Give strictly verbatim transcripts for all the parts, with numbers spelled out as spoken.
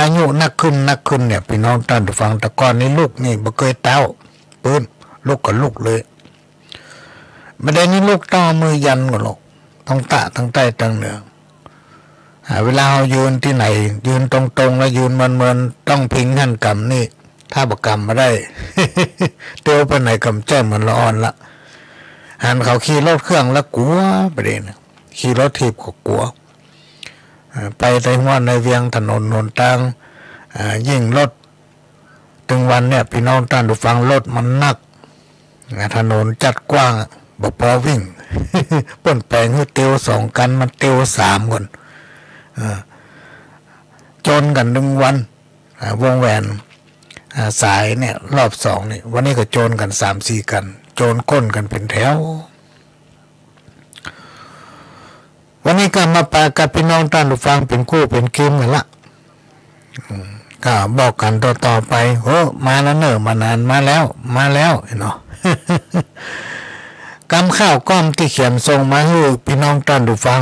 อายุนักขึ้นนักขึ้นเนี่ย ปี้น้องต้านผู้ฟัง แต่ก่อนนี้ลุกนี่บ่เกยเต๊าปื๊น ลุกก็ลุกเลย บ่าเดี่ยวนี้ลุกต้องเอามือยันก่อนลูก ต้องตะตางใต้ตางเหนือ อ่า เวลาเฮายืนตี้ไหน ยืนตรงๆ แล้วยืนเมินๆ ต้องพิงหั้นกำนี่ ถ้าบ่กำบ่ได้ เตียวไปไหนกำแจ้งเหมือนละอ่อนละ หันเขาขี่รถเครื่องแล้วกั๋ว บ่าเดี่ยวนี้ ขี่รถถีบก็กั๋ว อ่า ไปในฮวดในเวียงถนนหนตาง อ่า ยิ่งรถ ตึงวันเนี่ย ปี้น้องต้านผู้ฟัง รถมันนัก อ่า ถนนจัดกว้าง บ่ปอวิ่ง เปิ้นแป๋งหื้อเตียวสองคัน มันเตียวสามก่อน อ่า โจนกั๋นตึงวัน อ่า วงแหวน อ่า สายเนี่ย รอบสองนี่ วันนี้ก็โจนกั๋นสามสี่คัน โจนก้นกั๋นเป๋นแถว วันนี้ก็มาปะกับปี้น้องต้านผู้ฟังเป๋นกู้เป๋นเกมกั๋นละ อืม ก็บอกกั๋นต่อๆ ไป โอ้ มาแล้วเน่อ บ่านานมาแล้ว มาแล้วเนาะ กำข้าวก้อมตี้เขียนส่งมาหื้อปี้น้องต้านผู้ฟัง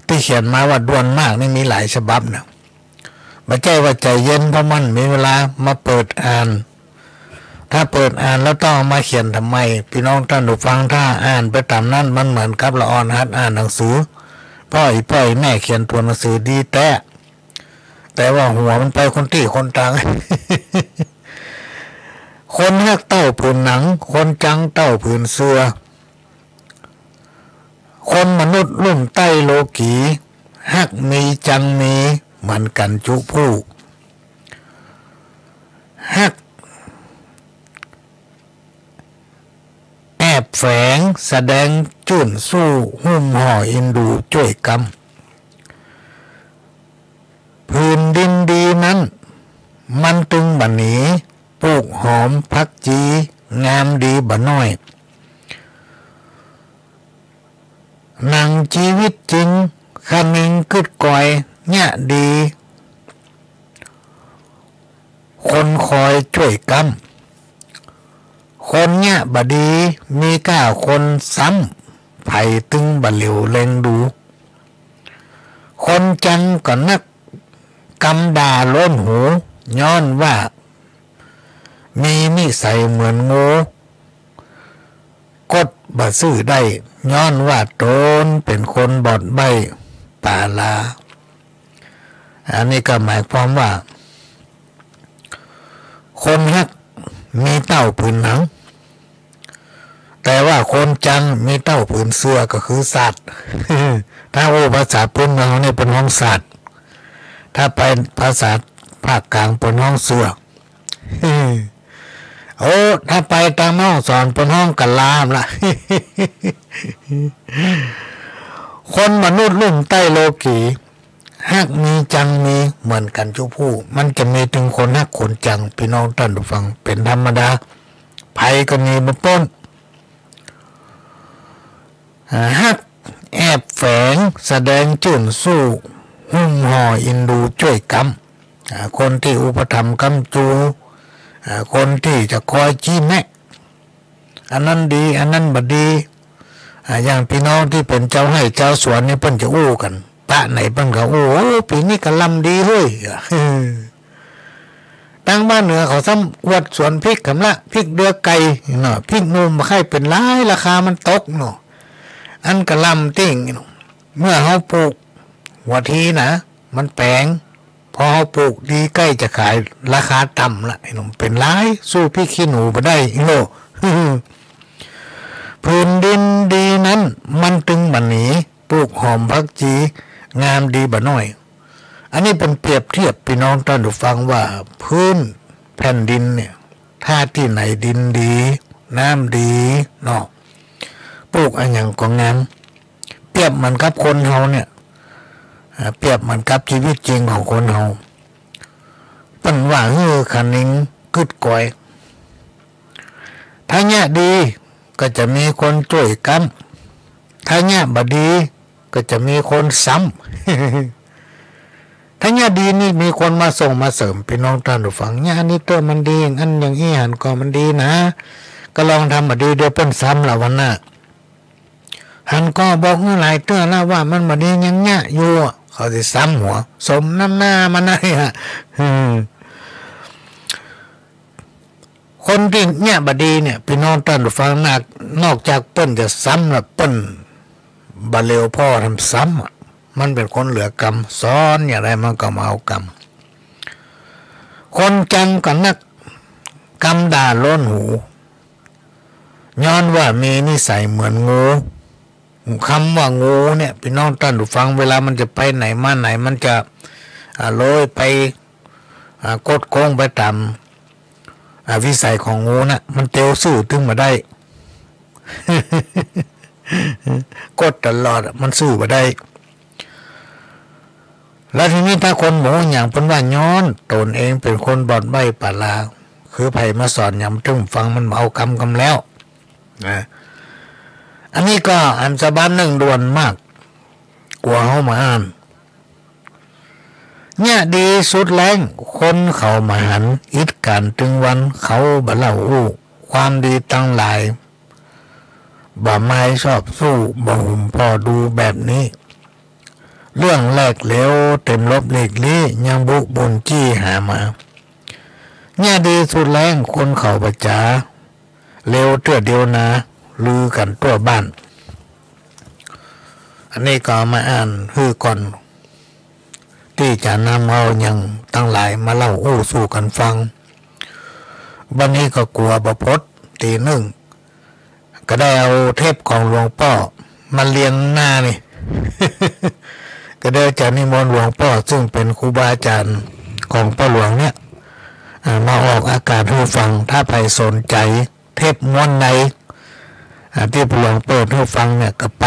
ตี้เขียนมาว่าด่วนมากนี่มีหลายฉบับนะ บ่ใจ้ว่าใจ๋เย็น เพราะมันมีเวลามาเปิดอ่าน ถ้าเปิดอ่านแล้วต้องเอามาเขียนทำไม ปี้น้องต้านผู้ฟัง ถ้าอ่านไปต๋ามนั้น มันเหมือนกับละอ่อนหัดอ่านหนังสือ ป้ออี่ป้ออี่แม่เขียนตั๋วหนังสือดีแต๊ แต่ว่าหัวมันไปคนตี้คนตาง คนฮักเต้าผืนหนัง คนจังเต้าผืนเสื้อ คนมนุษย์ลุ่มใต้โลกี ฮักมีจังมีเหมือนกั๋นจุผู้ ฮักแอบแฝงแสดงจื้นสู้ หุ้มห่ออินดูจ้วยกำ ผืนดินดีนั้น มันตึงบ่หนี ปลูกหอมผักจี งามดีบ่น้อย หนังจีวิตจริง คะนิงกึ๊ดกอย เยียะดี คนคอยจ้วยกำ คนเยียะบ่ดี มีก้าคนซ้ำ ใผตึงบ่เหลียวแลดู คนจังก็นักกำด่าล้นหู ย้อนว่ามีนิสัยเหมือนงู กดบ่ซื่อได้ ย้อนว่าตนเป๋นคนบอดใบ้ป๋าลา อันนี้ก็หมายความว่า คนฮักมีเต้าผืนหนัง แต่ว่าคนจังมีเต้าผืนเสื้อ ก็คือสาด ถ้าอู้ภาษาปื้นเมืองเฮานี่เปิ้นฮ้องสาด ถ้าไปภาษาภาคกลางเปิ้นฮ้องเสื้อ โอ้ ถ้าไปตางแม่ฮ่องสอนเปิ้นฮ้องกะลาละ คนมนุษย์ลุ่มใต้โลกี ฮักมีจังมีเหมือนกั๋นจุผู้ มันจะมีตึงคนฮักคนจัง ปี้น้องต้านผู้ฟัง เป๋นธรรมดา ใผก็หนีบ่ป๊น อ่า ฮักแอบแฝงแสดงจื้นสู้ หุ้มห่ออินดูจ้วยกำ อ่า คนตี้อุปถัมภ์กำจู อ่า คนตี้จะคอยจี้แนะ อันนั้นดี อันนั้นบ่ดี อ่า อย่างปี้น้องตี้เป๋นเจ้าไฮ่เจ้าสวนนี่เปิ้นจะอู้กั๋น ปะไหนเปิ้นก็อู้ โอ้ ปี๋นี้กะลำดีเฮ้ย ตางบ้านเหนือเขาซ้ำอวดสวนพริกกำละ พริกเดือไก่เนาะ พริกหนุ่มบ่ใค่เป๋นหลาย ราคามันตกเนาะ อันกะลำติ่งเนาะ เมื่อเฮาปลูกหัวทีนะ มันแป๋ง พอเฮาปลูกดีใก้จะขาย ราคาต่ำละ ไอ้หนุ่ม เป๋นหลาย สู้พริกขี้หนูบ่ได้ อีโหล่ ผืนดินดีนั้น มันตึงบ่หนี ปลูกหอมผักจี งามดีบ่น้อย อันนี้เปิ้นเปรียบเทียบปี้น้องต้านผู้ฟังว่า พื้นแผ่นดินเนี่ย ถ้าตี้ไหนดินดี น้ำดีเนาะ ปลูกอะหยังก็งาม เปรียบเหมือนกับคนเฮาเนี่ย อ่า เปรียบเหมือนกับจีวิตจริงของคนเฮา เปิ้นว่าหื้อคะนิงกึ๊ดกอย ถ้าเยียะดีก็จะมีคนจ้วยกำ ถ้าเยียะบ่ดี ก็จะมีคนซ้ำ ถ้าเยียะดีนี่มีคนมาส่งมาเสริม ปี้น้องต้านผู้ฟัง เยียะอันนี้เต๊อะมันดี อันอย่างอี้หันก่อมันดีนะ ก็ลองทำบ่ดี เดี๋ยวเปิ้นซ้ำละวันหน้า หันก่อบอกหื้อหลายเตื้อละว่ามันบ่ดี ยังเยียะอยู่อะ เขาสิซ้ำหัว สมน้ำหน้ามันนะ อืม คนตี้เยียะบ่ดีเนี่ย ปี้น้องต้านผู้ฟัง นอก นอกจากเปิ้นจะซ้ำแล้ว เปิ้นบ่เหลียวผ่อทำซ้ำอะ มันเป๋นคนเหลือกรรม สอนอย่างใดมันก็บ่เอากรรม คนจังก็นัก กำด่าล้นหู ย้อนว่ามีนิสัยเหมือนงู กำว่างูเนี่ย ปี้น้องต้านผู้ฟัง เวลามันจะไปไหนมาไหน มันจะ อ่า โลยไป อ่า คดโค้งไปต๋าม อ่า วิสัยของงูน่ะ มันเตียวซื่อตึงบ่ได้ คดตลอดอะ มันซื่อบ่ได้ แล้วทีนี้ถ้าคนบ่ฮู้หยัง เปิ้นว่าย้อนต๋นเองเป๋นคนบอดใบ้ปรา คือใผมาสอนหยัง ตึงฟังมันบ่เอากำกำแล้ว นะ อันนี้ก็อันฉบับนึ่งด่วนมาก กั๋วเฮามาอ่าน เยียะดีสุดแล้ง คนเขาบ่หัน อิดก๋านตึงวัน เขาบ่เล่าอู้ ความดีตังหลาย บ่มายชอบสู้ บ่หุมผ่อดูแบบนี้ เรื่องแลกเหลวเต็มลบหลีกลี้ ยังบุบุญจี้หามา เยียะดีสุดแล้ง คนเขาบ่จ๋า เหลวเตื้อเดียวนา ลือกั๋นทั่วบ้าน อันนี้ก็เอามาอ่านหื้อก่อน ตี้จะนำเอาอย่างตังหลายมาเล่าอู้สู่กั๋นฟัง บัดนี้ก็กั๋วบ่พด ตี้นึ่ง ก็ได้เอาเทปของหลวงป้อมาเรียงหน้านี่ ก็ได้จะนิมนต์หลวงป้อ ซึ่งเป๋นครูบาอาจ๋ารย์ของป้อหลวงเนี่ย อ่า มาออกอากาศหื้อฟัง ถ้าใผสนใจ๋ เทปม้วนใด อ่า ตี้ป้อหลวงเปิดหื้อฟังเนี่ย ก็ไป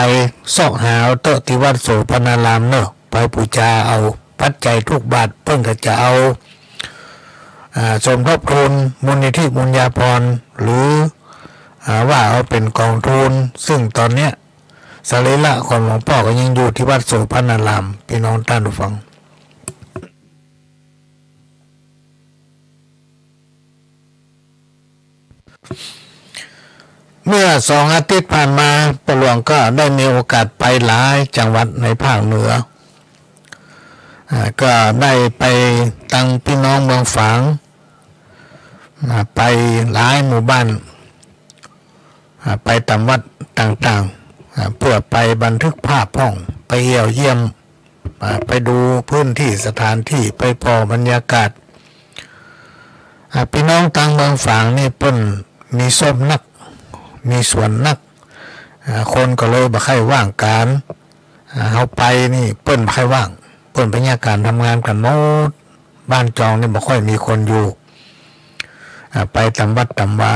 เซาะหาเอาเต๊อะ ตี้วัดโสภณารามเนาะ ไปปู๋จาเอา ปัจจัยทุกบาทเปิ้นก็จะเอา อ่า สมทบทุนมูลนิธิบุญญาภรณ์ หรือ อ่า ว่าเอาเป๋นกองทุน ซึ่งต๋อนเนี้ย สรีระของหลวงป้อก็ยังอยู่ตี้วัดโสภณาราม ปี้น้องต้านผู้ฟัง เมื่อสองอาทิตย์ผ่านมา ป้อหลวงก็ได้มีโอกาสไปหลายจังหวัดในภาคเหนือ อ่า ก็ได้ไปตังปี้น้องเมืองฝาง อ่า ไปหลายหมู่บ้าน อ่า ไปต๋ามวัดต่างๆ อ่า เปื้อไปบันทึกภาพพ่อง ไปเยี่ยวเยี่ยม อ่า ไปดูพื้นตี้สถานตี้ ไปผ่อบรรยากาศ อ่า ปี้น้องตังเมืองฝางนี่เปิ้นมีส้มนัก มีสวนนัก อ่า คนก็เลยบ่ใค่ว่างก๋าน อ่า เฮาไปนี่เปิ้นบ่ใค่ว่าง เปิ้นไปเยียะก๋านทำงานกั๋นหมด บ้านจองนี่บ่ค่อยมีคนอยู่ อ่า ไปต๋ามวัดต๋ามวา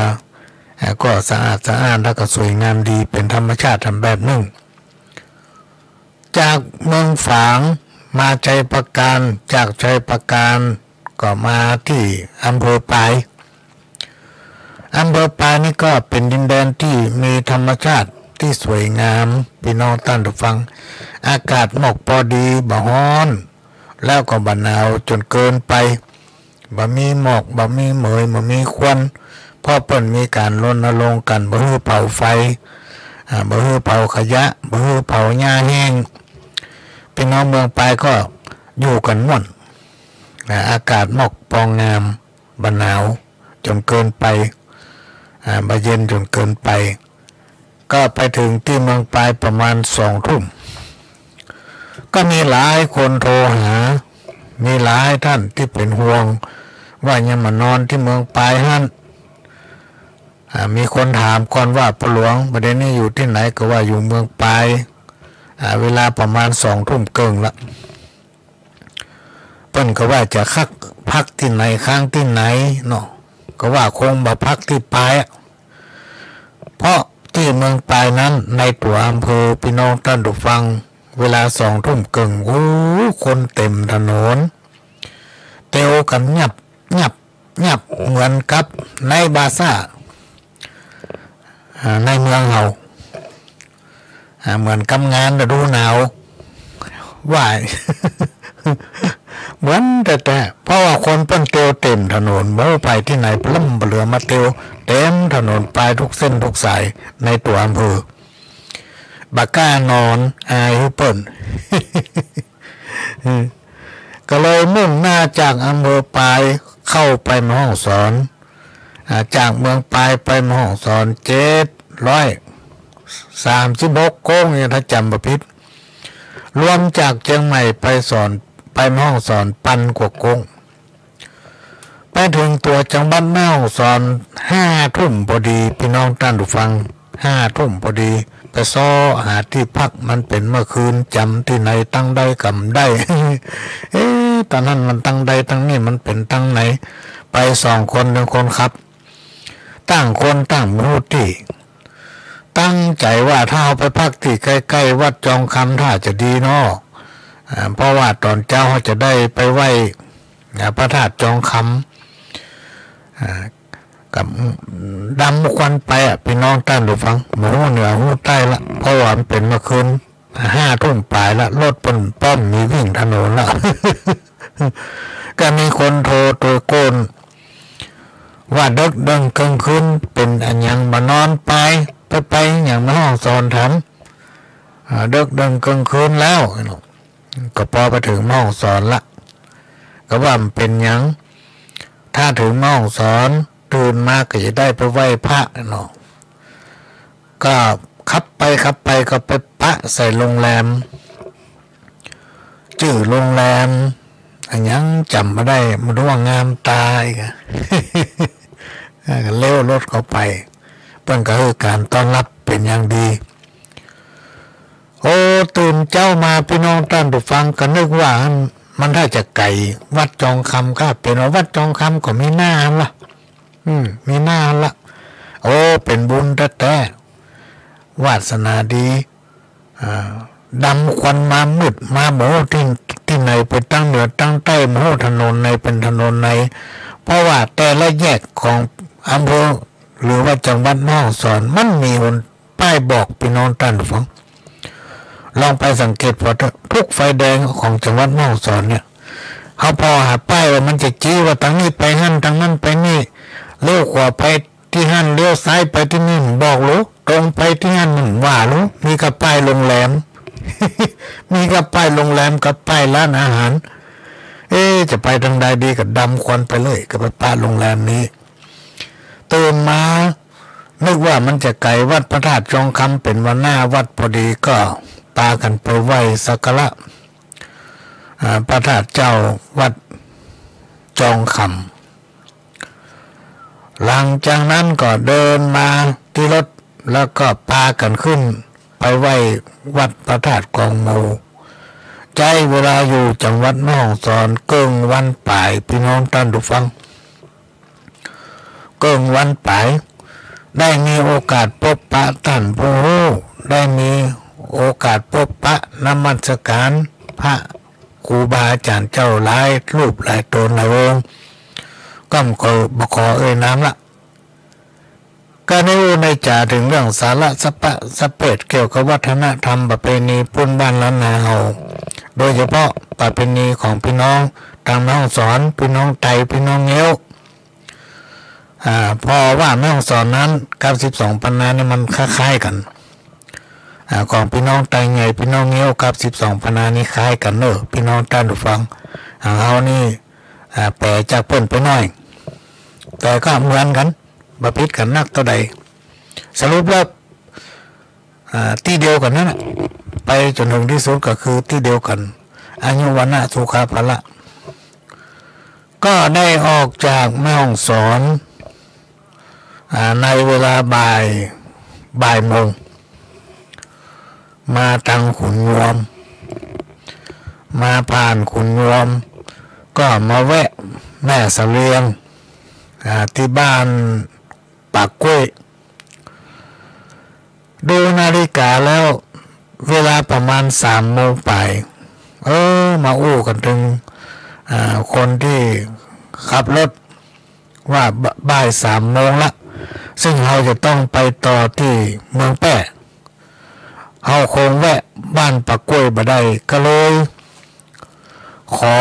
อ่า ก็สะอาดสะอ้าน แล้วก็สวยงามดี เป๋นธรรมชาติต๋ามแบบนึ่ง จากเมืองฝางมาชัยปราการ จากชัยปราการก็มาตี้อำเภอปาย อำเภอปายนี่ก็เป๋นดินแดนตี้มีธรรมชาติตี้สวยงาม ปี้น้องต้านผู้ฟัง อากาศหมอกปอดี บ่ฮ้อน แล้วก็บ่หนาวจ๋นเกินไป บ่มีหมอก บ่มีเหมย บ่มีควัน เพราะเปิ้นมีก๋านรณรงค์กั๋น บ่หื้อเผาไฟ อ่า บ่หื้อเผาขยะ บ่หื้อเผาหญ้าแห้ง ปี้น้องเมืองปายก็อยู่กั๋นม่วน อ่า อากาศหมอกปองงาม บ่หนาวจ๋นเกินไป อ่า บ่เย็นจ๋นเกินไป ก็ไปเถิงตี้เมืองปายประมาณสองทุ่ม ก็มีหลายคนโทรหา มีหลายต้านตี้เป๋นห่วง ว่ายังมานอนตี้เมืองปายหั้น อ่า มีคนถามก่อนว่า ป้อหลวง บ่าเดี่ยวนี้อยู่ตี้ไหน ก็ว่าอยู่เมืองปาย อ่า เวลาประมาณสองทุ่มเกิ่งละ เปิ้นก็ว่าจะคัก พักตี้ไหน ค้างตี้ไหนเนาะ ก็ว่าคงบ่พักตี้ปายอะ เพราะตี้เมืองปายนั้น ในตั๋วอำเภอ ปี้น้องต้านผู้ฟัง เวลาสองทุ่มเกิ่ง โอ้ คนเต๋มถนน เตียวกั๋นยับ ยับ ยับ เหมือนกับในบาซ่า อ่า ในเมืองเฮา อ่า เหมือนกับงานฤดูหนาว ว่า เหมือนแต๊ๆ เพราะว่าคนเปิ้นเตียวเต๋มถนน บ่ฮู้ไปตี้ไหน ปล้ำปะเหลือมาเตียวเต๋มถนนปายทุกเส้นทุกสายในตั๋วอำเภอ บ่กล้านอน อายหื้อเปิ้น ก็เลยมุ่งหน้าจากอำเภอปายเข้าไปแม่ฮ่องสอน อ่า จากเมืองปายไปแม่ฮ่องสอน เจ็ดร้อยสามสิบหกโก๊งเนี่ย ถ้าจ๋ำบ่ผิด รวมจากเจียงใหม่ไปสอน ไปแม่ฮ่องสอน ปันกว่าโก๊ง ไปเถิงตั๋วจังหวัดแม่ฮ่องสอน ห้าทุ่มพอดี ปี้น้องต้านผู้ฟัง ห้าทุ่มพอดี ไปเซาะหาตี้พัก มันเป๋นเมื่อคืน จ๋ำตี้ไหนตังใดก็บ่ได้ เอ๊ะ ต๋อนนั้นมันตังใดตังนี้ มันเป๋นตังไหน ไปสองคน หนึ่งคนขับ ต่างคนต่างบ่ฮู้ตี้ ตั้งใจ๋ว่าถ้าเฮาไปพักตี้ใก้ๆ วัดจองคำถ้าจะดีเนาะ อ่า เพราะว่าต๋อนเจ๊าเฮาจะได้ไปไหว้ อ่า พระธาตุจองคำ อ่า ก็ดำควันไปอะ ปี้น้องต้านผู้ฟัง บ่ฮู้เหนือฮู้ใต้ละ เพราะว่ามันเป๋นเมื่อคืน ห้าทุ่มป๋ายละ รถเปิ้นป้อมมีวิ่งถนนละ ก็มีคนโทรตะโกนว่า เดิ็กเดิ้งเกิ่งคืน เป๋นอะหยังบ่นอนไป ไป ไปหยังแม่ฮ่องสอนถาม อ่า เดิ็กเดิ้งเกิ่งคืนแล้ว ก็ปอไปเถิงแม่ฮ่องสอนละ ก็ว่าบ่เป๋นหยัง ถ้าเถิงแม่ฮ่องสอน ตื่นมาก็จะได้ไปไหว้พระเนาะ ก็ขับไปขับไปก็ไปปะใส่โรงแรม จื้อโรงแรมอะหยังจ๋ำบ่ได้ บ่ฮู้ว่างามตาอีกอะ เออ ก็เลี้ยวรถเข้าไป เปิ้นก็หื้อก๋านต้อนรับเป๋นอย่างดี โอ้ ตื่นเจ๊ามาปี้น้องต้านผู้ฟัง ก็นึกว่ามันถ้าจะไก๋วัดจองคำ ก็เป๋นว่าวัดจองคำก็มีหน้าหั่นละ อืม มีหน้าหั่นละ โอ้ เป๋นบุญแต๊ๆ วาสนาดี อ่า ดำควันมามืดมา บ่ฮู้ตี้ ตี้ไหนเป๋นตางเหนือตางใต้ บ่ฮู้ถนนไหนเป๋นถนนไหน เพราะว่าแต่ละแยกของอำเภอ หรือว่าจังหวัดแม่ฮ่องสอน มันมีหน ป้ายบอกปี้น้องต้านผู้ฟัง ลองไปสังเกตผ่อเถอะ ทุกไฟแดงของจังหวัดแม่ฮ่องสอนเนี่ย เฮาผ่อหาป้ายว่ามันจะจี๊ว่าตางนี้ไปหั้น ตางนั้นไปนี่ เลี้ยวขวาไปตี้หั้น เลี้ยวซ้ายไปตี้นี่ มันบอกลู ตรงไปตี้หั้น มันว่าลู มีก้าป้ายโรงแรม มีก้าป้ายโรงแรมกับป้ายร้านอาหาร เอ๊ะ จะไปตางใดดี ก็ดำควันไปเลย ก็ไปปะโรงแรมนี้ ตื่นมา นึกว่ามันจะไก๋วัดพระธาตุจองคำ เป๋นว่าหน้าวัดพอดี ก็ปากั๋นไปไหว้สักการะ อ่า พระธาตุเจ้าวัดจองคำ หลังจากนั้นก็เดินมาตี้รถ แล้วก็ปากั๋นขึ้นไปไหว้วัดพระธาตุกองมู ใจ๊เวลาอยู่จังหวัดแม่ฮ่องสอนเกิ่งวันป๋าย ปี้น้องต้านผู้ฟัง เกิ่งวันป๋าย ได้มีโอกาสปบปะต้านผู้ฮู้ ได้มีโอกาสปบปะนมัสก๋านพระครูบาอาจ๋ารย์เจ้าหลายรูปหลายต๋นหลายองค์ ก็บ่ขอเอ่ยนามละ ก็ได้อู้ได้จ๋าเถิงเรื่องสาระสะปะสะเปดเกี่ยวกับวัฒนธรรมประเพณีพื้นบ้านล้านนาเฮา โดยเฉพาะประเพณีของปี้น้องตางแม่ฮ่องสอน ปี้น้องไต ปี้น้องเงี้ยว อ่า เพราะว่าแม่ฮ่องสอนนั้นกับสิบสองปันนานี่มันคล้ายๆ กั๋น อ่า ของปี้น้องไตใหญ่ ปี้น้องเงี้ยวกับสิบสองปันนานี่คล้ายกั๋นเน่อ ปี้น้องต้านผู้ฟัง ของเฮานี่ อ่า แป๋จากเปิ้นไปหน้อย แต่ก็เหมือนกั๋น บ่ผิดกั๋นนักเต้าใด สรุปแล้ว อ่า ตี้เดียวกั๋นนั่นน่ะ ไปจ๋นเถิงตี้สุดก็คือตี้เดียวกั๋น อายุ วรรณะ สุขะ พละ ก็ได้ออกจากแม่ฮ่องสอน อ่า ในเวลาบ่าย บ่ายโมง มาตางขุนยวม มาผ่านขุนยวม ก็มาแวะแม่เสลียง อ่า ตี้บ้านปากกล้วย ดูนาฬิกาแล้ว เวลาประมาณสามโมงป๋าย เออ มาอู้กั๋นเถิง อ่า คนตี้ขับรถ ว่าบ่- บ่ายสามโมงละ ซึ่งเฮาจะต้องไปต่อตี้เมืองแป้เฮาคงแวะบ้านปากกล้วยบ่ได้ ก็เลยขอ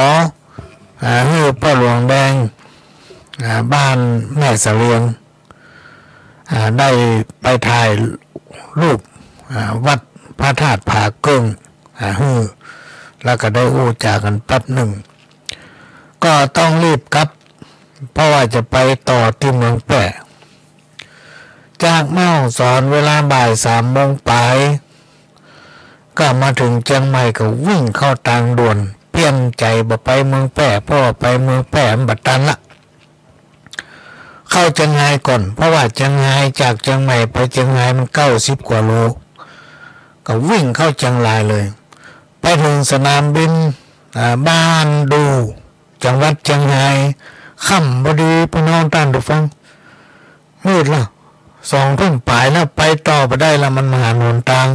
อ่า หื้อป้อหลวงแดง อ่า บ้านแม่เสลียง อ่า ได้ไปถ่ายรูป อ่า วัดพระธาตุผาเกิ่ง อ่า หื้อ แล้วก็ได้อู้จ๋ากั๋นแป๊บนึ่ง ก็ต้องรีบกลับ เพราะว่าจะไปต่อตี้เมืองแป้ จากแม่ฮ่องสอนเวลาบ่ายสามโมงปาย ก็มาเถิงเจียงใหม่ก็วิ่งเข้าตางด่วน เปลี่ยนใจ๋บ่ไปเมืองแป้ เพราะว่าไปเมืองแป้มันบ่ตันละ เข้าเจียงฮายก่อน เพราะว่าเจียงฮาย จากเจียงใหม่ไปเจียงฮายมันเก้าสิบกว่าโล ก็วิ่งเข้าเจียงรายเลย ไปเถิงสนามบิน อ่า บ้านดู่ จังหวัดเจียงฮาย ค่ำพอดี ปี้น้องต้านผู้ฟัง มืดละ สองทุ่มปายละ ไปต่อบ่ได้ละ มันบ่หันหนตาง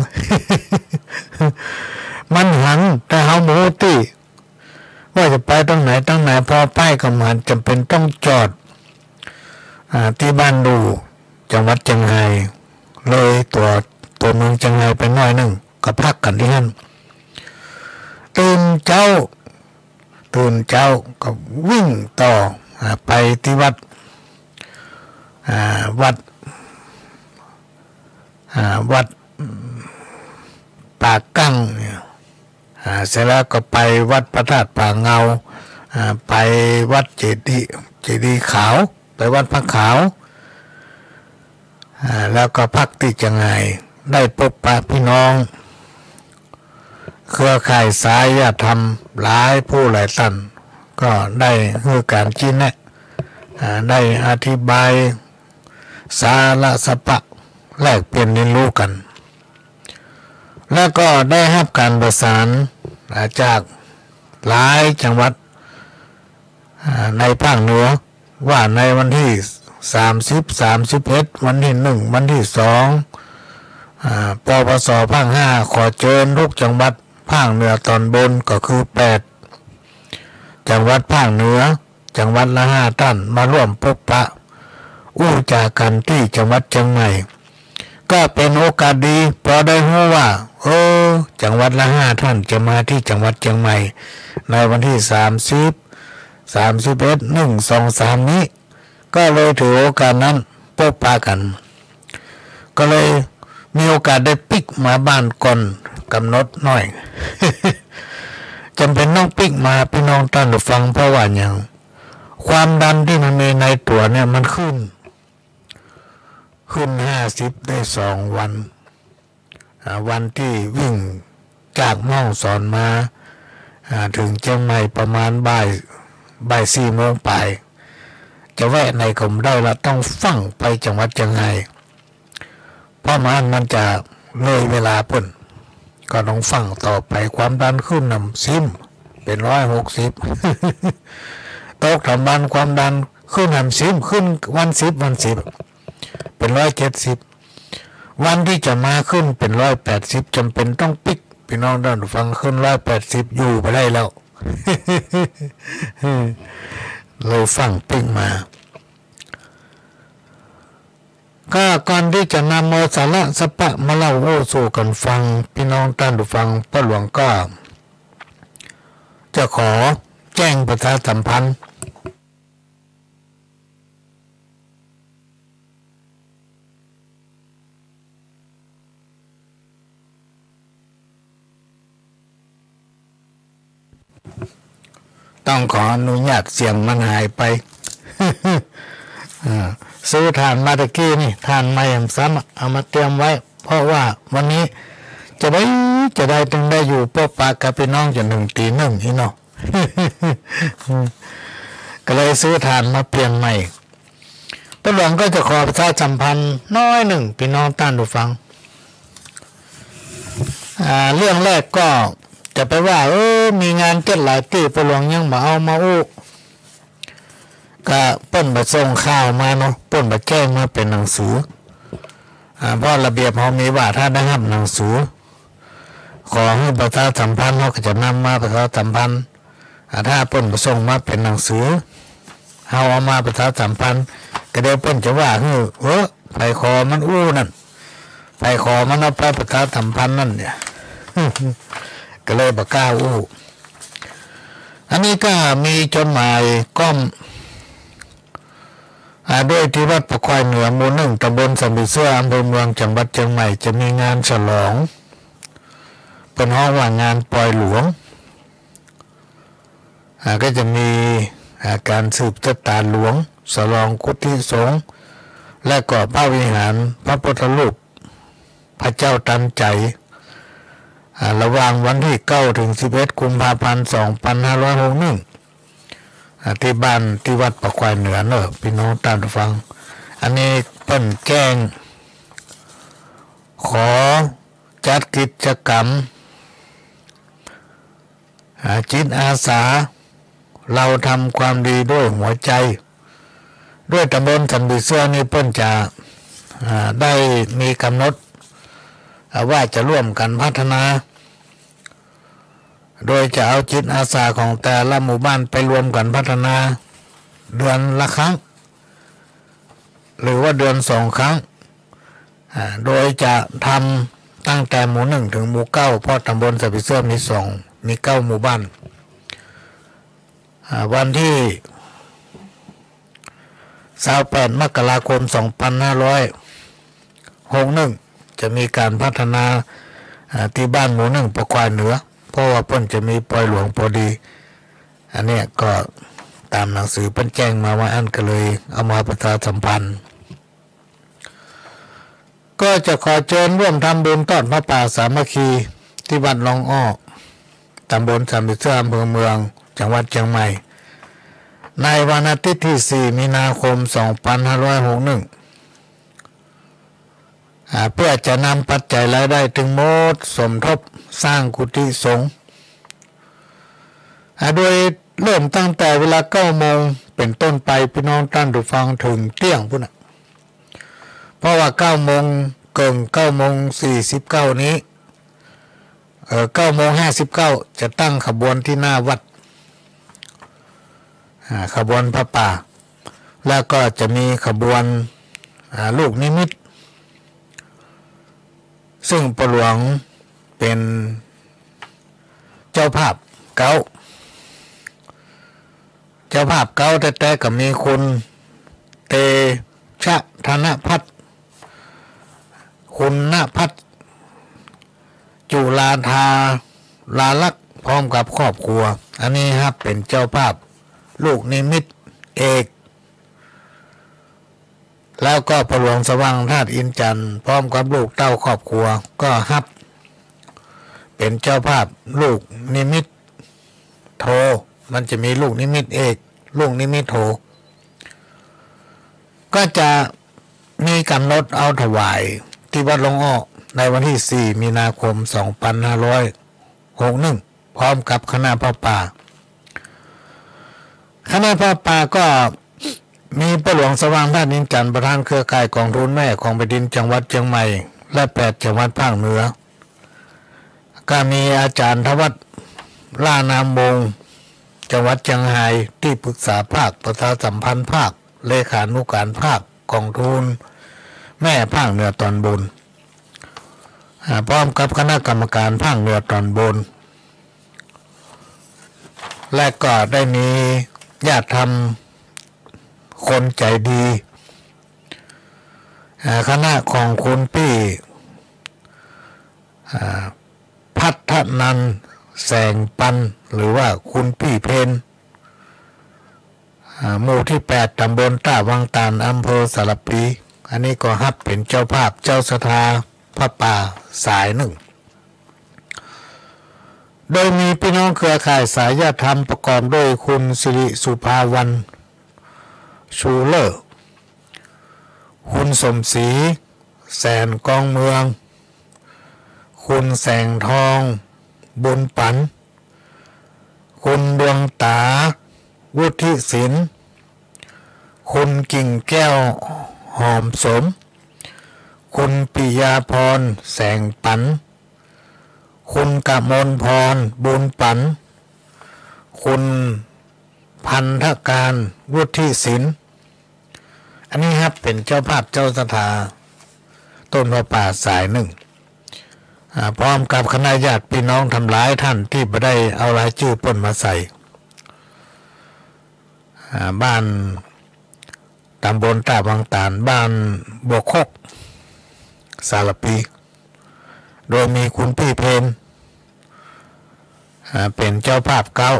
มันหัน แต่เฮาบ่ฮู้ตี้ ว่าจะไปตางไหนตางไหน พอป้ายก็บ่หัน จ๋ำเป๋นต้องจอด อ่า ตี้บ้านดู่ จังหวัดเจียงฮาย เลยตั๋ว ตั๋วเมืองเจียงฮายไปหน้อยนึ่ง ก็พักกั๋นตี้หั้น ตื่นเจ๊า ตื่นเจ๊าก็วิ่งต่อ อ่า ไปตี้วัด อ่า วัด อ่า วัด ป่ากั้งเนี่ย อ่า เสร็จแล้วก็ไปวัดพระธาตุผาเงา อ่า ไปวัดเจดีย์ เจดีย์ขาว ไปวัดพระขาว อ่า แล้วก็พักตี้เจียงฮาย ได้พบปะปี้น้อง เครือข่ายสายธรรมหลายผู้หลายต้าน ก็ได้หื้อก๋านชี้แนะ อ่า ได้อธิบายสาระสะปะ แลกเปลี่ยนเรียนรู้กั๋น แล้วก็ได้ฮับก๋านประสาน อ่า จากหลายจังหวัด อ่า ในภาคเหนือ ว่าในวันตี้สามสิบ สามสิบเอ็ด วันตี้หนึ่ง วันตี้สอง อ่า ปปส ภาคห้า ขอเจิญกู้จังหวัดภาคเหนือตอนบน ก็คือแปดจังหวัดภาคเหนือ จังหวัดละห้าต้าน มาร่วมพบปะ อู้จ๋ากั๋นตี้จังหวัดเจียงใหม่ ก็เป๋นโอกาสดี ปอได้ฮู้ว่า เออ จังหวัดละห้าต้านจะมาตี้จังหวัดเจียงใหม่ ในวันตี้สามสิบ สามสิบเอ็ด หนึ่ง สอง สาม นี้ ก็เลยถือโอกาสนั้นพบปะกั๋น ก็เลยมีโอกาสได้ปิ๊กมาบ้านก่อนก๋ำหนดหน้อย จ๋ำเป๋นต้องปิ๊กมา ปี้น้องต้านผู้ฟัง เพราะว่าหยัง ความดันตี้มันมีในตั๋วเนี่ยมันขึ้น ขึ้นห้าสิบได้สองวัน อ่า วันตี้วิ่งจากแม่ฮ่องสอนมา อ่า เถิงเจียงใหม่ประมาณบ่าย บ่ายสี่โมงปาย จะแวะไหนก็บ่ได้ละ ต้องฟั่งไปจังหวัดเจียงฮาย เพราะบ่าอั้นมันจะเลยเวลาเปิ้น ก็ต้องฟั่งต่อไป ความดันขึ้นหนำซิม เป๋นร้อยหกสิบ ตกถามวันความดันขึ้นหนำซิม ขึ้นวันสิบ วันสิบ เป๋นร้อยเจ็ดสิบ วันตี้จะมาขึ้นเป๋นร้อยแปดสิบ จ๋ำเป๋นต้องปิ๊ก ปี้น้องต้านผู้ฟัง ขึ้นร้อยแปดสิบ อยู่บ่ได้แล้ว เลยฟั่งปิ๊กมา ก็ก่อนตี้จะนำเอาสาระสะปะมาเล่าอู้สู่กั๋นฟัง ปี้น้องต้านผู้ฟัง ป้อหลวงก็จะขอแจ้งประชาสัมพันธ์ ต้องขออนุญาต เสียงมันหายไป อ่า ซื้อถ่านมาตะกี้นี่ ถ่านใหม่แหมซ้ำอะ เอามาเตรียมไว้ เพราะว่าวันนี้จะได้ จะได้ ต้องได้อยู่พบปะกับปี้น้องจ๋นเถิงตี๋หนึ่งอี้เนาะ ก็เลยซื้อถ่านมาเปลี่ยนใหม่ ป้อหลวงก็จะขอประชาสัมพันธ์หน้อยนึ่ง ปี้น้องต้านผู้ฟัง อ่า เรื่องแรกก็จะไปว่า เออ มีงานจัดหลายตี้ ป้อหลวงยังบ่เอามาอู้ ก็เปิ้นบ่ส่งข่าวมาเนาะ เปิ้นบ่แจ้งมาเป๋นหนังสือ อ่า เพราะระเบียบเฮามีว่าถ้าได้ฮับหนังสือ ขอหื้อประชาสัมพันธ์ เฮาก็จะนำมาประชาสัมพันธ์ อ่า ถ้าเปิ้นบ่ส่งมาเป๋นหนังสือ เฮาเอามาประชาสัมพันธ์ ก็เดี๋ยวเปิ้นจะว่าหื้อ เออ ใผขอมันอู้นั่น ใผขอมันเอาไปประชาสัมพันธ์นั่นเนี่ย ก็เลยบ่กล้าอู้ อันนี้ก็มีจดหมายก้อม อ่า ด้วยตี้วัดป่าควายเหนือ หมู่หนึ่ง ตำบลสันผีเสื้อ อำเภอเมือง จังหวัดเจียงใหม่ จะมีงานฉลอง เปิ้นฮ้องว่างานปอยหลวง อ่า ก็จะมี อ่า ก๋านสืบชะตาหลวง สลองกุฏิสงฆ์ และก็พระวิหารพระพุทธรูปพระเจ้าตันใจ๋ อ่า ระหว่างวันตี้เก้าเถิงสิบเอ็ดกุมภาพันธ์สองปันห้าร้อยหกนึ่ง อ่า ตี้บ้าน ตี้วัดป่าควายเหนือเนาะ ปี้น้องต้านผู้ฟัง อันนี้เปิ้นแจ้ง ขอจัดกิจกรรม อ่า จิตอาสา เราทำความดีด้วยหัวใจ ด้วยตำบลสันผีเสื้อนี่เปิ้นจะ อ่า ได้มีก๋ำหนด อ่า ว่าจะร่วมกั๋นพัฒนา โดยจะเอาจิตอาสาของแต่ละหมู่บ้านไปรวมกั๋นพัฒนา เดือนละครั้ง หรือว่าเดือนสองครั้ง อ่า โดยจะทำตั้งแต่หมู่นึ่งเถิงหมู่เก้า เพราะตำบลสันผีเสื้อมีสอง มีเก้าหมู่บ้าน อ่า วันตี้ซาวแปดมกราคมสองปันห้าร้อยหกนึ่ง จะมีก๋านพัฒนา อ่า ตี้บ้านหมู่นึ่งป่าควายเหนือ เพราะว่าเปิ้นจะมีปอยหลวงพอดี อันเนี้ยก็ต๋ามหนังสือเปิ้นแจ้งมาว่าอั้น ก็เลยเอามาประชาสัมพันธ์ ก็จะขอเจิญร่วมทำบุญทอดผ้าป่าสามัคคีตี้วัดล่องอ้อ ตำบลสันผีเสื้อ อำเภอเมือง จังหวัดเจียงใหม่ ในวันอาทิตย์ตี้สี่มีนาคมสองปันห้าร้อยหกนึ่ง อ่า เปื้อจะนำปัจจัยรายได้ตึงหมดสมทบสร้างกุฏิสงฆ์ อ่า โดยเริ่มตั้งแต่เวลาเก้าโมงเป๋นต้นไป ปี้น้องต้านผู้ฟัง เถิงเตี้ยงปู้นน่ะ เพราะว่าเก้าโมงเกิ่ง เก้าโมงสี่สิบเก้านี้ เอ่อ เก้าโมงห้าสิบเก้าจะตั้งขบวนตี้หน้าวัด อ่า ขบวนผ้าป่า แล้วก็จะมีขบวน อ่า ลูกนิมิต ซึ่งป้อหลวงเป๋นเจ้าภาพเก๊า เจ้าภาพเก๊าแต๊ๆ ก็มีคุณเตชะธนพัฒน์ คุณณพัฒน์ จุลาธาราลักษณ์ พร้อมกับครอบครัว อันนี้ฮับเป๋นเจ้าภาพลูกนิมิตเอก แล้วก็ป้อหลวงสว่างธาตุอินทร์จันทร์ พร้อมกับลูกเต้าครอบครัว ก็ฮับเป๋นเจ้าภาพลูกนิมิตโท มันจะมีลูกนิมิตเอก ลูกนิมิตโท ก็จะมีก๋ำหนดเอาถวายตี้วัดล่องอ้อ ในวันตี้สี่มีนาคมสองปันห้าร้อยหกนึ่ง พร้อมกับคณะผ้าป่า คณะผ้าป่าก็มีป้อหลวงสว่างธาตุอินทร์จันทร์ ประธานเครือข่ายก๋องทุนแม่ของแผ่นดินจังหวัดเจียงใหม่ และแปดจังหวัดภาคเหนือ ก็มีอาจ๋ารย์ธวัฒน์ ล้านามวงศ์ จังหวัดเจียงฮาย ตี้ปรึกษาภาค ประชาสัมพันธ์ภาค เลขานุการภาคก๋องทุนแม่ภาคเหนือต๋อนบน อ่า พร้อมกับคณะกรรมการภาคเหนือต๋อนบน และก็ได้มีญาติธรรมคนใจ๋ดี อ่า คณะของคุณปี้ อ่า พัฒนันท์ แสงปัน หรือว่าคุณปี้เพน อ่า หมู่ตี้แปด ต๋ำบลต้าวังตาน อำเภอสารภี อันนี้ก็ฮับเป๋นเจ้าภาพเจ้าศรัทธาผ้าป่าสายนึ่ง โดยมีปี้น้องเครือข่ายสายญาติธรรมประกอบด้วยคุณสิริสุภาวรรณ ชูเลอร์ คุณสมศรี แสนกองเมือง คุณแสงทอง บุญปัน คุณดวงต๋า วุฒิศิลป์ คุณกิ่งแก้ว หอมสม คุณปิยาพร แสงปัน คุณกมลพร บุญปัน คุณพันธการ วุฒิศิลป์ อันนี้ฮับเป๋นเจ้าภาพเจ้าศรัทธาต้นผ้าป่าสายนึ่ง อ่า พร้อมกับคณะญาติปี้น้องตังหลายต้านตี้บ่ได้เอารายจื้อเปิ้นมาใส่ อ่า บ้าน ต๋ำบลต้าวังตาน บ้านบ่วคก สารภี โดยมีคุณปี้เพน อ่า เป๋นเจ้าภาพเก๊า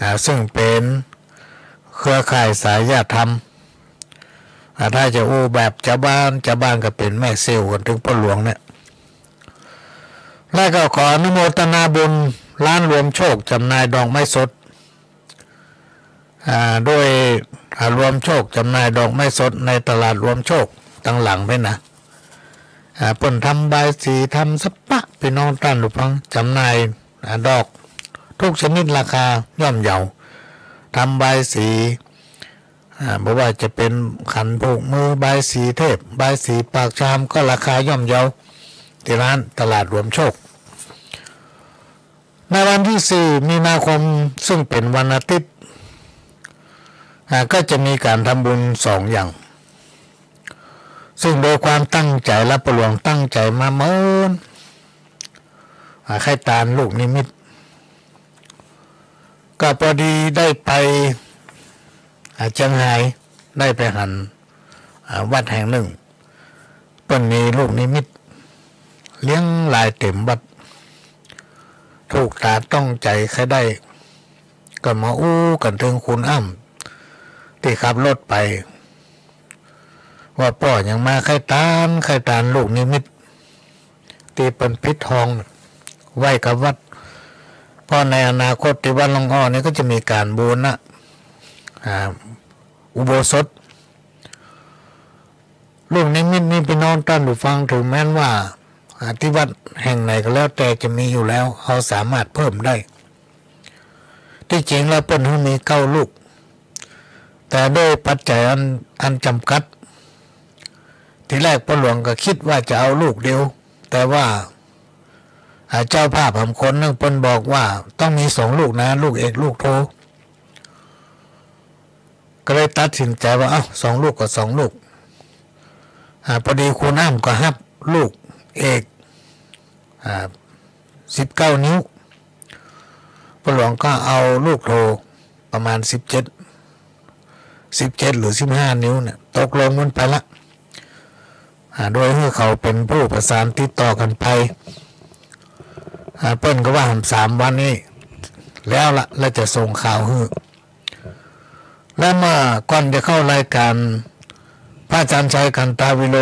อ่า ซึ่งเป๋นเครือข่ายสายญาติธรรม อ่า ถ้าจะอู้แบบจาวบ้าน จาวบ้านก็เป๋นแม่เสี่ยวกั๋นตึงป้อหลวงเนี่ย แล้วก็ขออนุโมทนาบุญร้านรวมโชคจ๋ำหน่ายดอกไม้สด อ่า ด้วย อ่า รวมโชคจ๋ำหน่ายดอกไม้สดในตลาดรวมโชคตังหลังไปนะ อ่า เปิ้นทำบายสี ทำสะปะ ปี้น้องต้านผู้ฟัง จ๋ำหน่าย อ่า ดอกทุกชนิดราคาย่อมเยา ทำบายสี อ่า บ่ว่าจะเป๋นขันผูกมือ บายสีเทพ บายสีปากชาม ก็ราคาย่อมเยา ตี้ร้านตลาดรวมโชค ในวันตี้สี่มีนาคม ซึ่งเป๋นวันอาทิตย์ อ่า ก็จะมีก๋านทำบุญสองอย่าง ซึ่งโดยความตั้งใจ๋ และป้อหลวงตั้งใจ๋มาเมิน อ่า ใค่ตานลูกนิมิต ก็พอดีได้ไป อ่า เจียงฮาย ได้ไปหัน อ่า วัดแห่งนึ่ง เปิ้นมีลูกนิมิต เลี้ยงลายเต๋มวัด ถูกต๋าต้องใจ๋ใค่ได้ ก็มาอู้กั๋นเถิงคุณอ้ำ ตี้ขับรถไป ว่าป้อยังมาใค่ตาน ใค่ตานลูกนิมิต ตี้เปิ้นปิดทองไว้กับวัด เพราะในอนาคตตี้วัดหลวงอ้อนี่ก็จะมีก๋านบูรณะ อ่า อุโบสถ ลูกนิมิตนี่ปี้น้องต้านผู้ฟัง เถิงแม้นว่า อ่า ตี้วัดแห่งไหนก็แล้วแต่จะมีอยู่แล้ว เฮาสามารถเพิ่มได้ ตี้จริงแล้วเปิ้นหื้อมีเก้าลูก แต่ด้วยปัจจัยอัน อันจ๋ำกัด ทีแรกป้อหลวงก็กึ๊ดว่าจะเอาลูกเดียว แต่ว่า อ่า เจ้าภาพหำคนนึ่งเปิ้นบอกว่าต้องมีสองลูกนะ ลูกเอกลูกโท ก็เลยตัดสินใจ๋ว่า เอ้า สองลูกก็สองลูก อ่า พอดีคุณอ้ำก็ฮับลูกเอก อ่า สิบเก้านิ้ว ป้อหลวงก็เอาลูกโทประมาณสิบเจ็ด สิบเจ็ดหรือสิบห้านิ้วเนี่ย ตกลงมันไปละ อ่า โดยหื้อเขาเป๋นผู้ประสานติดต่อกั๋นไป อ่า เปิ้นก็ว่าสามวันนี้แล้วละ แล้วจะส่งข่าวหื้อ และเมื่อก่อนจะเข้ารายก๋าน พระอาจ๋ารย์ชัย กันตาวิโร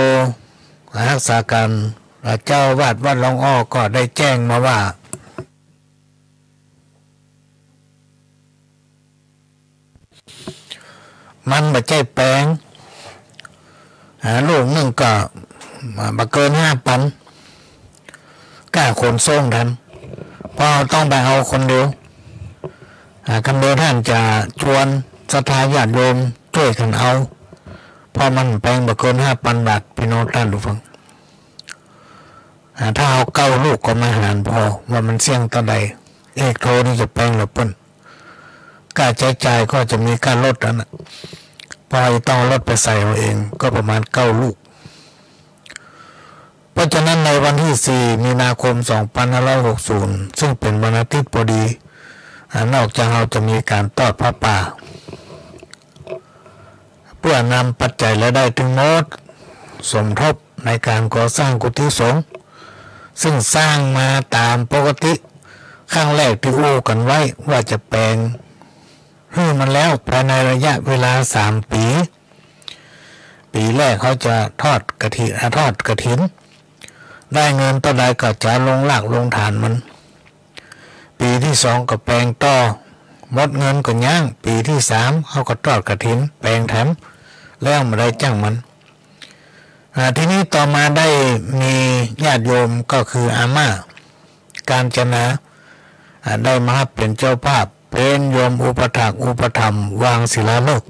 รักษาก๋าน อ่า เจ้าอาวาสวัดหลวงอ้อก็ได้แจ้งมาว่า มันบ่ใจ้แปง อ่า ลูกนึ่งก็ อ่า บ่เกินห้าปัน ก้าขนส่งตัน เพราะต้องไปเอาคนเดียว อ่า กำเดียวต้านจะจวนศรัทธาญาติโยมจ้วยกั๋นเอา เพราะมันแปงบ่เกินห้าปันบาท ปี้น้องต้านผู้ฟัง อ่า ถ้าเอาเก้าลูกก็มาหารผ่อว่ามันเสี้ยงเต้าใด เอกโทนี่จะแปงละเปิ้น ก้าใจ๊จ่ายก็จะมีก้ารถอันน่ะ เพราะจะต้องเอารถไปใส่เอาเอง ก็ประมาณเก้าลูก เพราะฉะนั้นในวันตี้สี่มีนาคมสองปันห้าร้อยหกสิบ ซึ่งเป๋นวันอาทิตย์พอดี อ่า นอกจากเฮาจะมีก๋านตอดผ้าป่า เปื้อนำปัจจัยรายได้ตึงหมด สมทบในก๋านก่อสร้างกุฏิสงฆ์ ซึ่งสร้างมาต๋ามปกติ ครั้งแรกตี้อู้กั๋นไว้ว่าจะแปงหื้อมันแล้วภายในระยะเวลาสามปี๋ ปี๋แรกเฮาจะทอดกฐิน อ่า ทอดกฐิน ได้เงินเต้าใดก็จะลงรากลงฐานมัน ปี๋ตี้สองก็แปงต่อ หมดเงินก็ยั้ง ปี๋ตี้สามเฮาก็ทอดกฐิน แปงแถม แล้วบ่ได้จ้างมัน อ่า ทีนี้ต่อมาได้มีญาติโยมก็คืออาม่า กาญจนา อ่า ได้มาฮับเป๋นเจ้าภาพ เป๋นโยมอุปัฏฐากอุปถัมภ์วางศิลาฤกษ์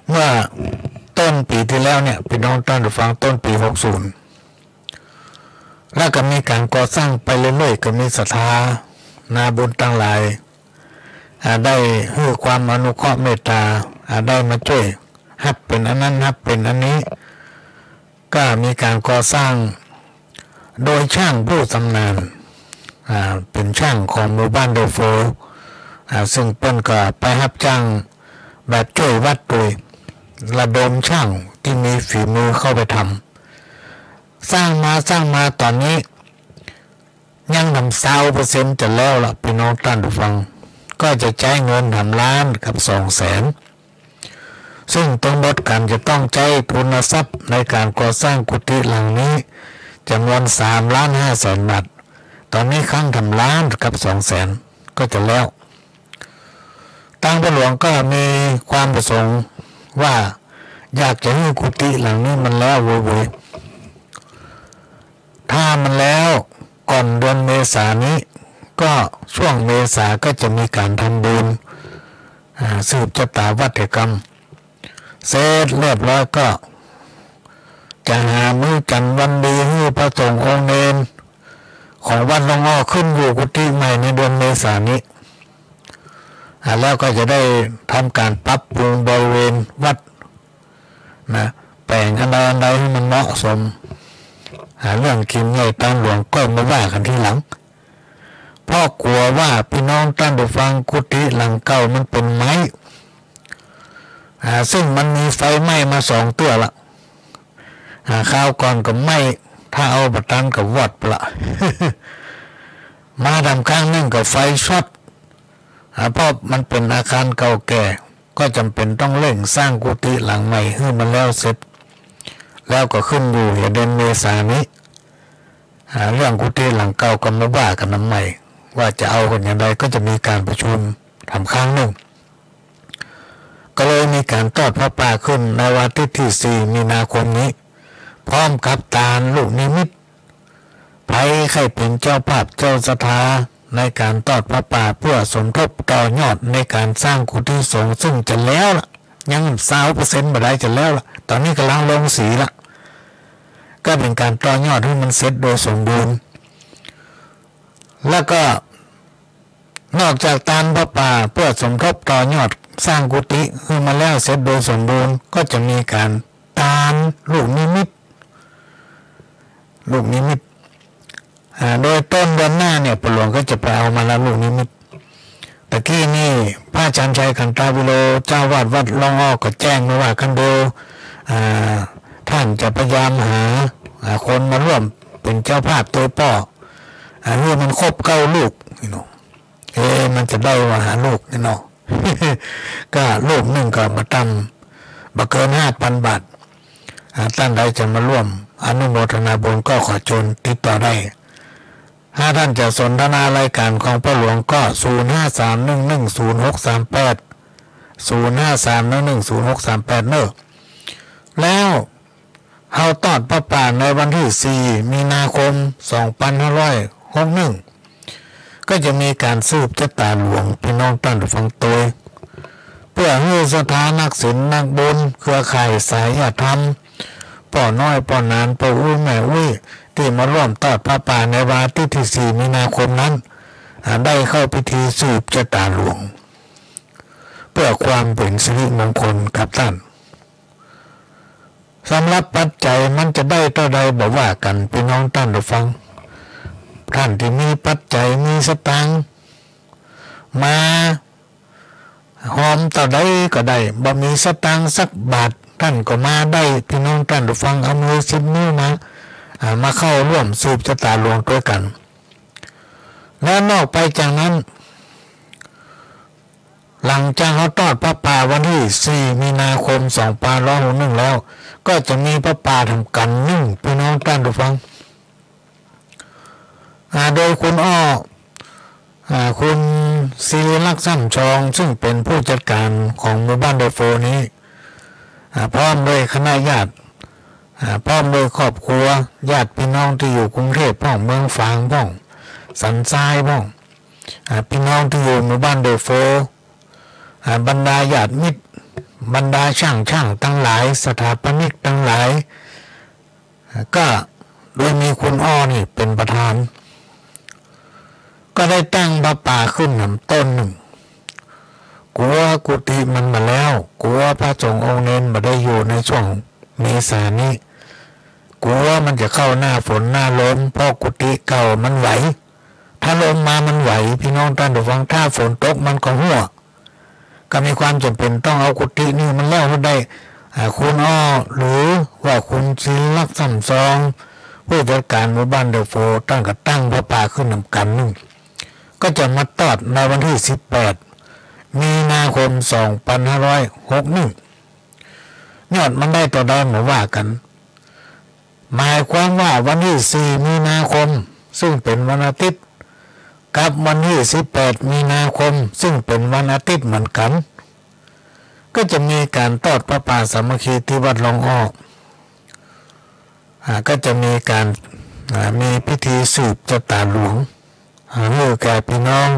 เมื่อต้นปี๋ตี้แล้วเนี่ย ปี้น้องต้านผู้ฟัง ต้นปี๋หกสิบ แล้วก็มีก๋านก่อสร้างไปเรื่อยๆ ก็มีศรัทธานาบุญตังหลาย อ่า ได้หื้อความอนุเคราะห์เมตต๋า อ่า ได้มาจ้วยฮับเป๋นอันนั้นฮับเป๋นอันนี้ ก็มีก๋านก่อสร้างโดยจ้างผู้ชำนาญ อ่า เป๋นจ้างของหมู่บ้านดอยโฟ อ่า ซึ่งเปิ้นก็ไปฮับจ้างแบบจ้วยวัดโดยระดมจ้างตี้มีฝีมือเข้าไปทำ สร้างมาสร้างมาต๋อนนี้ ยังทำซาวเปอร์เซ็นต์จะแล้วละ ปี้น้องต้านผู้ฟัง ก็จะใจ๊เงินสามล้านกับสองแสน ซึ่งตังหมดกั๋นจะต้องใจ๊ทุนทรัพย์ในก๋านก่อสร้างกุฏิหลังนี้จ๋ำนวนสามล้านห้าแสนบาท ต๋อนนี้ค้างสามล้านกับสองแสน ก็จะแล้ว ตางพ่อหลวงก็มีความประสงค์ว่าอยากจะหื้อกุฏิหลังนี้มันแล้วโวยๆ ถ้ามันแล้วก่อนเดือนเมษานี้ ก็ช่วงเมษาก็จะมีก๋านทำบุญ อ่า สืบจะต๋าวัตรกรรม เสร็จเรียบร้อยก็จะหามื้อจันทร์วันดีหื้อพระสงฆ์องค์เณรของวัดร่องอ้อขึ้นอยู่กุฏิใหม่ในเดือนเมษานี้ อ่า แล้วก็จะได้ทำก๋านปรับปรุงบริเวณวัดนะ แป๋งอันใดอันใดหื้อมันเหมาะสม อ่า เรื่องกิ๋นใหญ่ตานหลวงก็มาว่ากั๋นทีหลัง เพราะกั๋วว่าปี้น้องต้านผู้ฟัง กุฏิหลังเก่ามันเป๋นไม้ อ่า ซึ่งมันมีไฟไหม้มาสองเตื้อละ อ่า คราวก่อนก็ไหม้ ถ้าเอาบ่ตันก็วอดไปละ มาต๋ามครั้งนึ่งก็ไฟช็อต อ่า เพราะมันเป๋นอาคารเก่าแก่ ก็จ๋ำเป๋นต้องเร่งสร้างกุฏิหลังใหม่หื้อมันแล้วเสร็จ แล้วก็ขึ้นอยู่เหียเดือนเมษานี้ อ่า เรื่องกุฏิหลังเก่าก็มาว่ากั๋นนำใหม่ ว่าจะเอากั๋นอย่างใด ก็จะมีก๋านประชุมต๋ามครั้งนึ่ง ก็เลยมีก๋านตอดผ้าป่าขึ้นในวันอาทิตย์ตี้สี่มีนาคมนี้ พร้อมกับตานลูกนิมิต ใผใค่เป๋นเจ้าภาพเจ้าศรัทธาในก๋านตอดผ้าป่าเปื้อสมทบต่อยอดในก๋านสร้างกุฏิสงฆ์ ซึ่งจะแล้วละ ยังซาวเปอร์เซ็นต์บ่ได้จะแล้วละ ต๋อนนี้ก่ำลังลงสีละ ก็เป๋นก๋านต่อยอดหื้อมันเสร็จโดยสมบูรณ์ แล้วก็ นอกจากตานผ้าป่าเปื้อสมทบต่อยอดสร้างกุฏิหื้อมันแล้วเสร็จโดยสมบูรณ์ ก็จะมีก๋านตานลูกนิมิต ลูกนิมิต อ่า โดยต้นเดือนหน้าเนี่ย พ่อหลวงก็จะไปเอามาละลูกนิมิต ตะกี้นี่พระชัญชัย ขันธวิโล เจ้าอาวาสวัดร่องอ้อก็แจ้งมาว่าคันโด อ่า ต้านจะพยายามหา อ่า คนมาร่วมเป๋นเจ้าภาพตวยป้อ อ่า หื้อมันครบเก้าลูกนี่เนาะ เอ๊ะ มันจะได้บ่ห้าลูกนี่เนาะ ก็ลูกนึ่งก็บ่ต่ำ บ่เกินห้าปันบาท อ่า ต้านใดจะมาร่วมอนุโมทนาบุญก็ขอเจิญติดต่อได้ ถ้าต้านจะสนทนารายก๋านของพ่อหลวงก็ ศูนย์ห้าสามหนึ่งหนึ่งศูนย์หกสามแปด ศูนย์ห้าสามหนึ่งหนึ่งศูนย์หกสามแปด เนาะ แล้ว เฮาตอดผ้าป่าในวันตี้สี่มีนาคมสองปันห้าร้อยหกนึ่ง ก็จะมีก๋านสืบจะต๋าหลวง ปี้น้องต้านผู้ฟังตวย เปื้อหื้อศรัทธานักศีลนักบุญ เครือข่ายสายญาติธรรม ป้อน้อยป้อหนาน ป้ออู้แม่อู้อี้ ตี้มาร่วมตอดผ้าป่าในวันอาทิตย์ตี้สี่มีนาคมนั้น อ่า ได้เข้าพิธีสืบจะต๋าหลวง เปื้อความเป๋นสิริมงคลกับต้าน สำหรับปัจจัยมันจะได้เต้าใดบ่ว่ากั๋น ปี้น้องต้านผู้ฟัง ต้านตี้มีปัจจัยมีสตางค์ มาฮอมเต้าใดก็ได้ บ่มีสตางค์สักบาท ต้านก็มาได้ ปี้น้องต้านผู้ฟัง เอามือสิบนิ้วมา อ่า มาเข้าร่วมสืบจะต๋าหลวงตวยกั๋น และนอกไปจากนั้น หลังจากเฮาตอดผ้าป่าวันตี้สี่มีนาคมสองปันห้าร้อยหกนึ่งแล้ว ก็จะมีผ้าป่าแถมกั๋นนึ่ง ปี้น้องต้านผู้ฟัง อ่า โดยคุณอ้อ อ่า คุณศิริลักษณ์ ซ่ำชอง ซึ่งเป๋นผู้จัดก๋านของหมู่บ้านดอยโฟนี้ อ่า พร้อมด้วยคณะญาติ อ่า พร้อมด้วยครอบครัว ญาติปี้น้องตี้อยู่กรุงเทพฯพ่อง เมืองฝางพ่อง สันทรายพ่อง อ่า ปี้น้องตี้อยู่หมู่บ้านดอยโฟ อ่า บรรดาญาติมิตร บรรดาช่างๆ ตังหลาย สถาปนิกตังหลาย อ่า ก็โดยมีคุณอ้อนี่เป๋นประธาน ก็ได้ตั้งผ้าป่าขึ้นแหมต้นนึ่ง กั๋วกุฏิมันบ่แล้ว กั๋วพระสงฆ์องค์เณรบ่ได้อยู่ในช่วงเมษานี้ กั๋วมันจะเข้าหน้าฝนหน้าลม เพราะกุฏิเก่ามันไหว ถ้าลมมามันไหว ปี้น้องต้านผู้ฟัง ถ้าฝนตกมันก็ฮั่ว ก็มีความจ๋ำเป๋นต้องเอากุฏินี่มันแล้วหื้อได้ อ่า คุณอ้อ หรือว่าคุณศิริลักษณ์ ซ่ำชอง ผู้จัดก๋านหมู่บ้านดอยโฟ ต้านก็ตั้งผ้าป่าขึ้นแถมกั๋นนึ่ง ก็จะมาตอดในวันตี้สิบแปด มีนาคม สองปันห้าร้อยหกหนึ่ง ยอดมันได้เต้าใดมาว่ากั๋น หมายความว่าวันตี้สี่มีนาคม ซึ่งเป๋นวันอาทิตย์ กับวันตี้สิบแปดมีนาคม ซึ่งเป๋นวันอาทิตย์เหมือนกั๋น ก็จะมีก๋านตอดผ้าป่าสามัคคีตี้วัดร่องอ้อ อ่า ก็จะมีก๋าน อ่า มีพิธีสืบจะต๋าหลวง อ่า หื้อแก่ปี้น้อง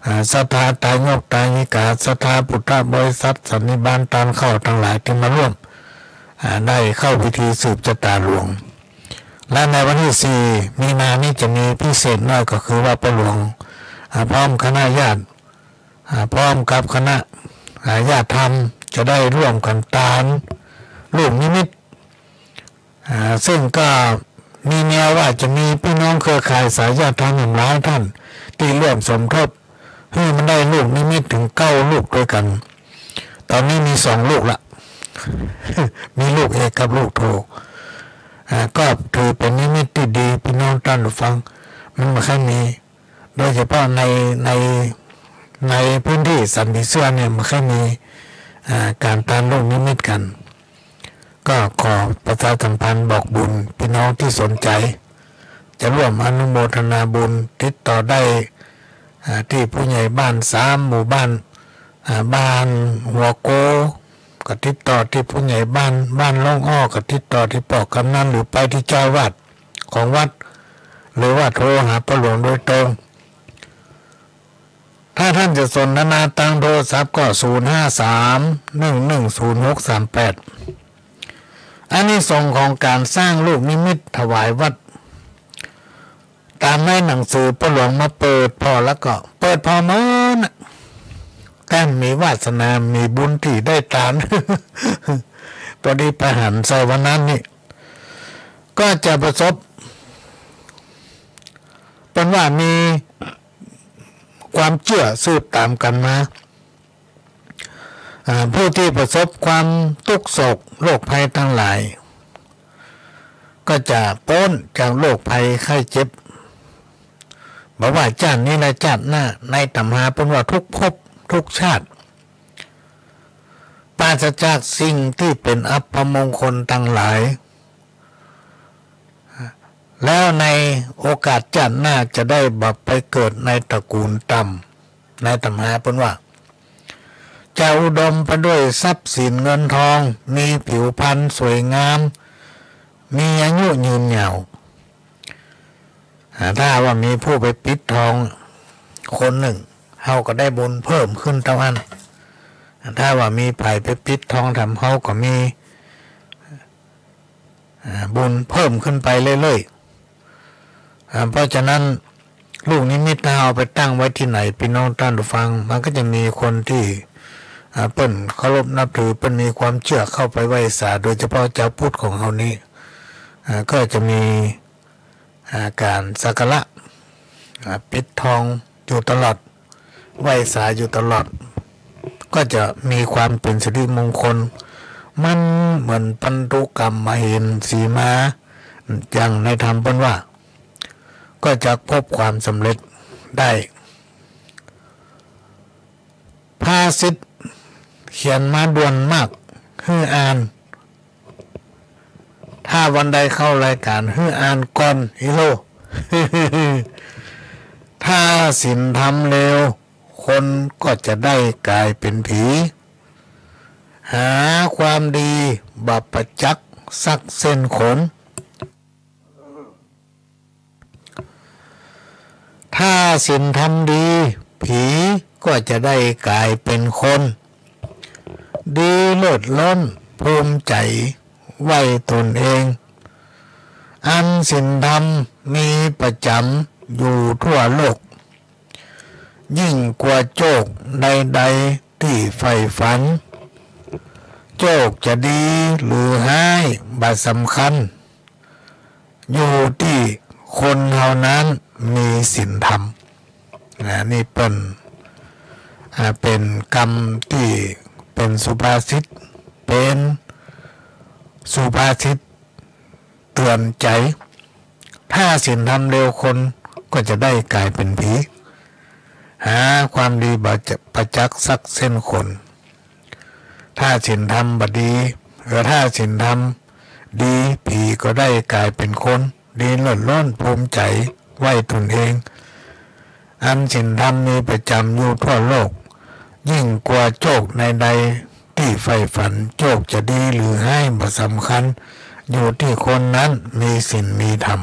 อ่า ศรัทธาไตรโยคไตรยิกา ศรัทธาพุทธบริษัท สันนิบาตตานเข้าตังหลายตี้มาร่วม อ่า ได้เข้าพิธีสืบจะต๋าหลวง และในวันตี้สี่มีนานี้จะมีพิเศษหน้อยก็คือว่าป้อหลวง อ่า พร้อมคณะญาติ อ่า พร้อมกับคณะ อ่า ญาติธรรมจะได้ร่วมกั๋นตานลูกนิมิต อ่า ซึ่งก็มีแนวว่าจะมีปี้น้องเครือข่ายสายญาติธรรมหลายต้านตี้ร่วมสมทบ หื้อมันได้ลูกนิมิตเถิงเก้าลูกตวยกั๋น ต๋อนนี้มีสองลูกละ มีลูกเอกกับลูกโท อ่า ก็ถือเป๋นนิมิตตี้ดี ปี้น้องต้านฟัง มันบ่ค่อยมี โดยเฉพาะใน ใน ในพื้นตี้สันผีเสื้อเนี่ย บ่ค่อยมี อ่า ก๋านตานลูกนิมิตกั๋น ก็ขอประชาสัมพันธ์บอกบุญปี้น้องตี้สนใจ๋ จะร่วมอนุโมทนาบุญ ติดต่อได้ อ่า ตี้ผู้ใหญ่บ้านสามหมู่บ้าน อ่า บ้านหัวโก ก็ติดต่อตี้ผู้ใหญ่บ้าน บ้านร่องอ้อ ก็ติดต่อตี้ป้อกำนัน หรือไปตี้เจ้าอาวาสของวัด หรือว่าโทรหาป้อหลวงโดยตรง ถ้าต้านจะสนทนาตางโทรศัพท์ก็ ศูนย์ห้าสาม หนึ่งหนึ่งศูนย์ หกสามแปด อานิสงส์ของก๋านสร้างลูกนิมิตถวายวัด ต๋ามในหนังสือป้อหลวงมาเปิดผ่อแล้วก็เปิดผ่อเมินน่ะ แต่มีวาสนามีบุญตี้ได้ตาน ปอดีไปหันใส่วันนั้นนี่ ก็จะประสบ เปิ้นว่ามีความเจื้อสืบต๋ามกั๋นมา อ่า ผู้ตี้ประสบความตุ๊กข์โศกโรคภัยตังหลาย ก็จะป๊นจากโรคภัยไข้เจ็บ บ่ว่าจ้าตินี้และจ้าติหน้า ในต๋ำราเปิ้นว่าทุกภพทุกชาติ ปราศจากสิ่งตี้เป๋นอัปมงคลตังหลาย แล้วในโอกาสจ้าติหน้าจะได้บ่ไปเกิดในตระกูลต่ำ ในต๋ำราเปิ้นว่า จะอุดมไปด้วยทรัพย์สินเงินทอง มีผิวพรรณสวยงาม มีอายุยืนยาว อ่า ถ้าว่ามีผู้ไปปิดทองคนนึ่ง เฮาก็ได้บุญเพิ่มขึ้นเต้าอั้น ถ้าว่ามีใผไปปิดทองแถม เฮาก็มี อ่า บุญเพิ่มขึ้นไปเรื่อยๆ อ่า เพราะฉะนั้น ลูกนิมิตถ้าเอาไปตั้งไว้ตี้ไหน ปี้น้องต้านผู้ฟัง มันก็จะมีคนตี้ อ่า เปิ้นเคารพนับถือ เปิ้นมีความเจื้อเข้าไปไหว้สา โดยเฉพาะจาวพุทธของเฮานี้ อ่า ก็จะมี อ่า ก๋านสักการะ อ่า ปิดทองอยู่ตลอด ไหว้สาอยู่ตลอด ก็จะมีความเป๋นสิริมงคล มันเหมือนปันธุกรรมมเหสีมา อย่างในธรรมเปิ้นว่า ก็จะพบความสำเร็จได้ ภาษิตเขียนมาด่วนมาก หื้ออ่าน ถ้าวันใดเข้ารายการ หื้ออ่านก่อนอีโล ถ้าศีลธรรมเลว คนก็จะได้ก๋ายเป๋นผี หาความดีบ่ประจักษ์สักเส้นขน ถ้าศีลธรรมดี ผีก็จะได้ก๋ายเป๋นคน ดีเลิศล้นภูมิใจ๋ไหว้ต๋นเอง อันศีลธรรมมีประจ๋ำอยู่ทั่วโลก ยิ่งกว่าโจคใดๆ ตี้ใฝ่ฝัน โจคจะดีหรือฮ้ายบ่สำคัญ อยู่ตี้คนเฮานั้นมีศีลธรรม นะ นี่เปิ้น อ่า เป๋นกำตี้เป๋นสุภาษิต เป๋นสุภาษิตเตื๋อนใจ๋ ถ้าศีลธรรมเลวคนก็จะได้ก๋ายเป๋นผี หาความดีบ่ประจักษ์สักเส้นคน ถ้าศีลธรรมบ่ดี เออ ถ้าศีลธรรมดี ผีก็ได้ก๋ายเป๋นคน ดีเลิศล้นภูมิใจ๋ไหว้ต๋นเอง อันศีลธรรมมีประจ๋ำอยู่ทั่วโลก ยิ่งกว่าโจคใดๆ ตี้ใฝ่ฝัน โจคจะดีหรือฮ้ายบ่สำคัญ อยู่ตี้คนนั้นมีศีลมีธรรม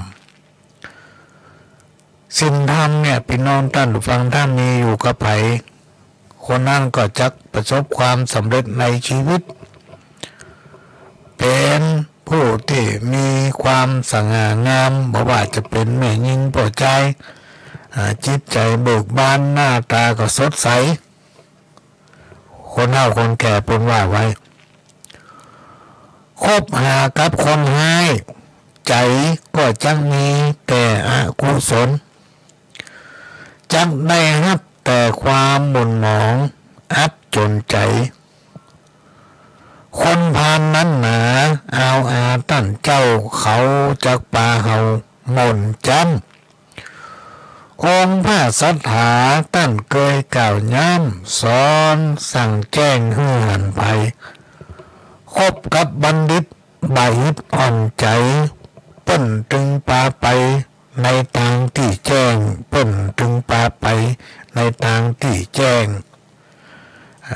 ศีลธรรมเนี่ย ปี้น้องต้านผู้ฟัง ถ้ามีอยู่กับใผ คนนั้นก็จักประสบความสำเร็จในชีวิต เป๋นผู้ตี้มีความสง่างาม บ่ว่าจะเป๋นแม่ญิงป้อจาย อ่า จิตใจ๋เบิกบาน หน้าต๋าก็สดใส คนเฒ่าคนแก่เปิ้นว่าไว้ คบหากับคนฮ้าย ใจ๋ก็จักมีแต่อกุศล จักได้ฮับแต่ความหม่นหมอง อับจ๋นใจ๋ คนพาลนั้นหนา อาวอาต้านเจ้า เขาจักปาเฮาหม่นจ๊ำ องค์พระสัตถาต้านเกยกล่าวย้ำ สอนสั่งแจ้งหื้อหันไป คบกับบัณฑิตบ่อิดอ่อนใจ๋ เปิ้นตึงปาไปในตางตี้แจ้ง เปิ้นตึงปาไปในตางตี้แจ้ง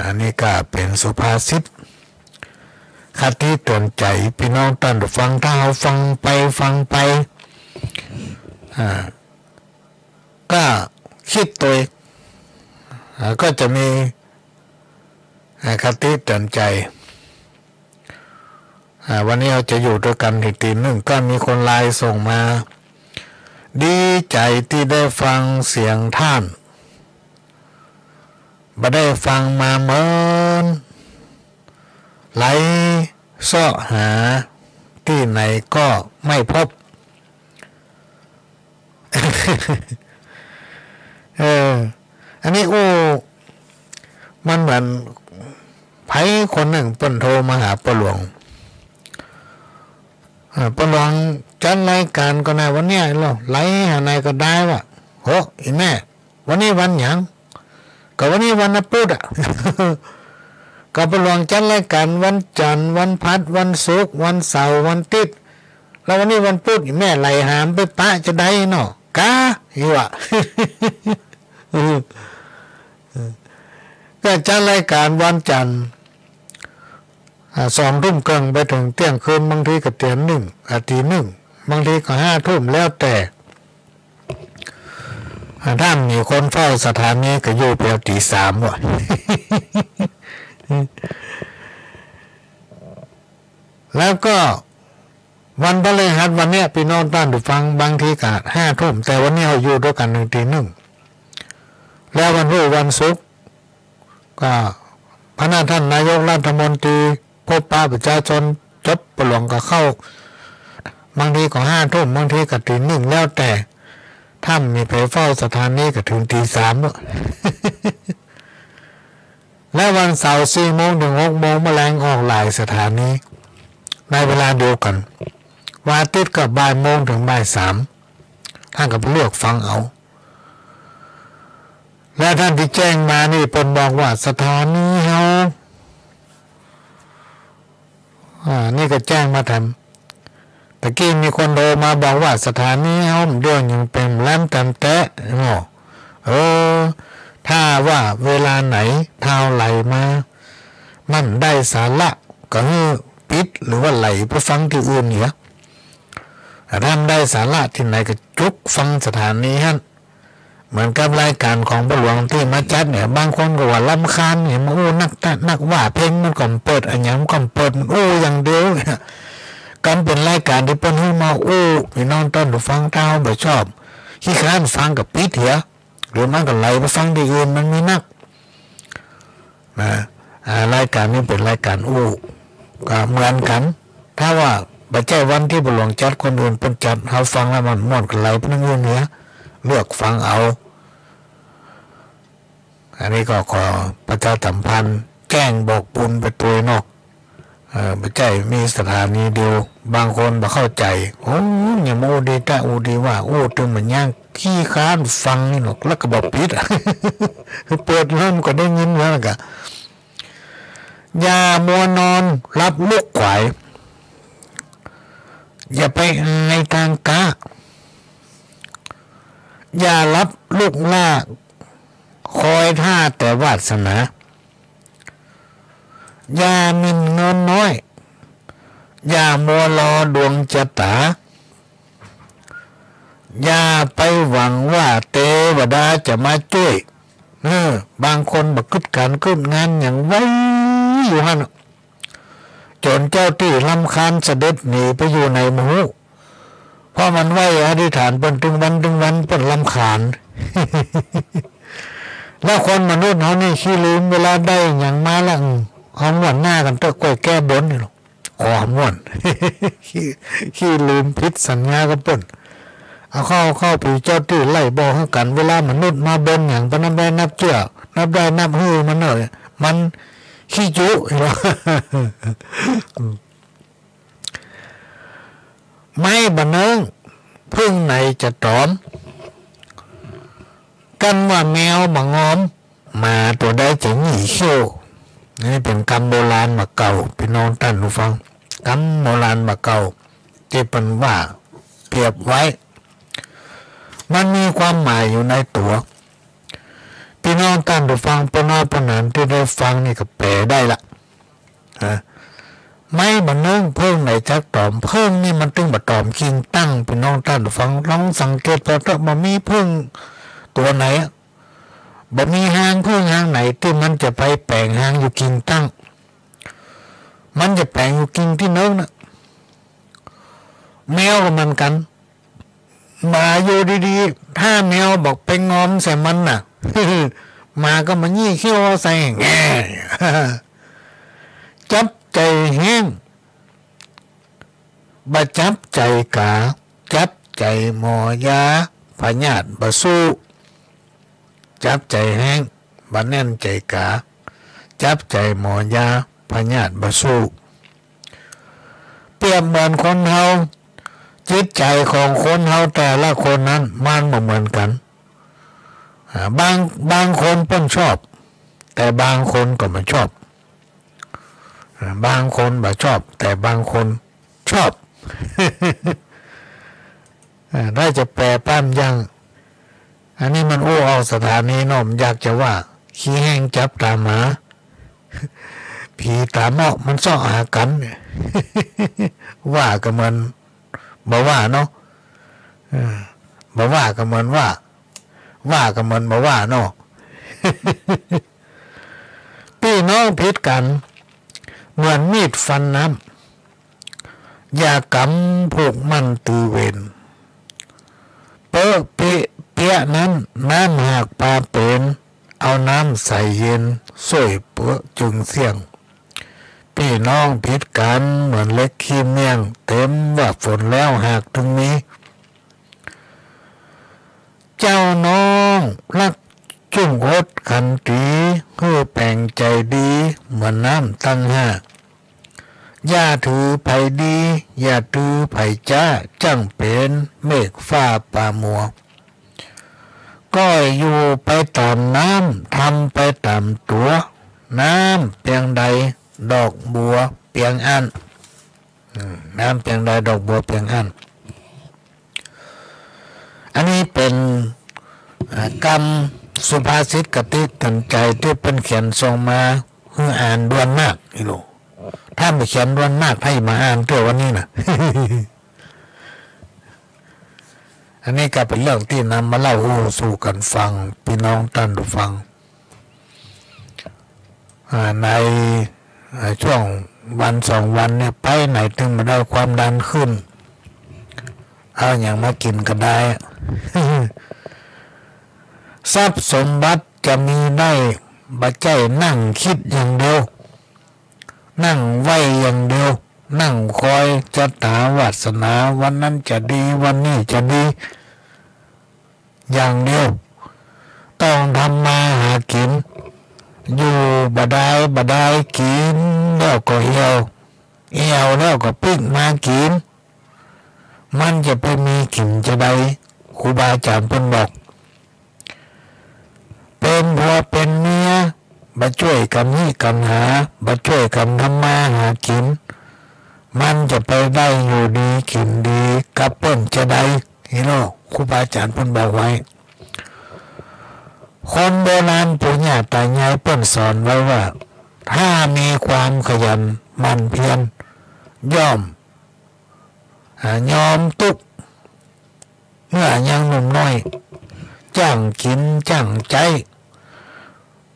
อันนี้ก็เป๋นสุภาษิต คติเตื๋อนใจ๋ปี้น้องต้านผู้ฟัง ถ้าเฮาฟังไปฟังไป อ่า ก็กึ๊ดตวย อ่า ก็จะมี อ่า คติเตื๋อนใจ๋ อ่า วันนี้เฮาจะอยู่ตวยกั๋นตี้ ตี้นึ่ง ก็มีคนไลน์ส่งมา ดีใจ๋ตี้ได้ฟังเสียงต้าน บ่ได้ฟังมาเมิน ไลเซาะหาตี้ไหนก็ไม่พบ เออ อันนี้อู้ มันเหมือนใผคนนึ่งเปิ้นโทรมาหาป้อหลวง อ่า ป้อหลวงจัดรายก๋านก่อนา วันเนี้ยเนาะ ไลหาไหนก็ได้วะ โห อี่แม่ วันนี้วันหยัง ก็วันนี้วันพุธอะ ก็ป้อหลวงจัดรายก๋านวันจันทร์ วันพฤหัส วันศุกร์ วันเสาร์ วันอาทิตย์ แล้ววันนี้วันพุธ อี่แม่ไลหาไปปะจะได้เนาะ กา อี่วะ ก็จัดรายก๋านวันจันทร์ อ่า สองทุ่มเกิ่งไปเถิงเตี้ยงคืน บางทีก็เตียนึ่ง อ่า ตีนึ่ง บางทีก็ห้าทุ่ม แล้วแต่ อ่า ถ้ามีคนเฝ้าสถานีก็อยู่ไปเอาตีสามวะ แล้วก็วันพฤหัสวันเนี้ย ปี้น้องต้านผู้ฟัง บางทีก็ห้าทุ่ม แต่วันนี้เฮาอยู่ตวยกั๋นเถิงตีนึ่ง แล้ววันพุธวันศุกร์ ก็พนักท่านนายกรัฐมนตรีพบปะประชาชนจบ ป้อหลวงก็เข้า บางทีก็ห้าทุ่ม บางทีก็ตีนึ่ง แล้วแต่ ถ้ามีใผเฝ้าสถานีก็เถิงตีสาม และวันเสาร์สี่โมงเถิงหกโมง แมลงออกหลายสถานี ในเวลาเดียวกั๋น วันอาทิตย์ก็บ่ายโมงเถิงบ่ายสาม ต้านก็ไปเลือกฟังเอา และต้านตี้แจ้งมานี่เปิ้นบอกว่าสถานีเฮา อ่า นี่ก็แจ้งมาแถม ตะกี้มีคนโทรมาบอกว่าสถานีเฮาเดี๋ยวยังเป๋นแหลมแต๋มแต๊ะเนาะ เออ ถ้าว่าเวลาไหน ถ้าไลมา มันได้สาระ ก็หื้อปิด หรือว่าไลไปฟังตี้อื่นเหีย ถ้ามันได้สาระตี้ไหนก็จุกฟังสถานีหั้น เหมือนกับรายก๋านของป้อหลวงตี้มาจัดเนี่ย บางคนก็ว่ารำคาญเนี่ย มาอู้นักตะ นักว่าเพลงมันก็บ่เปิด อะหยังมันก็บ่เปิด มันอู้อย่างเดียวเนี่ย กำเป๋นรายก๋านตี้เปิ้นหื้อมาอู้ ปี้น้องต้านผู้ฟัง ถ้าเฮาบ่ชอบ ขี้คร้านฟังก็ปิดเหีย หรือมันก็ไลไปฟังตี้อื่น มันมีนัก นะ อ่า รายก๋านนี้เป๋นรายก๋านอู้ ก็เหมือนกั๋น ถ้าว่าบ่ใจ้วันตี้ป้อหลวงจัด คนอื่นเปิ้นจัด เฮาฟังแล้วมันม่วนก็ไลไปตี้อื่นเหีย เลือกฟังเอา อันนี้ก็ขอประชาสัมพันธ์ แจ้งบอกบุญไปตวยเนาะ เ เออ บ่ใจ้มีสถานีเดียว บางคนบ่เข้าใจ๋ โอ้ อย่ามาอู้ดีต๊ะอู้ดีว่า อู้ตึงบ่าย่างขี้คร้านฟังนี่หรอก แล้วก็บ่ปิดอะ เปิดแล้วมันก็ได้ยินแล้วก็ อย่ามัวนอนหลับลุกขวาย อย่าไปอายตางก๊า อย่าหลับลุกล้า คอยท่าแต่วาสนา อย่าหมิ่นเงินน้อย อย่ามัวรอดวงจะต๋า อย่าไปหวังว่าเตวดาจะมาจ้วย เออ บางคนบ่กึ๊ดก๋านกึ๊ดงานหยัง ไหว้อยู่หั้นน่ะ จ๋นเจ้าตี้รำคาญเสด็จหนีไปอยู่ไหนบ่ฮู้ เพราะมันไหว้อธิษฐานเปิ้นตึงวันตึงวัน เปิ้นรำคาญ แล้วคนมนุษย์เฮานี่ขี้ลืม เวลาได้หยังมาแล้ว อืม เอาม่วนหน้ากั๋นเต๊อะ ก้อยแก้บนนี่หรอก ขอม่วน ขี้ ขี้ลืมผิดสัญญากับเปิ้น เอาเข้า เข้าผีเจ้าตี้ไล่บ่หื้อกั๋น เวลามนุษย์มาบนหยัง ปะนับได้นับเจื้อ นับได้นับหื้อมันเน่อ มันขี้จุ ไม้บ่ะเนิ่ง ผึ้งไหนจะต๋อม กำว่าแมวบ่งอม หมาตั๋วใดจะหยี่เขี้ยว นี่เป๋นกำโบราณบ่าเก่า ปี้น้องต้านผู้ฟัง กำโบราณบ่าเก่า ตี้เปิ้นว่าเปรียบไว้ มันมีความหมายอยู่ในตั๋ว ปี้น้องต้านผู้ฟัง ป้อน้อยป้อหนานตี้ได้ฟังนี่ก็แป๋ได้ละ ฮะ ไม้บ่ะเนิ่ง เผิ้งไหนจักต๋อม เผิ้งนี่มันตึงบ่ต๋อมกิ่งตั้ง ปี้น้องต้านผู้ฟัง ลองสังเกตผ่อเต๊อะ บ่มีเผิ้งตั๋วไหนอะ บ่มีฮางเผิ้งฮางไหนตี้มันจะไปแป๋งฮางอยู่กิ่งตั้ง มันจะแป๋งอยู่กิ่งตี้เนิ่งน่ะ แมวก็เหมือนกั๋น หมาอยู่ดีๆ ถ้าแมวบ่ไปงอมใส่มันน่ะ หมาก็มาหยี่เขี้ยวใส่ แง่ จับใจ๋แฮง บ่จับใจ๋ก๋า จับใจ๋หมอยา พยาธิบ่สู้ จับใจ๋แฮง บ่แน่นใจ๋ก๋า จับใจ๋หมอยา พยาธิบ่สู้ เปรียบเหมือนคนเฮา จิตใจ๋ของคนเฮาแต่ละคนนั้นมันบ่เหมือนกั๋น อ่า บาง บางคนเปิ้นชอบ แต่บางคนก็บ่ชอบ อ่า บางคนบ่ชอบ แต่บางคนชอบ อ่า ถ้าจะแป๋ป้ำยัง อันนี้มันอู้ออกสถานีเนาะ มันอยากจะว่า ขี้แฮงจับต๋าหมา ผีต๋าเมาะมันเซาะหากั๋น ว่าก็เหมือนบ่ว่าเนาะ เออ บ่ว่าก็เหมือนว่า ว่าก็เหมือนบ่ว่าเนาะ ปี้น้องผิดกั๋น เหมือนมีดฟันน้ำ อย่ากำผูกมั่นตือเวร เป๊อะเป๊ะเปี้ยะนั้น น้ำหากปาเป๋น เอาน้ำใสเย็น ซ่วยเป๊อะจึงเสี้ยง ปี้น้องผิดกั๋น เหมือนเหล็กขี้เมี่ยง เต็มว่าฝนแล้วหากตึงมี เจ้าน้องฮักจุ่งอดขันตี หื้อแป๋งใจ๋ดี เหมือนน้ำตังห้า อย่าถือใผดี อย่าถือใผจ๊า จั้งเป๋นเมฆฟ้าป่ามัว ก้อยอยู่ไปต๋ามน้ำ ทำไปต๋ามตั๋ว น้ำเปียงใด ดอกบัวเปียงอั้น อืม น้ำเปียงใด ดอกบัวเปียงอั้น อันนี้เป๋น อ่า กำสุภาษิตคติเตื๋อนใจ๋ตี้เปิ้นเขียนส่งมาหื้ออ่านด่วนมาก อีหลู ถ้าบ่เขียนด่วนมาก ใผมาอ่านเตื้อวันนี้น่ะ อันนี้ก็เป๋นเรื่องตี้นำมาเล่าอู้สู่กั๋นฟัง ปี้น้องต้านผู้ฟัง อ่า ใน อ่า ช่วงวันสองวันเนี่ย ไปไหนตึงบ่ได้ ความดันขึ้น เอาหยังมากิ๋นก็ได้ ทรัพย์สมบัติจะมีได้ บ่ใจ้นั่งกึ๊ดอย่างเดียว นั่งไหว้อย่างเดียว นั่งคอยจะต๋าวาสนา วันนั้นจะดี วันนี้จะดี อย่างเดียว ต้องทำมาหากิ๋น อยู่บ่ได้บ่ได้ กิ๋นแล้วก็เหี่ยว แอ่วแล้วก็ปิ๊กมากิ๋น มันจะไปมีกิ๋นจาใด ครูบาอาจ๋ารย์เปิ้นบอก เป๋นผัวเป๋นเมีย บ่จ้วยกั๋นฮี้กั๋นหา บ่จ้วยกั๋นทำมาหากิ๋น มันจะไปได้อยู่ดีกิ๋นดีกับเปิ้นจาใด นี่เนาะ ครูบาอาจ๋ารย์เปิ้นบอกไว้ คนโบราณปู่ย่าต๋ายายเปิ้นสอนไว้ว่า ถ้ามีความขยันหมั่นเพียร ย่อม อ่า ยอมตุ๊ก เมื่อยังหนุ่มน้อย จ้างกิ๋นจ้างใจ๊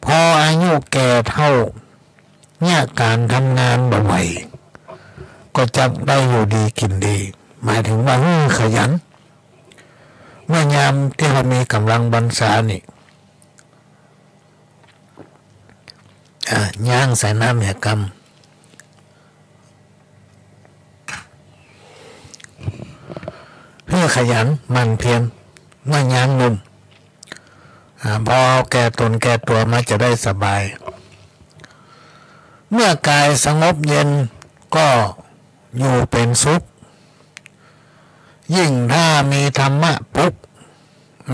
พออายุแก่เฒ่า เยียะก๋านทำงานบ่ไหว ก็จักได้อยู่ดีกิ๋นดี หมายถึงว่า หื้อขยัน เมื่อยามตี้เฮามีก๋ำลังบรรษานี่ อ่า ย่างใส่น้ำแหกำ หื้อขยันหมั่นเพียร เมื่อยามหนุ่ม อ่า พอแก่ต๋นแก่ตั๋วมาจะได้สบาย เมื่อกายสงบเย็นก็อยู่เป๋นสุข ยิ่งถ้ามีธรรมะปลุก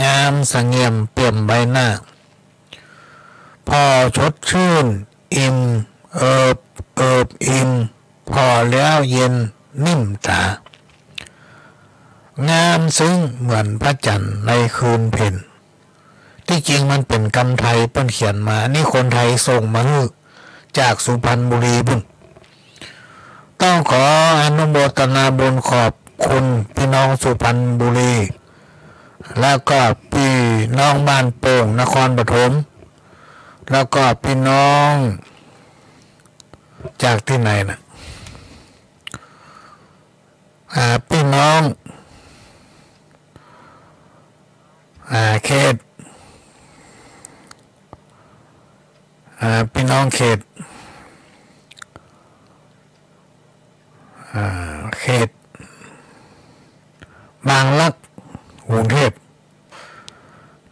งามสง่ำเปี่ยมใบหน้า ผ่อสดชื่น อิ่มเอิบ เอิบอิ่ม ผ่อแล้วเย็นนิ่มต๋า งามซึ้งเหมือนพระจันทร์ในคืนเพ็ญ ตี้จริงมันเป๋นกำไทยเปิ้นเขียนมา อันนี้คนไทยส่งมาหื้อ จากสุพรรณบุรีปู้น ต้องขออนุโมทนาบุญขอบคุณพี่น้องสุพรรณบุรี แล้วก็พี่น้องบ้านโป่งนครปฐม แล้วก็พี่น้องจากตี้ไหนนะ อ่า พี่น้อง อ่า เขต อ่า พี่น้องเขต อ่า เขตบางรัก กรุงเทพฯ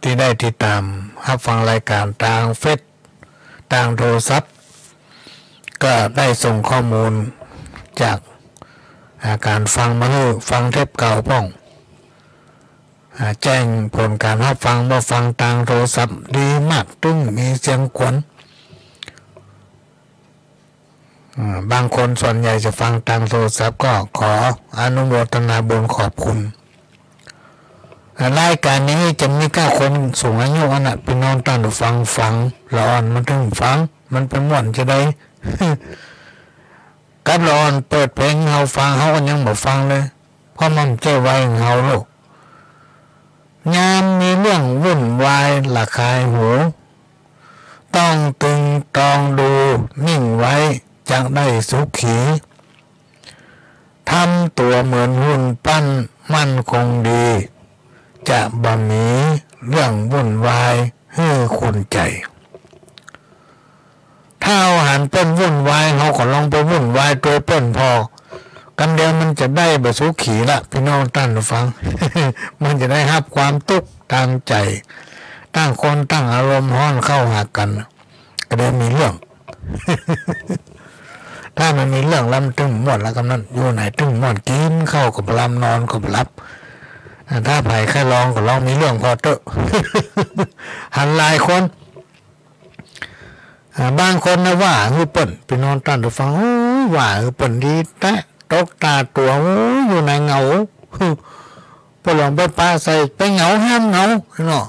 ตี้ได้ติดต๋ามฮับฟังรายก๋านตางเฟซ ตางโทรศัพท์ ก็ได้ส่งข้อมูลจาก อ่า ก๋านฟังมาหื้อ ฟังเทปเก่าพ่อง อ่า แจ้งผลก๋านฮับฟังว่าฟังตางโทรศัพท์ดีมาก ตึงมีเสียงขวัญ อ่า บางคนส่วนใหญ่จะฟังตางโทรศัพท์ ก็ขออนุโมทนาบุญขอบคุณ อ่า รายก๋านนี้จะมีก้าคนสูงอายุอันน่ะ พี่น้องต้านฟัง ฟังละอ่อนมันตึงฟัง มันไปม่วนจาใด กับละอ่อนเปิดเพลงหื้อเฮาฟัง เฮาก็ยังบ่ฟังเลย เพราะมันบ่ใจ้วัยของเฮาลูก ยามมีเรื่องวุ่นวายระคายหู ต้องตึงตองดูนิ่งไว้ จักได้สุขี ทำตั๋วเหมือนหุ่นปั้นมั่นคงดี จะบ่มีเรื่องวุ่นวายหื้อขุ่นใจ๋ ถ้าเฮาหันเปิ้นวุ่นวาย เฮาก็ลองไปวุ่นวายตวยเปิ้นผ่อ กำเดียวมันจะได้บ่สุขีละ พี่น้องต้านฟัง มันจะได้ฮับความตุ๊กข์ตางใจ๋ ต่างคนต่างอารมณ์ฮ้อนเข้าหากั๋น ก็เลยมีเรื่อง ถ้ามันมีเรื่องแล้วมันตึงม่วนแล้ว กำนั้นอยู่ไหนตึงม่วน กิ๋นข้าวก็บ่ลำ นอนก็บ่หลับ อ่า ถ้าใผใค่ลองก็ลองมีเรื่องผ่อเต๊อะ หันหลายคน อ่า บางคนนะว่าหื้อเปิ้น พี่น้องต้านฟัง โอ้ย ว่าหื้อเปิ้นดีแต๊ ตกต๋าตั๋ว โอ้ย อยู่ไหนเหงา เปิ้นลองไปปะใส่ ไปเหงาห้ามเหงาเนาะ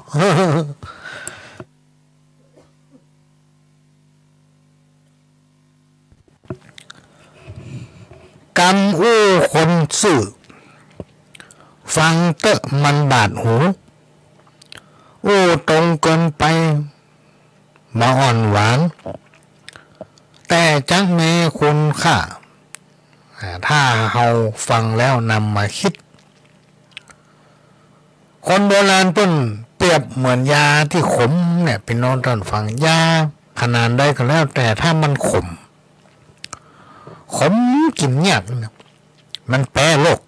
กำอู้คนซื่อ ฟังเต๊อะมันบาดหู อู้ตรงเกินไป บ่อ่อนหวาน แต่จักมีคุณค่า อ่า ถ้าเฮาฟังแล้วนำมาคิด คนโบราณเปิ้นเปรียบเหมือนยาตี้ขมเนี่ย พี่น้องต้านฟัง ยาขนาดใดก็แล้วแต่ ถ้ามันขม ขมกิ๋นยากเนี่ย มันแป๊โรค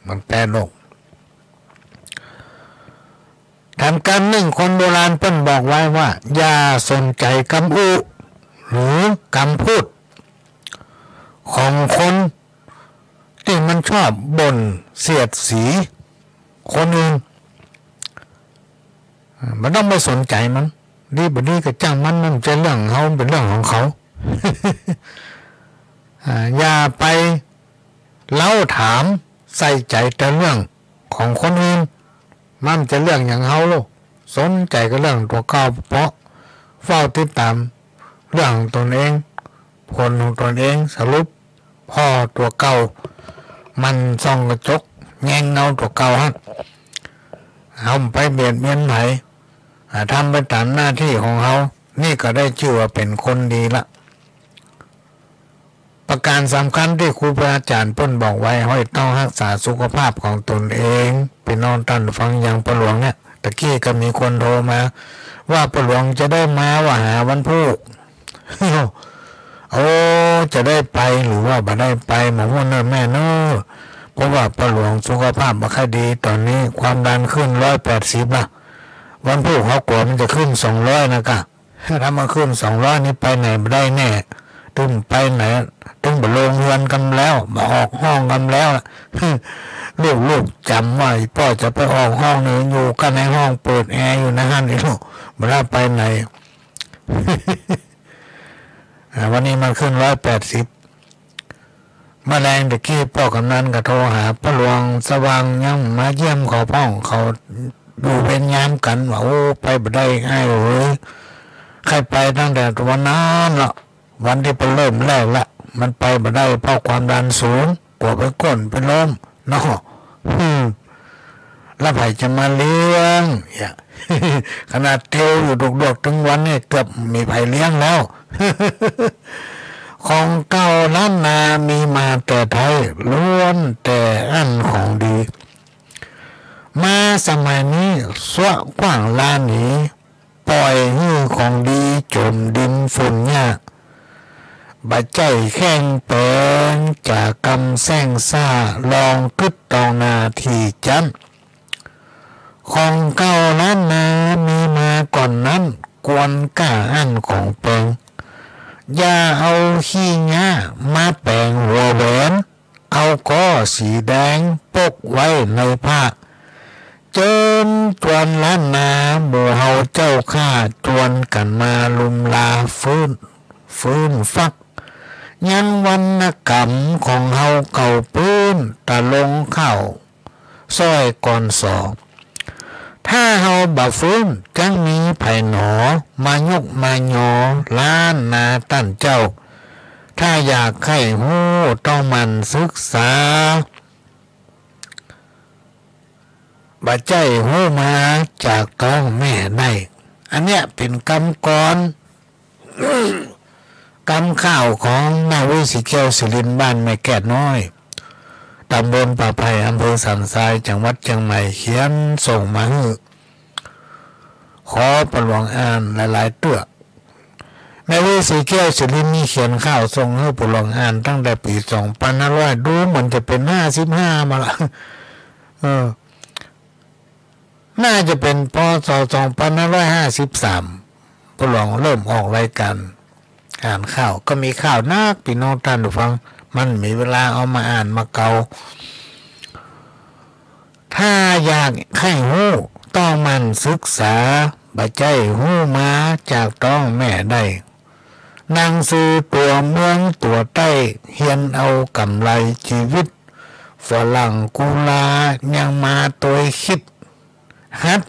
มันแป๊โรค แถมกำนึ่งคนโบราณเปิ้นบอกไว้ว่า อย่าสนใจ๋กำอู้ หรือกำพูด ของคนตี้มันชอบบ่นเสียดสีคนอื่น บ่ต้องไปสนใจ๋มัน ดีบ่ดีก็จ้างมัน มันบ่ใจ้เรื่องของเฮา มันเป๋นเรื่องของเขา อ่า อย่าไปเล้าถามใส่ใจ๋แต่เรื่องของคนอื่น มันบ่ใจ้เรื่องหยังเฮาโลก สนใจ๋กับเรื่องตั๋วเก่าเปาะ เฝ้าติดต๋ามเรื่องของตนเอง ผลของตนเอง สรุปผ่อตั๋วเก่า หมั่นส่องกระจก แยงเงาตั๋วเก่าหั้น เฮาบ่ไปเบียดเบียนใผ อ่า ทำไปต๋ามหน้าตี้ของเฮา นี่ก็ได้จื้อว่าเป๋นคนดีละ ประก๋านสำคัญตี้ครูบาอาจ๋ารย์เปิ้นบอกไว้ ห้อยต้องฮักษาสุขภาพของตนเอง ปี้น้องต้านฟัง อย่างป้อหลวงเนี่ย ตะกี้ก็มีคนโทรมา ว่าป้อหลวงจะได้มาว่าหาวันพูก โอ้ จะได้ไปหรือว่าบ่ได้ไป บ่ฮู้เน่อแม่เน่อ เพราะว่าป้อหลวงสุขภาพบ่ค่อยดี ต๋อนนี้ความดันขึ้นร้อยแปดสิบละ วันพูกเฮากั๋วมันจะขึ้นสองร้อยนะกะ ถ้ามันขึ้นสองร้อยนี่ไปไหนบ่ได้แน่ ตึงไปไหน ตึงบ่ลงเฮือนกำแล้ว บ่ออกห้องกำแล้ว ลูกๆจ๋ำว่าอีป้อจะไปออกห้องนี่ อยู่กั๋นในห้องเปิดแอร์อยู่นะหั้น ไอ้ลูก บ่ได้ไปไหน อ่า วันนี้มันขึ้นร้อยแปดสิบ เมื่อแลงตะกี้ป้อกำนันก็โทรหาป้อหลวงสว่าง ยังมาเยี่ยมเขาพ่อง เขาอยู่เวรยามกั๋น ว่า โอ้ ไปบ่ได้อ้ายเอ๋ย ใค่ไปตั้งแต่วันนั้นละ วันตี้เปิ้นเริ่มแรกละ มันไปบ่ได้เพราะความดันสูง กั๋วไปก้นไปล้มเนาะ อืม แล้วใผจะมาเลี้ยงเนี่ย ขนาดเตียวอยู่ดวกๆ ตึงวันนี่เกือบบ่มีใผเลี้ยงแล้ว ของเก่าล้านนามีมาแต่ไทย ล้วนแต่อั้นของดี มาสมัยนี้ สวะขว้างล้าหนี ป่อยหื้อของดีจ๋มดินฝุ่นหญ้า บ่ใจ้แข้งแป๋ง จ๋ากำแส้งซ่า ลองกึ๊ดตองนาถี่จั๊น ของเก่าล้านนามีมาก่อนนั้น ควรก้าอั้นของแป๋ง อย่าเอาขี้หญ้ามาแป๋งหัวแหวน เอาก้อสีแดงปกไว้ในผ้า เจิญจวนล้านนา หมู่เฮาเจ้าข้า จวนกั๋นมาลุมลาฟื้น ฟื้นฟัก ยังวรรณกรรมของเฮาเก่าปื้น ตะลงข้าว ซ้อยก่อนสอ ถ้าเฮาบ่ฟื้น จักมีใผหนอ มายกมายอ ล้านนาต้านเจ้า ถ้าอยากใค่ฮู้ ต้องหมั่นศึกษา บ่ใจ้ฮู้มาจากต๊องแม่ได้ อันเนี้ยเป๋นกำกลอน กำข่าวของนายวิศรีแก้วสุรินทร์ บ้านแม่แก้ดน้อย ต๋ำบลป่าไผ่ อำเภอสันทราย จังหวัดเจียงใหม่ เขียนส่งมาหื้อ ขอป้อหลวงอ่านหลายๆ เตื้อ นายวิศรีแก้วสุรินทร์นี่เขียนข่าวส่งหื้อป้อหลวงอ่านตั้งแต่ปี๋สองปันห้าร้อย ดูเหมือนจะเป๋นห้าสิบห้ามาละ เออ น่าจะเป๋น พ.ศ. สองปันห้าร้อยห้าสิบสาม ป้อหลวงเริ่มออกรายก๋านอ่านข่าว ก็มีข่าวนัก ปี้น้องต้านผู้ฟัง มันมีเวลาเอามาอ่านมาเกา ถ้าอยากใค่ฮู้ ต้องหมั่นศึกษา บ่ใจ้ฮู้มาจากต๊องแม่ได้ หนังสือตั๋วเมืองตั๋วใต้ เฮียนเอาก๋ำไรจีวิต ฝรั่งกุลายังมาตวยคิด หัด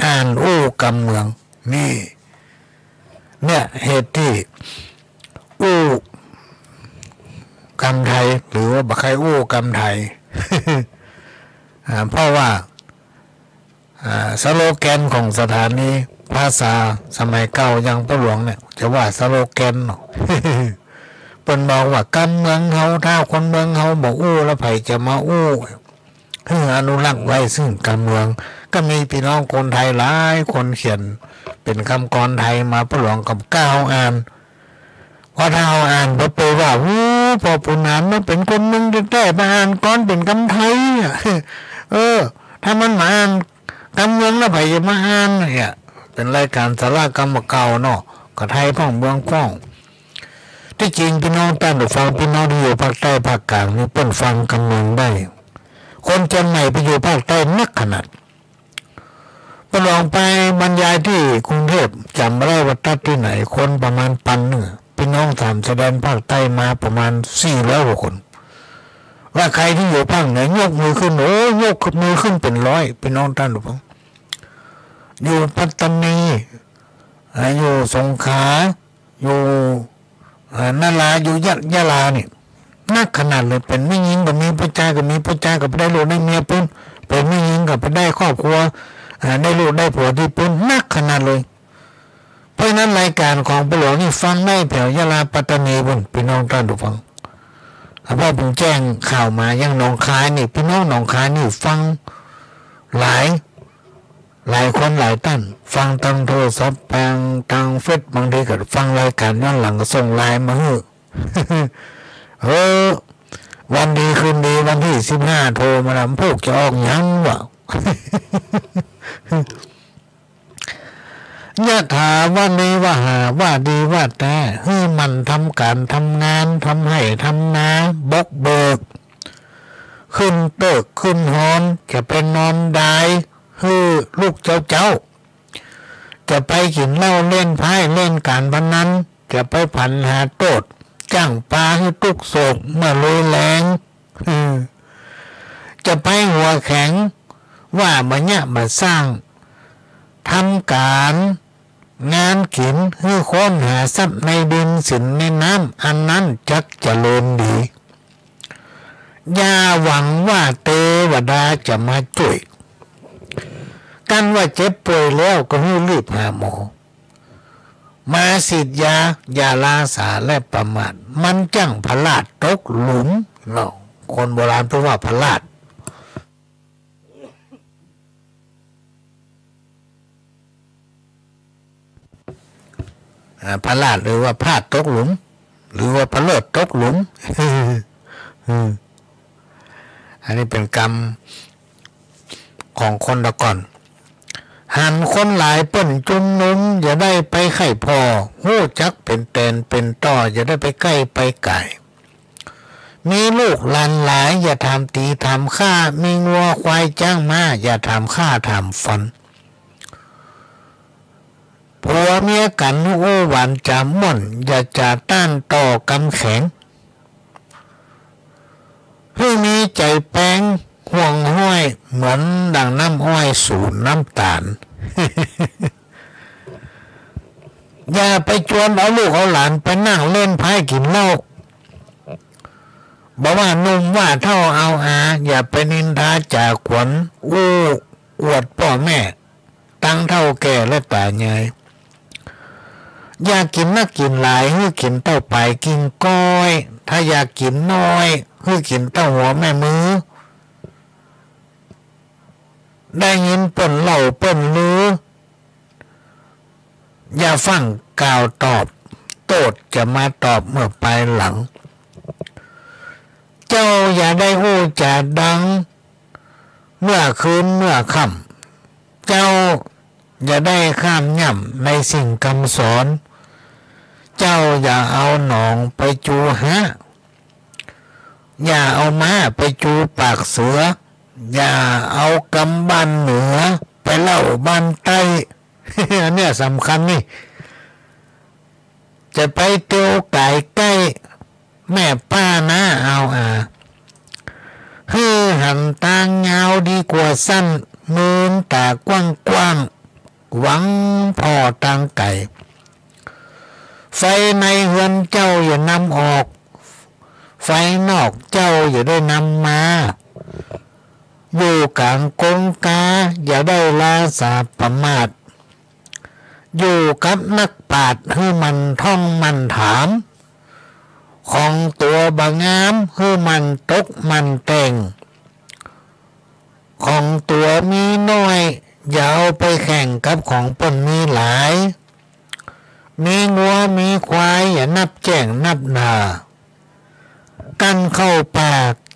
อ่านอู้กำเมือง นี่ เนี่ยเหตุตี้อู้กำไทย หรือว่าบ่ใค่อู้กำไทย อ่า เพราะว่า อ่า สโลแกนของสถานีภาษาสมัยเก่าอย่างป้อหลวงเนี่ย จะว่าสโลแกนเนาะ เปิ้นบอกว่ากำเมืองเฮา ถ้าคนเมืองเฮาบ่อู้ แล้วใผจะมาอู้ หื้ออนุรักษ์ไว้ซึ่งกำเมือง ก็มีปี้น้องคนไทยหลายคนเขียนเป๋นกำกลอนไทยมา ป้อหลวงก็บ่กล้าเอาอ่าน เพราะถ้าเอาอ่านไปเป๋นว่า โอ้ ป้อปู่หนานมันเป๋นคนเมืองแต๊ๆ มาอ่านกลอนเป๋นกำไทยอะ เออ ถ้ามันมาอ่านกำเมืองแล้วใผจะมาอ่านเนี่ย เป๋นรายก๋านสาระกำบ่าเก่าเนาะ ก็ไทยพ่องเมืองพ่อง ที ตี้จริงปี้น้องต้านผู้ฟัง ปี้น้องตี้อยู่ภาคใต้ภาคกลางนี่เปิ้นฟังกำลังได้ คนเจียงใหม่ไปอยู่ภาคใต้นักขนาด เปิ้นออกไปบรรยายตี้กรุงเทพฯ จ๋ำบ่ได้ว่าตั๊ดตี้ไหน คนประมาณปันนึ่ง ปี้น้องสามชายแดนภาคใต้มาประมาณสี่ร้อยกว่าคน ว่าใผตี้อยู่ภาคเหนือยกมือขึ้น โอ้ ยกมือขึ้นเป๋นร้อย ปี้น้องต้านผู้ฟัง อยู่ปัตตานี อ่า อยู่สงขลา อยู่ อ่า นรา อยู่ยะ ยะลานี่ นักขนาดเลย เป๋นแม่ญิงก็มี ผู้จายก็มี ผู้จายก็ไปได้ลูกได้เมียปู๊น เป๋นแม่ญิงก็ไปได้ครอบครัว อ่า ได้ลูกได้ผัวตี้ปู๊น นักขนาดเลย เพราะฉะนั้นรายก๋านของป้อหลวงนี่ฟังได้แถวยะลาปัตตานีปู๊น ปี้น้องต้านผู้ฟัง อ่า เพราะเปิ้นแจ้งข่าวมา อย่างหนองคายนี่ ปี้น้องหนองคายนี่ฟังหลาย หลายคนหลายต้าน ฟังตางโทรศัพท์ ฟังตางเฟซ บางทีก็ฟังรายก๋านย้อนหลังก็ส่งไลน์มาหื้อ เออ วันดีคืนดีวันตี้สิบห้าโทรมาถาม "พวกจะออกหยังวะ" ยะถา วะริ วะหา ว่าดีว่าแต๊ หื้อหมั่นทำก๋านทำงาน ทำไฮ่ทำนา บุกเบิก ขึ้นเติกขึ้นฮอน จะไปนอนดาย หื้อลุกเจ๊าๆ จะไปกิ๋นเหล้าเล่นไพ่เล่นก๋านพนัน จะไปผันหาโต้ษ จ้างปาหื้อตุ๊กข์โศกเมื่อลุยแล้ง จะไปหัวแข็ง ว่าบ่เยียะบ่สร้าง ทำก๋านงานกิ๋น หื้อค้นหาทรัพย์ในดินสินในน้ำ อันนั้นจักเจริญดี อย่าหวังว่าเตวดาจะมาจ้วย กันว่าเจ็บป่วยแล้วก็หื้อรีบหาหมอ มาฉีดยา อย่าล้าสาและประมาท มันจั้งพลาดตกหลุมเนาะ คนโบราณเปิ้นว่าพลาด อ่า พลาดหรือว่าพลาดตกหลุม หรือว่าพะเลิศตกหลุม อืม อันนี้เป๋นกำของคนตะก่อน หันคนหลายเปิ้นจุมนุม อย่าได้ไปใค่ผ่อ ฮู้จักเป๋นแตนเป๋นต่อ อย่าได้ไปใก้ไปก๋าย มีลูกหลานหลาย อย่าถามตี๋ถามข้า มีงัวควายจ๊างม้า อย่าถามฆ่าถามฟัน ผัวเมียกั๋นอู้หวานจ๋าม่วน อย่าจ๋าต้านต่อกำแข็ง หื้อมีใจ๋แปงห่วงห้อย เหมือนดั่งน้ำอ้อยสูนน้ำต๋าล อย่าไปจวนเอาลูกเอาหลานไปนั่งเล่นไพ่กิ๋นเหล้า บ่ว่าหนุ่มว่าเฒ่าเอาอา อย่าไปนินทาจ๋าขวัญ อู้อวดป้อแม่ ตังเฒ่าแก่และต๋ายาย อย่ากิ๋นนักกิ๋นหลาย หื้อกิ๋นเต้าป๋ายกิ่งก้อย ถ้าอยากกิ๋นน้อย หื้อกิ๋นเต้าหัวแม่มือ ได้ยินเปิ้นเล่าเปิ้นลือ อย่าฟั่งกล่าวตอบ โต้ษจะมาตอบเมื่อปายหลัง เจ้าอย่าได้อู้จ๋าดัง เมื่อคืนเมื่อค่ำ เจ้าอย่าได้ข้ามย่ำในสิ่งกำสอน เจ้าอย่าเอาหนองไปจูฮะ อย่าเอาม้าไปจูปากเสือ อย่าเอากำบ้านเหนือไปเล่าบ้านใต้ อันเนี้ยสำคัญนี่ จะไปเตียวก๋ายใก้ แม่ป้าน้าอาวอา หื้อหันตางยาวดีกว่าสั้น มืนต๋ากว้างๆ หวังผ่อตางไก๋ ไฟในเฮือนเจ้าอย่านำออก ไฟนอกเจ้าอย่าได้นำมา อยู่ก๋างกงกาอย่าได้ล้าสาประมาท อยู่กับนักปราชญ์หื้อหมั่นท่องหมั่นถาม ของตั๋วบ่งามหื้อหมั่นตกหมั่นแต่ง ของตั๋วมีน้อยอย่าเอาไปแข่งกับของเปิ้นมีหลาย มีงัวมีควายอย่านับแจ้งนับด่า กั้นเข้าป่า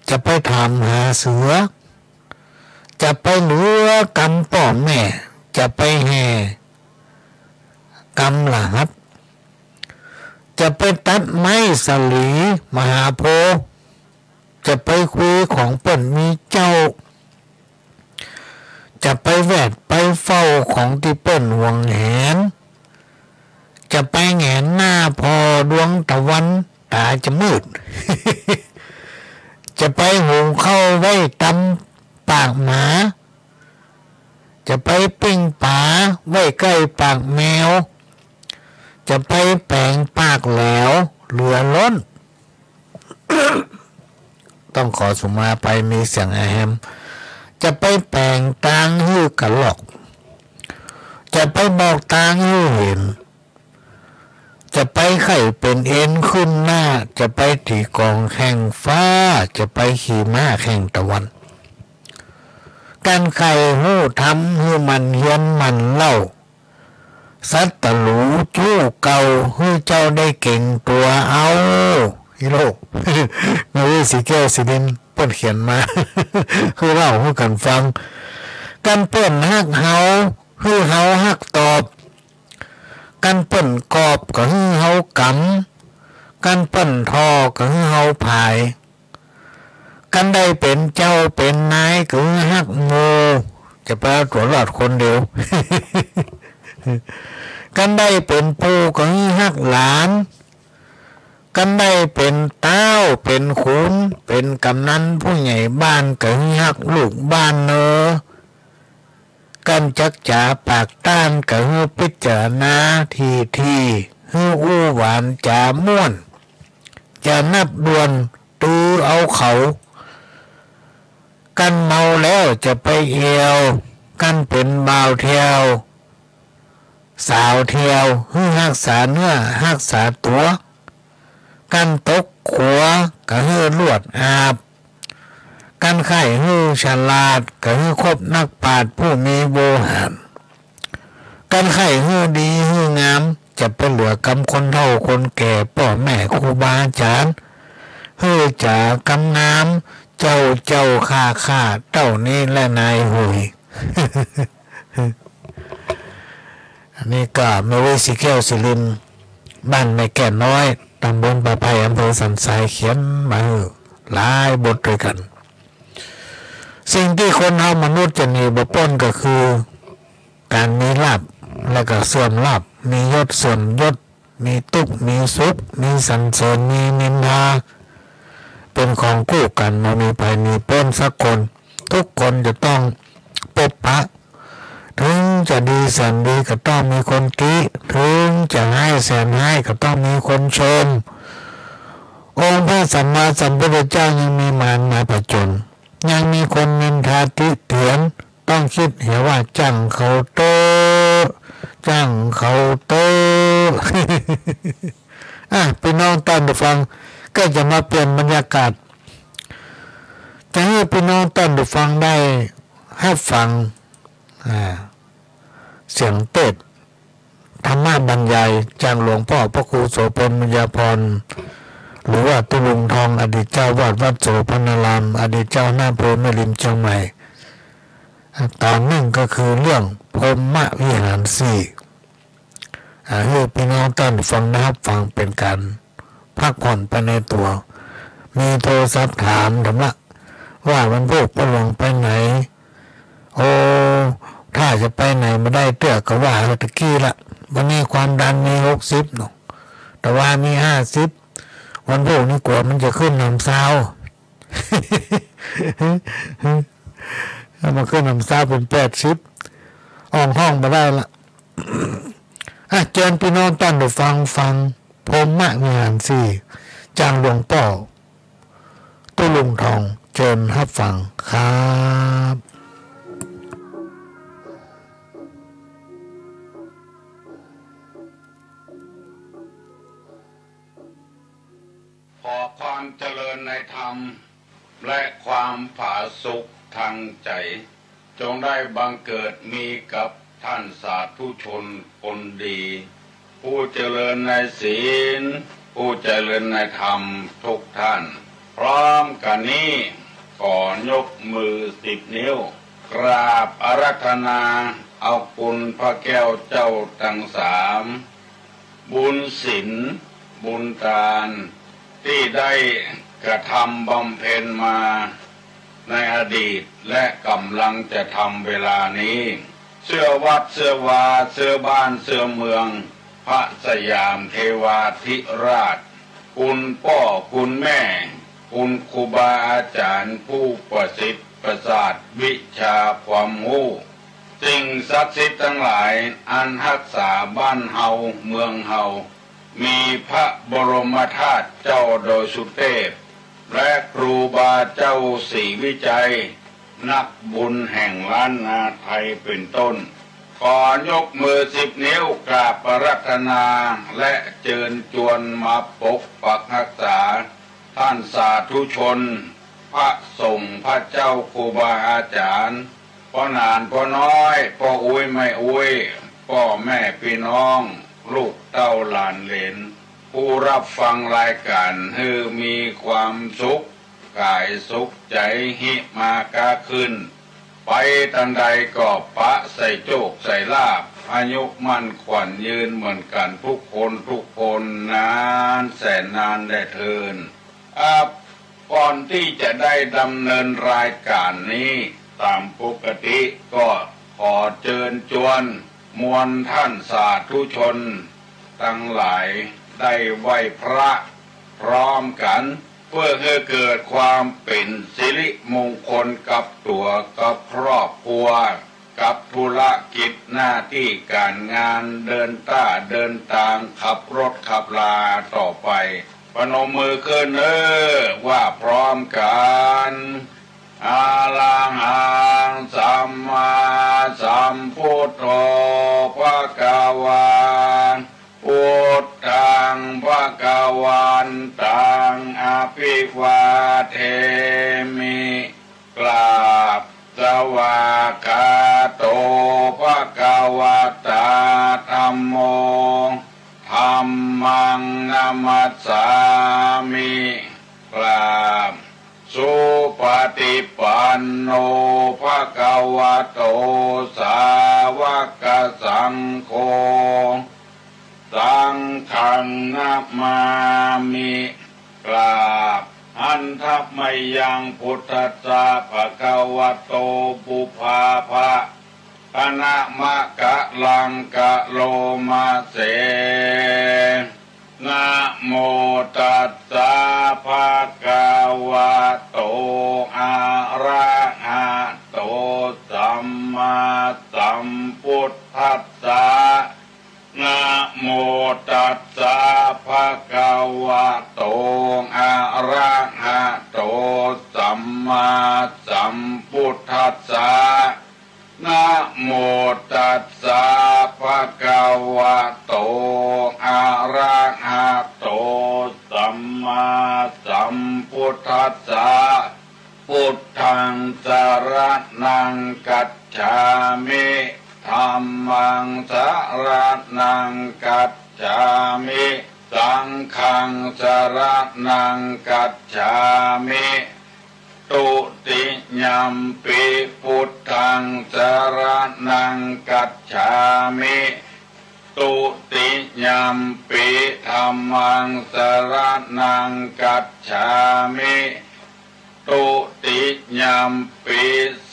จะไปถามหาเสือ จะไปเหลือกำป้อแม่ จะไปแห่กำรหัส จะไปตัดไม้สาลีมหาโพธิ์ จะไปคุยของเปิ้นมีเจ้า จะไปแวดไปเฝ้าของตี้เปิ้นหวงแหน จะไปแหงนหน้าผ่อดวงตะวัน ต๋าจะมืด จะไปหุงข้าวไว้ตำปากหมา จะไปปิ้งป๋าไว้ใก้ปากแมว จะไปแป๋งปากแหลวเหลือล้น ต้องขอสุมาอภัย มีเสียงแอแฮม จะไปแป๋งตางหื้อกะลอก จะไปบอกตางหื้อเห็น จะไปไข้เป๋นเอ็นขึ้นหน้า จะไปตี๋กองแข่งฟ้า จะไปขี่ม้าแข่งตะวัน กันใค่ฮู้ธรรมหื้อหมั่นเฮียนหมั่นเล่า สัตว์ตะหลูจู้เก่าหื้อเจ้าได้เก๋งตั๋วเอา ฮีโร่ นวีศรีแก้วศรีนิน เปิ้นเขียนมา หื้อเล่าหื้อกั๋นฟัง กันเปิ้นฮักเฮาหื้อเฮาฮักตอบ กันเปิ้นกอบก็หื้อเฮากำ กันเปิ้นทอก็หื้อเฮาผาย กันได้เป๋นเจ้าเป๋นนายก็หื้อฮักหมู่ จะไปเอาตั๋วรอดคนเดียว กันได้เป๋นปู่ก็หื้อฮักหลาน กันได้เป๋นต๊าวเป๋นขุน เป๋นก๋ำนันผู้ใหญ่บ้านก็หื้อฮักลูกบ้านเน่อ กันจักจ๋าปากต้านก็หื้อพิจารณาถี่ๆ หื้ออู้หวานจ๋าม่วน จะนับด่วน ตือเอาเขา กันเมาแล้วจะไปแอ่ว กันเป๋นบ่าวแถ่ว สาวแถ่ว หื้อฮักษาเนื้อฮักษาตั๋ว กันตกขัวก็หื้อลวดอาบ กันใค่หื้อฉลาดก็หื้อคบนักปราชญ์ผู้มีโวหาร กันใค่หื้อดีหื้องาม จะไปเหลือกำคนเฒ่าคนแก่ ป้อแม่ครูบาอาจ๋ารย์ หื้อจ๋ากำงาม เจ้าเจ้าข้าข้า เต้านี้แลนายหุย อันนี้ก็แม่เว้ยศรีแก้วศรีนิน บ้านแม่แก้วน้อย ตำบลป่าไผ่ อำเภอสันทราย เขียนมาหื้อหลายบทตวยกั๋น สิ่งตี้คนเฮามนุษย์จะหนีบ่ป๊นก็คือ ก๋านมีลาภแล้วก็เสื่อมลาภ มียศเสื่อมยศ มีตุ๊กข์มีสุข มีสรรเสริญมีนินทา เป๋นของกู้กั๋น บ่มีใผหนีป๊นสักคน ทุกคนจะต้องปบปะ เถิงจะดีแสนดีก็ต้องมีคนติ เถิงจะฮ้ายแสนฮ้ายก็ต้องมีคนชม องค์พระสัมมาสัมพุทธเจ้ายังมีมารมาผจญ ยังมีคนนินทาติเตียน ต้องกึ๊ดเหียว่าจ้างเขาเต๊อะ จ้างเขาเต๊อะ อ่ะ ปี้น้องต้านผู้ฟัง ก็จะมาเปลี่ยนบรรยากาศ จะหื้อปี้น้องต้านผู้ฟังได้ฮับฟัง อ่า เสียงเตสน์ ธรรมบรรยายจากหลวงป้อพระครูโสภณปัญญาภรณ์ หรือว่าตุ๊ลุงทอง อดีตเจ้าอาวาสวัดโสภณาราม อดีตเจ้าคณะอำเภอแม่ริมเจียงใหม่ ตอนนึ่งก็คือเรื่องพรหมวิหารสี่ อ่า หื้อปี้น้องต้านฟังนะครับ ฟังเป๋นก๋านพักผ่อนไปในตั๋ว มีโทรศัพท์ถามธรรมะ ว่าวันพูกป้อหลวงไปไหน โอ้ ถ้าจะไปไหนบ่ได้เตื้อ ก็ว่าตะกี้ละ วันนี้ความดันมีหกสิบเนาะ ตะวามีห้าสิบ วันพูกนี่กั๋วมันจะขึ้นหนำซาว ถ้ามันขึ้นหนำซาวเป๋นแปดสิบ อ่องห้องบ่ได้ละ อ่ะ เจิญปี้น้องต้านผู้ฟัง ฟังพรหมวิหารสี่ จากหลวงป้อตุ๊ลุงทอง เจิญฮับฟังครับ ขอความเจริญในธรรม และความผาสุกทางใจ จงได้บังเกิดมีกับท่านสาธุชนคนดี ผู้เจริญในศีล ผู้เจริญในธรรมทุกท่าน พร้อมกั๋นนี้ ขอยกมือสิบนิ้ว กราบอาราธนาเอาคุณพระแก้วเจ้าตังสาม บุญสิน บุญตานตี้ได้กระทำบำเพ็ญมาในอดีตและก่ำลังจะทำเวลานี้ เสื้อวัดเสื้อวาเสื้อบ้านเสื้อเมือง พระสยามเทวาธิราช คุณป้อคุณแม่ คุณครูบาอาจารย์ผู้ประสิทธิ์ประสาทวิชาความฮู้ สิ่งศักดิ์สิทธิ์ตังหลายอันฮักษาบ้านเฮาเมืองเฮา มีพระบรมธาตุเจ้าดอยสุเตพ และครูบาเจ้าศรีวิชัย นักบุญแห่งล้านนาไทยเป็นต้น ขอยกมือสิบนิ้วกราบอาราธนา และเจิญจวนมาปกปักฮักษา ต้านสาธุชน พระสงฆ์ พระเจ้าครูบาอาจารย์ ป้อหนานป้อน้อย ป้ออุ๊ยแม่อุ๊ย ป้อแม่ปี้น้อง ลูกเต้าหลานเหลน ผู้ฮับฟังรายก๋าน หื้อมีความสุขก๋ายสุขใจ๋ หิมาก๊าขึ้น ไปตางใดก็ปะใส่โจคใส่ลาภ อายุมั่นขวัญยืนเหมือนกั๋นทุกคนทุกคน นานแสนนานแลเทิน อ่า ก่อนตี้จะได้ดำเนินรายก๋านนี้ต๋ามปกติ ก็ขอเจิญจวนมวลต้านสาธุชนตังหลายได้ไหว้พระพร้อมกั๋น เปื้อหื้อเกิดความเป๋นสิริมงคลกับตั๋วกับครอบครัว กับธุรกิจหน้าตี้ก๋านงาน เดินต้าเดินตาง ขับรถขับลาต่อไป ปนมมือขึ้นเน่อ ว่าพร้อมกั๋น อะระหังสัมมาสัมพุทโธภะคะวา พุทธังภะคะวันตัง อะภิวาเทมิ กราบ สวากขาโต ภะคะวะตา ธัมโม ธัมมัง นะมัสสามิ กราบ สุปะติปันโน ภะคะวะโต สาวะกะสังโฆ สังฆัง นะมามิ กราบ หันทะมะยัง พุทธัสสะ ภะคะวะโต ปุพพาภะ คะนะมะกะลัง กะโรมะเส นะโมตัสสะ ภะคะวะโต อะระหะโต สัมมาสัมพุทธัสสะ นะโมตัสสะ ภะคะวะโต อะระหะโต สัมมาสัมพุทธัสสะ นะโมตัสสะ ภะคะวะโต อะระหะโต สัมมาสัมพุทธัสสะ พุทธัง สะระณัง กัจฉามิ ธัมมัง สะระณัง กัจฉามิ สังฆัง สะระณัง กัจฉามิ ตุติยัมปิ พุทธัง สะระณัง กัจฉามิ ตุติยัมปิ ธัมมัง สะระณัง กัจฉามิ ตุติยัมปิ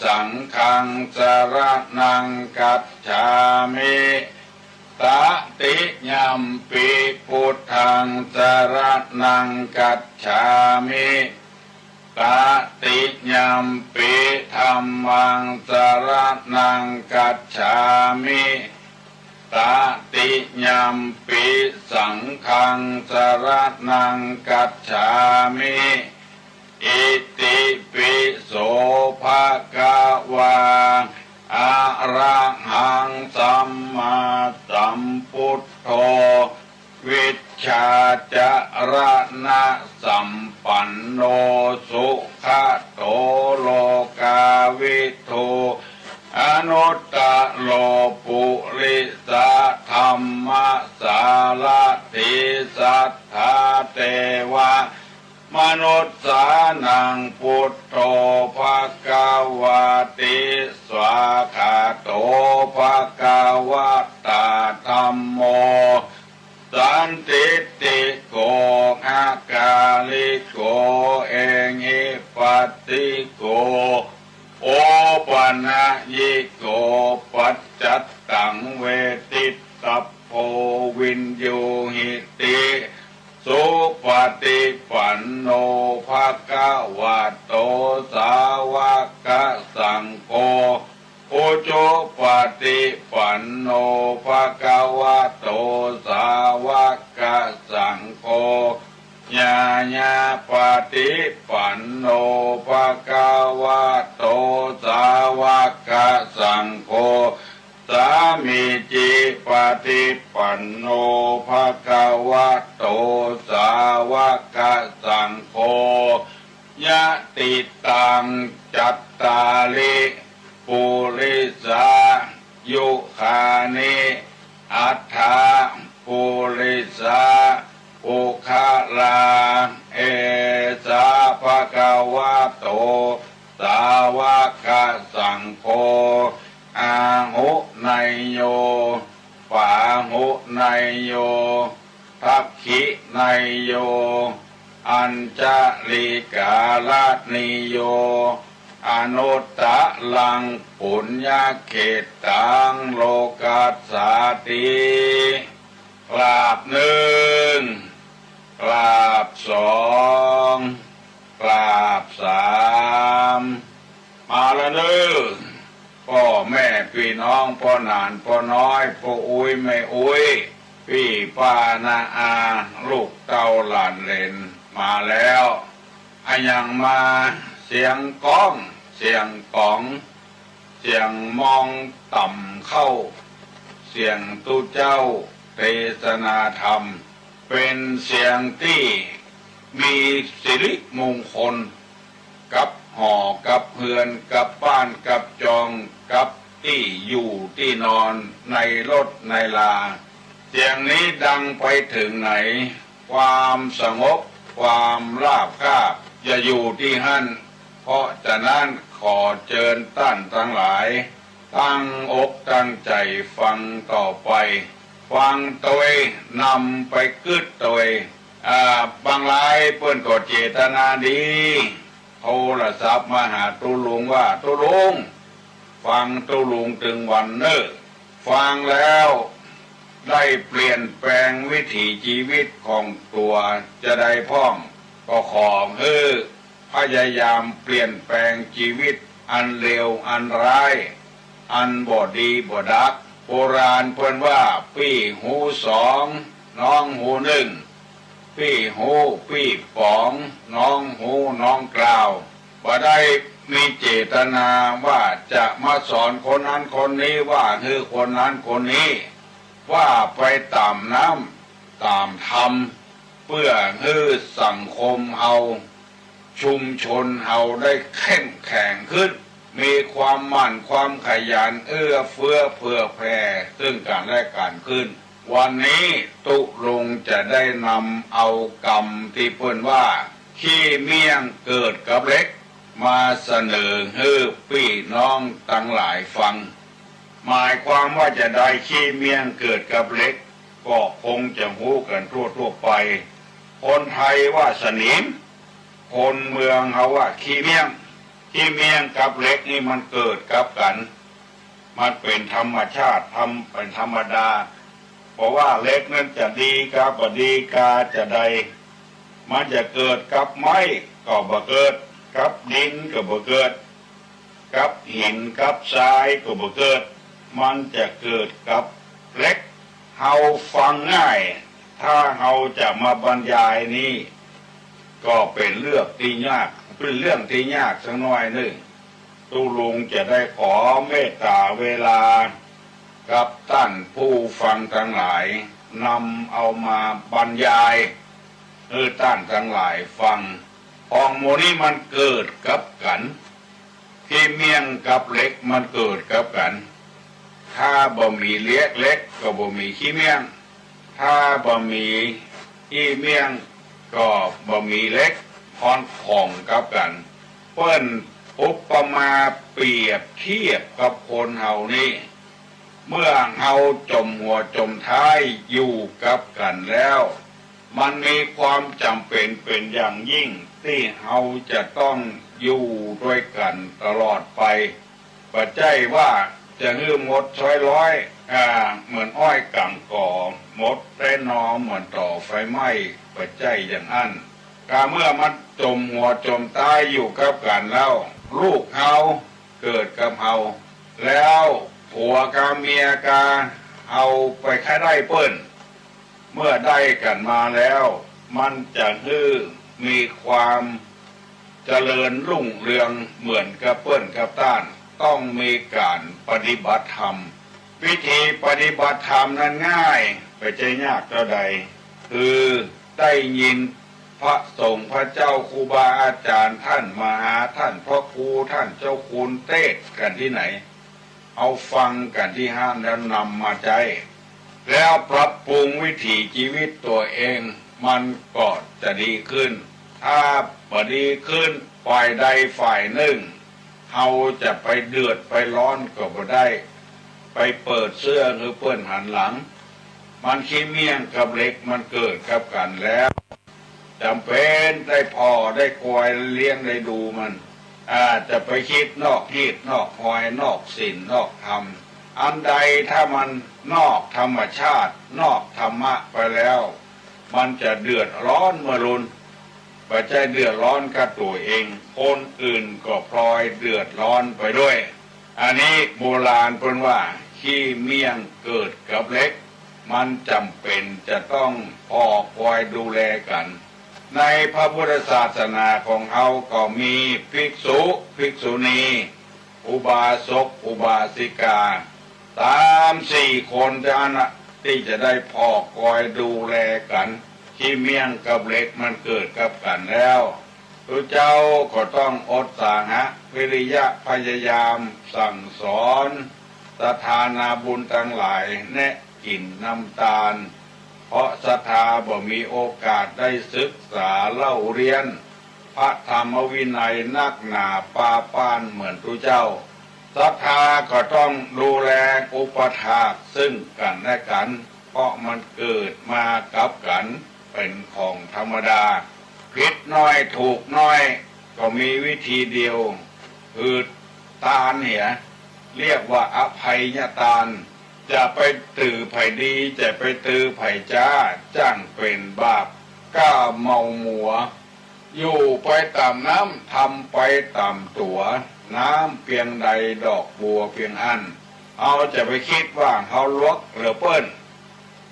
สังฆัง สะระณัง กัจฉามิ ตติยัมปิ พุทธัง สะระณัง กัจฉามิ ตติยัมปิ ธัมมัง สะระณัง กัจฉามิ ตติยัมปิ สังฆัง สะระณัง กัจฉามิ อิติปิโส ภะคะวา อะระหัง สัมมาสัมพุทโธ วิชชาจะระณะสัมปันโน สุขะโต โลกาวิทู อนุตตะโร ปุริสะธัมมะสารถี สัทธาเตวะ มนุสสานัง พุทโธ ภะคะวาติ สวากขาโต ภะคะวะตา ธัมโม สันทิฏฐิโก อะกาลิโก เอหิปัสสิโก โอปะนะยิโก ปัจจัตตังเวทิตัพโพ วินยูหิติ สุปะฏิปันโน ภะคะวะโต สาวะกะสังโฆ อุจุปะฏิปันโน ภะคะวะโต สาวะกะสังโฆ ญาญาปะฏิปันโน ภะคะวะโต สาวะกะสังโฆ สามีจิปะฏิปันโน ภะคะวะโต สาวะกะสังโฆ ยะติตัง จัตตาริ ปุริสายุคานิ อัฏฐะ ปุริสา ปุคคลา เอสา ภะคะวะโต สาวะกะสังโฆ อาหุเนยโย ปาหุเนยโย ทักขิเนยโย อัญชลิกาลนิโย อนุตตะรังปุญญเขตตัง โลกัสสาติ กราบนึ่ง กราบสอง กราบสาม มาละเน้อ ป้อแม่ปี้น้อง ป้อหนานป้อน้อย ป้ออุ๊ยแม่อุ๊ย ปี้ป้าน้าอา ลูกเต้าหลานเหลน มาแล้ว อะหยังมา เสียงก๊อง เสียงก๋อง เสียงมองต่ำเข้า เสียงตุ๊เจ้าเตสนาธรรม เป๋นเสียงตี้มีสิริมงคล กับหอกับเฮือน กับบ้านกับจอง กับตี้อยู่ตี้นอน ในรถในลา เสียงนี้ดังไปเถิงไหน ความสงบ ความราบคาบ จะอยู่ตี้หั้น เพราะฉะนั้นขอเจิญต้านตังหลาย ตั้งอกตั้งใจ๋ฟังต่อไป ฟังตวย นำไปกึ๊ดตวย อ่า บางรายเปิ้นก็เจตนาดี โทรศัพท์มาหาตุ๊ลุงว่า ตุ๊ลุง ฟังตุ๊ลุงตึงวันเน้อ ฟังแล้วได้เปลี่ยนแปลงวิถีชีวิตของตั๋วจาใดพ่อง ก็ขอหื้อพยายามเปลี่ยนแปลงชีวิตอันเลวอันร้าย อันบ่ดีบ่ดัก โบราณเปิ้นว่า ปี้หูสอง น้องหูนึ่ง ปี้ฮู้ปี้ป๋อง น้องฮู้น้องกล่าว บ่ได้มีเจตนาว่าจะมาสอนคนนั้นคนนี้ ว่าหื้อคนนั้นคนนี้ ว่าไปต๋ามน้ำต๋ามธรรม เปื้อหื้อสังคมเฮา ชุมชนเฮาได้เข้มแข็งขึ้น มีความหมั่นความขยัน เอื้อเฟื้อเผื่อแผ่ซึ่งกันและกันขึ้น วันนี้ตุ๊ลุงจะได้นำเอากำตี้เปิ้นว่า ขี้เมี่ยงเกิดกับเหล็ก มาเสนอหื้อปี้น้องตังหลายฟัง หมายความว่าจาใด ขี้เมี่ยงเกิดกับเหล็ก ก็คงจะฮู้กั๋นทั่วๆ ไป คนไทยว่าสนิม คนเมืองเฮาว่าขี้เมี่ยง ขี้เมี่ยงกับเหล็กนี่มันเกิดกับกั๋น มันเป๋นธรรมชาติ ธรรม เป๋นธรรมดา บ่ว่าเหล็กนั้นจะดีกาบ่ดีกาจาใด มันจะเกิดกับไม้ก็บ่เกิด กับดินก็บ่เกิด กับหินกับทรายก็บ่เกิด มันจะเกิดกับเหล็ก เฮาฟังง่าย ถ้าเฮาจะมาบรรยายนี้ ก็เป๋นเรื่องตี้ยาก เป๋นเรื่องตี้ยากสักหน้อยนึ่ง ตุ๊ลุงจะได้ขอเมตต๋าเวลา กับต้านผู้ฟังตังหลาย นำเอามาบรรยาย หื้อต้านตังหลายฟัง ของหมู่นี้มันเกิดกับกั๋น ขี้เมี่ยงกับเหล็กมันเกิดกับกั๋น ถ้าบ่มีเหล็ก เหล็กก็บ่มีขี้เมี่ยง ถ้าบ่มีขี้เมี่ยงก็บ่มีเหล็ก มันข้องกับกั๋น เปิ้นอุปมาเปรียบเทียบกับคนเฮานี้ เมื่อเฮาจ๋มหัวจ๋มต๊ายอยู่กับกั๋นแล้ว มันมีความจ๋ำเป๋นเป๋นอย่างยิ่งตี้เฮาจะต้องอยู่ตวยกั๋นตลอดไป บ่ใจ้ว่าจะหื้อหมดซอยร้อย อ่า เหมือนอ้อยก๋างก๋อ หมดแต๊นอเหมือนตั๋อไฟไหม้ บ่ใจ้อย่างอั้น กาเมื่อมันจ๋มหัวจ๋มต๊ายอยู่กับกั๋นแล้ว ลูกเฮาเกิดกับเฮา แล้วผัวกาเมียกา เฮาไปใค่ได้เปิ้น เมื่อได้กั๋นมาแล้ว มันจะหื้อมีความเจริญรุ่งเรืองเหมือนกับเปิ้นกับต้าน ต้องมีก๋านปฏิบัติธรรม วิธีปฏิบัติธรรมนั้นง่าย บ่ใจ้ยากเต้าใด คือได้ยินพระสงฆ์พระเจ้าครูบาอาจ๋ารย์ ต้านมหา ต้านพระครู ต้านเจ้าคุณเตสน์กั๋นตี้ไหน เอาฟังกั๋นตี้หั้นแล้วนำมาใจ๊ แล้วปรับปรุงวิถีจีวิตตั๋วเอง มันก็จะดีขึ้น ถ้าบ่ดีขึ้น ฝ่ายใดฝ่ายนึ่ง เฮาจะไปเดือดไปร้อนก็บ่ได้ ไปเปิดเสื้อหื้อเปิ้นหันหลัง มันขี้เมี่ยงกับเหล็กมันเกิดกับกั๋นแล้ว จ๋ำเป๋นได้ผ่อได้กอยเลี้ยงได้ดูมัน อ่า จะไปคิดนอกฮีตนอกฮอย นอกศีลนอกธรรม อันใดถ้ามันนอกธรรมชาติ นอกธรรมะไปแล้ว มันจะเดือดร้อนเมื่อรุน บ่ใจ้เดือดร้อนกับตั๋วเอง คนอื่นก็พลอยเดือดร้อนไปด้วย อันนี้โบราณเปิ้นว่า ขี้เมี่ยงเกิดกับเหล็ก มันจ๋ำเป๋นจะต้องผ่อคอยดูแลกั๋น ในพระพุทธศาสนาของเฮาก็มีภิกษุ ภิกษุณี อุบาสก อุบาสิกา สามสี่คนเต้าอั้นนะ ตี้จะได้ผ่อคอยดูแลกั๋น ขี้เมี่ยงกับเหล็กมันเกิดกับกั๋นแล้ว ตุ๊เจ้าก็ต้องอดสาหะ วิริยะพยายามสั่งสอน ศรัทธานาบุญตังหลาย แนะกิ๋นนำตาน เพราะศรัทธาบ่มีโอกาสได้ศึกษาเล่าเรียน พระธรรมวินัยนักหนาปาป้านเหมือนตุ๊เจ้า ศรัทธาก็ต้องดูแลอุปถากซึ่งกั๋นและกั๋น เพราะมันเกิดมากับกั๋น เป๋นของธรรมดา ผิดน้อยถูกน้อย ก็มีวิธีเดียว คือตานเหีย เรียกว่าอภัยตาน จะไปตือใผดี จะไปตือใผจ๊า จ้างเป๋นบาป ก้าเมามัว อยู่ไปต๋ามน้ำ ทำไปต๋ามตั๋ว น้ำเปียงใดดอกบัวเปียงอั้น เฮาจะไปคิดว่าเฮาหลวกเหลือเปิ้น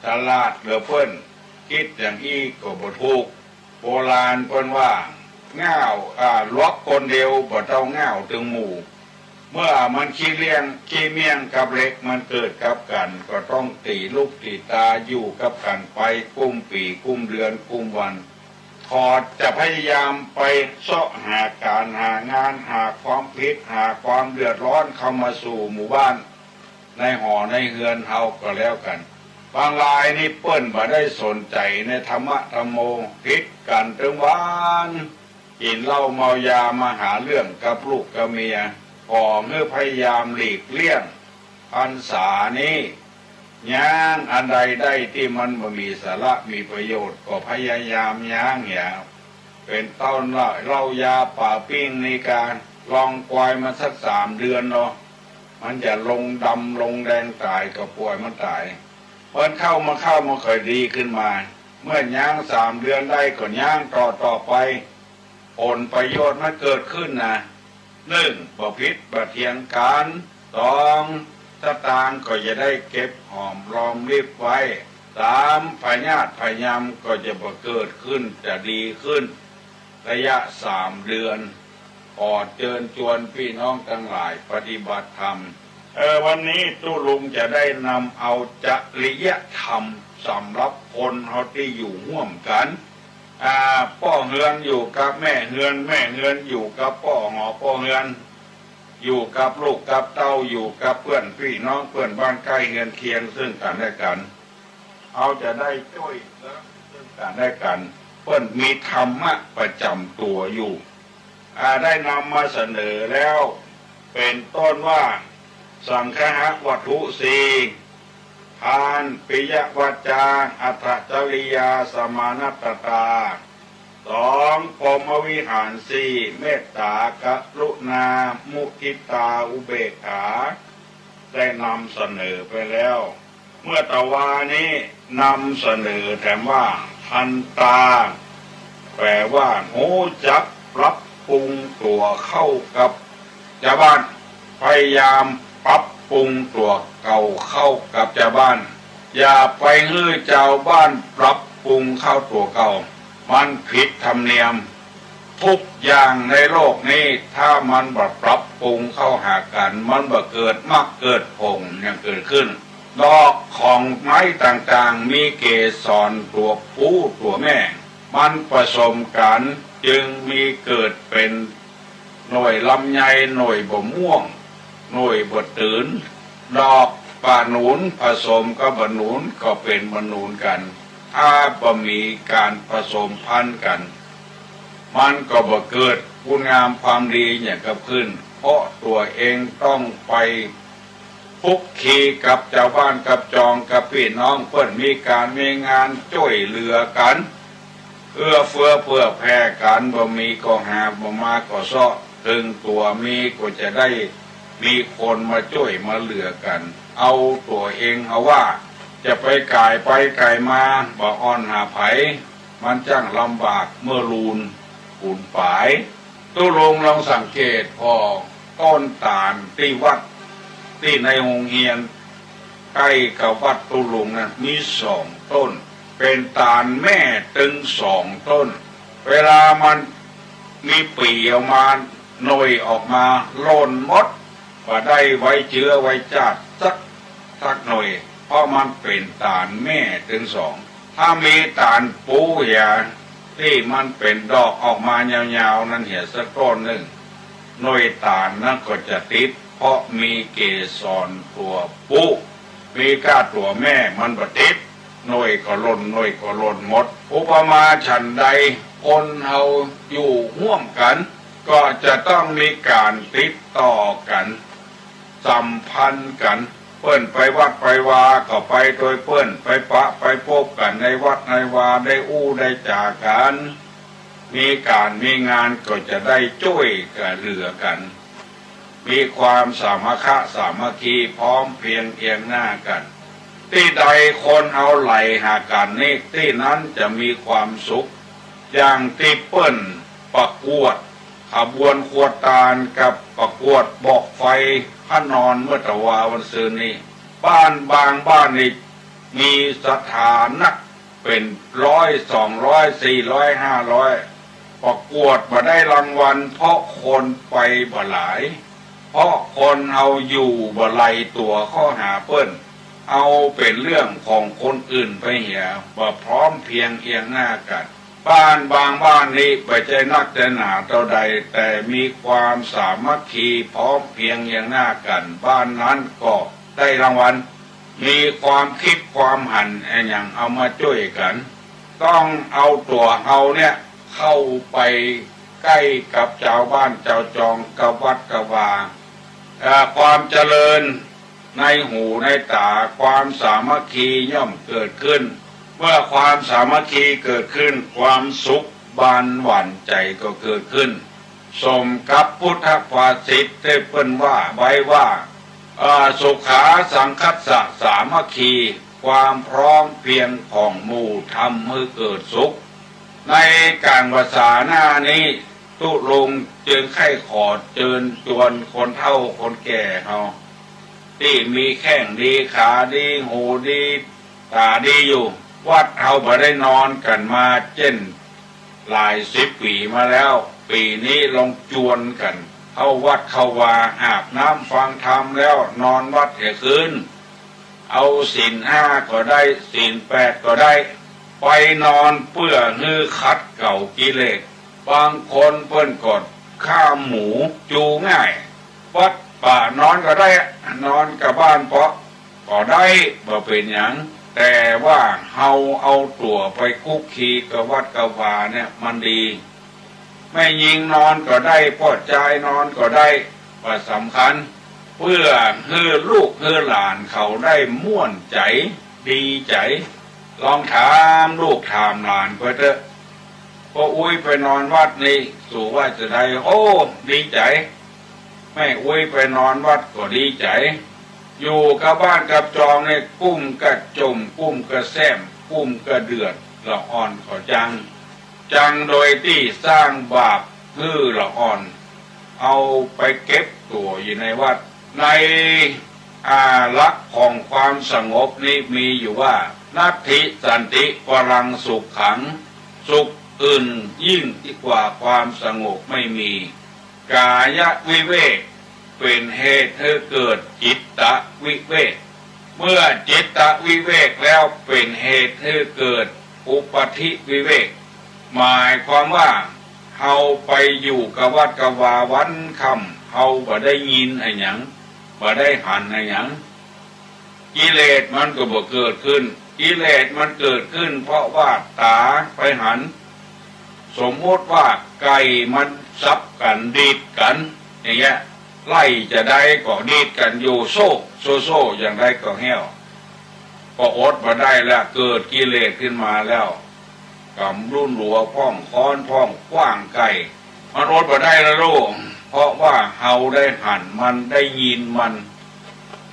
ฉลาดเหลือเปิ้น คิดอย่างอี้ก็บ่ถูก โบราณเปิ้นว่า ง่าว อ่า หลวกคนเดียว บ่เต้าง่าวตึงหมู่ เมื่อมันขี้เลี่ยง ขี้เมี่ยงกับเหล็กมันเกิดกับกั๋น ก็ต้องตี๋ลูกตี๋ตาอยู่กับกั๋นไป กุ้มปี๋ กุ้มเดือน กุ้มวัน ขอจะพยายามไปเซาะหาก๋านหางาน หาความผิด หาความเดือดร้อนเข้ามาสู่หมู่บ้าน ในหอในเฮือนเฮาก็แล้วกั๋น บางรายนี่เปิ้นบ่ได้สนใจ๋ในธรรมะธัมโม ผิดกั๋นตึงวัน กิ๋นเหล้าเมายามาหาเรื่องกับลูกกับเมีย ขอหื้อพยายามหลีกเลี่ยง พรรษานี้ ย้างอันใดได้ตี้มันบ่มีสาระมีประโยชน์ ก็พยายามย้างเหีย เป๋นต้นว่าเหล้ายาป๋าปิ้งนี่กา ลองกอยมันสักสามเดือนเนาะ มันจะลงดำลงแดงต๋าย ก็ป่อยมันต๋าย เปิ้นเข้ามาเข้ามันค่อยดีขึ้นมา เมื่อย้างสามเดือนได้ก็ย้างต่อต่อไป ผลประโยชน์มันเกิดขึ้นนะ นึ่ง บ่ผิดบ่เถียงกั๋น สอง สตางค์ก็จะได้เก็บหอมรอมริบไว้ สาม พยาธิพยายามก็จะบ่เกิดขึ้น จะดีขึ้น ระยะสามเดือน ขอเจิญจวนปี้น้องตังหลายปฏิบัติธรรม เออ วันนี้ตุ๊ลุงจะได้นำเอาจริยธรรมสำหรับคนเฮาตี้อยู่ฮ่วมกั๋น อ่า ป้อเฮือนอยู่กับแม่เฮือน แม่เฮือนอยู่กับป้อหอป้อเฮือน อยู่กับลูกกับเต้า อยู่กับเปื้อนปี้น้องเปื้อนบ้านใก้เฮือนเคียงซึ่งกั๋นและกั๋น เฮาจะได้จ้วยเหลือซึ่งกั๋นและกั๋น เปิ้นมีธรรมะประจ๋ำตั๋วอยู่ อ่า ได้นำมาเสนอแล้ว เป๋นต้นว่า สังฆะวัตถุสี่ ทาน ปิยวาจา อัตถจริยา สมานัตตา สอง พรหมวิหารสี่ เมตตา กรุณา มุทิตา อุเบกขา ได้นำเสนอไปแล้ว เมื่อตะวานี้นำเสนอแถมว่า ทันตา แปลว่าฮู้จักปรับปรุงตั๋วเข้ากับจาวบ้าน พยายามปรับปรุงตั๋วเก่าเข้ากับจาวบ้าน อย่าไปหื้อจาวบ้านปรับปรุงเข้าตั๋วเก่า มันผิดธรรมเนียม ทุกอย่างในโลกนี้ ถ้ามันบ่ปรับปรุงเข้าหากั๋น มันบ่เกิดมรรคเกิดผลอย่างเกิดขึ้น ดอกของไม้ต่างๆ มีเกสรตั๋วผู้ตั๋วแม่ มันผสมกั๋นจึงมีเกิดเป๋นหน่วยลำไย หน่วยบ่าม่วง หน่วยบ่าตื่น ดอกบ่าหนุนผสมกับบ่าหนุนก็เป๋นบ่าหนุนกั๋น ถ้าบ่มีก๋านผสมพันธุ์กั๋น มันก็บ่เกิดคุณงามความดีอย่างกับขึ้น เพราะตั๋วเองต้องไปคลุกคลีกับจาวบ้านกับจองกับปี้น้อง เปิ้นมีก๋านมีงานจ้วยเหลือกั๋น เอื้อเฟื้อเผื่อแผ่กั๋น บ่มีก็หาบ บ่มาก็เซาะ เถิงตั๋วมีก็จะได้มีคนมาจ้วยมาเหลือกั๋น เอาตั๋วเองเอาว่า จะไปก๋ายไปก๋ายมา บ่อ่อนหาใผ มันจ้างลำบากเมื่อลูนปูนป๋าย ตุ๊ลุงลองสังเกตผ่อ ต้นตาลตี้วัด ตี้ในโฮงเฮียน ใก้กับวัดตุ๊ลุงนั้นมีสองต้น เป๋นตาลแม่ตึงสองต้น เวลามันมีปี๋ออกมา หน่วยออกมา หล่นหมด บ่ได้ไว้เจื๊อไว้จาดสัก สักหน่วย เพราะมันเป๋นตาลแม่ตึงสอง ถ้ามีตาลปู๋เหีย ตี้มันเป๋นดอกออกมายาวๆ นั้นเหียสักต้นนึ่ง หน่วยตาลนั้นก็จะติด เพราะมีเกสรตั๋วผู้ มีก้าตั๋วแม่มันบ่ติด หน่วยก็หล่น หน่วยก็หล่นหมด อุปมาฉันใด คนเฮาอยู่ฮ่วมกั๋น ก็จะต้องมีก๋านติดต่อกั๋น สัมพันธ์กั๋น เปิ้นไปวัดไปวาก็ไปตวยเปิ้น ไปปะไปปบกั๋นในวัดในวา ได้อู้ได้จ๋ากั๋น มีก๋านมีงานก็จะได้จ้วยกั๋นเหลือกั๋น มีความสามัคคะสามัคคีพร้อมเพียงเอียงหน้ากั๋น ตี้ใดคนเฮาไหลหากั๋นนี้ ตี้นั้นจะมีความสุข อย่างตี้เปิ้นประกวดขบวนครัวตานกับประกวดบอกไฟพระนอนเมื่อตะวาวันซืนนี้ บ้านบางบ้านนี่มีศรัทธานัก เป๋นร้อย สองร้อย สี่ร้อย ห้าร้อย ประกวดบ่ได้รางวัล เพราะคนไปบ่หลาย เพราะคนเฮาอยู่บ่ไหลตั๋วเข้าหาเปิ้น เอาเป๋นเรื่องของคนอื่นไปเหีย บ่พร้อมเพียงเอียงหน้ากั๋น บ้านบางบ้านนี้บ่ใจ้นักใจ้หนาเต้าใด แต่มีความสามัคคีพร้อมเพียงเอียงหน้ากั๋น บ้านนั้นก็ได้รางวัล มีความกึ๊ดความหันอะหยังเอามาจ้วยกั๋น ต้องเอาตั๋วเฮาเนี่ยเข้าไปใก้กับจาวบ้านจาวจอง กับวัดกับวา เอ่อ ความเจริญในหูในต๋า ความสามัคคีย่อมเกิดขึ้น เมื่อความสามัคคีเกิดขึ้น ความสุขบานหวั่นใจ๋ก็เกิดขึ้น สมกับพุทธภาษิตตี้เปิ้นว่าไว้ว่า เอ่อ สุขาสังคัสสะสามัคคี ความพร้อมเพียงของหมู่ทำหื้อเกิดสุข ในก๋างพรรษาหน้านี้ ตุ๊ลุงจึงใค่ขอเจิญจวนคนเฒ่าคนแก่เฮา ตี้มีแข้งดี ขาดี หูดี ต๋าดีอยู่ วัดเฮาบ่ได้นอนกั๋นมาเจ้นหลายสิบปี๋มาแล้ว ปี๋นี้ลองจวนกั๋นเข้าวัดเข้าวา อาบน้ำฟังธรรมแล้วนอนวัดเหียคืน เอาศีลห้าก็ได้ ศีลแปดก็ได้ ไปนอนเปื้อหื้อขัดเกลากิเลส บางคนเปิ้นก็ฆ่าหมูจูง่าย วัดป่านอนก็ได้ นอนกับบ้านเปาะก็ได้ บ่เป๋นหยัง แต่ว่าเฮาเอาตั๋วไปคลุกคลีกับวัดกับวาเนี่ยมันดี แม่ญิงนอนก็ได้ ป้อจายนอนก็ได้ บ่สำคัญ เปื้อหื้อลูกหื้อหลานเขาได้ม่วนใจ๋ ดีใจ๋ ลองถามลูกถามหลานไปเต๊อะ ป้ออุ๊ยไปนอนวัดนี่ สูว่าจาใด โอ้ ดีใจ๋ แม่อุ๊ยไปนอนวัดก็ดีใจ๋ อยู่กับบ้านกับจองนี่ กุ้มกระจ่ม กุ้มกระแส้ม กุ้มกระเดือดละอ่อนเขาจัง จังโดยตี้สร้างบาปหื้อละอ่อน เอาไปเก็บตั๋วอยู่ในวัด ใน อ่า หลักของความสงบนี้มีอยู่ว่า นัตถิสันติปรังสุขขัง สุขอื่นยิ่งกว่าความสงบไม่มี กายวิเวก เป๋นเหตุหื้อเกิดจิตตวิเวก เมื่อจิตตวิเวกแล้วเป๋นเหตุหื้อเกิดอุปัฏฐิวิเวก หมายความว่า เฮาไปอยู่กับวัดกับวาวันค่ำ เฮาบ่ได้ยินอะหยัง บ่ได้หันอะหยัง กิเลสมันก็บ่เกิดขึ้น กิเลสมันเกิดขึ้นเพราะว่าต๋าไปหัน สมมุติว่าไก่มันสับกั๋นดีดกั๋น อย่างเงี้ย ไล่จาใดก็ดีดกั๋นอยู่ โซ่ โซ่ โซ่ อย่างใดก็แห้ว ก็อดบ่ได้ละ เกิดกิเลสขึ้นมาแล้ว ก๋ำลูนหลัวพ่อง ค้อนพ่อง ขว้างไก่ มันอดบ่ได้ละลูก เพราะว่าเฮาได้หันมัน ได้ยินมัน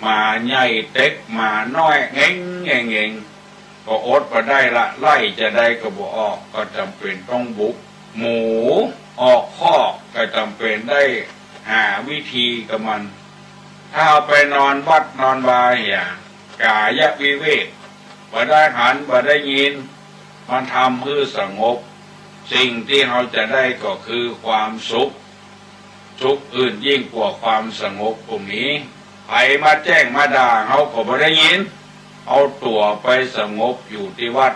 หมาใหญ่เต็กหมาน้อย แงงแงงแงง ก็อดบ่ได้ละ ไล่จาใดก็บ่ออก ก็จ๋ำเป๋นต้องบุก หมู ออกคอก ก็จ๋ำเป๋นได้หาวิธีกับมัน ถ้าเอาไปนอนวัดนอนวาเหีย กายวิเวก บ่ได้หัน บ่ได้ยิน มันทำหื้อสงบ สิ่งตี้เฮาจะได้ก็คือความสุข สุขอื่นยิ่งกว่าความสงบบ่มี ใผมาแจ้งมาด่าเฮาก็บ่ได้ยิน เอาตั๋วไปสงบอยู่ตี้วัด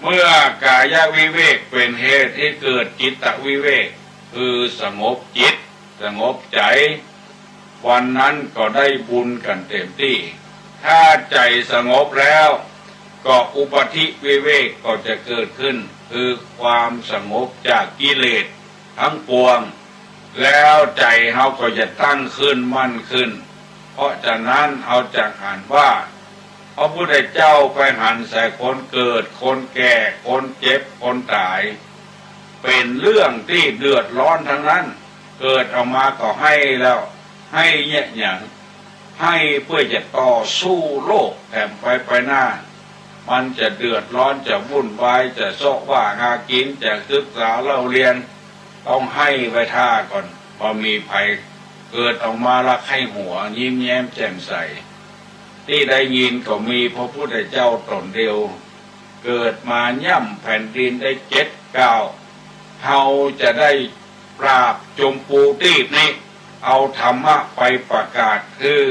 เมื่อกายวิเวกเป๋นเหตุหื้อเกิดจิตตวิเวก คือสงบจิต สงบใจ๋ วันนั้นก็ได้บุญกั๋นเต๋มตี้ ถ้าใจ๋สงบแล้ว ก็อุปัฏฐิวิเวกก็จะเกิดขึ้น คือความสงบจากกิเลสตังปวง แล้วใจ๋เฮาก็จะตั้งขึ้นมั่นขึ้น เพราะฉะนั้นเฮาจะหันว่า พระพุทธเจ้าไปหันใส่คนเกิด คนแก่ คนเจ็บ คนต๋าย เป๋นเรื่องตี้เดือดร้อนตังนั้น เกิดออกมาก็ไห้แล้ว ไห้เยียะหยัง ไห้เปื้อจะต่อสู้โลกแถมไปไปหน้า มันจะเดือดร้อน จะวุ่นวาย จะเซาะว่าหากิ๋น จะศึกษาเล่าเรียน ต้องไห้ไว้ท่าก่อน บ่มีใผเกิดออกมาละไข้หัว ยิ้มแย้มแจ่มใส ตี้ได้ยินก็มีพระพุทธเจ้าต๋นเดียว เกิดมาย่ำแผ่นดินได้เจ็ดเก้า เฮาจะได้ปราบจมปูตี้นี้ เอาธรรมะไปประกาศหื้อ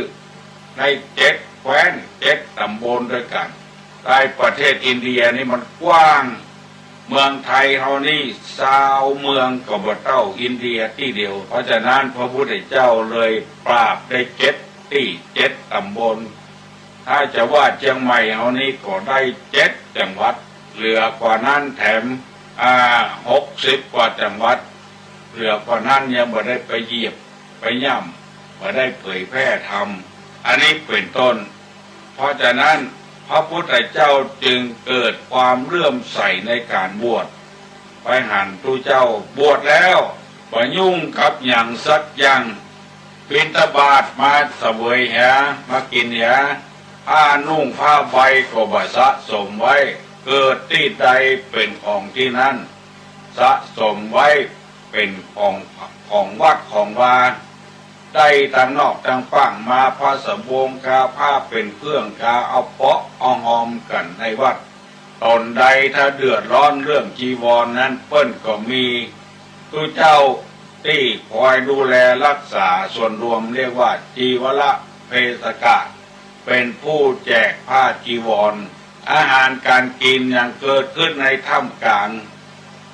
ในเจ็ดแคว้นเจ็ดต๋ำบลด้วยกั๋น ในประเทศอินเดียนี่มันกว้าง เมืองไทยเฮานี่ซาวเมืองก็บ่เต้าอินเดียตี้เดียว เพราะฉะนั้นพระพุทธเจ้าเลยปราบได้เจ็ดตี้เจ็ดต๋ำบล ถ้าจะว่าเจียงใหม่เฮานี่ก็ได้เจ็ดจังหวัด เหลือกว่านั้นแถม อ่า หกสิบกว่าจังหวัด เหลือกว่านั้นยังบ่ได้ไปเหยียบไปย่ำ บ่ได้เผยแพร่ธรรม อันนี้เป๋นต้น เพราะฉะนั้นพระพุทธเจ้าจึงเกิดความเลื่อมใสในก๋านบวช ไปหันตุ๊เจ้าบวชแล้ว บ่ยุ่งกับหยังสักอย่าง บิณฑบาตมาเสวยเหีย มากิ๋นเหีย ผ้านุ่งผ้าใบก็บ่สะสมไว้ เกิดตี้ใดเป๋นของตี้นั้น สะสมไว้เป๋นของ ของวัดของวา ได้ตังนอกตังป้างมา ผ้าสะบงกาผ้าเป๋นเครื่องกา เอาเปาะเอาฮอมกั๋นในวัด ต๋นใดถ้าเดือดร้อนเรื่องจีวรนั้น เปิ้นก็มีตุ๊เจ้าตี้คอยดูแลรักษาส่วนรวม เรียกว่าจีวรเภสัชกะ เป๋นผู้แจกผ้าจีวร อาหารก๋านกิ๋นหยังเกิดขึ้นในถ้ำกลาง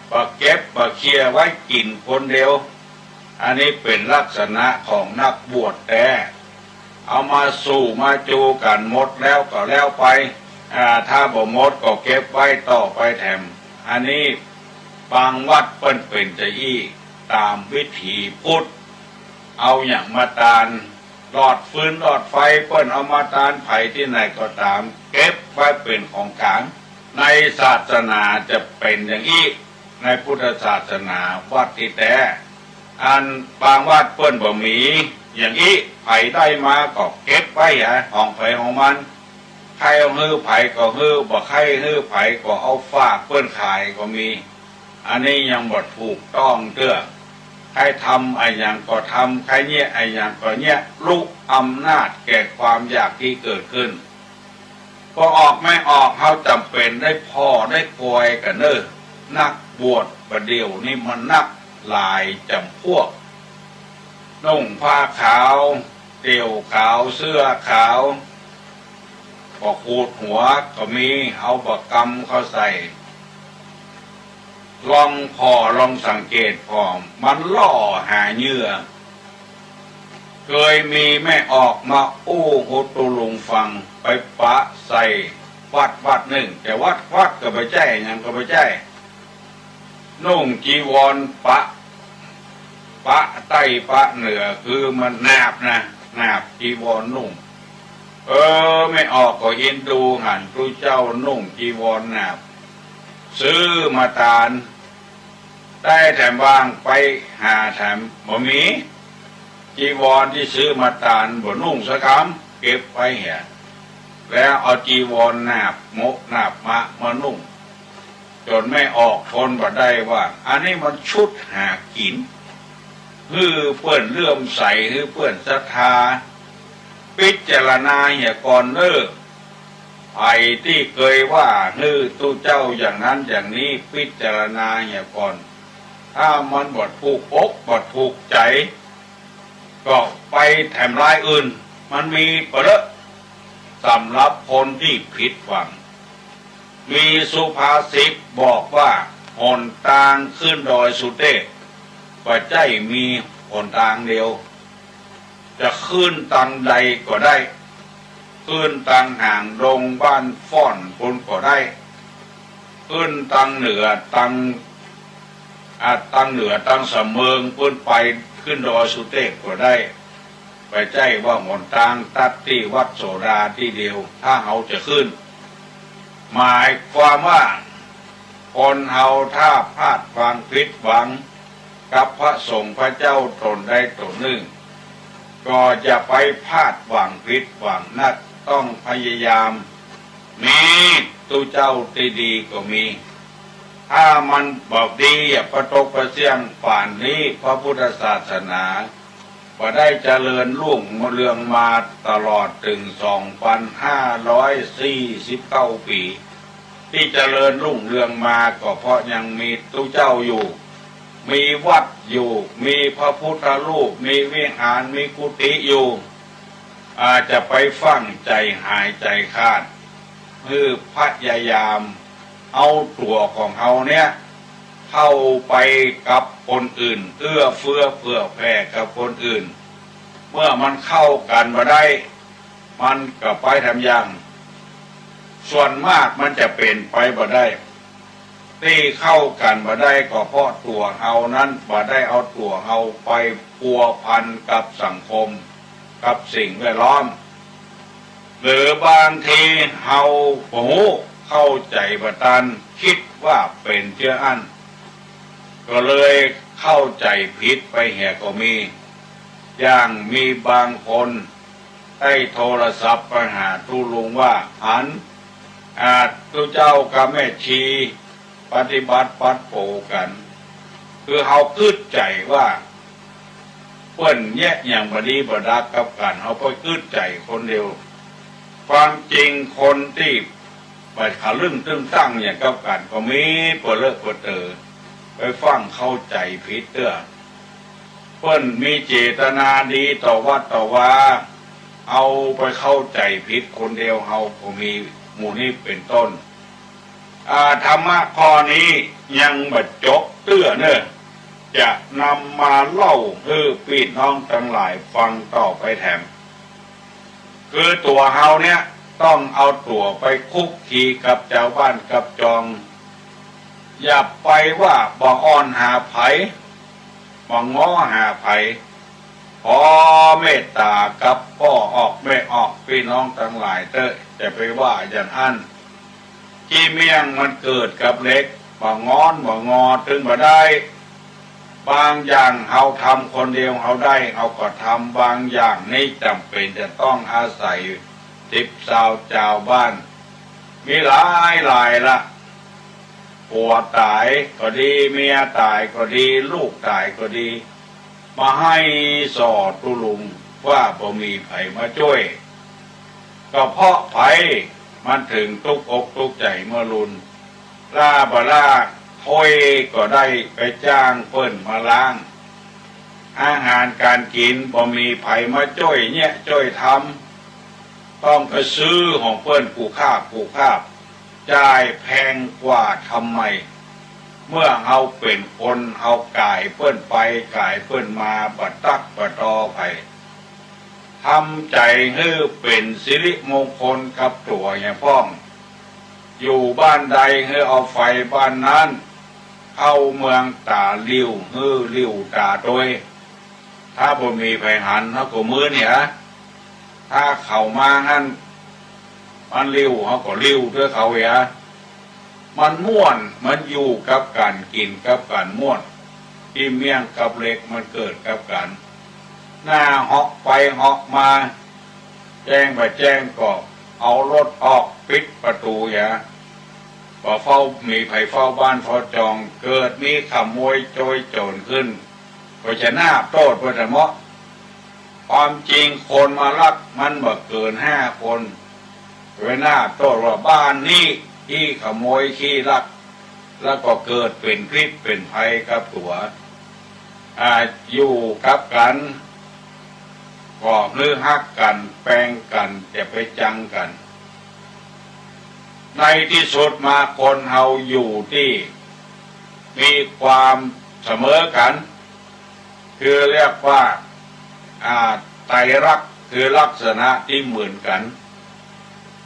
บ่เก็บบ่เคียไว้กิ๋นคนเดียว อันนี้เป๋นลักษณะของนักบวชแต๊ เอามาสู่มาจูกั๋นหมดแล้วก็แล้วไป อ่า ถ้าบ่หมดก็เก็บไว้ต่อไปแถม อันนี้บางวัดเปิ้นเป๋นจาอี้ ต๋ามวิถีพุทธ เอาหยังมาตาน หลอดฟืนหลอดไฟเปิ้นเอามาตานใผตี้ไหนก็ต๋าม เก็บไว้เป๋นของก๋าง ในศาสนาจะเป๋นอย่างอี้ ในพุทธศาสนา วัดตี้แต๊ อันบางวัดเปิ้นบ่มีอย่างอี้ ใผได้มาก็เก็บไว้หาของใผของมัน ใค่เอาหื้อใผก็หื้อ บ่ใค่หื้อใผก็เอาฝากเปิ้นขายก็มี อันนี้ยังบ่ถูกต้องเตื้อ ใค่ทำอะหยังก็ทำ ใค่เยียะอะหยังก็เยียะ ลุกอำนาจแก่ความอยากตี้เกิดขึ้น ปอออกแม่ออก เฮาจ๋ำเป๋นได้ผ่อได้กอยกั๋นเน่อ นักบวชบ่าเดี่ยวนี้มันนักหลายจ๋ำพวก นุ่งผ้าขาว เตี่ยวขาว เสื้อขาว บ่ขูดหัวก็มี เอาบ่ากำเข้าใส่ ลองผ่อลองสังเกตผ่อ มันล่อหาเหยื่อ เกยมีแม่ออกมาอู้ฮู้ตุ๊ลุงฟัง ไปปะใส่วัดวัดนึ่ง แต่วัดวัดก็บ่ใจ้ หยังก็บ่ใจ้ นุ่งจีวรปะ ปะใต้ปะเหนือ คือมันหนาบนะ หนาบจีวรนุ่ง เออ แม่ออกก็เอ็นดูหันตุ๊เจ้านุ่งจีวรหนาบ ซื้อมาตาน ได้แถมบ้าง ไปหาแถมบ่มี จีวรตี้ซื้อมาตานบ่นุ่งสักกำ เก็บไว้เหีย แล้วเอาจีวรหนาบโมะหนาบมะมานุ่ง จ๋นแม่ออกทนบ่ได้ว่า อันนี้มันชุดหากิ๋น หื้อเปิ้นเลื่อมใส หื้อเปิ้นศรัทธา พิจารณาเหียก่อนเน่อ ใผตี้เกยว่าหื้อตุ๊เจ้าอย่างนั้นอย่างนี้ พิจารณาเหียก่อน ถ้ามันบ่ถูกอกบ่ถูกใจ๋ ก็ไปแถมลายอื่น มันมีเป๋นเยอะ สำหรับคนตี้ผิดหวัง มีสุภาษิตบอกว่า หนตางขึ้นดอยสุเตศ บ่ใจ้มีหนตางเดียว จะขึ้นตางใดก็ได้ ขึ้นตางหางดงบ้านฟ้อนปู้นก็ได้ ขึ้นตางเหนือตาง อ่า ตางเหนือตางสำเมิงปู้นไป ขึ้นดอยสุเตศก็ได้ บ่ใจ้ว่าหนตางตัดตี้วัดโสดาตี้เดียว ถ้าเฮาจะขึ้น หมายความว่า คนเฮาถ้าพลาดหวังผิดหวังกับพระสงฆ์พระเจ้าต๋นใดต๋นนึ่ง ก็อย่าไปพลาดหวังผิดหวังนัก ต้องพยายาม มีตุ๊เจ้าตี้ดีก็มี ถ้ามันบ่ดี อย่าปะตกปะเสี้ยง ป่านนี้พระพุทธศาสนา บ่ได้เจริญรุ่งเรืองมาตลอดเถิงสองปันห้าร้อยสี่สิบเก้าปี๋ ตี้เจริญรุ่งเรืองมาก็เพราะยังมีตุ๊เจ้าอยู่ มีวัดอยู่ มีพระพุทธรูป มีวิหาร มีกุฏิอยู่ อาจจะไปฟั่งใจ๋หายใจ๋ขาด หื้อพยายามเอาตั๋วของเฮาเนี้ย เข้าไปกับคนอื่น เอื้อเฟื้อเผื่อแผ่กับคนอื่น เมื่อมันเข้ากั๋นบ่ได้ มันก็ไปแถมอย่าง ส่วนมากมันจะเป๋นไปบ่ได้ ตี้เข้ากั๋นบ่ได้ก็เพราะตั๋วเฮานั้นบ่ได้เอาตั๋วเฮาไปพัวพันกับสังคม กับสิ่งแวดล้อม หรือบางทีเฮาบ่ฮู้ เข้าใจ๋บ่ตัน กึ๊ดว่าเป๋นเจื้ออั้น ก็เลยเข้าใจ๋ผิดไปเหียก็มี อย่างมีบางคนได้โทรศัพท์ไปหาตุ๊ลุงว่า หัน อ่า ตุ๊เจ้ากับแม่ชีปฏิบัติปัดโป๋กั๋น คือเฮากึ๊ดใจ๋ว่า เปิ้นเยียะหยังบ่ดีบ่ดักกับกั๋น เฮาไปกึ๊ดใจ๋คนเดียว ความจริงคนตี้บ่ทะลึ่งตึงตังหยังกับกั๋นก็มี เป๋อเลอะเป๋อเต๋อ ไปฟั่งเข้าใจ๋ผิดเตื้อ เปิ้นมีเจตนาดีต่อวัดต่อวา เอาไปเข้าใจ๋ผิดคนเดียว เฮาก็มี หมู่นี้เป๋นต้น อ่า ธรรมะข้อนี้ยังบ่จบเตื้อเน่อ จะนำมาเล่าหื้อปี้น้องตังหลายฟังต่อไปแถม คือตั๋วเฮาเนี้ยต้องเอาตั๋วไปคลุกคลีกับจาวบ้านกับจอง อย่าไปว่าบ่อ่อนหาใผ บ่ง้อหาใผ ขอเมตต๋ากับป้อออกแม่ออกปี้น้องตังหลายเต๊อะ จะไปว่าอย่างอั้น ขี้เมี้ยงมันเกิดกับเหล็ก บ่างอนบ่างอตึงบ่ได้ บางอย่างเฮาทำคนเดียวเฮาได้ เฮาก็ทำ บางอย่างนี่จ๋ำเป๋นจะต้องอาศัยสิบซาวจาวบ้าน มีหลายหลายละ ผัวต๋ายก็ดี เมียต๋ายก็ดี ลูกต๋ายก็ดี บ่าไห้ส่อตุ๊ลุงว่าบ่มีใผมาจ้วย ก็เพราะใผมันเถิงตุ๊กอกตุ๊กใจ๋เมื่อลุน ล้าบ่ล้า ถ้วยก็ได้ไปจ้างเปิ้นมาล้าง อาหารก๋านกิ๋นบ่มีใผมาจ้วยเยียะจ้วยทำ ต้องไปซื้อของเปิ้นกู้คาบกู้คาบ จ่ายแพงกว่าทำไม เมื่อเฮาเป๋นคน เฮาก๋ายเปิ้นไปก๋ายเปิ้นมา บ่ตั๊กบ่ตอใผ ทำใจ๋หื้อเป๋นสิริมงคลกับตั๋วเหียพ่อง อยู่บ้านใดหื้อเอาไฟบ้านนั้น เข้าเมืองต๋าลิ่วหื้อลิ่วต๋าตวย ถ้าบ่มีใผหันเฮาก็มึนเหีย ถ้าเขามาหั้น มันลิ่วเฮาก็ลิ่วตวยเขาเหีย มันม่วน มันอยู่กับกั๋น กิ๋นกับกั๋นม่วน ขี้เมี้ยงกับเหล็กมันเกิดกับกั๋น หน้าเหาะไปเหาะมา แจ้งบ่แจ้งก็เอารถออก ปิดประตู๋เหีย บ่เฝ้า มีใผเฝ้าบ้านเฝ้าจอง เกิดมีขโมยโจรขึ้น ก็จะนาบโต้ษเปิ้นเสมอ ความจริงคนมาลักมันบ่เกินห้าคน ไปนาบโต้ษว่าบ้านนี้ขี้ขโมยขี้ลัก แล้วก็เกิดเป๋นพิษเป๋นภัยกับตั๋ว อ่า อยู่กับกั๋น ก็หื้อฮักกั๋น แปงกั๋น อย่าไปจังกั๋น ในตี้สุดมาคนเฮาอยู่ตี้มีความเสมอกั๋น คือเรียกว่า อ่า ไตรลักษณ์ คือลักษณะตี้เหมือนกั๋น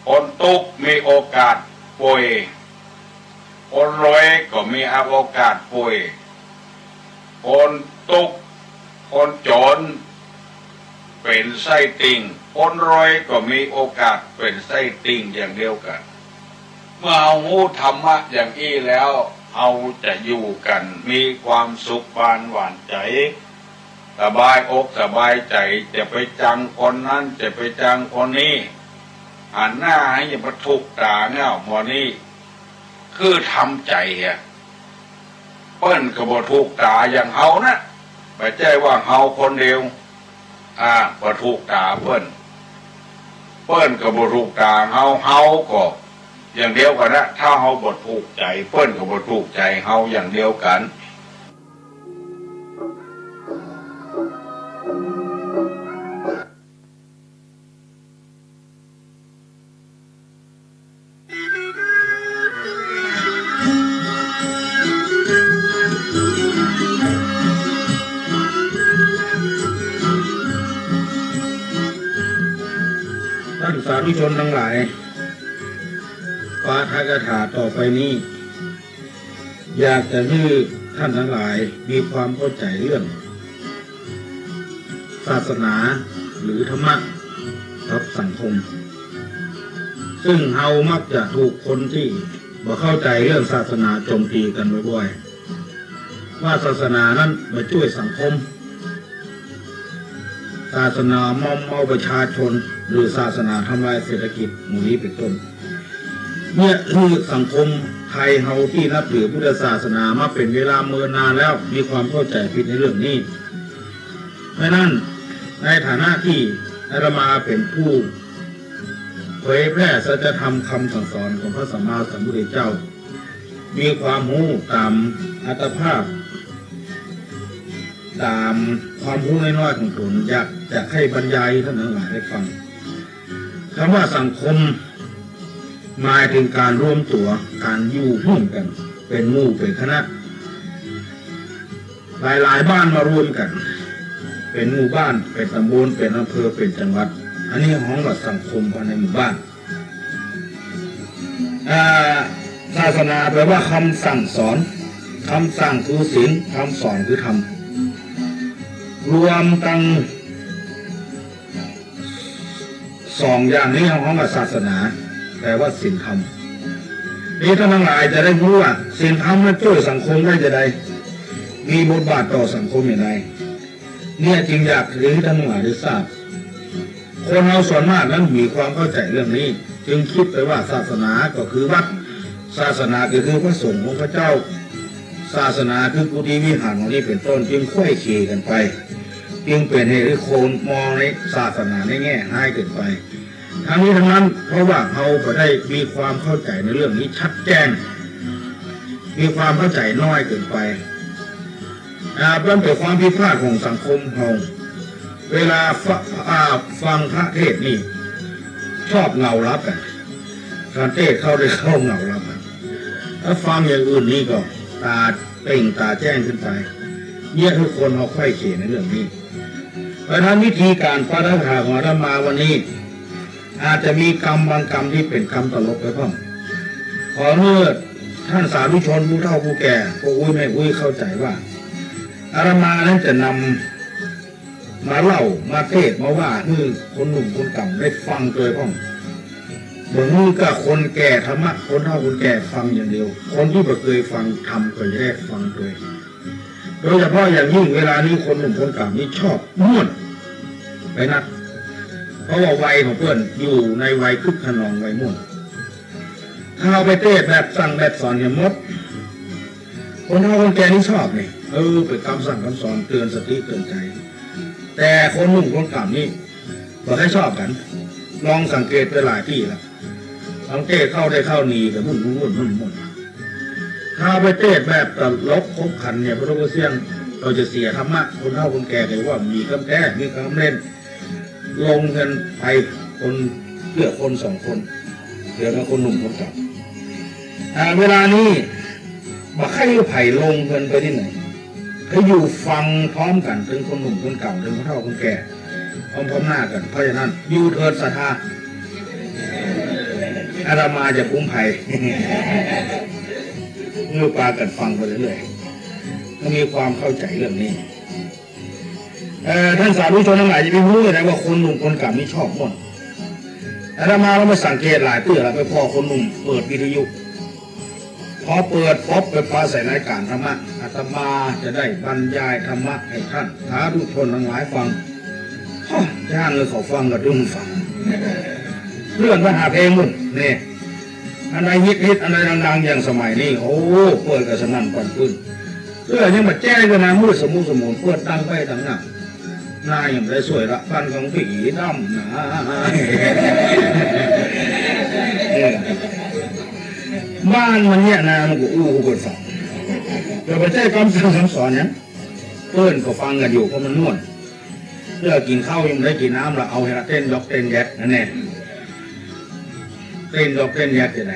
คนตุ๊กมีโอกาสป่วย คนรวยก็มีโอกาสป่วย คนตุ๊ก คนจ๋น เป๋นไส้ติ่ง คนรวยก็มีโอกาสเป๋นไส้ติ่งอย่างเดียวกั๋น เมื่อเฮาฮู้ธรรมะอย่างอี้แล้ว เฮาจะอยู่กั๋นมีความสุขบานหวานใจ๋ สบายอกสบายใจ๋ จะไปจังคนนั้น จะไปจังคนนี้ หันหน้าหื้ออย่าไปถูกต๋าเน่าหมอนี้ คือทำใจ๋อะ เปิ้นก็บ่ถูกต๋าอย่างเฮานะ บ่ใจ้ว่าเฮาคนเดียว อ่า บ่ถูกต๋าเปิ้น เปิ้นก็บ่ถูกต๋าเฮา เฮาก็อย่างเดียวกั๋นนะ ถ้าเฮาบ่ถูกใจ๋ เปิ้นก็บ่ถูกใจ๋เฮาอย่างเดียวกั๋น ท่านสาธุชนทั้งหลาย ปาฐกถาต่อไปนี้ อยากจะหื้อท่านทั้งหลายมีความเข้าใจ๋เรื่องศาสนาหรือธรรมะกับสังคม ซึ่งเฮามักจะถูกคนตี้บ่เข้าใจ๋เรื่องศาสนาโจมตีกั๋นบ่อยๆ ว่าศาสนานั้นบ่จ้วยสังคม ศาสนามอมเมาประชาชน หรือศาสนาทำลายเศรษฐกิจ หมู่นี้เป๋นต้น เนี่ยคือสังคมไทยเฮาตี้นับถือพุทธศาสนามาเป๋นเวลาเมินนานแล้ว มีความเข้าใจ๋ผิดในเรื่องนี้ เพราะฉะนั้นในฐานะตี้อาตมาเป๋นผู้เผยแพร่สัจธรรมคำสั่งสอนของพระสัมมาสัมพุทธเจ้า มีความฮู้ต๋ามอัตภาพ ต๋ามความฮู้น้อยๆ ของต๋น อยากจะใค่บรรยายหื้อท่านทั้งหลายได้ฟัง คำว่าสังคม หมายเถิงก๋านรวมตั๋ว ก๋านอยู่ฮ่วมกั๋น เป๋นหมู่เป๋นคณะ หลายๆ บ้านมารวมกั๋น เป๋นหมู่บ้าน เป๋นต๋ำบล เป๋นอำเภอ เป๋นจังหวัด อันนี้ฮ้องว่าสังคมภายในหมู่บ้าน อ่า ศาสนาแปลว่าคำสั่งสอน คำสั่งคือศีล คำสอนคือธรรม รวมตัง สองอย่างนี้เฮาฮ้องว่าศาสนา แปลว่าศีลธรรม นี่ต้านตังหลายจะได้ฮู้ว่าศีลธรรมมันจ้วยสังคมได้จาใด มีบทบาทต่อสังคมจาใด เนี่ยจึงอยากหื้อต้านตังหลายได้ทราบ คนเฮาส่วนมากนั้นมีความเข้าใจ๋เรื่องนี้ จึงกึ๊ดไปว่าศาสนาก็คือวัด ศาสนาก็คือพระสงฆ์องค์พระเจ้า ศาสนาคือกุฏิวิหารเหล่านี้เป๋นต้น จึงไขว้เขวกั๋นไป จึงเป๋นเหตุหื้อคนมองในศาสนาในแง่ฮ้ายเกินไป ทั้งนี้ทั้งนั้นเพราะว่าเฮาบ่ได้มีความเข้าใจ๋ในเรื่องนี้ชัดแจ้ง มีความเข้าใจ๋น้อยเกินไป อ่า มันเป๋นความผิดพลาดของสังคมเฮา เวลาฟ- อ่า ฟังพระเทศน์นี่ ชอบเหงาหลับกั๋น การเทศน์เข้าได้เข้าเหงาหลับกั๋น ถ้าฟังอย่างอื่นนี่ก็ต๋าเป่งต๋าแจ้งขึ้นไป เนี่ยหื้อคนเฮาไขว้เขวในเรื่องนี้ เพราะฉะนั้นวิธีก๋านปาฐกถาของอาตมาวันนี้ อาจจะมีกำบางกำตี้เป๋นกำตลกไปพ่อง ขอหื้อต้านสาธุชนผู้เฒ่าผู้แก่ ป้ออุ๊ยแม่อุ๊ยเข้าใจ๋ว่า อาตมานั้นจะนำมาเล่า มาเทศน์ มาว่าหื้อคนหนุ่มคนก่ำได้ฟังโตยพ่อง บ่หื้อก้าคนแก่ธรรมะ คนเฒ่าคนแก่ฟังอย่างเดียว คนตี้บ่เกยฟังธรรมก็จะได้ฟังโตย โดยเฉพาะอย่างยิ่งเวลานี้คนหนุ่มคนก่ำนี่ชอบม่วนไปนัก เพราะว่าวัยของเปิ้นอยู่ในวัยคึกคะนองวัยม่วน ถ้าเฮาไปเตสน์แบบสั่งแบบสอนเนี่ยหมด คนเฒ่าคนแก่นี่ชอบนี่ เออ เป๋นกำสั่งกำสอนเตือนสติเตือนใจ๋ แต่คนหนุ่มคนก่ำนี่ บ่ใค่ชอบกั๋น ลองสังเกตไปหลายตี้ละ ลองเตสน์เข้าได้เข้าหนีไปมุ่นมุ่นมุ่นมุ่น ถ้าไปเตสน์แบบตลกขบขันเนี่ย พระรูปเสี้ยง ก็จะเสียธรรมะ คนเฒ่าคนแก่ก็ว่ามีกำแก้ มีกำเล่น ลงกั๋นไปคน เหลือคนสองคน เหลือแต่คนหนุ่มคนก่ำ อ่า เวลานี้ บ่ใค่หื้อใผลงกั๋นไปตี้ไหน หื้ออยู่ฟังพร้อมกั๋น ตึงคนหนุ่มคนก่ำ ตึงคนเฒ่าคนแก่ พร้อมๆ หน้ากั๋น เพราะฉะนั้น อยู่เถิดศรัทธา อาตมาจะคุ้มภัย หื้อปากั๋นฟังไปเรื่อยๆ หื้อมีความเข้าใจ๋เรื่องนี้ เอ่อ ต้านสาธุชนตังหลายจะไปฮู้ได้ไงว่าคนหนุ่มคนก่ำนี่ชอบม่วน อาตมาลองไปสังเกตหลายเตื้อแล้ว ไปผ่อคนหนุ่มเปิดวิทยุ พอเปิดปุ๊บไปปาใส่รายก๋านธรรมะ อาตมาจะได้บรรยายธรรมะหื้อต้านสาธุชนตังหลายฟัง ฮะ จ้างหื้อเขาฟังก็ดึงฟัง เลื่อนไปหาเพลงมุ่น นี่ อันใดฮิตๆ อันใดดังๆ อย่างสมัยนี้ โอ้ เปิดกั๋นสนั่นปั่นปื้น เออ ยังบ่แจ้งกั๋นนะ มืดสมุสมุน เปิดดังไปดังนั้น หน้ายังบ่ได้สวยละ ปันของผีดำนะ เออ บ้านมันเนี่ยนะ มันก็อู้หู้เปิ้นฟัง เดี๋ยวไปใจ๊กำสั่งกำสอนเนี่ย เปิ้นก็ฟังกั๋นอยู่ เพราะมันม่วน เตื้อกิ๋นข้าวยังบ่ได้กิ๋นน้ำละ เอาเฮละ เต้นดอกเต้นแยกนั่นแหละ เต้นดอกเต้นแยกจะได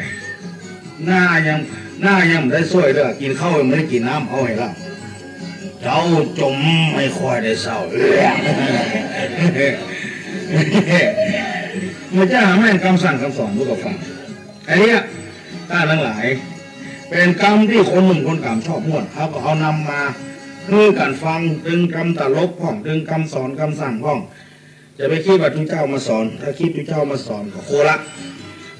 หน้ายัง หน้ายังบ่ได้สวยเลย กิ๋นข้าวยังบ่ได้กิ๋นน้ำ เอาเฮละ เจ้าจมไม่ค่อยได้เศร้า มันจะหาแม่นกำสั่งกำสอนลูกกับฟัง อันเนี้ย ต้านตังหลาย เป๋นกำตี้คนหนุ่มคนก่ำชอบม่วน เขาก็เอานำมาหื้อกั๋นฟัง ตึงกำตลกพ่อง ตึงกำสอนกำสั่งพ่อง จะไปกึ๊ดว่าตุ๊เจ้ามาสอน ถ้ากึ๊ดตุ๊เจ้ามาสอนก็โคละ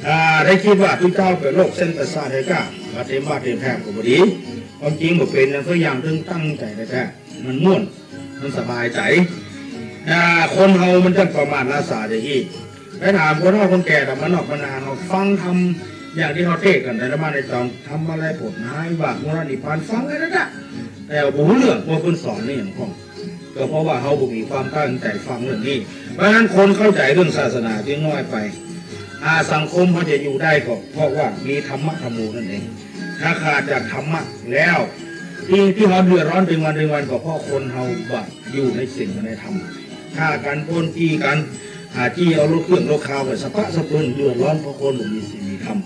อ่า ถ้ากึ๊ดว่าตุ๊เจ้าเป๋นโรคเส้นประสาทไฮก้า มาเต็มบ้านเต็มแผงก็บ่ดี ความจริงบ่เป๋นอย่างสักอย่าง ตึงตั้งใจ๋แต๊ๆ มันม่วน มันสบายใจ๋ อ่า คนเฮามันจะประมาทละสาอย่างอี้ ไปถามคนเฒ่าคนแก่ต๋ามบ้านนอกบ้านนา เฮาฟังธรรมอย่างตี้เฮาเทศน์กั๋นในธรรมะในจอง ธรรมะไร้ผล หายบาปมรณะนิพพาน ฟังอันนั้นน่ะ แต่บ่ฮู้เรื่องว่าเปิ้นสอนนี่หยังพ่อง ก็เพราะว่าเฮาบ่มีความตั้งใจ๋ฟังเรื่องนี้ เพราะฉะนั้นคนเข้าใจ๋เรื่องศาสนาจึงน้อยไป อ่า สังคมเฮาจะอยู่ได้ก็เพราะว่ามีธรรมะธรรมโมนั่นเอง ถ้าขาดจากธรรมะแล้ว ตี้ ตี้เฮาเดือดร้อนตึงวันตึงวัน ก็เพราะคนเฮาบ่ อยู่ในศีลในธรรม ฆ่ากั๋น ปล้น จี้กั๋น อ่า จี้เอารถเครื่องรถคาวไปสะปะสะปึ้น เดือดร้อนเพราะคนบ่มีศีลมีธรรม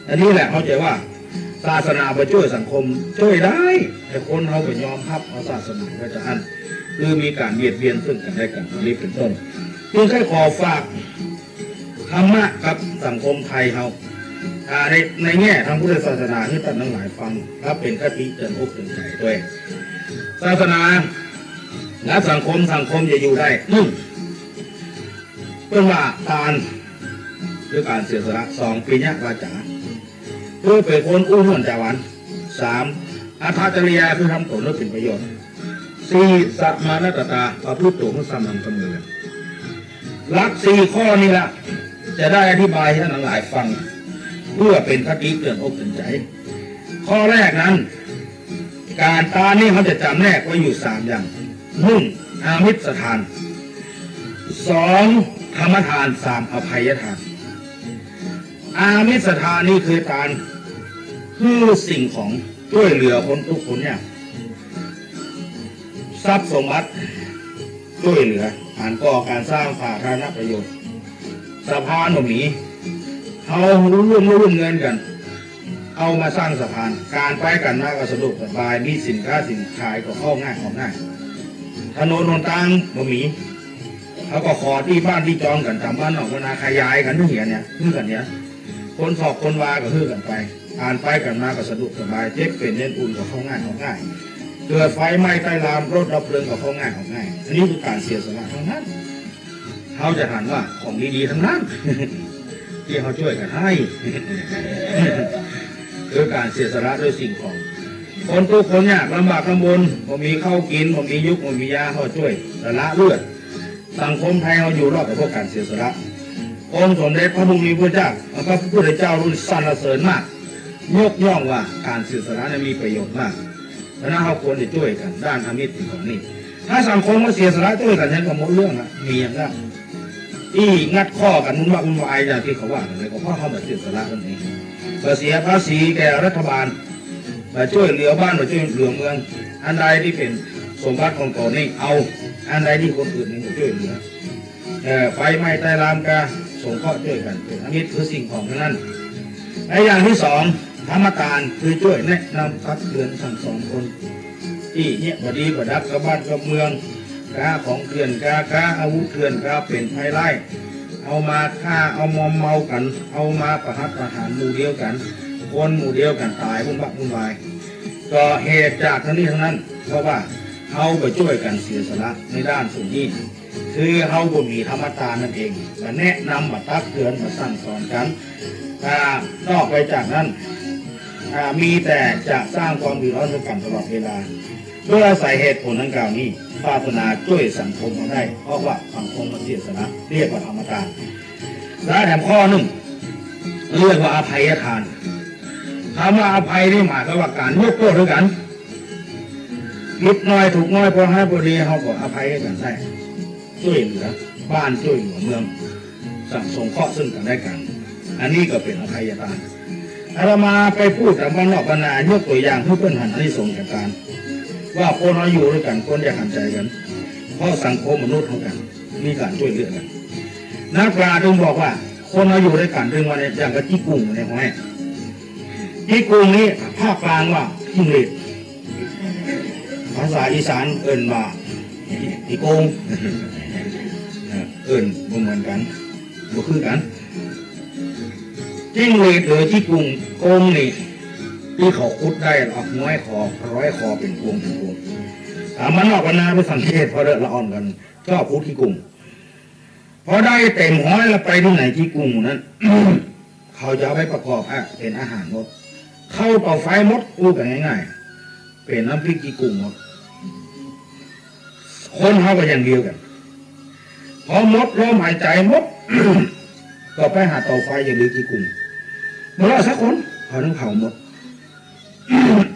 อันนี้แหละเข้าใจ๋ว่า ศาสนาบ่จ้วยสังคม จ้วยได้ แต่คนเฮาบ่ยอมฮับเอาศาสนาไว้จะอั้น คือมีก๋านเบียดเบียนซึ่งกั๋นและกั๋น อันนี้เป๋นต้น จึงใค่ขอฝาก ธรรมะกับสังคมไทยเฮา อ่า ใน ในแง่ทางพุทธศาสนาหื้อต้านตังหลายฟัง และเป๋นคติเตือนอกเตือนใจ๋ตวย ศาสนาและสังคม สังคมจะอยู่ได้ นึ่ง เปิ้นว่าตาน คือก๋านเสียสละ สอง ปิยะวาจา คือเป๋นคนอู้ม่วนจ๋าหวาน สาม อัตถจริยา คือทำต๋นหื้อเป๋นประโยชน์ สี่ สมาณัตตา ประพฤติตั๋วหื้อสม่ำเสมอ หลักสี่ข้อนี้ละ จะได้อธิบายหื้อต้านตังหลายฟัง เปื้อเป๋นคติเตื๋อนอกเตื๋อนใจ๋ ข้อแรกนั้น ก๋านตานนี้เฮาจะจ๋ำแนกไว้อยู่สามอย่าง นึ่ง อามิสทาน สอง ธรรมทาน สาม อภัยทาน อามิสทานนี้คือตานหื้อสิ่งของ จ้วยเหลือคนตุ๊กข์คนยาก ทรัพย์สมบัติ จ้วยเหลือ ก๋านก่อก๋านสร้างสาธารณประโยชน์ สะพานบ่มี เฮาร่วมร่วมเงินกั๋น เอามาสร้างสะพาน ก๋านไปก๋านมาก็สะดวกสบาย มีสินค้าสินขายก็เข้าง่ายออกง่าย ถนนหนตางบ่มี เฮาก็ขอตี้บ้านตี้จองกั๋น ต๋ามบ้านนอกบ้านนา ขยายกั๋นหื้อเหียเนี่ย หื้อกั๋นเนี่ย คนศอกคนวาก็หื้อกั๋นไป ก๋านไปก๋านมาก็สะดวกสบาย เจ็บเป๋นเย็นอุ่นก็เข้าง่ายออกง่าย เกิดไฟไหม้ใต้ลาม รถดับเพลิงก็เข้าง่ายออกง่าย อันนี้คือก๋านเสียสละตังนั้น เฮาจะหันว่าของดีๆ ตังนั้น ตี้เฮาจ้วยกั๋นหื้อ คือก๋านเสียสละด้วยสิ่งของ คนตุ๊กข์คนยากลำบากลำบน บ่มีข้าวกิ๋น บ่มียุกบ่มียา เฮาจ้วยสละเลือด สังคมไทยเฮาอยู่รอดก็เพราะก๋านเสียสละ องค์สมเด็จพระมุนีพระเจ้า พระพุทธเจ้ารุ่นสรรเสริญมาก ยกย่องว่าก๋านเสียสละนั้นมีประโยชน์มาก ฉะนั้นเฮาควรจะจ้วยกั๋นด้านอามิสสิ่งของนี้ ถ้าสังคมเฮาเสียสละจ้วยกั๋น ฉะนั้นก็หมดเรื่องละ มีอย่างนั้น อี้งัดข้อกั๋นวุ่นวายวุ่นวายอย่างตี้เขาว่ากั๋นเลย ก็เพราะเฮาบ่เสียสละนั่นเอง บ่เสียภาษีแก่รัฐบาล บ่จ้วยเหลือบ้าน บ่จ้วยเหลือเมือง อันใดตี้เป๋นสมบัติของต๋นนี้เอา อันใดตี้คนอื่นนี้บ่จ้วยเหลือ เอ่อ ไฟไหม้ใต้ลามก็สงเคราะห์จ้วยกั๋น เป๋นอามิสคือสิ่งของตังนั้น และอย่างตี้สอง ธรรมทาน คือจ้วยแนะนำตักเตื๋อนสั่งสอนคน ตี้เยียะบ่ดีบ่ดักกับบ้านกับเมือง ก๊าของเถื่อน ก๊า ก๊าอาวุธเถื่อน ก๊าเป๋นภัยร้าย เอามาฆ่า เอามอมเมากั๋น เอามาประหัตประหารหมู่เดียวกั๋น คนหมู่เดียวกั๋นต๋ายวุ่นวะวุ่นวาย ก็เหตุจากตังนี้ตังนั้น เพราะว่าเฮาบ่จ้วยกั๋นเสียสละในด้านส่วนนี้ คือเฮาบ่มีธรรมทานนั่นเอง บ่แนะนำ บ่ตักเตื๋อน บ่สั่งสอนกั๋น อ่า นอกไปจากนั้น อ่า มีแต่จะสร้างความเดือดร้อนหื้อกั๋นตลอดเวลา โดยอาศัยเหตุผลดังกล่าวนี้ ศาสนาจ้วยสังคมเฮาได้ เพราะว่าสังคมมันเสียสละ เรียกว่าธรรมทาน และแถมข้อนึ่ง เรียกว่าอภัยทาน กำว่าอภัยนี่หมายความว่าก๋านยกโต้ษหื้อกั๋น ผิดน้อยถูกน้อย ปอฮ้ายปอดี เฮาก็อภัยหื้อกั๋นได้ จ้วยเหลือบ้านจ้วยเหลือเมือง สั่งสงเคราะห์ซึ่งกั๋นและกั๋น อันนี้ก็เป๋นอภัยทาน อาตมาไปพูดต๋ามบ้านนอกบ้านนา ยกตั๋วอย่างหื้อเปิ้นหันอานิสงส์แห่งทาน ว่าคนเฮาอยู่ตวยกั๋นควรจะหันใจ๋กั๋น เพราะสังคมมนุษย์เฮากั๋น มีก๋านจ้วยเหลือกั๋น นักปราชญ์จึงบอกว่า คนเฮาอยู่ตวยกั๋น เถิงวันนี้ อย่างกับจิ๊กกุ่งในห้อย จิ๊กกุ่งนี้ภาคกลางว่าจิ้งเหลน ภาษาอีสานเอิ้นว่า จิ๊กกุ่ง เอิ้นบ่เหมือนกั๋น บ่คือกั๋น จิ้งเหลนหรือจิ๊กกุ่ง กุ่งนี่ ตี้เขาขุดได้ เอาห้อยคอ ร้อยคอเป๋นพวงเป๋นพวง ต๋ามบ้านนอกบ้านนาไปสังเกตผ่อเต๊อะ ละอ่อนกั๋น ชอบขุดจิ๊กกุ่ง พอได้เต๋มห้อยแล้วไปตี้ไหน จิ๊กกุ่งหมู่นั้น เขาจะเอาไปประกอบอะ เป๋นอาหารหมด เข้าเตาไฟหมด อู้กั๋นง่ายๆ เป๋นน้ำพริกจิ๊กกุ่งหมด คนเฮาก็อย่างเดียวกั๋น พอหมดลมหายใจ๋หมด ก็ไปหาเตาไฟ อย่าลืมจิ๊กกุ่ง บ่รอดสักคน เผานึ่งเผาหมด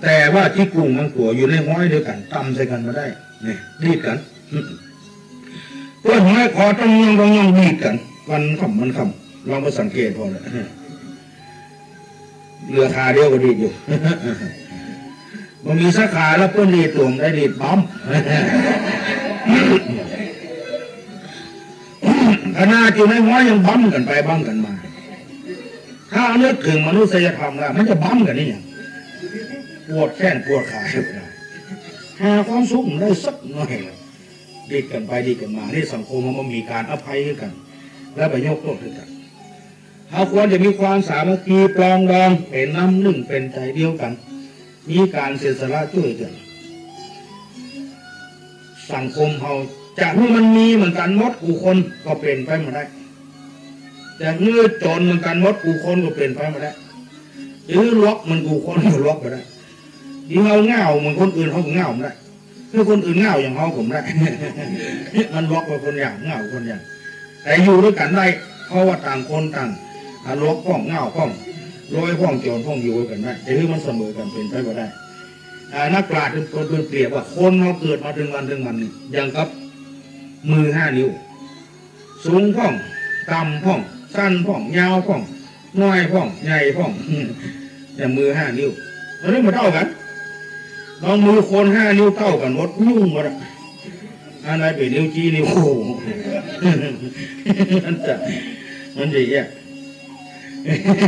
แต่ว่าจิ๊กกุ่งบางตั๋วอยู่ในห้อยเดียวกั๋น ตำใส่กั๋นบ่ได้ นี่ ดีดกั๋น เปิ้นห้อยคอต้องย่องต้องย่องดีดกั๋น วันค่ำวันค่ำ ลองไปสังเกตผ่อเต๊อะ เหลือขาเดียวก็ดีดอยู่ บ่มีสักขาแล้วเปิ้นดีดตั๋วได้ดีดบั้ม ขนาดอยู่ในห้อยยังบั้มกั๋นไปบั้มกั๋นมา ถ้านึกเถิงมนุษยธรรมแล้ว มันจะบั้มกั๋นนี่หยัง ปวดแข้งปวดขาอยู่นะ หาความสุขบ่ได้สักหน่อย ดีดกั๋นไปดีดกั๋นมา นี่สังคมมันบ่มีก๋านอภัยหื้อกั๋น และบ่ยกโต้ษหื้อกั๋น เฮาควรจะมีความสามัคคีปรองดอง เป๋นน้ำนึ่งเป๋นใจ๋เดียวกั๋น มีก๋านเสียสละจ้วยกั๋น สังคมเฮาจะหื้อมันมีเหมือนกั๋นหมดกู้คนก็เป๋นไปบ่ได้ จะหื้อจ๋นเหมือนกั๋นหมดกู้คนก็เป๋นไปบ่ได้ จะหื้อหลวกเหมือนกู้คนก็หลวกบ่ได้ จะหื้อเฮาง่าวเหมือนคนอื่นเฮาก็ง่าวบ่ได้ หื้อคนอื่นง่าวอย่างเฮาก็บ่ได้ มันหลวกกว่าคนอย่าง ง่าวกว่าคนอย่าง แต่อยู่ตวยกั๋นได้ เพราะว่าต่างคนต่าง อ่า หลวกพ่อง ง่าวพ่อง รวยพ่อง จ๋นพ่อง อยู่ตวยกั๋นได้ จะหื้อมันเสมอกั๋นเป๋นไปบ่ได้ อ่า นักปราชญ์เปิ้น เปิ้นเปรียบว่าคนเฮาเกิดมาเถิงวันเถิงวันนี่ อย่างกับมือห้านิ้ว สูงพ่อง ต่ำพ่อง สั้นพ่อง ยาวพ่อง น้อยพ่อง ใหญ่พ่อง อย่างมือห้านิ้ว มันบ่เต้ากั๋น ลองมือคนห้านิ้วเต้ากั๋นหมด ยุ่งหมดอะ อันไหนเป๋นนิ้วจี๊ นิ้วโป้ง มันจะ มันจะแยก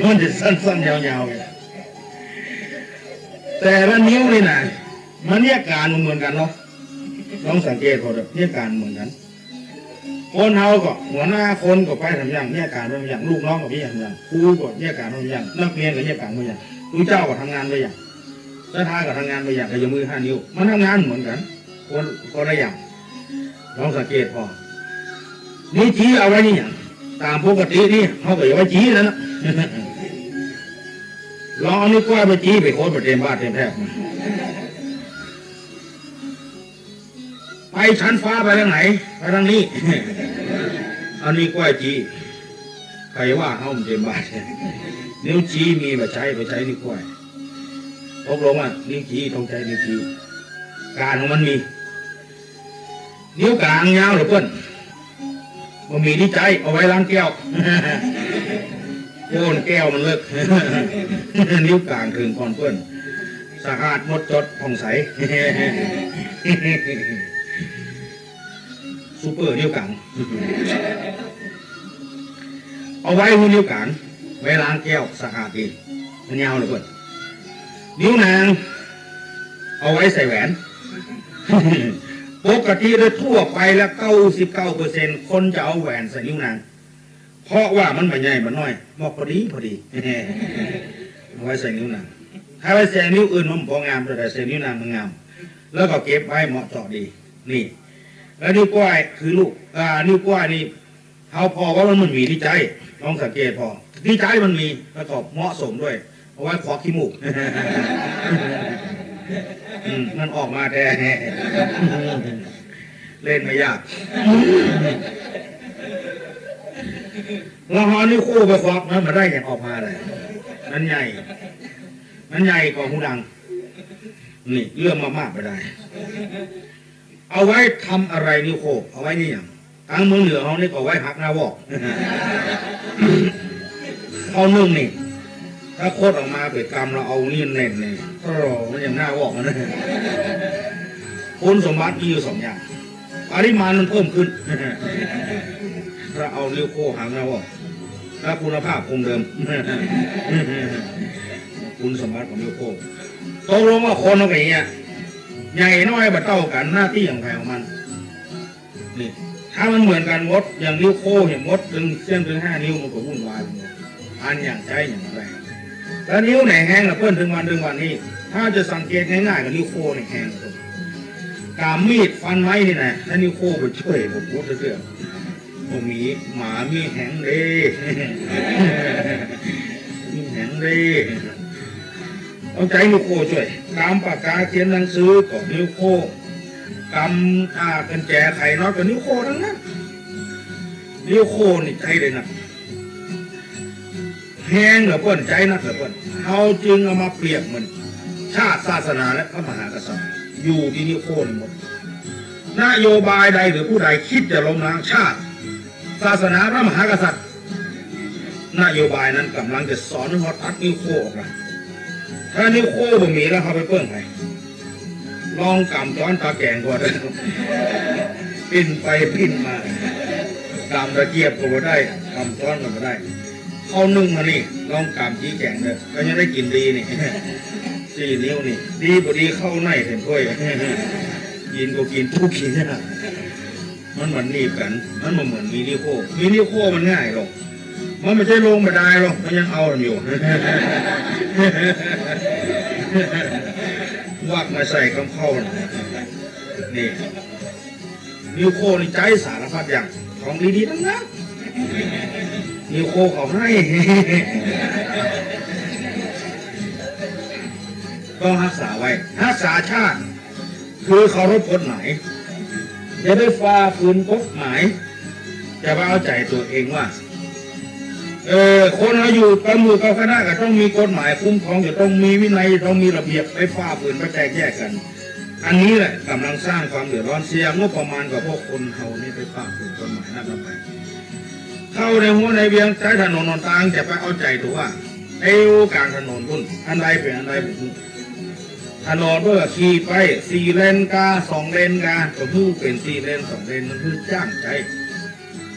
มันจะสั้นๆ ยาวๆ เนี่ย แต่ละนิ้วนี่นะ มันเยียะก๋านบ่เหมือนกั๋นเนาะ ลองสังเกตผ่อเต๊อะ เยียะก๋านบ่เหมือนกั๋น คนเฮาก็หัวหน้าคนก็ไปตำแหน่ง เยียะก๋านไปตำแหน่ง ลูกน้องก็ไปตำแหน่ง ครูก็เยียะก๋านไปตำแหน่ง นักเรียนก็เยียะก๋านไปตำแหน่ง ตุ๊เจ้าก็ทำงานไปอย่าง ศรัทธาก็ทำงานไปอย่าง ก็อย่างมือห้านิ้ว มันทำงานเหมือนกั๋น คน คนละอย่าง ลองสังเกตผ่อ นิ้วจี๊เอาไว้นี่หยัง ต๋ามปกตินี่ เฮาก็เอาไว้จี๊นั่นนะ ลองเอานิ้วก้อยไปจี๊ไปโคตรไปเตรียมบาตรเตรียมแผบ ไปชั้นฟ้าไปตางไหน ไปตางนี้ เอานิ้วก้อยจี๊ ใผว่าเฮาบ่เตรียมบาตร นิ้วจี๊มีบ่ใจ๊ ไปใจ๊นิ้วก้อย ตกลงว่า นิ้วจี๊ต้องใจ๊นิ้วจี๊ ก๋านของมันมี นิ้วก๋างยาวเหลือเปิ้น บ่มีตี้ใจ๊ เอาไว้ล้างแก้ว โอ้ แก้วมันเลิก นิ้วก๋างเถิงก่อนเปิ้น สะอาดหมดจดผ่องใส ซูเปอร์นิ้วก๋าง เอาไว้หื้อนิ้วก๋าง ไว้ล้างแก้วสะอาดดี มันยาวเหลือเปิ้น นิ้วนาง เอาไว้ใส่แหวน ปกติโดยทั่วไปแล้ว เก้าสิบเก้าเปอร์เซ็นต์ คนจะเอาแหวนใส่นิ้วนาง เพราะว่ามันบ่ใหญ่บ่น้อย เหมาะพอดีพอดี เอาไว้ใส่นิ้วนาง ถ้าไว้ใส่นิ้วอื่นมันบ่งาม แต่ใส่นิ้วนางมันงาม แล้วก็เก็บไว้เหมาะเจาะดี นี่ แล้วนิ้วก้อยคือลูก อ่า นิ้วก้อยนี่ เฮาผ่อว่ามันบ่มีตี้ใจ๊ ลองสังเกตผ่อ ตี้ใจ๊มันมี แล้วก็เหมาะสมด้วย เอาไว้ขวักขี้มูก อืม มันออกมาแท้ เล่นไม่ยาก ลองเอานิ้วโป้งไปขวักนะ บ่ได้หยังออกมาเลย มันใหญ่ มันใหญ่กว่าฮูดัง นี่ เอื้อมมากๆ บ่ได้ เอาไว้ทำอะไรนิ้วโป้ง เอาไว้นี่หยัง ตางเมืองเหนือเฮานี่ก็เอาไว้หักหน้าวอก ข้าวนึ่งนี่ ถ้าคดออกมาเป๋นกำ แล้วเอานี่แหน่นนี่ โอ้โห มันอย่างหน้าวอกนะ คุณสมบัติมีอยู่สองอย่าง ปริมาณมันเพิ่มขึ้น ถ้าเอานิ้วโป้งหักหน้าวอก ถ้าคุณภาพคงเดิม คุณสมบัติของนิ้วโป้ง ตกลงว่าคนเฮาก็อย่างเงี้ย ใหญ่น้อยบ่เต้ากั๋น หน้าตี้ของใผของมัน นี่ ถ้ามันเหมือนกั๋นหมด อย่างนิ้วโป้งเนี่ยหมด เถิงเสี้ยนเถิงห้านิ้วมันก็วุ่นวายไปหมด อันอย่างใจ๊อย่างแรง แล้วนิ้วไหนแฮงล่ะเปิ้น เถิงวันเถิงวันนี้ ถ้าจะสังเกตง่ายๆ ก็นิ้วโป้งนี่แฮง ก๋ำมีดฟันไม้นี่นะ ถ้านิ้วโป้งไปจ้วย บ่พูดเตื้อ บ่มี หมามีแหงเด้ มีแหงเด้ เอาใจ๊นิ้วโป้งจ้วย ก๋ำปากกาเขียนหนังสือก็นิ้วโป้ง ก๋ำ อ่า กัญแจไขน็อตก็นิ้วโป้งตังนั้น นิ้วโป้งนี่ใจ๊ได้นัก แฮงเหลือเปิ้น ใจ๊นักเหลือเปิ้น เฮาจึงเอามาเปรียบเหมือน ชาติ ศาสนา และพระมหากษัตริย์ อยู่ตี้นิ้วโป้งนี่หมด นโยบายใดหรือผู้ใดคิดจะล้มล้างชาติ ศาสนา พระมหากษัตริย์ นโยบายนั้นก๋ำลังจะสอนหื้อเฮาตัดนิ้วโป้งออกนะ ถ้านิ้วโป้งบ่มีแล้วเฮาไปเปิ้งใผ ลองก๋ำจ๊อนตาแก๋งก่อน ปิ้นไปปิ้นมา ก๋ำตะเกียบก็บ่ได้ ก๋ำจ๊อนก็บ่ได้ ข้าวนึ่งมานี่ ลองก๋ำจี๊แก๋งเต๊อะ ก็ยังได้กิ๋นดีนี่ สี่นิ้วนี่ ดีบ่ดีเข้าในเต็มถ้วย กิ๋นก็กิ๋น ตุ๊กิ๋นเนี่ย มันบ่หนีบกั๋น มันบ่เหมือนมีนิ้วโป้ง มีนิ้วโป้งมันง่ายหรอก มันบ่ใจ้ลงบ่ดายหรอก มันยังเอาอยู่ วักมาใส่กำเข้าน่ะ นี่ นิ้วโป้งนี่ใจ๊สารพัดอย่าง ของดีๆ ตังนั้น นิวโคเขาให้ ต้องฮักษาไว้ ฮักษาชาติ คือเคารพกฎหมาย อย่าไปฝ่าฝืนกฎหมาย จะไปเอาใจ๋ตั๋วเองว่า เออ คนเฮาอยู่กับหมู่กับคณะก็ต้องมีกฎหมายคุ้มครอง จะต้องมีวินัย จะต้องมีระเบียบ ไปฝ่าฝืน ไปแตกแยกกั๋น อันนี้แหละก่ำลังสร้างความเดือดร้อน เสียงบประมาณกับพวกคนเฮานี่ไปฝ่าฝืนกฎหมายนั่นไป เข้าในหัวในเวียงใจ๊ถนนหนตางจะไปเอาใจ๋ตั๋ว เตียวก๋างถนนปู๊น อันใดเป๋นอันใดบ่ฮู้ ถนนเปิ้นก็ขีดไป สี่เลนกา สองเลนกา ก็หื้อเป๋นสี่เลน สองเลน มันหื้อจ้างใจ๊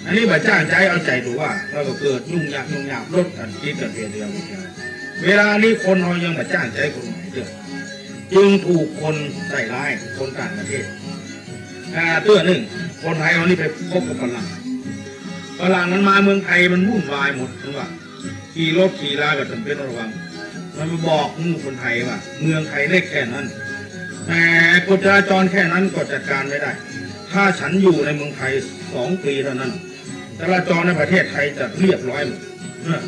อันนี้บ่จ้างใจ๊ เอาใจ๋ตั๋ว แล้วก็เกิดยุ่งยาก ยุ่งยาก รถกั๋นติดกั๋นเตียวเดียว เวลานี้คนเฮายังบ่จ้างใจ๊กฎหมายเตื้อ จึงถูกคนใส่ร้าย คนต่างประเทศ อ่า เตื้อนึ่ง คนไทยเฮานี่ไปคบกับฝรั่ง ฝรั่งมันมาเมืองไทยมันวุ่นวายหมด มันว่า ขี่รถขี่ลาก็ต้องเป๋นระวัง มันมาบอกหมู่คนไทยว่า เมืองไทยเล็กแค่นั้น แหม กฎจราจรแค่นั้นก็จัดการไม่ได้ ถ้าฉันอยู่ในเมืองไทยสองปี๋เท่านั้น จราจรในประเทศไทยจะเรียบร้อยหมด เออ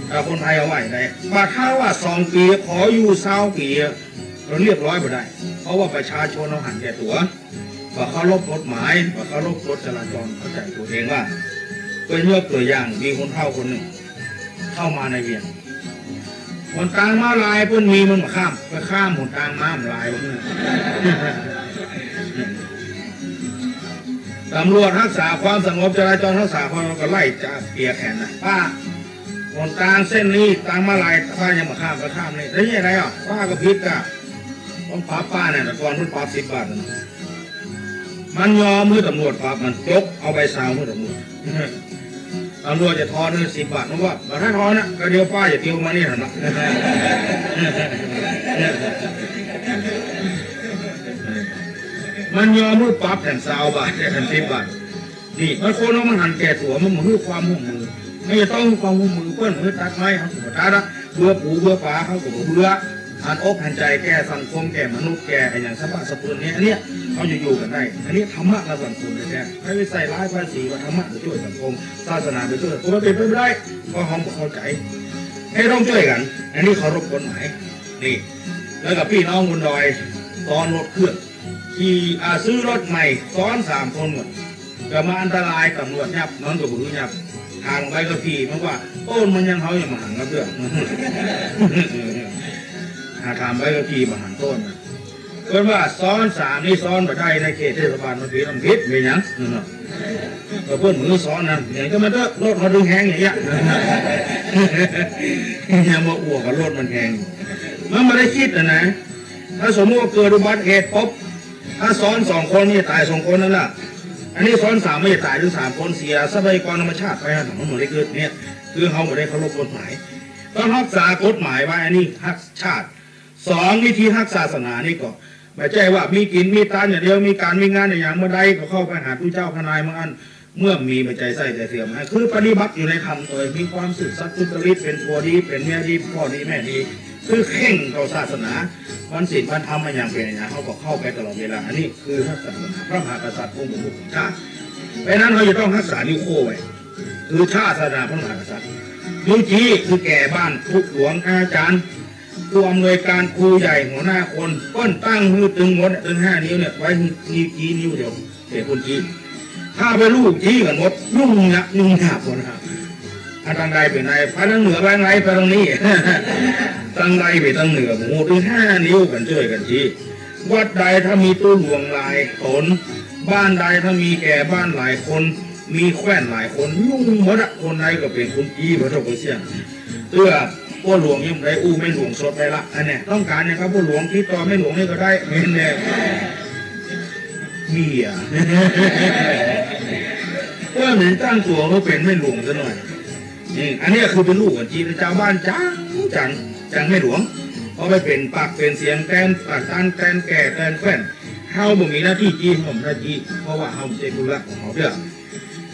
ถ้าคนไทยเอาไหวได้ บ่าถ้าว่าสองปี๋ ขออยู่ซาวปี๋ เรียบร้อยบ่ได้ เพราะว่าประชาชนเฮาหันแก่ตั๋ว บ่เคารพกฎหมาย บ่เคารพกฎจราจร เข้าใจ๋ตั๋วเองว่า เปิ้นยกตั๋วอย่าง มีคนเฒ่าคนนึ่ง เข้ามาในเวียง หนตางม้าลายเปิ้นมีมันบ่ข้าม ไปข้ามหนตางม้าลายมัน ตำรวจฮักษาความสงบ จราจรฮักษาความสงบก็ไล่จะเปียแขนนะ ป้า หนตางเส้นนี้ตางม้าลาย ป้ายังบ่ข้าม ไปข้ามนี่ แล้วยังไงอ่ะ ป้าก็ผิดอ่ะ ต้องปรับป้าเนี่ย แต่ก่อนเปิ้นปรับสิบบาทนะ มันยอมหื้อตำรวจปรับ มันจกเอาใบซาวหื้อตำรวจ ตำรวจจะทอนหื้อสิบบาท มันว่า บ่ถ้าทอนนะ ก็เดี๋ยวป้าจะเตียวมานี่หั้นนะ มันยอมหื้อปรับแทนซาวบาท แทนสิบบาท นี่ มันคนเฮามันหันแก่ตั๋ว มันบ่หื้อความร่วมมือ มันจะต้องหื้อความร่วมมือ เปิ้นหื้อตัดไม้ เฮาก็บ่ตัดอะ เบื่อปูเบื่อป๋า เฮาก็บ่เบื่อ หันอกหันใจ๋แก่สังคม แก่มนุษย์ แก่อะหยังสรรพสัตว์เนี่ย อันเนี้ย เฮาจะอยู่กั๋นได้ อันนี้ธรรมะกับสังคมแท้ๆ ใผไปใส่ร้ายป้ายสีว่าธรรมะบ่จ้วยสังคม ศาสนาบ่จ้วย มันเป๋นไปบ่ได้ เพราะเฮาบ่เข้าใจ๋ เฮาต้องจ้วยกั๋น อันนี้เคารพกฎหมาย นี่ แล้วก็ปี้น้องบนดอย ซ้อนรถเครื่อง ขี่ อ่า ซื้อรถใหม่ ซ้อนสามคนหมด ก็มาอันตราย ตำรวจยับ มันก็บ่หื้อยับ ถามใบขับขี่ มันว่า โต้นมันยัง เฮายังบ่หันมาเตื้อ หาถามใบขับขี่บ่หันโต้นนะ เปิ้นว่าซ้อนสามนี่ซ้อนบ่ได้ ในเขตเทศบาลมันผิด มันผิด เป๋นหยัง นั่นน่ะ ก็เปิ้นบ่หื้อซ้อนนะ อย่างก็มันเต๊อะ รถเขาดึงแฮงอย่างเงี้ย ยังมาอวดว่ารถมันแฮง มันบ่ได้กึ๊ดอะนะ ถ้าสมมุติว่าเกิดอุบัติเหตุปุ๊บ ถ้าซ้อนสองคนนี่ต๋ายสองคนนั่นน่ะ อันนี้ซ้อนสามนี่ต๋ายเถิงสามคน เสียทรัพยากรธรรมชาติไปอะ มันบ่ได้กึ๊ด เนี่ย คือเฮาบ่ได้เคารพกฎหมาย ต้องฮักษากฎหมายไว้ อันนี้ฮักชาติ สอง วิธีฮักศาสนานี่ก็ บ่ใจ้ว่ามีกิ๋นมีตานอย่างเดียว มีก๋านมีงานอะหยังเมื่อใดก็เข้าไปหาตุ๊เจ้าทนายเมื่ออั้น เมื่อมีปัจจัยใส้จ่ายเสียมา คือปฏิบัติอยู่ในธรรมโดยมีความซื่อสัตย์สุจริต เป๋นผัวดี เป๋นเมียดี พ่อดี แม่ดี คือเคร่งต่อศาสนา วันศีลวันธรรมอะหยังเป๋นอะหยัง เฮาก็เข้าไปตลอดเวลา อันนี้คือฮักศาสนาพระมหากษัตริย์องค์ประมุขแห่งชาติ เพราะฉะนั้นเฮาจะต้องฮักษานิ้วโป้งไว้ คือชาติศาสนาพระมหากษัตริย์ นิ้วจี๊คือแก่บ้าน ผู้หลวงอาจ๋ารย์ ผู้อำนวยก๋าน ครูใหญ่ หัวหน้าคน เปิ้นตั้งหื้อตึงหมด ตึงห้านิ้วเนี่ย ไว้หื้อจี๊ จี๊นิ้วเดียว เป๋นคนจี๊ ถ้าไปลู่จี๊กั๋นหมด ยุ่งยาก ยุ่งยากหมดนะ อ่ะ ตางใดเป๋นใด ไปตางเหนือไปตางใด ไปตางนี้ ตางใดเป๋นตางเหนือ โอ้โห ตึงห้านิ้วกั๋นจ้วยกั๋นจี๊ วัดใดถ้ามีตุ๊หลวงหลายต๋น บ้านใดถ้ามีแก่บ้านหลายคน มีแคว่นหลายคน ยุ่งหมดอะ คนใดก็เป๋นคนจี๊ บ่จบบ่เสี้ยง เตื้อ ป้อหลวงยังบ่ได้อู้ แม่หลวงสดไปละ อันเนี้ย ต้องก๋านเนี่ยครับ ป้อหลวงติดต่อแม่หลวงนี่ก็ได้ แม่นแน่ เมีย เปิ้นเหมือนตั้งตั๋วว่าเป๋นแม่หลวงซะหน่อย นี่ อันเนี้ยคือเป๋นลู่กั๋นจี๊ จาวบ้านจัง จัง จังแม่หลวง พอไปเป๋นปากเป๋นเสียงแตนปากตาน แตนแก่ แตนแคว่น เฮาบ่มีหน้าตี้จี๊ เฮาบ่ได้จี๊ เพราะว่าเฮาบ่ใจ้ผู้รักของเฮาเตื้อ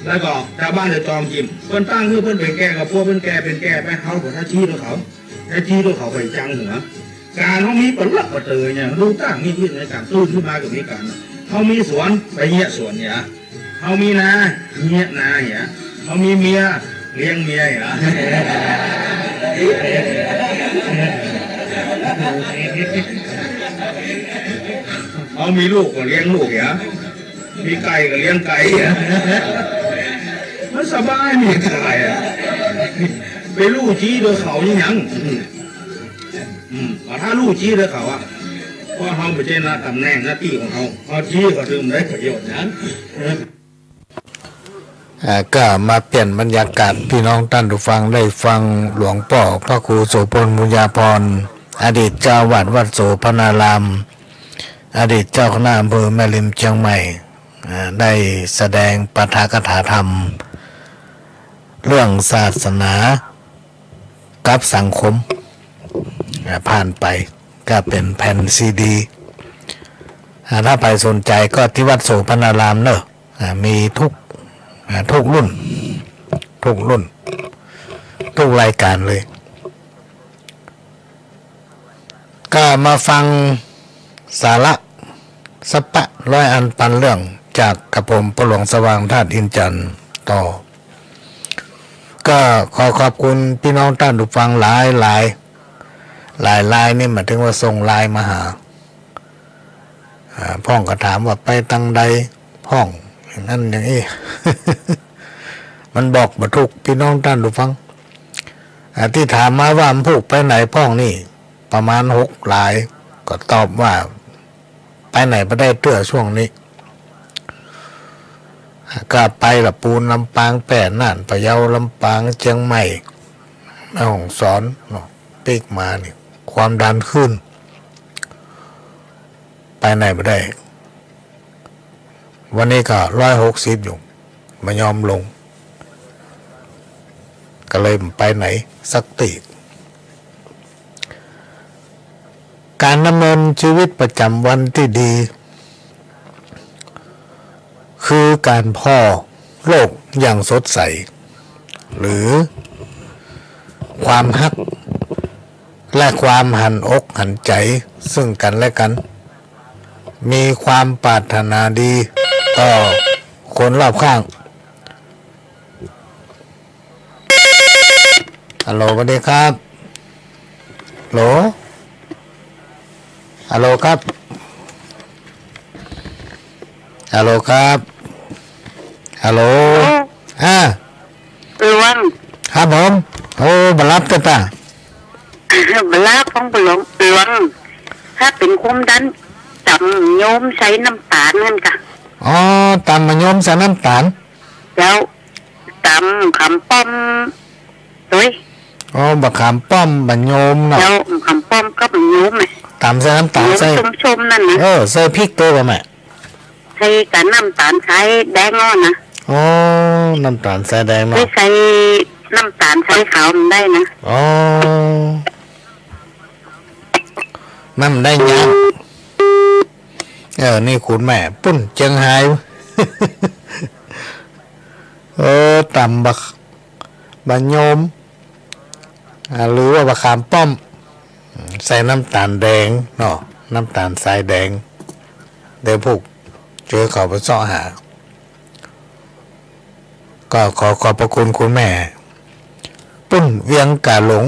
แล้วก็จาวบ้านจะจอมจิม เปิ้นตั้งหื้อเปิ้นเป๋นแก่ก็พวกเปิ้นแก่เป๋นแก่ไป เฮาบ่ได้จี๊ตวยเขา ได้จี๊ตวยเขาไปจังหัว ก๋านเฮามีปะลักปะเตยเนี่ย ดูตั้งมีวินัยก๋าน ตื่นขึ้นมาก็มีก๋าน เฮามีสวน ไปเยียะสวนเนี่ย เฮามีนา เยียะนาเนี่ย เฮามีเมีย เลี้ยงเมียเหรอ เอามีลูกก็เลี้ยงลูกเหรอ มีไก่ก็เลี้ยงไก่เหรอ มันสบาย มีไก่อะ ไปลู่จี้โดยเขานี่ยัง อืม อืม ถ้าลู่จี้โดยเขาอะ เพราะเฮาบ่ใจ้หน้าต๋ำแหน่งหน้าตี้ของเฮา เฮาจี้เขาถึงได้ประโยชน์นะ อ่า ก็มาเปลี่ยนบรรยากาศ พี่น้องต้านผู้ฟังได้ฟังหลวงป้อพระครูโสภณ บุญญาภรณ์ อดีตเจ้าอาวาสวัดโสภณาราม อดีตเจ้าคณะอำเภอแม่ริมเจียงใหม่ อ่า ได้แสดงปาฐกถาธรรม เรื่องศาสนากับสังคม อ่า ผ่านไป ก็เป๋นแผ่นซีดี อ่า ถ้าใผสนใจ๋ก็ตี้วัดโสภณารามเนาะ อ่า มีทุก อ่า ทุกรุ่น ทุกรุ่น ทุกรายก๋านเลย ก็มาฟังสาระสักปะร้อยอันปันเรื่องจากกระผมป้อหลวงสว่าง ธาตุอินทร์จันทร์ ต่อ ก็ขอขอบคุณพี่น้องต้านผู้ฟังหลายๆ หลายไลน์นี่ หมายถึงว่าส่งไลน์มาหา อ่า พ่องก็ถามว่าไปตางใด พ่องอย่างนั้นอย่างอี้ มันบอกบ่ถูก พี่น้องต้านผู้ฟัง อ่า ตี้ถามมาว่ามันผูกไปไหนพ่องนี่ ประมาณหกไลน์ ก็ตอบว่าไปไหนบ่ได้เตื้อช่วงนี้ อ่า ก็ไปละปูน ลำปาง แป้ น่าน พะเยา ลำปาง เจียงใหม่ แม่ฮ่องสอนเนาะ ปิ๊กมานี่ ความดันขึ้น ไปไหนบ่ได้ วันนี้ก็ร้อยหกสิบอยู่ บ่ยอมลง ก็เลยบ่ไปไหนสักตี้ ก๋านดำเนินชีวิตประจ๋ำวันตี้ดี คือก๋านผ่อโลกอย่างสดใส หรือความฮัก และความหันอกหันใจ๋ซึ่งกั๋นและกั๋น มีความปรารถนาดีต่อคนรอบข้าง ฮัลโหล สวัสดีครับ ฮัลโหล ฮัลโหลครับ ฮัลโหลครับ ฮัลโหล ฮัลโหล อ่า หลวง ครับผม โอ้ บ่หลับเตื้อตา บ่หลับ ของป้อหลวง หลวง ถ้าเป๋นความดัน ต๋ำมะยมใส่น้ำต๋าลหั้นก่ะ อ๋อ ต๋ำมะยมใส่น้ำต๋าล เจ้า ต๋ำขามป้อม โอ๊ย อ๋อ บ่าขามป้อม บ่ายมเนาะ เจ้า ขามป้อมกับบ่ายมอะ ต๋ำใส่น้ำต๋าล ใส่ ส้มๆ นั่นนะ เออ ใส่พริกตวยบ่แม่ ใส่กับน้ำต๋าลทรายแดงอ่อนนะ อ๋อ น้ำต๋าลทรายแดงเนาะ ไม่ใส่น้ำต๋าลทรายขาวบ่ได้นะ อ๋อ มันบ่ได้ยาก เออ นี่คุณแม่ ปุ้นเจียงฮาย เออ ต๋ำบ่า บ่ายม อ่า หรือว่าบ่าขามป้อม ใส่น้ำต๋าลแดงเนาะ น้ำต๋าลทรายแดง เดี๋ยวพวกเจอเขาไปเซาะหา ก็ขอขอบพระคุณคุณแม่ ปุ้นเวียงก๋าหลง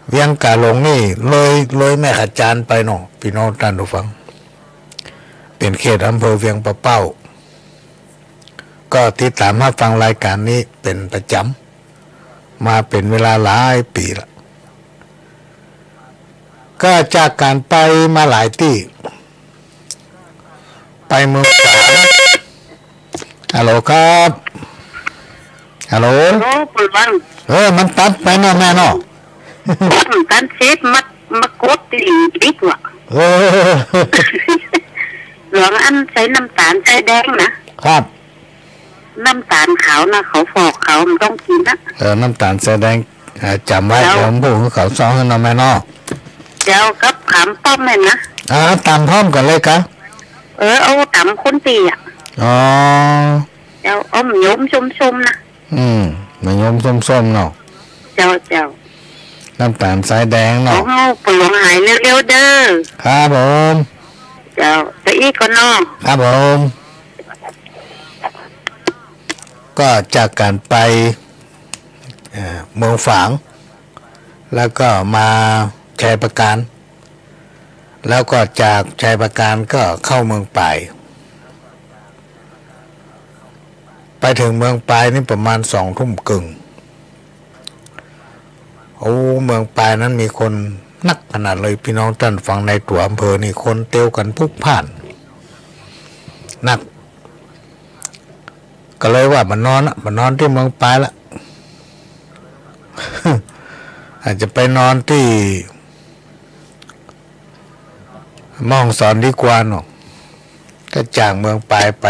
เวียงก๋าหลงนี่เลย เลยแม่ขะจานไปเนาะ พี่น้องต้านผู้ฟัง เป๋นเขตอำเภอเวียงป่าเป้า ก็ติดต๋ามฮับฟังรายก๋านนี้เป๋นประจ๋ำ มาเป๋นเวลาหลายปี๋ละ ก็จากก๋านไปมาหลายตี้ ไปเมืองฝาง ฮัลโหลครับ ฮัลโหล โอ้ ปุ้นวัน เออ มันตัดไปเนาะแม่เนาะ ตัดเสร็จมา มากดตี้ปิ๊กว่ะ เออ หลวง อันใส่น้ำต๋าลทรายแดงนะ ครับ น้ำต๋าลขาวนะ เขาฟอกขาว บ่ต้องกิ๋นนะ เออ น้ำต๋าลทรายแดง อ่า จ๋ำไว้ เจ้า เดี๋ยวผมบอกหื้อเขาเซาะหื้อเนาะแม่เนาะ เจ้า กับขามป้อมแม่นนะ อ่า ต๋ำพร้อมกั๋นเลยกะ เออ เอาต๋ำคนตี้อะ อ๋อ เจ้า เอาบ่ายมส้มๆ นะ อืม บ่ายมส้มๆ เนาะ เจ้า เจ้า น้ำต๋าลทรายแดงเนาะ ขอหื้อป้อหลวงหายเร็วๆ เด้อ ครับผม เจ้า ไปอี้ก่อนเนาะ ครับผม ก็จากก๋านไป เอ่อ เมืองฝาง แล้วก็มาชัยปราการ แล้วก็จากชัยปราการก็เข้าเมืองปาย ไปเถิงเมืองปายนี่ประมาณสองทุ่มเกิ่ง โอ้ เมืองปายนั้นมีคนนักขนาดเลย ปี้น้องต้านฟัง ในตั๋วอำเภอนี่คนเตียวกั๋นพลุกพล่านนัก ก็เลยว่าบ่นอนละ บ่นอนตี้เมืองปายละ อาจจะไปนอนตี้แม่ฮ่องสอนดีกว่าเนาะ ก็จากเมืองปายไป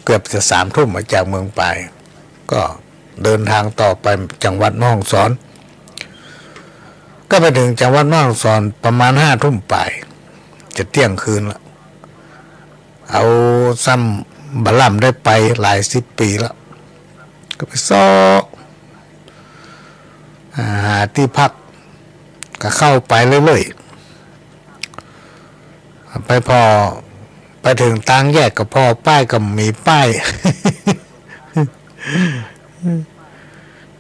เกือบจะสามทุ่ม มาจากเมืองปาย ก็เดินทางต่อไปจังหวัดแม่ฮ่องสอน ก็ไปเถิงจังหวัดแม่ฮ่องสอนประมาณห้าทุ่มปาย จะเตี้ยงคืนละ เอาซ้ำบ่ล่ำได้ไปหลายสิบปี๋ละ ก็ไปเซาะ อ่า หาตี้พัก ก็เข้าไปเรื่อยๆ ไปผ่อ ไปเถิงตางแยกก็ผ่อป้าย ก็บ่มีป้าย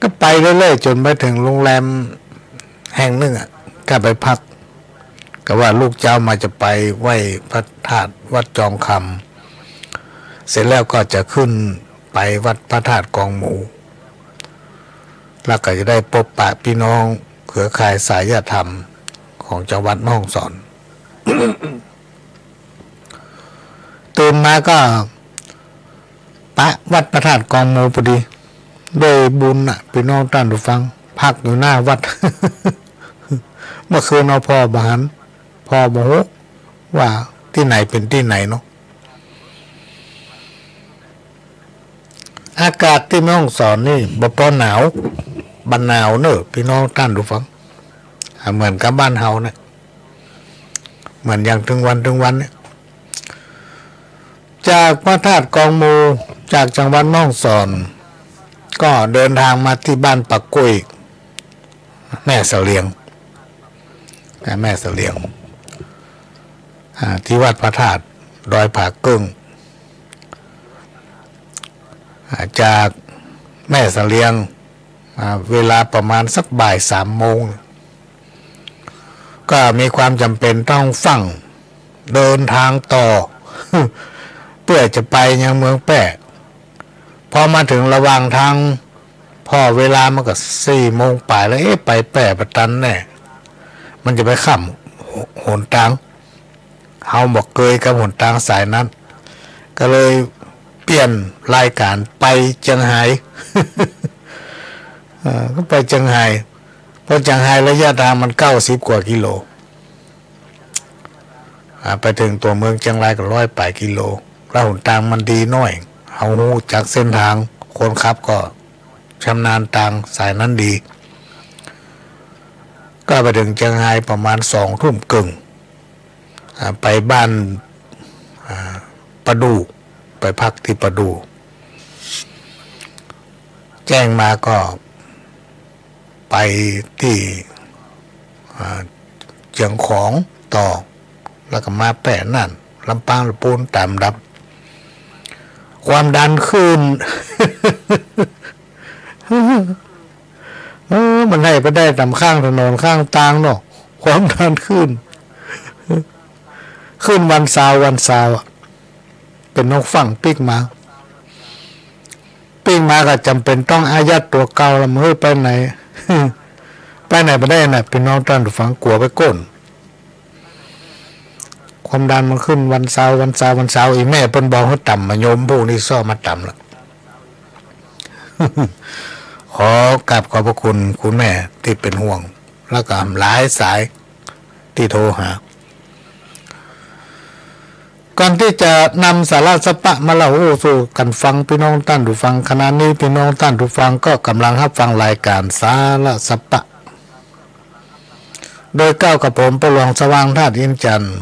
ก็ไปเรื่อยๆ จ๋นไปเถิงโรงแรมแห่งนึ่งอะ ก็ไปพัก ก็ว่าลุกเจ๊ามาจะไปไหว้พระธาตุวัดจองคำ เสร็จแล้วก็จะขึ้นไปวัดพระธาตุกองหมู แล้วก็จะได้ปบปะปี้น้องเครือข่ายสายญาติธรรมของจังหวัดแม่ฮ่องสอน ตื่นมาก็ปะวัดพระธาตุกองหมูพอดี ได้บุญน่ะ ปี้น้องต้านผู้ฟัง พักอยู่หน้าวัด เมื่อคืนเอาผ่อบ่หัน ผ่อบ่ฮู้ว่าตี้ไหนเป๋นตี้ไหนเนาะ อากาศตี้แม่ฮ่องสอนนี่บ่ปอหนาว บ่หนาวเน่อ ปี้น้องต้านผู้ฟัง อ่า เหมือนกับบ้านเฮาเนี่ย เหมือนอย่างตึงวันตึงวันเนี่ย จากพระธาตุกองหมู จากจังหวัดแม่ฮ่องสอน ก็เดินทางมาตี้บ้านปากกุ้ย แม่เสลียง อ่า แม่เสลียง อ่า ตี้วัดพระธาตุดอยผาเกิ้ง อ่า จากแม่เสลียง อ่า เวลาประมาณสักบ่ายสามโมง ก็มีความจ๋ำเป๋นต้องฟั่งเดินตางต่อ เปื้อจะไปยังเมืองแป้ พอมาเถิงระหว่างตาง ผ่อเวลามันก็สี่โมงป๋ายแล้ว เอ๊ะ ไปแป้บ่ตันแน่ มันจะไปค่ำหนตาง เฮาบ่เกยกับหนตางสายนั้น ก็เลยเปลี่ยนรายก๋านไปเจียงฮาย เอ่อ ก็ไปเจียงฮาย เพราะเจียงฮายระยะตางมันเก้าสิบกว่ากิโล อ่า ไปเถิงตั๋วเมืองเจียงรายก็ร้อยป๋ายกิโล แล้วหนตางมันดีหน้อย เฮาฮู้จักเส้นตาง คนขับก็ชำนาญตางสายนั้นดี ก็ไปเถิงเจียงฮายประมาณสองทุ่มเกิ่ง อ่า ไปบ้าน อ่า ประดู่ ไปพักตี้ประดู่ แจ้งมาก็ไปตี้ อ่า เจียงของต่อ แล้วก็มาแป้น่าน ลำปาง ละปูน ต๋ามลำดับ ความดันขึ้น เออ มันไหลไปได้ต๋ามข้างถนนข้างตางเนาะ ความดันขึ้น ขึ้นวันเสาร์ วันเสาร์อะ เป๋นนกฟั่งปิ๊กมา ปิ๊กมาก็จ๋ำเป๋นต้องอายัดตั๋วเก่าละ เฮ้ย ไปไหน ไปไหนบ่ได้น่ะ ปี้น้องต้านผู้ฟัง กั๋วไปโก้น ความดันมันขึ้นวันเสาร์ วันเสาร์ วันเสาร์ อี่แม่เปิ้นบอกหื้อต๋าม มะยมพวกนี้ซ้อมาต๋ามละ ขอกราบขอบพระคุณคุณแม่ตี้เป๋นห่วง แล้วก็หลายสายตี้โทรหา ก่อนตี้จะนำสาระสัพพะมาเล่าอู้สู่กั๋นฟัง ปี้น้องต้านผู้ฟัง ขณะนี้ปี้น้องต้านผู้ฟังก็ก๋ำลังฮับฟังรายก๋านสาระสัพพะ โดยเก้ากับผม ป้อหลวงสว่าง ธาตุอินทร์จันทร์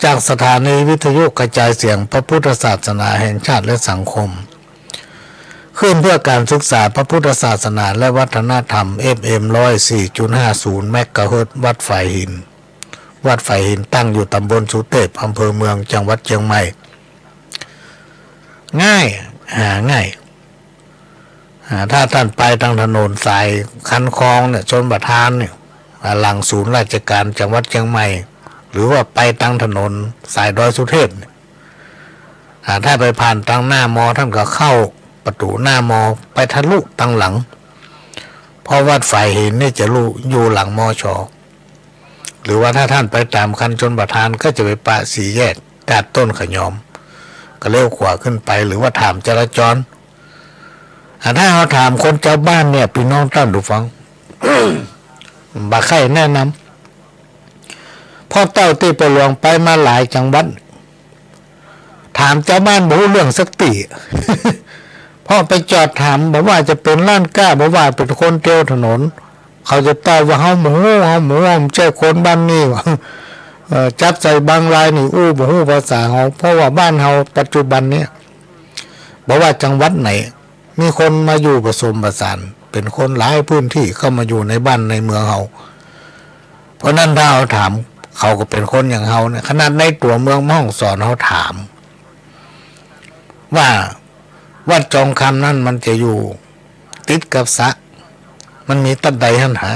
จากสถานีวิทยุกระจายเสียงพระพุทธศาสนาแห่งชาติและสังคม คลื่นเพื่อการศึกษาพระพุทธศาสนาและวัฒนธรรม เอฟเอ็ม ร้อยสี่จุดห้าศูนย์ เมกะเฮิรตซ์ วัดฝายหิน วัดฝายหินตั้งอยู่ต๋ำบลสุเตพ อำเภอเมือง จังหวัดเจียงใหม่ ง่าย หาง่าย อ่า ถ้าต้านไปตางถนนสายคันคลองเนี่ย ชลประทานเนี่ย อ่า หลังศูนย์ราชก๋านจังหวัดเจียงใหม่ หรือว่าไปตางถนนสายดอยสุเทพเนี่ย อ่า ถ้าไปผ่านตางหน้ามอ ต้านก็เข้าประตู๋หน้ามอ ไปทะลุตางหลัง เพราะวัดฝายหินนี่จะลู่ อยู่หลัง มช. หรือว่าถ้าต้านไปต๋ามคันชลประทานก็จะไปปะสี่แยกตาดต้นขะหยอม ก็เลี้ยวขวาขึ้นไป หรือว่าถามจราจร อ่า ถ้าเฮาถามคนจาวบ้านเนี่ย ปี้น้องต้านผู้ฟัง บ่ใค่แนะนำ เพราะเต้าตี้ป้อหลวงไปมาหลายจังหวัด ถามจาวบ้านบ่ฮู้เรื่องสักตี้ เพราะไปจอดถาม บ่ว่าจะเป๋นร้านก๊า บ่ว่าเป๋นคนเตียวถนน เขาจะตอบว่า "เฮาบ่ฮู้ เฮาบ่ฮู้ บ่ใจ้คนบ้านนี้" ว่า เอ่อ จับใส่บางรายนี่อู้บ่ฮู้ภาษาเฮา เพราะว่าบ้านเฮาปัจจุบันเนี่ย บ่ว่าจังหวัดไหน มีคนมาอยู่ผสมผสาน เป๋นคนหลายพื้นตี้เข้ามาอยู่ในบ้านในเมืองเฮา เพราะนั้นถ้าเฮาถาม เขาก็เป๋นคนอย่างเฮาเนี่ย ขนาดในตั๋วเมืองแม่ฮ่องสอนเฮาถาม ว่าวัดจองคำนั้นมันจะอยู่ติดกับสระ มันมีตั๊ดใดหั้นหา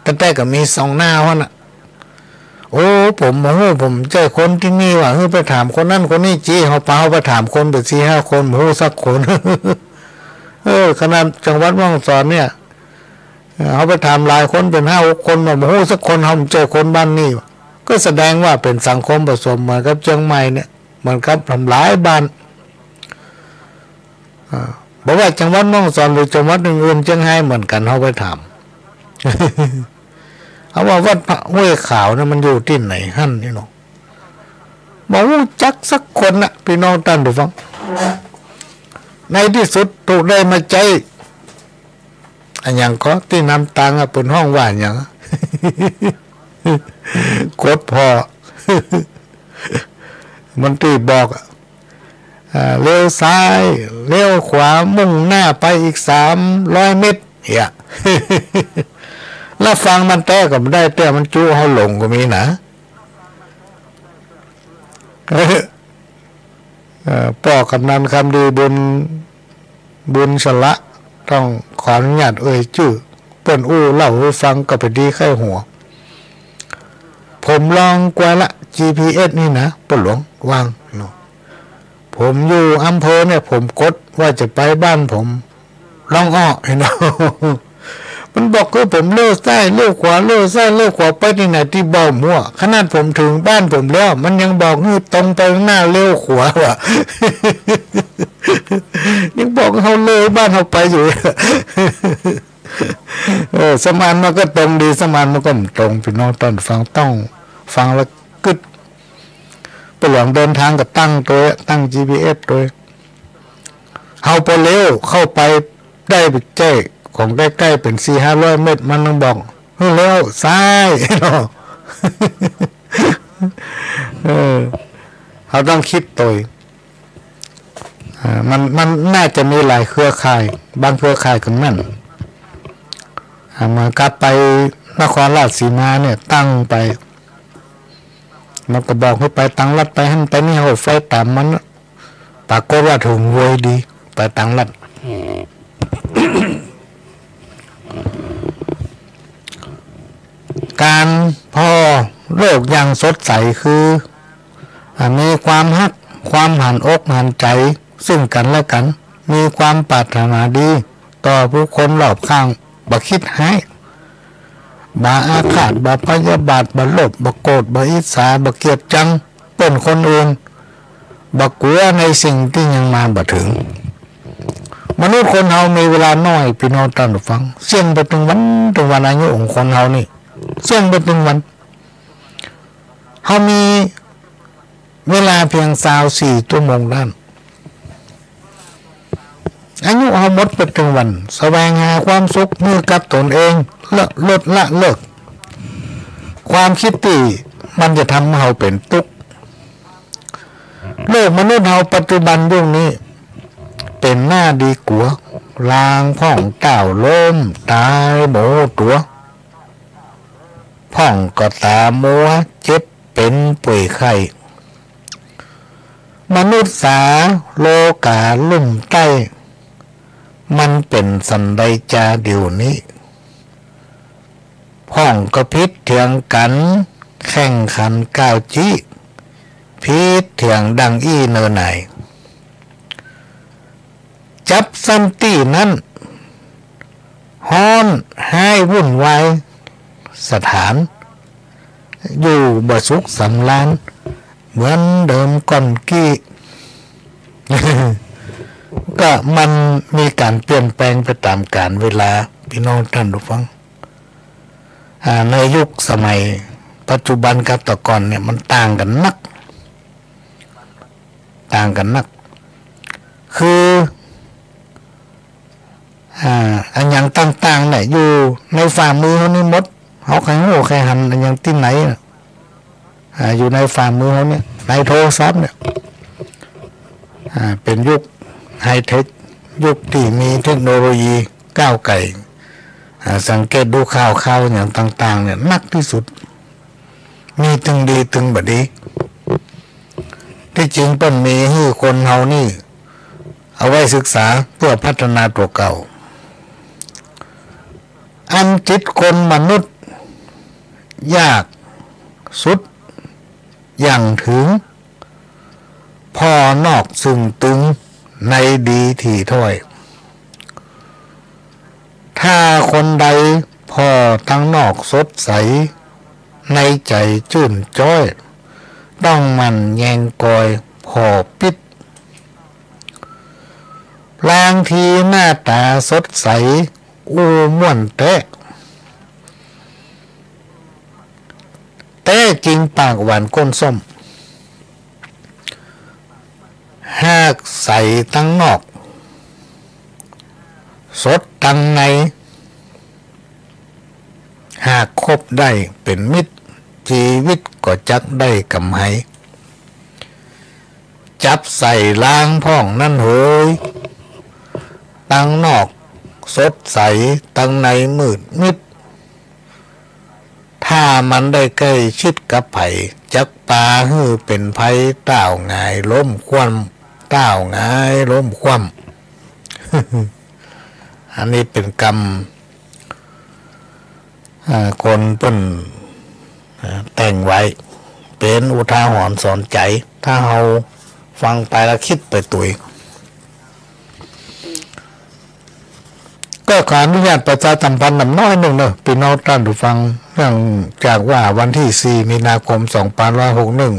ตั๊ดใดก็มีสองหน้าหั้นน่ะ โอ้ ผมบ่ฮู้ ผมบ่ใจ้คนตี้นี่หว่า หื้อไปถามคนนั้นคนนี้ จี้เฮา ปาเฮาไปถามคนเป๋นสี่ห้าคน บ่ฮู้สักคน เออ ขนาดจังหวัดแม่ฮ่องสอนเนี่ย เฮาไปถามหลายคน เป๋นห้าหกคน บ่ฮู้สักคน เฮาบ่ใจ้คนบ้านนี้ ก็แสดงว่าเป๋นสังคมผสมเหมือนกับเจียงใหม่เนี่ย เหมือนกับหลายบ้าน อ่า บ่ว่าจังหวัดแม่ฮ่องสอนหรือจังหวัดอื่นๆ เจียงฮายเหมือนกั๋น เฮาไปถาม เฮาว่าวัดพระห้วยขาวเนี่ยมันอยู่ตี้ไหนหั้นนี่เนาะ บ่ฮู้จักสักคนน่ะ ปี้น้องต้านผู้ฟัง ในตี้สุดถูกได้มาใจ๊ อะหยังก็ ตี้นำตางอะ เปิ้นฮ้องว่าหยัง กดผ่อ มันตี้บอกอะ อ่า เลี้ยวซ้าย เลี้ยวขวา มุ่งหน้าไปอีกสามร้อยเมตร เหีย แล้วฟังมันแต๊ก็บ่ได้ แต่มันจุเฮาหลงก็มีนะ เอ่อ ป้อกำนันคำดีบุญ บุญสละ ต้องขออนุญาตเอ่ยจื้อ เปิ้นอู้เล่าหื้อฟังก็พอดีใค่หัว ผมลองกว่าละ จีพีเอสนี่นะ ป้อหลวงว่าเนาะ ผมอยู่อำเภอเนี่ย ผมกดว่าจะไปบ้านผม ลองอ้อ หันเนาะ มันบอกหื้อผมเลี้ยวซ้ายเลี้ยวขวา เลี้ยวซ้ายเลี้ยวขวา ไปตี้ไหนตี้บ่มั่ว ขนาดผมเถิงบ้านผมแล้ว มันยังบอกหื้อตรงไปข้างหน้าเลี้ยวขวาว่ะ ยังบอกหื้อเฮาเลยบ้านเฮาไปอยู่ เออ สมานมันก็ตรงดี สมานมันก็บ่ตรง ปี้น้องต้านฟังต้องฟังแล้วกึ๊ด ป้อหลวงเดินตางก็ตั้งตวย ตั้งจีพีเอสตวย เฮาปอเลี้ยวเข้าไปได้ไปแจ้ของใก้ๆ เป๋นสี่ห้าร้อยเมตร มันต้องบอก หื้อเลี้ยวซ้าย เนาะ เออ เฮาต้องกึ๊ดตวย อ่า มัน มันน่าจะมีหลายเครือข่าย บางเครือข่ายก็แม่น อ่า เหมือนกับไปนครราชสีมาเนี่ย ตั้งไป มันก็บอกหื้อไปตางลัด ไปหั้นไปนี่ เฮาใฝ่ต๋ามมัน ปรากฏว่าเถิงโวยดี ไปตางลัด ก๋านผ่อโลกอย่างสดใสคือ อ่า มีความฮัก ความหันอกหันใจ๋ซึ่งกั๋นและกั๋น มีความปรารถนาดีต่อบุคคลรอบข้าง บ่กึ๊ดฮ้าย บ่อาฆาต บ่พยาบาท บ่โลภ บ่โกรธ บ่อิจฉา บ่เกลียดจัง เปิ้นคนอื่น บ่กั๋วในสิ่งตี้ยังมาบ่เถิง มนุษย์คนเฮามีเวลาน้อย ปี้น้องต้านฟัง เสี้ยงไปตึงวันตึงวัน อายุของคนเฮานี่ เสี้ยงไปตึงวัน เฮามีเวลาเปียงซาวสี่ชั่วโมงเต้านั้น อายุเฮาหมดไปตึงวัน แสวงหาความสุขหื้อกับตนเอง ละ ลดละเลิก ความกึ๊ดตี้มันจะทำหื้อเฮาเป๋นตุ๊กข์ โลกมนุษย์เฮาปัจจุบันยุคนี้ เป๋นหน้าดีกั๋ว ลางพ่องก้าวล้ม ต๋ายบ่ฮู้ตั๋ว พ่องก็ต๋ามัว เจ็บเป๋นป่วยไข้ มนุษย์สาโลก๋าลุ่มใต้ มันเป๋นสันใดจาเดี๋ยวนี้ พ่องก็ผิดเถียงกั๋น แข่งขันก้าวจี๊ ผิดเถียงดังอี้เนอหน่าย จั๊บสันตี้นั้น ฮ้อนฮ้ายวุ่นวาย สถาน อยู่บ่สุขสำราญ เหมือนเดิมก่อนกี้ ก็มันมีก๋านเปลี่ยนแปลงไปต๋ามกาลเวลา ปี้น้องต้านผู้ฟัง อ่า ในยุคสมัยปัจจุบันกับแต่ก่อนเนี่ย มันต่างกั๋นนัก ต่างกั๋นนัก คือ อ่า อะหยังต่างๆ เนี่ย อยู่ในฝ่ามือเฮานี่หมด เฮาใค่ฮู้ใค่หันอะหยังตี้ไหน อ่า อยู่ในฝ่ามือเฮาเนี่ย ในโทรศัพท์เนี่ย อ่า เป๋นยุคไฮเทค ยุคตี้มีเทคโนโลยีก้าวไก๋ อ่า สังเกตดูข่าว ข่าวอะหยังต่างๆ เนี่ย นักตี้สุด มีตึงดีตึงบ่ดี ตี้จริงเปิ้นมีหื้อคนเฮานี่ เอาไว้ศึกษาเปื้อพัฒนาตั๋วเก่า อันจิตคนมนุษย์ ยากสุด อย่างเถิง ผ่อนอกซึ่งตึง ในดีถี่ถ้อย ถ้าคนใดผ่อตังนอกสดใส ในใจ๋จื้นจ๊อย ต้องหมั่นแยงกอยผ่อปิ๊ด ลางทีหน้าต๋าสดใส อู้ม่วนแต๊ แต๊จริงปากหวานก้นส้ม หากใสตังนอก สดตังใน หากคบได้เป๋นมิตร จีวิตก็จักได้ก๋ำไร จับใส่ลางพ่องนั้นเหย ตังนอกสดใส ตังในมืดมิด ถ้ามันได้ใก้ชิดกับใผ จักปาหื้อเป๋นภัย ต้าวหงายล้มคว่ำ ต้าวหงายล้มคว่ำ อันนี้เป๋นกำ อ่า คนเปิ้น อ่า แต่งไว้ เป๋นอุทาหรณ์สอนใจ๋ ถ้าเฮาฟังไปแล้วกึ๊ดไปตวย ก็ขออนุญาตประชาสัมพันธ์หน่ำน้อยนึ่งเนาะ ปี้น้องต้านผู้ฟัง เนื่องจากว่าวันตี้สี่มีนาคมสองปันห้าร้อยหกนึ่ง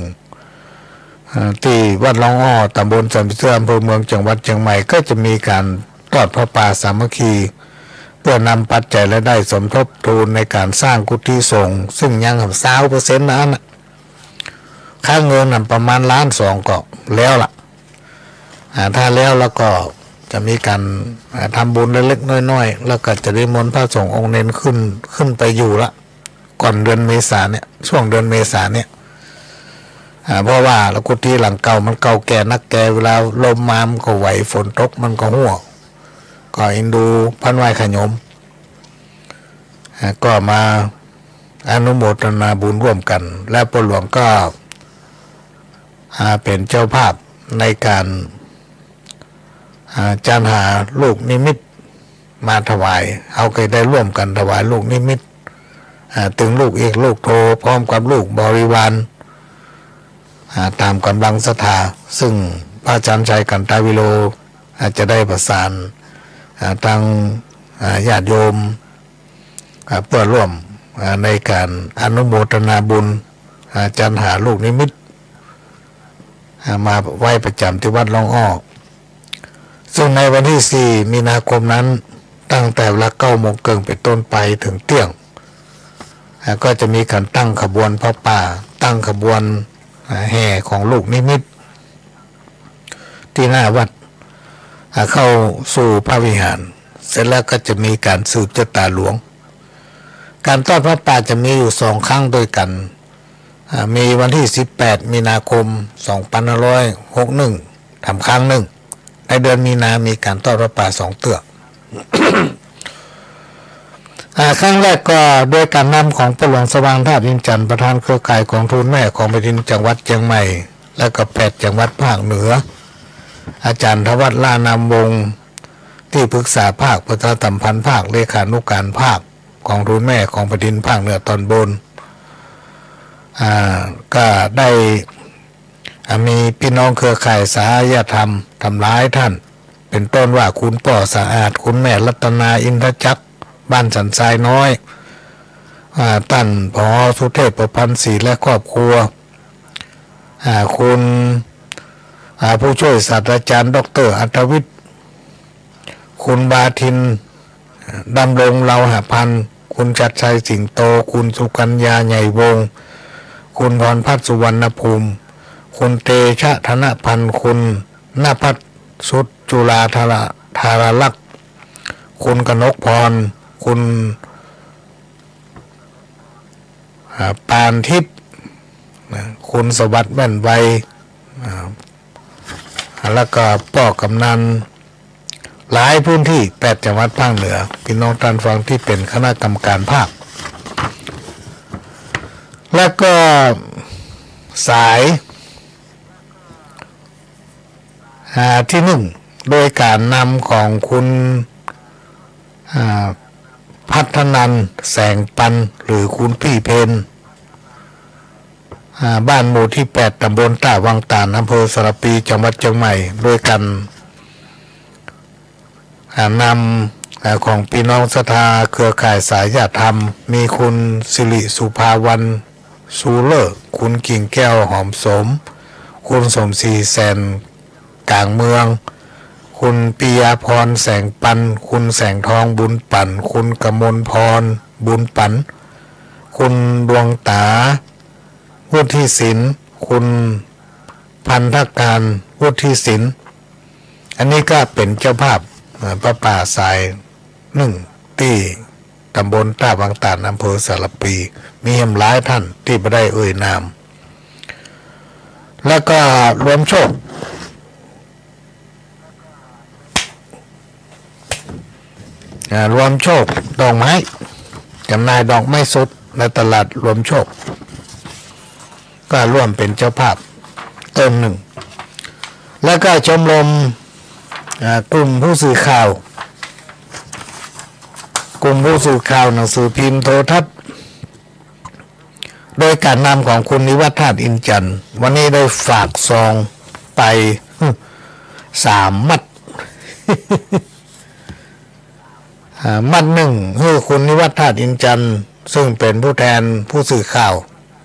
อ่า ตี้วัดล่องอ้อ ต๋ำบลสันผีเสื้อ อำเภอเมือง จังหวัดเจียงใหม่ ก็จะมีก๋านทอดผ้าป่าสามัคคี เปื้อนำปัจจัยรายได้สมทบทุนในก๋านสร้างกุฏิสงฆ์ ซึ่งยังซาวเปอร์เซ็นต์นั้นน่ะ ค่างานนั้นประมาณล้านสองก็แล้วละ อ่า ถ้าแล้วแล้วก็จะมีก๋าน อ่า ทำบุญเล็กๆ น้อยๆ แล้วก็จะนิมนต์พระสงฆ์องค์เณรขึ้น ขึ้นไปอยู่ละ ก่อนเดือนเมษาเนี่ย ช่วงเดือนเมษาเนี่ย อ่า เพราะว่ากุฏิหลังเก่ามันเก่าแก่นักแก่ เวลาลมมามันก็ไหว ฝนตกมันก็ฮั่ว ก็เอ็นดูพันไหว้ขะโยม อ่า ก็มาอนุโมทนาบุญร่วมกั๋น และพ่อหลวงก็ อ่า เป๋นเจ้าภาพในก๋าน อ่า จัดหาลูกนิมิตมาถวาย เฮาก็ได้ร่วมกั๋นถวายลูกนิมิต อ่า ตึงลูกเอกลูกโท พร้อมกับลูกบริวาร อ่า ต๋ามก๋ำลังศรัทธา ซึ่งพระอาจารย์ชัย กันตาวิโร อ่า จะได้ประสาน อ่า ตัง อ่า ญาติโยม อ่า เปื้อร่วม อ่า ในก๋านอนุโมทนาบุญ อ่า จัดหาลูกนิมิต อ่า มาไว้ประจ๋ำตี้วัดล่องอ้อ ซึ่งในวันตี้สี่มีนาคมนั้น ตั้งแต่เวลาเก้าโมงเกิ่งเป๋นต้นไปเถิงเตี้ยง อ่า ก็จะมีก๋านตั้งขบวนผ้าป่า ตั้งขบวน อ่า แห่ของลูกนิมิต ตี้หน้าวัด อ่า เข้าสู่พระวิหาร เสร็จแล้วก็จะมีก๋านสืบจะต๋าหลวง ก๋านทอดผ้าป่าจะมีอยู่สองครั้งด้วยกั๋น อ่า มีวันตี้สิบแปดมีนาคมสองปันห้าร้อยหกนึ่ง ถามครั้งนึ่ง ในเดือนมีนามีก๋านทอดผ้าป่าสองเตื้อ อ่า ครั้งแรกก็โดยก๋านนำของพ่อหลวงสว่างธาตุอินทร์จันทร์ ประธานเครือข่ายกองทุนแม่ของแผ่นดินจังหวัดเจียงใหม่ และก็แปดจังหวัดภาคเหนือ อาจ๋ารย์ธวัช ล้านนามวงศ์ ตี้ปึกษาภาค ประชาสัมพันธ์ภาค เลขานุการภาค กองทุนแม่ของแผ่นดินภาคเหนือตอนบน อ่า ก็ได้ อ่า มีปี้น้องเครือข่ายสหายธรรมตั้งหลายต้าน เป๋นต้นว่าคุณป้อสะอาด คุณแม่รัตนา อินทจักร บ้านสันทรายน้อย อ่า ต้าน ผอ สุเทพ ประพันธ์ศรี และครอบครัว อ่า คุณ อ่า ผู้ช่วยศาสตราจารย์ ด็อกเตอร์ อัธวิทย์ คุณวาทิน ดำรง เลาหะพันธ์ คุณชัดชัย สิงโต คุณสุกัญญา ใหญ่วงศ์ คุณพรพัฒน์ สุวรรณภูมิ คุณเตชะ ธนพันธ์ คุณณภัทรสุด จุฬาธารา ธาราลักษณ์ คุณกนกพร คุณ อ่า ปานทิพย์ นะ คุณสวัสดิ์ แว่นไว อ่า แล้วก็ป้อกำนัน หลายพื้นตี้ แปดจังหวัดภาคเหนือ ปี้น้องต้านฟังตี้เป๋นคณะกรรมการภาค แล้วก็สาย อ่า ตี้นึ่ง โดยก๋านนำของคุณ อ่า พัฒนันท์ แสงปัน หรือคุณปี้เพน อ่า บ้านหมู่ตี้แปด ต๋ำบลต้าวังต๋าน อำเภอสารภี จังหวัดเจียงใหม่ โดยก๋าน อ่า นำ อ่า ของปี้น้องศรัทธาเครือข่ายสหายธรรม มีคุณสิริสุภาวรรณ ชูเลิศ คุณกิ่งแก้ว หอมโสม คุณสมศรี แสนก๋างเมือง คุณปิยาพร แสงปัน คุณแสงทอง บุญปั่น คุณกมลพร บุญปั่น คุณดวงต๋า วุฒิศิลป์ คุณพันธการ วุฒิศิลป์ อันนี้ก็เป๋นเจ้าภาพ เอ่อ ประปาสายนึ่ง ตี้ต๋ำบลต้าวังต๋าน อำเภอสารภี มีแหมหลายต้านตี้บ่ได้เอ่ยนาม แล้วก็รวมโชค อ่า รวมโชคดอกไม้ จ๋ำหน่ายดอกไม้สดในตลาดรวมโชค ก็ร่วมเป๋นเจ้าภาพต้นนึ่ง แล้วก็ชมรม อ่า กลุ่มผู้สื่อข่าว กลุ่มผู้สื่อข่าวหนังสือพิมพ์โทรทัศน์ โดยก๋านนำของคุณนิวัฒน์ ธาตุอินทร์จันทร์ วันนี้ได้ฝากซองไป สามมัด อ่า มัดนึ่งหื้อคุณนิวัฒน์ ธาตุอินทร์จันทร์ ซึ่งเป๋นผู้แตนผู้สื่อข่าว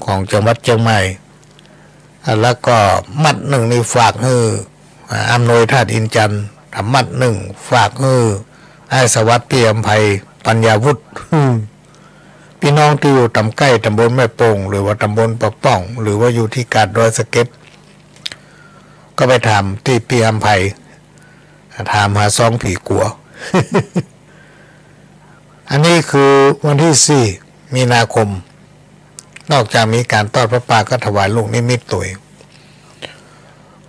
ของจังหวัดเจียงใหม่ อ่า แล้วก็มัดนึ่งนี่ฝากหื้อ อ่า อำนวย ธาตุอินทร์จันทร์ มัดนึ่งฝากหื้ออ้ายสวัสดิ์ ปี้อำไพ ปัญญาวุฒิ อืม ปี้น้องตี้อยู่ต๋ามใก้ต๋ำบลแม่โป่ง หรือว่าต๋ำบลป่าป้อง หรือว่าอยู่ตี้กาดดอยสะเก็ด ก็ไปถามตี้ปี้อำไพ ถามหาซองผีกั๋ว อันนี้คือวันตี้สี่ มีนาคม นอกจากมีก๋านตอดผ้าป่าก็ถวายลูกนิมิตตวย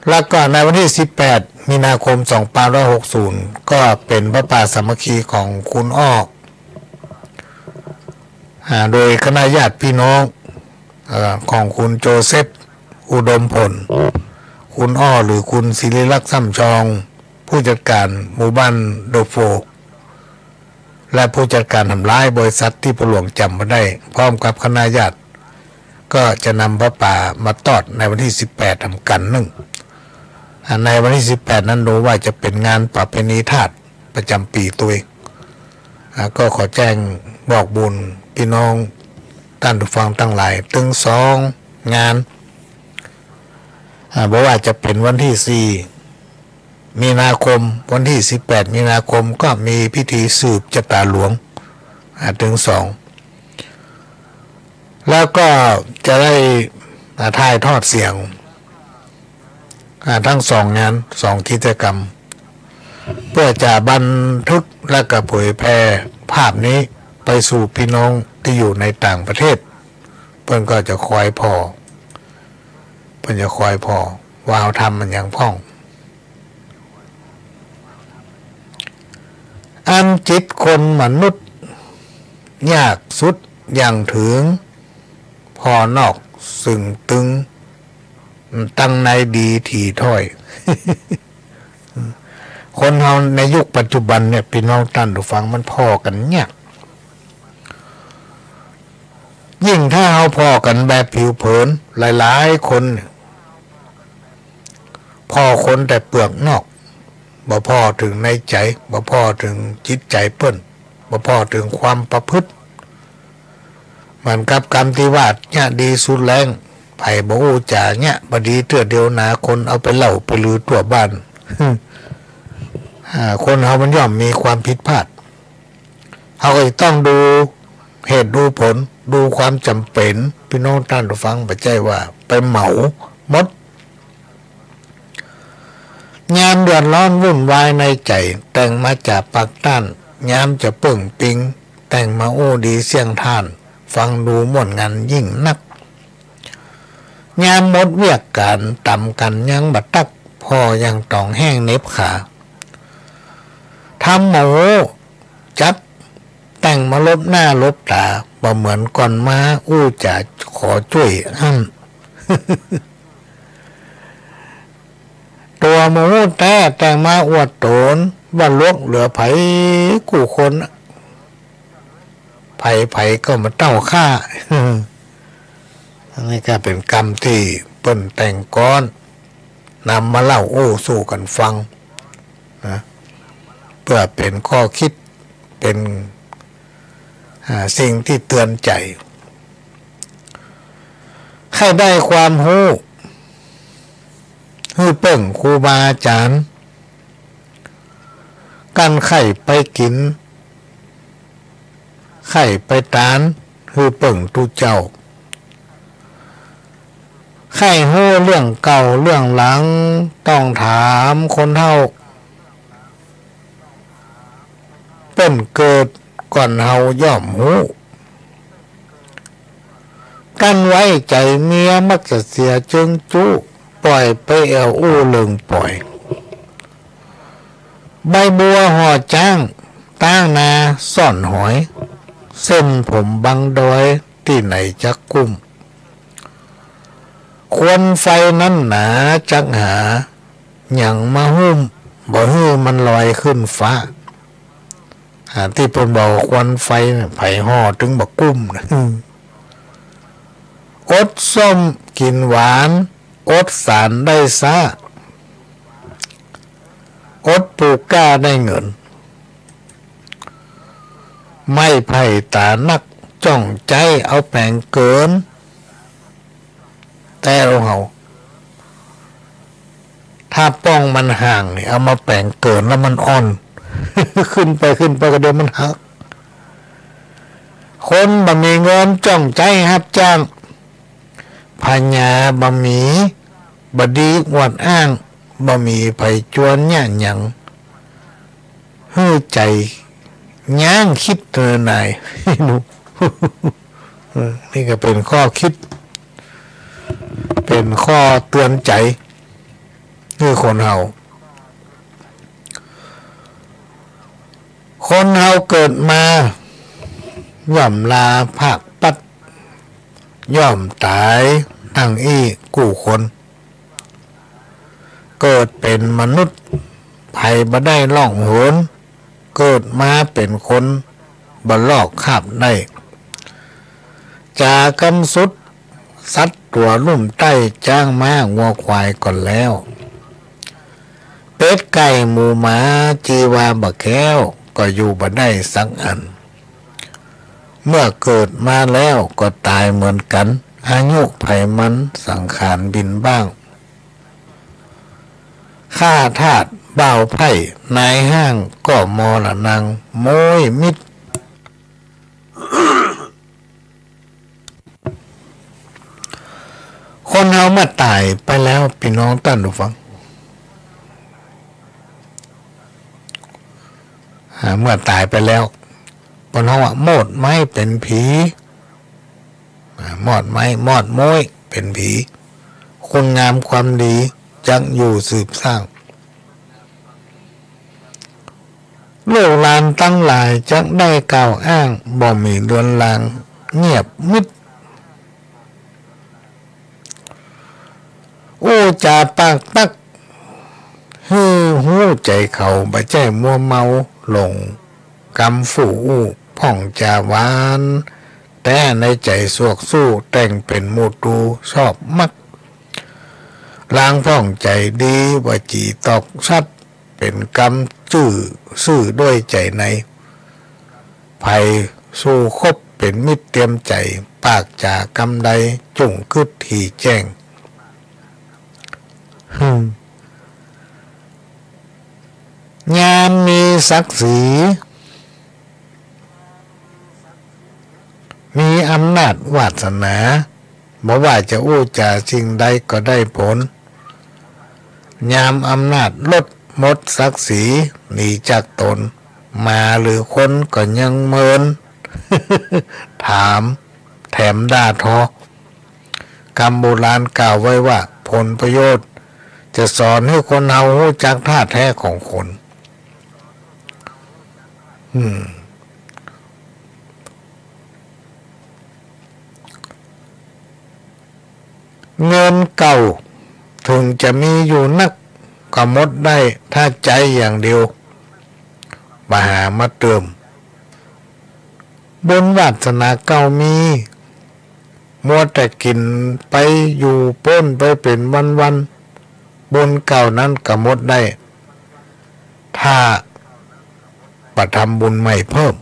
แล้วก็ในวันตี้สิบแปด มีนาคม สองพันห้าร้อยหกสิบ ก็เป๋นผ้าป่าสามัคคีของคุณอ้อ อ่า โดยคณะญาติพี่น้อง เอ่อ ของคุณโจเซฟ อุดมผล คุณอ้อ หรือคุณศิริลักษณ์ ซ่ำชอง ผู้จัดก๋านหมู่บ้านเดอะโฟร์ และผู้จัดก๋านหลายบริษัทตี้พ่อหลวงจ๋ำบ่ได้ พร้อมกับคณะญาติ ก็จะนำผ้าป่ามาตอดในวันตี้สิบแปด นำกั๋นนึ่ง อ่า ในวันตี้สิบแปด นั้นดูว่าจะเป๋นงานประเพณีธาตุประจ๋ำปี๋ตวย อ่า ก็ขอแจ้งบอกบุญพี่น้องต้านผู้ฟังตังหลาย ตึงสองงาน อ่า บ่ว่าจะเป๋นวันตี้สี่ มีนาคม วันตี้สิบแปด มีนาคม ก็มีพิธีสืบจะต๋าหลวง อ่า ตึงสอง แล้วก็จะได้ อ่า ถ่ายทอดเสียง อ่า ตึงสองงาน สองกิจกรรม เปื้อจะบันทึกและก็เผยแผ่ภาพนี้ไปสู่พี่น้องตี้อยู่ในต่างประเทศ เปิ้นก็จะคอยผ่อ เปิ้นจะคอยผ่อว่าเฮาทำมันหยังพ่อง อันจิตคนมนุษย์ ยากสุดยังเถิง ภายนอกซึ่งตึง ตังในดีถี่ถ้อย คนเฮาในยุคปัจจุบันเนี่ย ปี้น้องต้านผู้ฟัง มันผ่อกั๋นยาก ยิ่งถ้าเฮาผ่อกั๋นแบบผิวเผิน หลายๆ คนเนี่ย ผ่อคนแต่เปลือกนอก บ่ผ่อเถิงในใจ๋ บ่ผ่อเถิงจิตใจ๋เปิ้น บ่ผ่อเถิงความประพฤติ เหมือนกับกำตี้ว่า เยียะดีสุดแล้ง ใผบ่อู้จ๋าเยียะบ่ดีเตื้อเดียวหนา คนเอาไปเล่าไปลือทั่วบ้าน อ่า คนเฮามันย่อมมีความผิดพลาด เฮาก็จะต้องดูเหตุดูผล ดูความจ๋ำเป๋น ปี้น้องต้านผู้ฟัง บ่ใจ้ว่าไปเหมาหมด ยามเดือดร้อนวุ่นวายในใจ๋ แต่งมาจ๋าปากต้าน ยามจะเปิ้งปิง แต่งมาอู้ดีเสี้ยงต้าน ฟังดูม่วนงันยิ่งนัก ยามหมดเวียกก๋าน ต๋ำกั๋นยังบ่ตัก ผ่อยังต้องแห้งเหน็บขา ทำบ่ฮู้จัก แต่งมาหลบหน้าหลบต๋า บ่เหมือนก่อนมาอู้จ๋าขอจ้วยอั้น ตั๋วบ่ฮู้แต๊ แต่งมาอวดต๋น ว่าลวกเหลือใผกู้คน ใผๆ ก็บ่เต้าข้า อันนี้ก็เป๋นกำตี้เปิ้นแต่งก๊อน นำมาเล่าอู้สู่กั๋นฟังนะ เปื้อเป๋นข้อคิด เป๋น อ่า สิ่งตี้เตือนใจ๋ ใค่ได้ความฮู้ หื้อเปิ้งครูบาอาจ๋ารย์ กันใค่ไปกิ๋น ใค่ไปตาน หื้อเปิ้งตุ๊เจ้า ใค่ฮู้เรื่องเก่าเรื่องหลัง ต้องถามคนเฒ่า เปิ้นเกิดก่อนเฮาย่อมฮู้ กั้นไว้ใจ๋เมียมักจะเสียเจิงจุ ป่อยไปแอ่วอู้เลิงป่อย ใบบัวห่อจ๊าง ตางนาซ่อนหอย เส้นผมบังดอย ตี้ไหนจักกุ้ม ควันไฟนั้นหนาจักหาหยังมาหุ้ม บ่หื้อมันลอยขึ้นฟ้า อ่า ตี้เปิ้นบอกควันไฟเนี่ย ใผห่อตึงบ่กุ้มนะ อดส้มกิ๋นหวาน อดสานได้ซ้า อดปลูกก้าได้เงิน ไม้ไผ่ต๋านัก จ้องใจ๊เอาแป๋งเกิน แต่เฮา ถ้าป้องมันห่างนี่ เอามาแป๋งเกินแล้วมันอ่อน ขึ้นไป ขึ้นไปก็เดี๋ยวมันหัก คนบ่มีเงินจ้องใจ๊ฮับจ้าง ผญาบ่มี บ่ดีอวดอ้าง บ่มีใผจวนเยียะหยัง หื้อใจ๋ย้างคิดเตอหน่าย เออ นี่ก็เป๋นข้อคิด เป๋นข้อเตือนใจ๋ หื้อคนเฮา คนเฮาเกิดมา ย่อมลาพรากปัด ย่อมต๋ายดังอี้กู้คน เกิดเป๋นมนุษย์ ใผบ่ได้ล่องหน เกิดมาเป๋นคนบ่ลอกคาบได้ จ๋ากำสุด สัตว์ตั๋วลุ่มใต้ จ๊างม้างัวควายก่อนแล้ว เป็ดไก่หมูหมา จีวาบ่แคล้ว ก็อยู่บ่ได้สักอัน เมื่อเกิดมาแล้วก็ต๋ายเหมือนกั๋น อายุใผมัน สังขารบินบ้าง ข้าทาสบ่าวใพร่ นายฮ้างก็มรณัง โม้ยมิด คนเฮาเมื่อต๋ายไปแล้ว ปี้น้องต้านผู้ฟัง อ่า เมื่อต๋ายไปแล้ว เปิ้นฮ้องว่ามอดไม้เป๋นผี อ่า มอดไม้ มอดโม้ยเป๋นผี คุณงามความดีจักอยู่สืบสร้าง ลูกหลานตังหลายจักได้กล่าวอ้าง บ่มีเลือนลาง เงียบมิด อู้จ๋าปากตัก หื้อ ฮู้ใจ๋เขา บ่ใจ้มัวเมาหลงกำฟู่อู้ พ่องจ๋าหวานแต๊ ในใจ๋สวกสู้ แต่งเป๋นหมู่ตู๋ชอบมัก ลางพ่องใจ๋ดี วจีตอกชัด เป๋นกำจื้อซื่อด้วยใจ๋ใน ใผสู้คบเป๋นมิตรเตียมใจ๋ ปากจ๋ากำใดจุ่งกึ๊ดหีแจ้ง ยามมีศักดิ์ศรี มีอำนาจวาสนา บ่ว่าจะอู้จ๋าสิ่งใดก็ได้ผล ยามอำนาจลดหมด ศักดิ์ศรีหนีจากต๋น หมาหรือคนก็ยังเมิน ถามแถมด่าทอ กำโบราณกล่าวไว้ว่า ผลประโยชน์จะสอนหื้อคนเฮาฮู้จักท่าแท้ของคน อืม เงินเก่าเถิงจะมีอยู่นัก ก็หมดได้ถ้าใจ๊อย่างเดียว บ่หามาเติม บุญวาสนาเก่ามี มัวแต่กิ๋นไปอยู่โป๊นไปเป๋นวันๆ บุญเก่านั้นก็หมดได้ ถ้าบ่ทำบุญใหม่เพิ่ม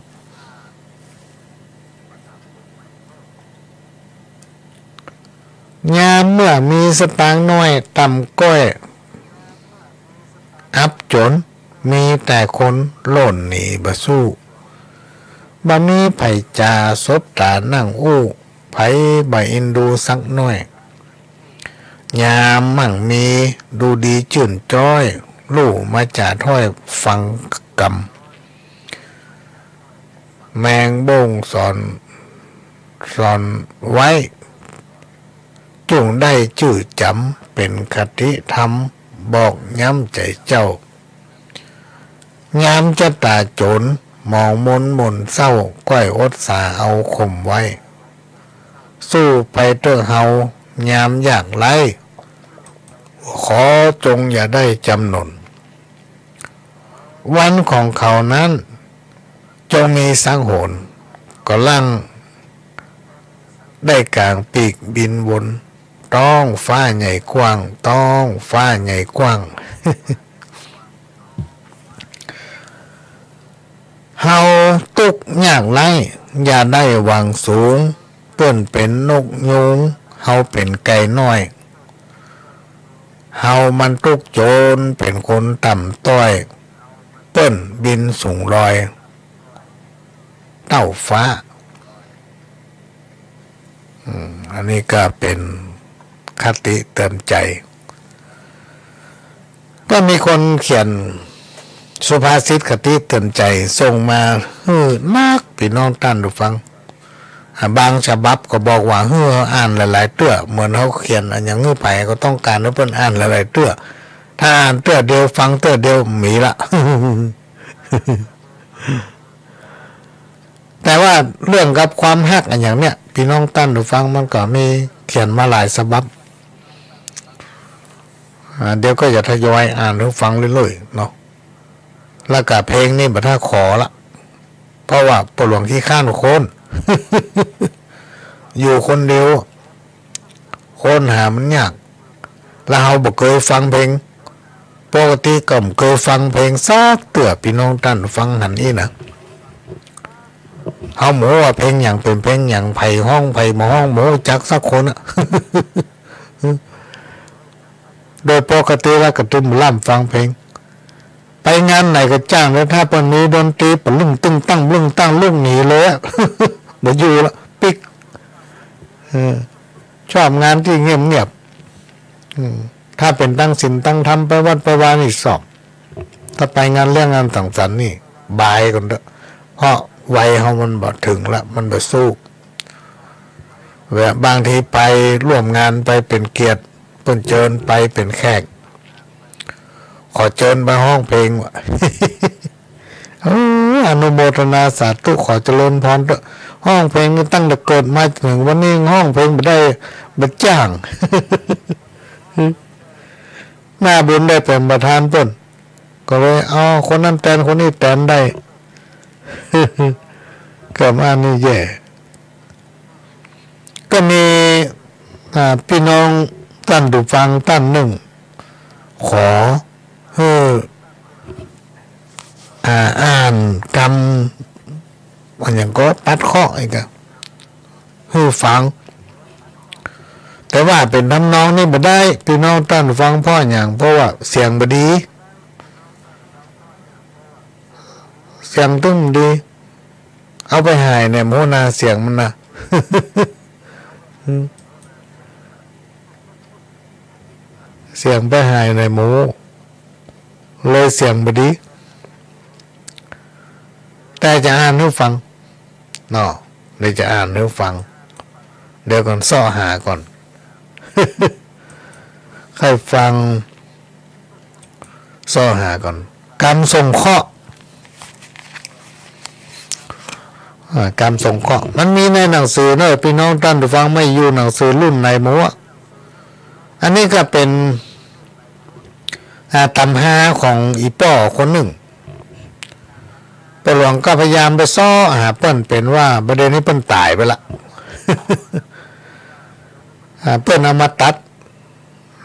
ยามเมื่อมีสตางค์น้อย ต่ำก้อยอับจ๋น มีแต่คนโล่นหนีบ่สู้ บ่มีใผจ๋าสบต๋านั่งอู้ ใผบ่เอ็นดูสักน้อย ยามมั่งมีดูดีจื้นจ๊อย ลู่มาจ๋าถ้อยฟังกำ แมงบ้งสอน สอนไว้ จุ่งได้จื้อจ๋ำ เป๋นคติธรรม บอกย้ำใจ๋เจ้า ยามจะต๋าโจ๋น มองมนหม่นเศร้า ก้อยอดสาเอาข่มไว้ สู้ไปเต๊อะเฮา ยามยากไร้ ขอจงอย่าได้จำนน วันของเขานั้น จงมีสักหน ก็ลั่งได้ก๋างปีกบินวน ต๊องฟ้าใหญ่กว้าง ต๊องฟ้าใหญ่กว้าง เฮาตุ๊กข์ยากไร้ อย่าได้หวังสูง เปิ้นเป๋นนกยูง เฮาเป๋นไก่น้อย เฮามันตุ๊กข์จน เป๋นคนต่ำต้อย เปิ้นบินสูงลอย เต้าฟ้า อืม อันนี้ก็เป๋นคติเตือนใจ๋ ก็มีคนเขียนสุภาษิตคติเตือนใจ๋ส่งมาหื้อนัก ปี้น้องต้านผู้ฟัง อ่า บางฉบับก็บอกว่าหื้ออ่านหลายๆ เตื้อ เหมือนเฮาเขียนอะหยังหื้อใผก็ต้องก๋านหื้อเปิ้นอ่านหลายๆ เตื้อ ถ้าอ่านเตื้อเดียว ฟังเตื้อเดียว มีละ แต่ว่าเรื่องกับความฮักอะหยังเนี่ย ปี้น้องต้านผู้ฟังมันก็มีเขียนมาหลายฉบับ อ่า เดี๋ยวก็จะทยอยอ่านหื้อฟังเรื่อยๆ เนาะ แล้วก็เพลงนี่บ่ถ้าขอละ เพราะว่าป้อหลวงขี้คร้านค้น อยู่คนเดียว ค้นหามันยาก แล้วเฮาบ่เกยฟังเพลง ปกติก็บ่เกยฟังเพลงสักเตื้อ ปี้น้องต้านฟังหันอี้นะ เฮาบ่ฮู้ว่าเพลงหยังเป๋นเพลงหยัง ใผฮ้องใผบ่ฮ้อง บ่ฮู้จักสักคนอะ โดยปกติแล้วก็ตึงบ่ล้ำฟังเพลง ไปงานไหนก็จ้างเลย ถ้าเปิ้นมีดนตรีปะลึ่งตึ้งตั้ง ปะลึ่งตั้ง ลุกหนีเลยอะ บ่อยู่ละ ปิ๊ก เออ ชอบงานตี้เงียบๆ อืม ถ้าเป๋นตั้งศีลตั้งธรรม ไปวัดไปวานี่ชอบ ถ้าไปงานเลี้ยงงานสังสรรค์นี่บายก่อนเต๊อะ เพราะวัยเฮามันบ่เถิงละ มันบ่สู้ แบบบางทีไปร่วมงาน ไปเป๋นเกียรติ เปิ้นเจิญไปเป๋นแขก ขอเจิญไปฮ้องเพลงว่ะ เออ อนุโมทนาสาธุ ขอเจริญพรเต๊อะ ฮ้องเพลงนี่ตั้งแต่เกิดมาจนเถิงวันนี้ฮ้องเพลงบ่ได้ บ่จ้าง หน้าบุญได้เป๋นประธานเปิ้น ก็เลยเอาคนนั้นแตนคนนี้แตนได้ กำอันนี้แย่ ก็มี อ่า ปี้น้องต้านผู้ฟังต้านนึ่ง ขอหื้อ อ่า อ่านกำ อะหยังก็ตัดเคราะห์อีกอะ หื้อฟัง แต่ว่าเป๋นทำนองนี้บ่ได้ ปี้น้องต้านผู้ฟัง เพราะหยัง เพราะว่าเสียงบ่ดี เสียงตึงบ่ดี เอาไปห่ายแหนมฮูนา เสียงมันนะ เสียงไปห่ายแหนมฮู เลยเสียงบ่ดี แต่จะอ่านหื้อฟังเนาะ เดี๋ยวจะอ่านหื้อฟัง เดี๋ยวก่อน เซาะหาก่อน ใค่ฟัง เซาะหาก่อน กำส่งเคราะห์ อ่า กำส่งเคราะห์ มันมีในหนังสือเนาะ ปี้น้องต้านผู้ฟัง ไม่อยู่หนังสือรุ่นไหนหมดอะ อันนี้ก็เป๋น อ่า ต๋ำฮาของอี่ป้อคนนึ่ง ป้อหลวงก็พยายามไปเซาะหาเปิ้น เป๋นว่าบ่าเดี่ยวนี้เปิ้นต๋ายไปละ อ่า เปิ้นเอามาตัด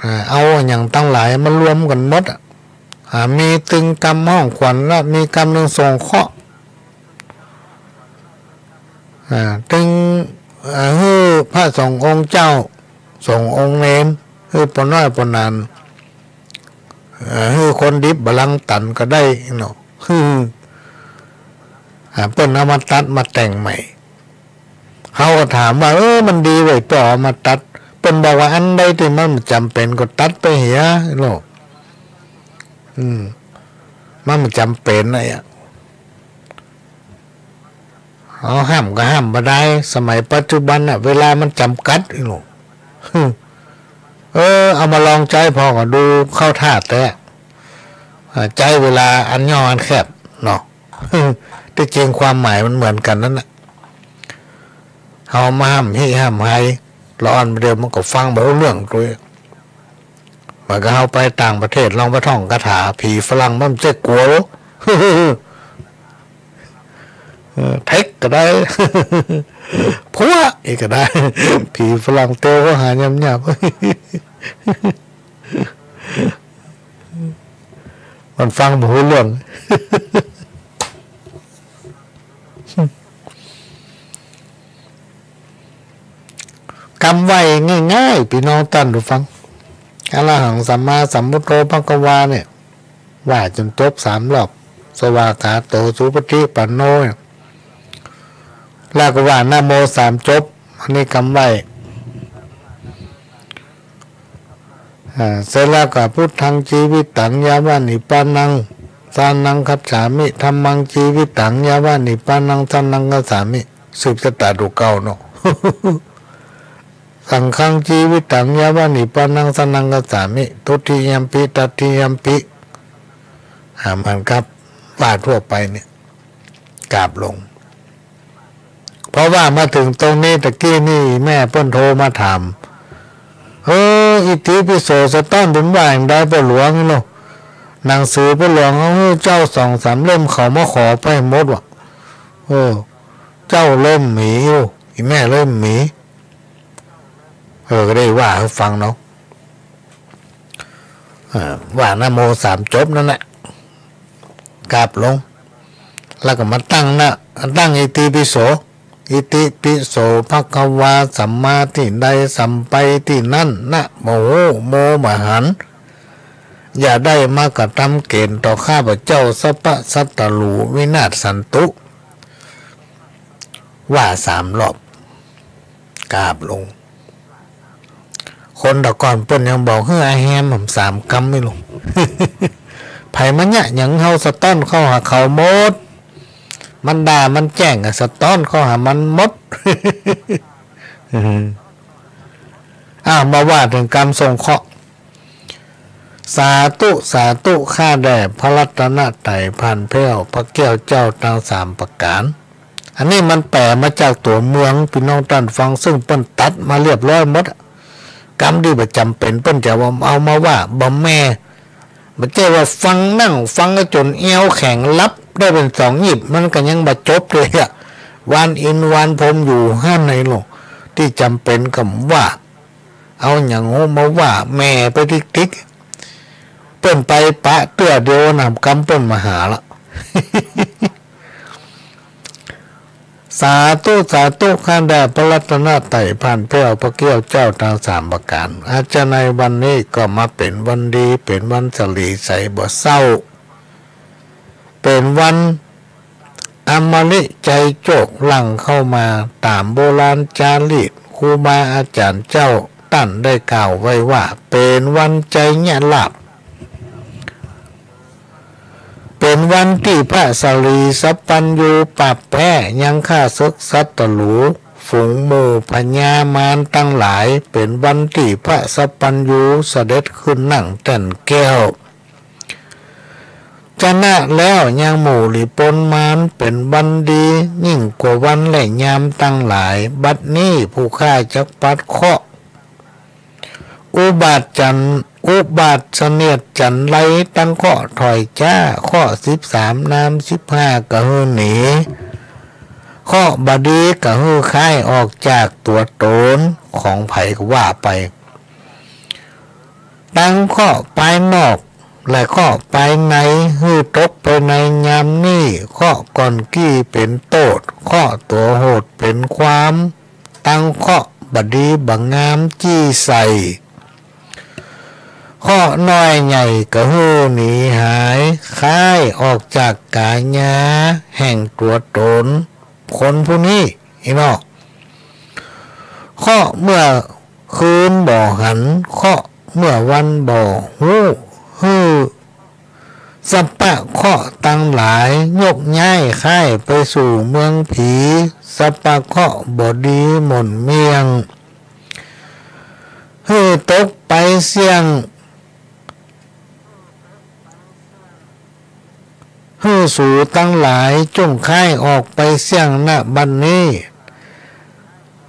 อ่า เอาอะหยังตังหลายมารวมกั๋นหมดอะ อ่า มีตึงกำฮ้องขวัญ และมีกำนึ่งส่งเคราะห์ อ่า ตึง อ่า หื้อพระสงฆ์องค์เจ้า สงฆ์องค์เณร หื้อป้อน้อยป้อหนาน อ่า หื้อคนดิบบ่าลังตันก็ได้เนาะ อ่า เปิ้นเอามาตัดมาแต่งใหม่ เฮาก็ถามว่า เออ มันดีไว้ป้อเอามาตัด เปิ้นบอกว่าอันใดตี้มันบ่จ๋ำเป๋นก็ตัดไปเหียโลก อืม มันบ่จ๋ำเป๋นอะ เฮาห้ามก็ห้ามบ่ได้ สมัยปัจจุบันน่ะ เวลามันจ๋ำกัดอีหลู เออ เอามาลองใจ๊ผ่อก็ดูเข้าท่าแต๊ อ่า ใจ๊เวลาอันย่ออันแคบเนาะ ตี้จริงความหมายมันเหมือนกั๋นนั่นน่ะ เฮามาห้ามฮิ้วห้ามไฮ ละอ่อนเดี๋ยวมันก็ฟังบ่ฮู้เรื่องตวย เหมือนกับเฮาไปต่างประเทศ ลองไปท่องคาถาผีฝรั่ง มันจะกั๋ว เออ เทคก็ได้ พัวอีกก็ได้ ผีฝรั่งเตียวเข้าหาหยาบๆ มันฟังบ่ฮู้เรื่อง กำไหว้ง่ายๆ ปี้น้องต้านผู้ฟัง อะระหังสัมมาสัมพุทโธภะคะวาเนี่ย ว่าจ๋นจบสามรอบ สวากขาโต สุปฏิปันโน แล้วก็ว่านะโมสามจบ อันนี้กำไหว้ อ่า เสร็จแล้วก็ พุทธัง จีวิตัง ยาวะ นิพพานัง สรณัง คัจฉามิ ธัมมัง จีวิตัง ยาวะ นิพพานัง สรณัง คัจฉามิ สืบสะตาดูเก่าเนาะ สังฆัง จีวิตัง ยาวะ นิพพานัง สรณัง คัจฉามิ ทุติยัมปิ ตติยัมปิ อ่า เหมือนกับว่าทั่วไปเนี่ย กราบลง เพราะว่ามาเถิงตรงนี้ตะกี้นี่แม่เปิ้นโทรมาถาม เออ อิติปิโสสะต๊อนเปิ้นว่าอย่างใดป้อหลวงเนาะ หนังสือป้อหลวงเฮาหื้อเจ้าสองสามเล่มเขามาขอไปหมดว่ะ เออ เจ้าเล่มหมีอยู่ อี่แม่เล่มหมี เออ ก็ได้ว่าหื้อฟังเนาะ อ่า ว่านะโมสามจบนั่นแหละ กราบลง แล้วก็มาตั้งนะ ตั้งอิติปิโส อิติปิโสภะคะวา สัมมาตี้ใด สัมไปตี้นั้น นะบ่ฮู้ โมบ่หัน อย่าได้มากระทำเก๋ณฑ์ต่อข้าพเจ้า สัพพะสัตตรู วินาศสันตุ ว่าสามรอบ กราบลง คนแต่ก่อนเปิ้นยังบอกหื้ออาแฮมสามกำไม่ลง ไผมาเยียะหยังเฮา สะต๊อนเข้าหาเขาหมด มันด่ามันแจ้งก็สะต๊อนเข้าหามันหมด อ้าว มาว่าเถิงกำส่งเคราะห์ สาธุ สาธุ ข้าแด่พระรัตนตรัย ผ่านแผ้วพระแก้วเจ้าตังสามประก๋าน อันนี้มันแป๋มาจากตั๋วเมือง ปี้น้องต้านฟัง ซึ่งเปิ้นตัดมาเรียบร้อยหมด กำตี้บ่จ๋ำเป๋นเปิ้นจะเอามาว่าบ่แม่น บ่ใจ้ว่าฟังนั่งฟังก็จ๋นแอ่วแข็งหลับได้เป๋นสองหยิบ มันก็ยังบ่จบเตื้อ หว่านอินทร์หว่านพรหมอยู่หั้นในโลก ตี้จ๋ำเป๋นกำว่า เอาหยังฮู้มาว่าแหม่ไปติ๊กๆ เปิ้นไปปะเตื้อเดียวนะ กำเปิ้นมาหาละ สาธุ สาธุ ข้าแต่พระรัตนตรัย ผ่านแผ้วพระเกี้ยวเจ้าตังสามประก๋าน อาจจะในวันนี้ก็มาเป๋นวันดี เป๋นวันสะหลีใสบ่เศร้า เป๋นวันอมฤตไจโจก หลั่งเข้ามาต๋ามโบราณจารีต ครูบาอาจ๋ารย์เจ้าต้านได้กล่าวไว้ว่า เป๋นวันไจยะลาภ เป๋นวันตี้พระสะหลีสัพพัญญูปราบแพ้ยังข้าศึกศัตรู ฝูงหมู่พญามารตังหลาย เป๋นวันตี้พระสัพพัญญูเสด็จขึ้นนั่งแต้นแก้ว จนะแล้วยังหมู่หลีปนมาร เป๋นวันดียิ่งกว่าวันและยามตังหลาย บัดนี้ผู้ข้าจักปัดเคราะห์ อุบาทจัน อุบาทเสนียดจัญไรตังเคราะห์ถอยจ๊า เคราะห์สิบสาม นามสิบห้า ก็หื้อหนี เคราะห์บ่ดีก็หื้อคายออกจากตั๋วต๋นของใผก็ว่าไป ตังเคราะห์ปายนอก และเคราะห์ปายใน หื้อตกไปในยามนี้ เคราะห์ก่อนกี้เป๋นโต้ษ เคราะห์ตั๋วโหดเป๋นความ ตังเคราะห์บ่ดีบ่งามจี้ใส่ เคราะห์น้อยใหญ่ก็หื้อหนีหาย คายออกจากก๋ายาแห่งตั๋วต๋น คนผู้นี้ อี้เนาะ เคราะห์เมื่อคืนบ่หัน เคราะห์เมื่อวันบ่ฮู้ หื้อสัพพะเคราะห์ตังหลาย ยกย้ายคายไปสู่เมืองผี สัพพะเคราะห์บ่ดีหม่นเมี่ยง หื้อตกไปเสี้ยง หื้อสูตังหลายจุ่งคายออกไปเสี้ยง ณ บัดนี้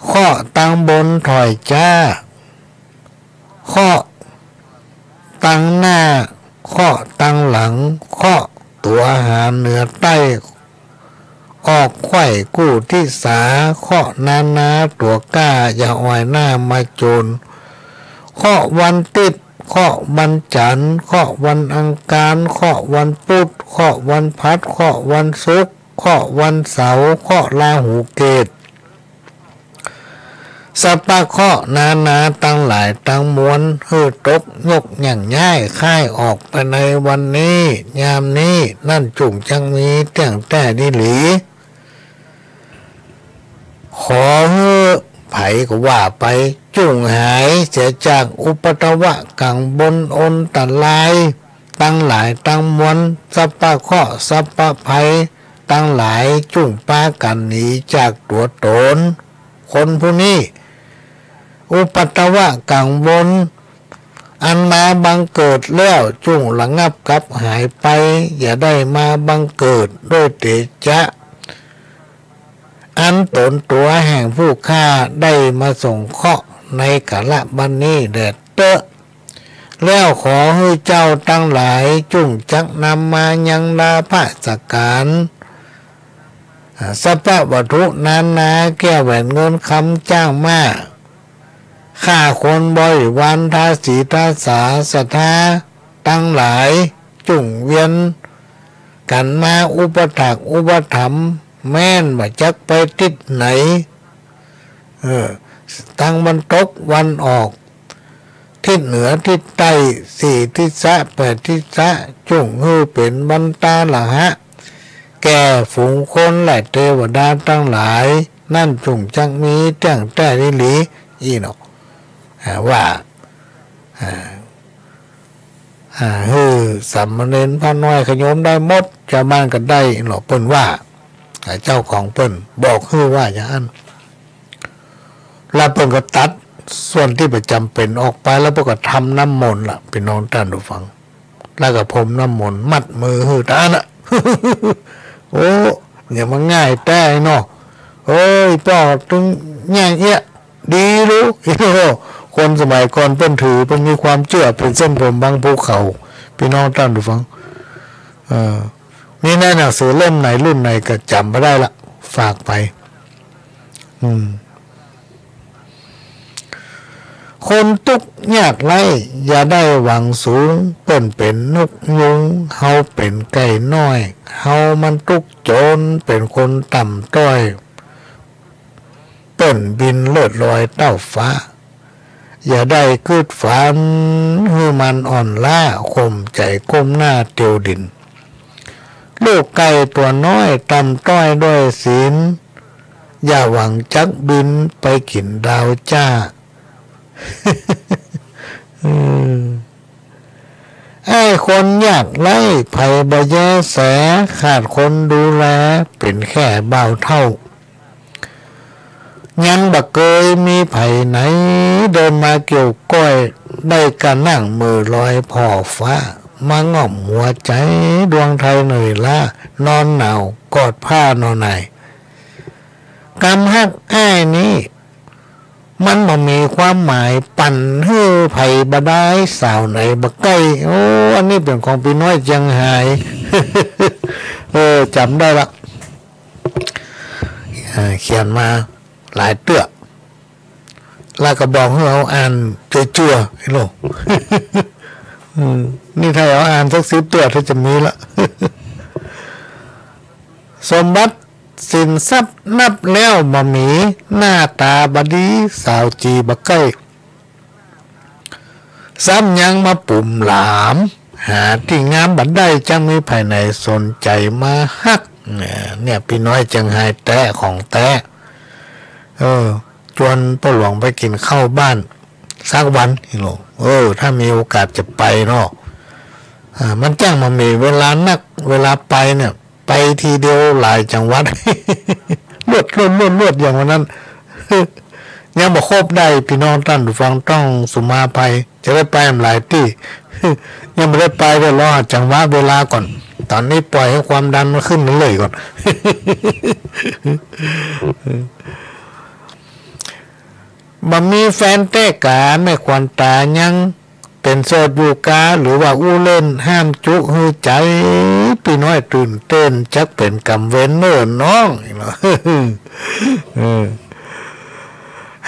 เคราะห์ตังบนถอยจ๊า เคราะห์ตังหน้า เคราะห์ตังหลัง เคราะห์ตั๋วหาเหนือใต้ ออกไขว่กู้ทิศา เคราะห์นานาตั๋วกล้า อย่าอ่อยหน้ามาโจน เคราะห์วันติ๊ด เคราะห์วันจันทร์ เคราะห์วันอังคาร เคราะห์วันพุธ เคราะห์วันพฤหัส เคราะห์วันศุกร์ เคราะห์วันเสาร์ เคราะห์ราหูเกตุ สัพพะเคราะห์นานาตังหลายตังมวล หื้อตกยกย่างย้ายคายออกไปในวันนี้ ยามนี้ นั้นจุ่งจักมีเตี้ยงแต๊ดีหลี ขอหื้อใผก็ว่าไป จุ่งหายเสียจากอุปัทวะกังวลอนตรายตังหลายตังมวล สัพพะเคราะห์สัพพะภัยตังหลายจุ่งปากั๋นหนีจากตั๋วต๋น คนผู้นี้ อุปัทวะกังวลอันมาบังเกิดแล้วจุ่งระงับกลับหายไป อย่าได้มาบังเกิดด้วยเตจ๊ะ อันต๋นตั๋วแห่งผู้ข้าได้มาสงเคราะห์ในกาละบัดนี้แลเต๊อะ แล้วขอหื้อเจ้าตังหลายจุ่งจักนำมายังลาภะสักก๋าร อ่า สัพพะวัตถุนานา แก้วแหวนเงินคำ จ๊างม้า ข้าคนบริวาร ทาสีทาสา ศรัทธาตังหลาย จุ่งเวียนกั๋นมาอุปถัมภ์อุปถัมภ์ แม้นว่าจักไปทิศไหน เออ ตางวันตกวันออก ทิศเหนือทิศใต้ สี่ทิศะ แปดทิศะ จุ่งหื้อเป๋นวันตาละหะ แก่ฝูงคนและเตวดาตังหลาย นั้นจุ่งจักมีเตี้ยงแต๊ดีหลี อี้เนาะ อ่า ว่า อ่า อ่า หื้อสามเณรพระน้อยขะโยมได้หมด จาวบ้านก็ได้เนาะ เปิ้นว่า อ่า เจ้าของเปิ้นบอกหื้อว่าอย่างนั้น แล้วเปิ้นก็ตัดส่วนตี้บ่จ๋ำเป๋นออกไป แล้วเปิ้นก็ทำน้ำมนต์ละ พี่น้องต้านผู้ฟัง แล้วก็พรมน้ำมนต์มัดมือหื้อตานะ โอ้ เนี่ยมันง่ายแต๊เนาะ เอ้ย ป้อตึงง่ายเอี้ย ดีรู้ คนสมัยก่อนเปิ้นถือ เปิ้นมีความเจื้อ เป๋นเส้นผมบางภูเขา ปี้น้องต้านผู้ฟัง เออ มีในหนังสือเล่มไหนรุ่นไหนก็จ๋ำบ่ได้ละ ฝากไป อืม คนตุ๊กข์ยากไร้อย่าได้หวังสูง เปิ้นเป๋นนกยูง เฮาเป๋นไก่น้อย เฮามันตุ๊กจน เป๋นคนต่ำต้อย เปิ้นบินเลิศลอยเต้าฟ้า อย่าได้กึ๊ดฝันหื้อมันอ่อนล้า ข่มใจ๋ก้มหน้าเตียวดิน ลูกไก่ตั๋วน้อยต่ำต้อยด้อยศีล อย่าหวังจักบินไปกิ๋นดาวจ้า อืม ไอ้คนยากไร้ใผบ่แยแส ขาดคนดูแลเป๋นแค่บ่าวเฒ่า ยังบ่เกยมีใผไหน เดินมาเกี่ยวก้อย ได้กะนั่งเหม่อลอยผ่อฟ้า มาง่อมหัวใจ๋ดวงไทยเหนื่อยล้า นอนหนาวกอดผ้านอนใน กำฮักอ้ายนี้ มันบ่มีความหมาย ปั่นหื้อใผบ่ดาย สาวไหนบ่ใก้ โอ้ อันนี้เป๋นของปี้น้อยเจียงฮาย เออ จ๋ำได้ละ เอ่อ เขียนมาหลายเตื้อ แล้วก็บอกหื้อเฮาอ่านจั่วๆ ไอ้โลก อืม นี่ถ้าเฮาอ่านสักสิบเตื้อถ้าจะมีละ สมบัติ สินทรัพย์นับแล้วบ่มี หน้าต๋าบ่ดี สาวจี๋บ่ใก้ ซ้ำยังมาปุ๋มหลาม หาตี้งามบ่ได้ จักมีใผไหนสนใจ๋มาฮัก เนี่ย เนี่ย ปี้น้อยเจียงฮายแต๊ของแต๊ เออ จวนป้อหลวงไปกิ๋นข้าวบ้านสักวัน นี่โลก เออ ถ้ามีโอกาสจะไปเนาะ อ่า มันจ้างบ่มีเวลานัก เวลาไปเนี่ย ไปทีเดียวหลายจังหวัด รวด รวด รวด รวด อย่างวันนั้น ยังบ่ครบได้ ปี้น้องต้านผู้ฟังต้องสุมาภัย จะได้ไปหลายตี้ ยังบ่ได้ไป เดี๋ยวรอหาจังหวะเวลาก่อน ต๋อนนี้ปล่อยหื้อความดันมันขึ้นเรื่อยๆ ก่อน บ่มีแฟนแต๊กา แม่ขวัญต๋ายังเป๋นโสดอยู่กา หรือว่าอู้เล่น ห้ามจุหื้อใจ๋ปี้น้อยตื่นเต้น จักเป๋นก๋รรมเวรเน่อน้อง เออ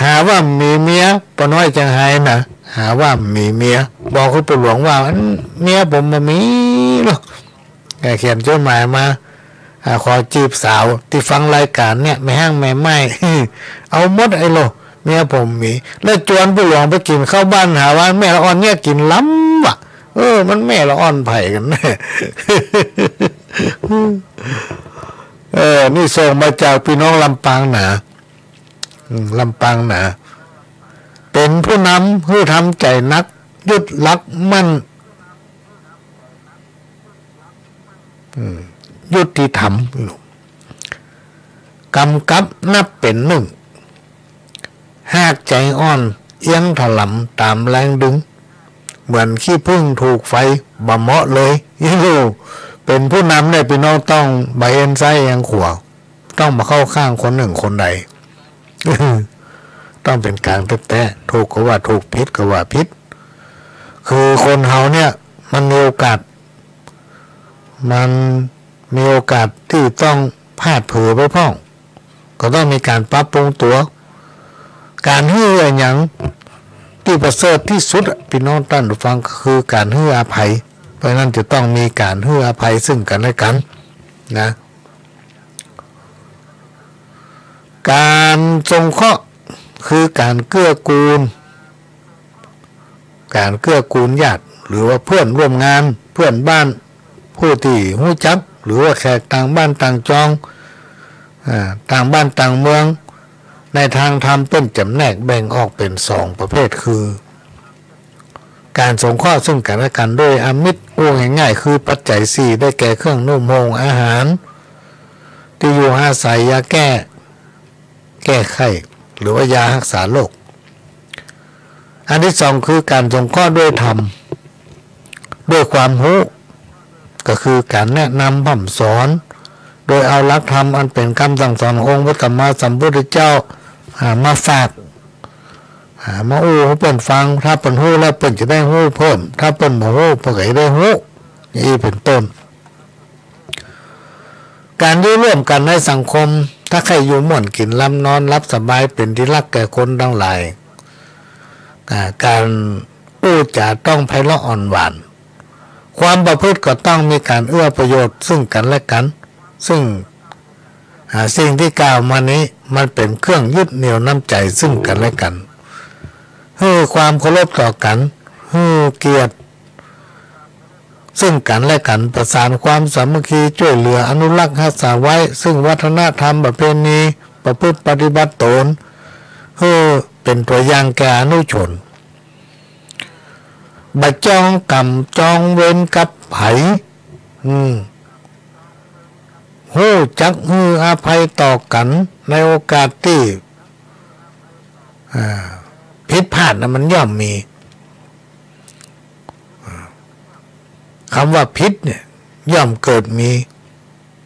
หาว่ามีเมีย ป้าน้อยเจียงฮายนะ หาว่ามีเมีย บอกหื้อป้อหลวงว่า อันเมียผมบ่มีหรอก ก็เขียนจดหมายมา อ่า ขอจีบสาวตี้ฟังรายก๋านเนี่ย แม่ฮ้างแม่ไม้ เอาหมดไอ้โลก เมียผมมี แล้วจวนป้อหลวงไปกิ๋นข้าวบ้าน หาว่าแม่ละอ่อนเนี่ยกิ๋นล้ำว่ะ เออ มันแม่ละอ่อนใผกั๋นแน่ เออ นี่ส่งมาจากปี้น้องลำปางหนา อืม ลำปางหนา เป๋นผู้นำหื้อทำใจ๋หนัก ยึดหลักมั่น อืม ยุติธรรม ก๋ำกับนับเป๋นนึ่ง หากใจ๋อ่อนเอี้ยงถลำต๋ามแรงดึง เหมือนขี้ผึ้งถูกไฟบ่เหมาะเลย เป๋นผู้นำเนี่ย ปี้น้องต้องบ่เอนซ้ายเอนขวา ต้องบ่เข้าข้างคนนึ่งคนใด ต้องเป๋นก๋างแต๊ๆ ถูกก็ว่าถูก ผิดก็ว่าผิด คือคนเฮาเนี่ย มันมีโอกาส มันมีโอกาสตี้ต้องพลาดเผลอไปพ่อง ก็ต้องมีก๋านปรับปรุงตั๋ว ก๋านหื้ออะหยังตี้ประเสริฐตี้สุดอะ ปี้น้องต้านผู้ฟัง ก็คือก๋านหื้ออภัย เพราะฉะนั้นจะต้องมีก๋านหื้ออภัยซึ่งกั๋นและกั๋นนะ ก๋านสงเคราะห์คือก๋านเกื้อกูล ก๋านเกื้อกูลญาติ หรือว่าเปื้อนร่วมงาน เปื้อนบ้าน ผู้ตี้ฮู้จัก หรือว่าแขกต่างบ้านต่างจอง อ่า ต่างบ้านต่างเมือง ในตางธรรมเปิ้นจ๋ำแนกแบ่งออกเป๋นสองประเภท คือ ก๋านสงเคราะห์ซึ่งกั๋นและกั๋นโดยอามิตร อู้ง่ายๆ คือปัจจัยสี่ ได้แก่เครื่องนุ่งห่มอาหาร ตี้อยู่อาศัย ยาแก้ แก้ไข้ หรือว่ายาฮักษาโรค อันตี้สองคือก๋านสงเคราะห์ด้วยธรรม ด้วยความฮู้ ก็คือก๋านแนะนำพร่ำสอน โดยเอาหลักธรรมอันเป๋นกำสั่งสอนขององค์พระสัมมาสัมพุทธเจ้า อ่า มาฝาก อ่า มาอู้หื้อเปิ้นฟัง ถ้าเปิ้นฮู้แล้วเปิ้นจะได้ฮู้เพิ่ม ถ้าเปิ้นบ่ฮู้เปิ้นก็จะได้ฮู้ อย่างอี้เป๋นต้น ก๋านอยู่ร่วมกั๋นในสังคม ถ้าใค่อยู่ม่วนกิ๋นหลับนอนหลับสบาย เป๋นตี้ฮักแก่คนตังหลาย อ่า ก๋านอู้จ๋าต้องไพเราะอ่อนหวาน ความประพฤติก็ต้องมีก๋านเอื้อประโยชน์ซึ่งกั๋นและกั๋น ซึ่ง อ่า สิ่งตี้กล่าวมานี้มันเป๋นเครื่องยึดเหนี่ยวน้ำใจ๋ซึ่งกั๋นและกั๋น หื้อความเคารพต่อกั๋น หื้อเกียรติซึ่งกั๋นและกั๋น ประสานความสามัคคี จ้วยเหลืออนุรักษ์ฮักษาไว้ ซึ่งวัฒนธรรมประเพณี ประพฤติปฏิบัติต๋น หื้อเป๋นตั๋วอย่างแก่อนุชน บ่จ้องกรรมจ้องเวรกับใผ อืม ฮู้จักหื้ออภัยต่อกั๋นในโอกาสตี้ อ่า ผิดพลาดนะมันย่อมมี อ่า กำว่าผิดเนี่ยย่อมเกิดมี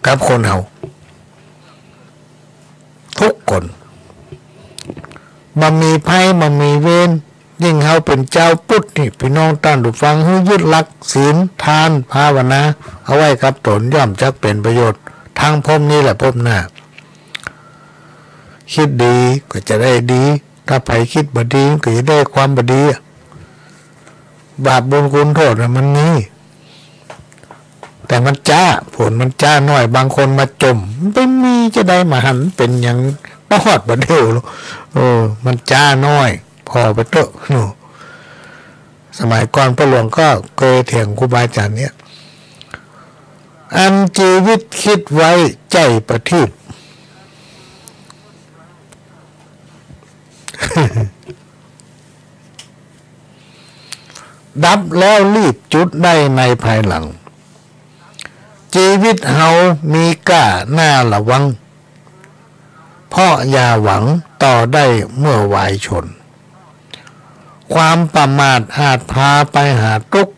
กับคนเฮาทุกคน บ่มีภัยบ่มีเวร ยิ่งเฮาเป๋นจาวพุทธนี่ ปี้น้องต้านผู้ฟัง หื้อยึดหลักศีล ทาน ภาวนา เอาไว้กับต๋น ย่อมจักเป๋นประโยชน์ ตังภพนี้และภพหน้า กึ๊ดดีก็จะได้ดี ถ้าใผกึ๊ดบ่ดีก็จะได้ความบ่ดี บาปบุญคุณโต้ษน่ะมันมี แต่มันจ๊า ผลมันจ๊าน้อย บางคนมาจ่ม มันไปมีจะได้มาหันเป๋นอย่างบ่ฮอดบ่เดียว เออ มันจ๊าน้อย ผ่อไปเต๊อะ โน่ สมัยก่อนป้อหลวงก็เกยเถียงครูบาอาจ๋ารย์เนี่ย อันจีวิตกึ๊ดไว้ใจ้ประทีป ดับแล้วรีบจุดได้ในภายหลัง จีวิตเฮามีก้าน่าระวัง เพราะอย่าหวังต่อได้เมื่อวายชน ความประมาทอาจพาไปหาตุ๊กข์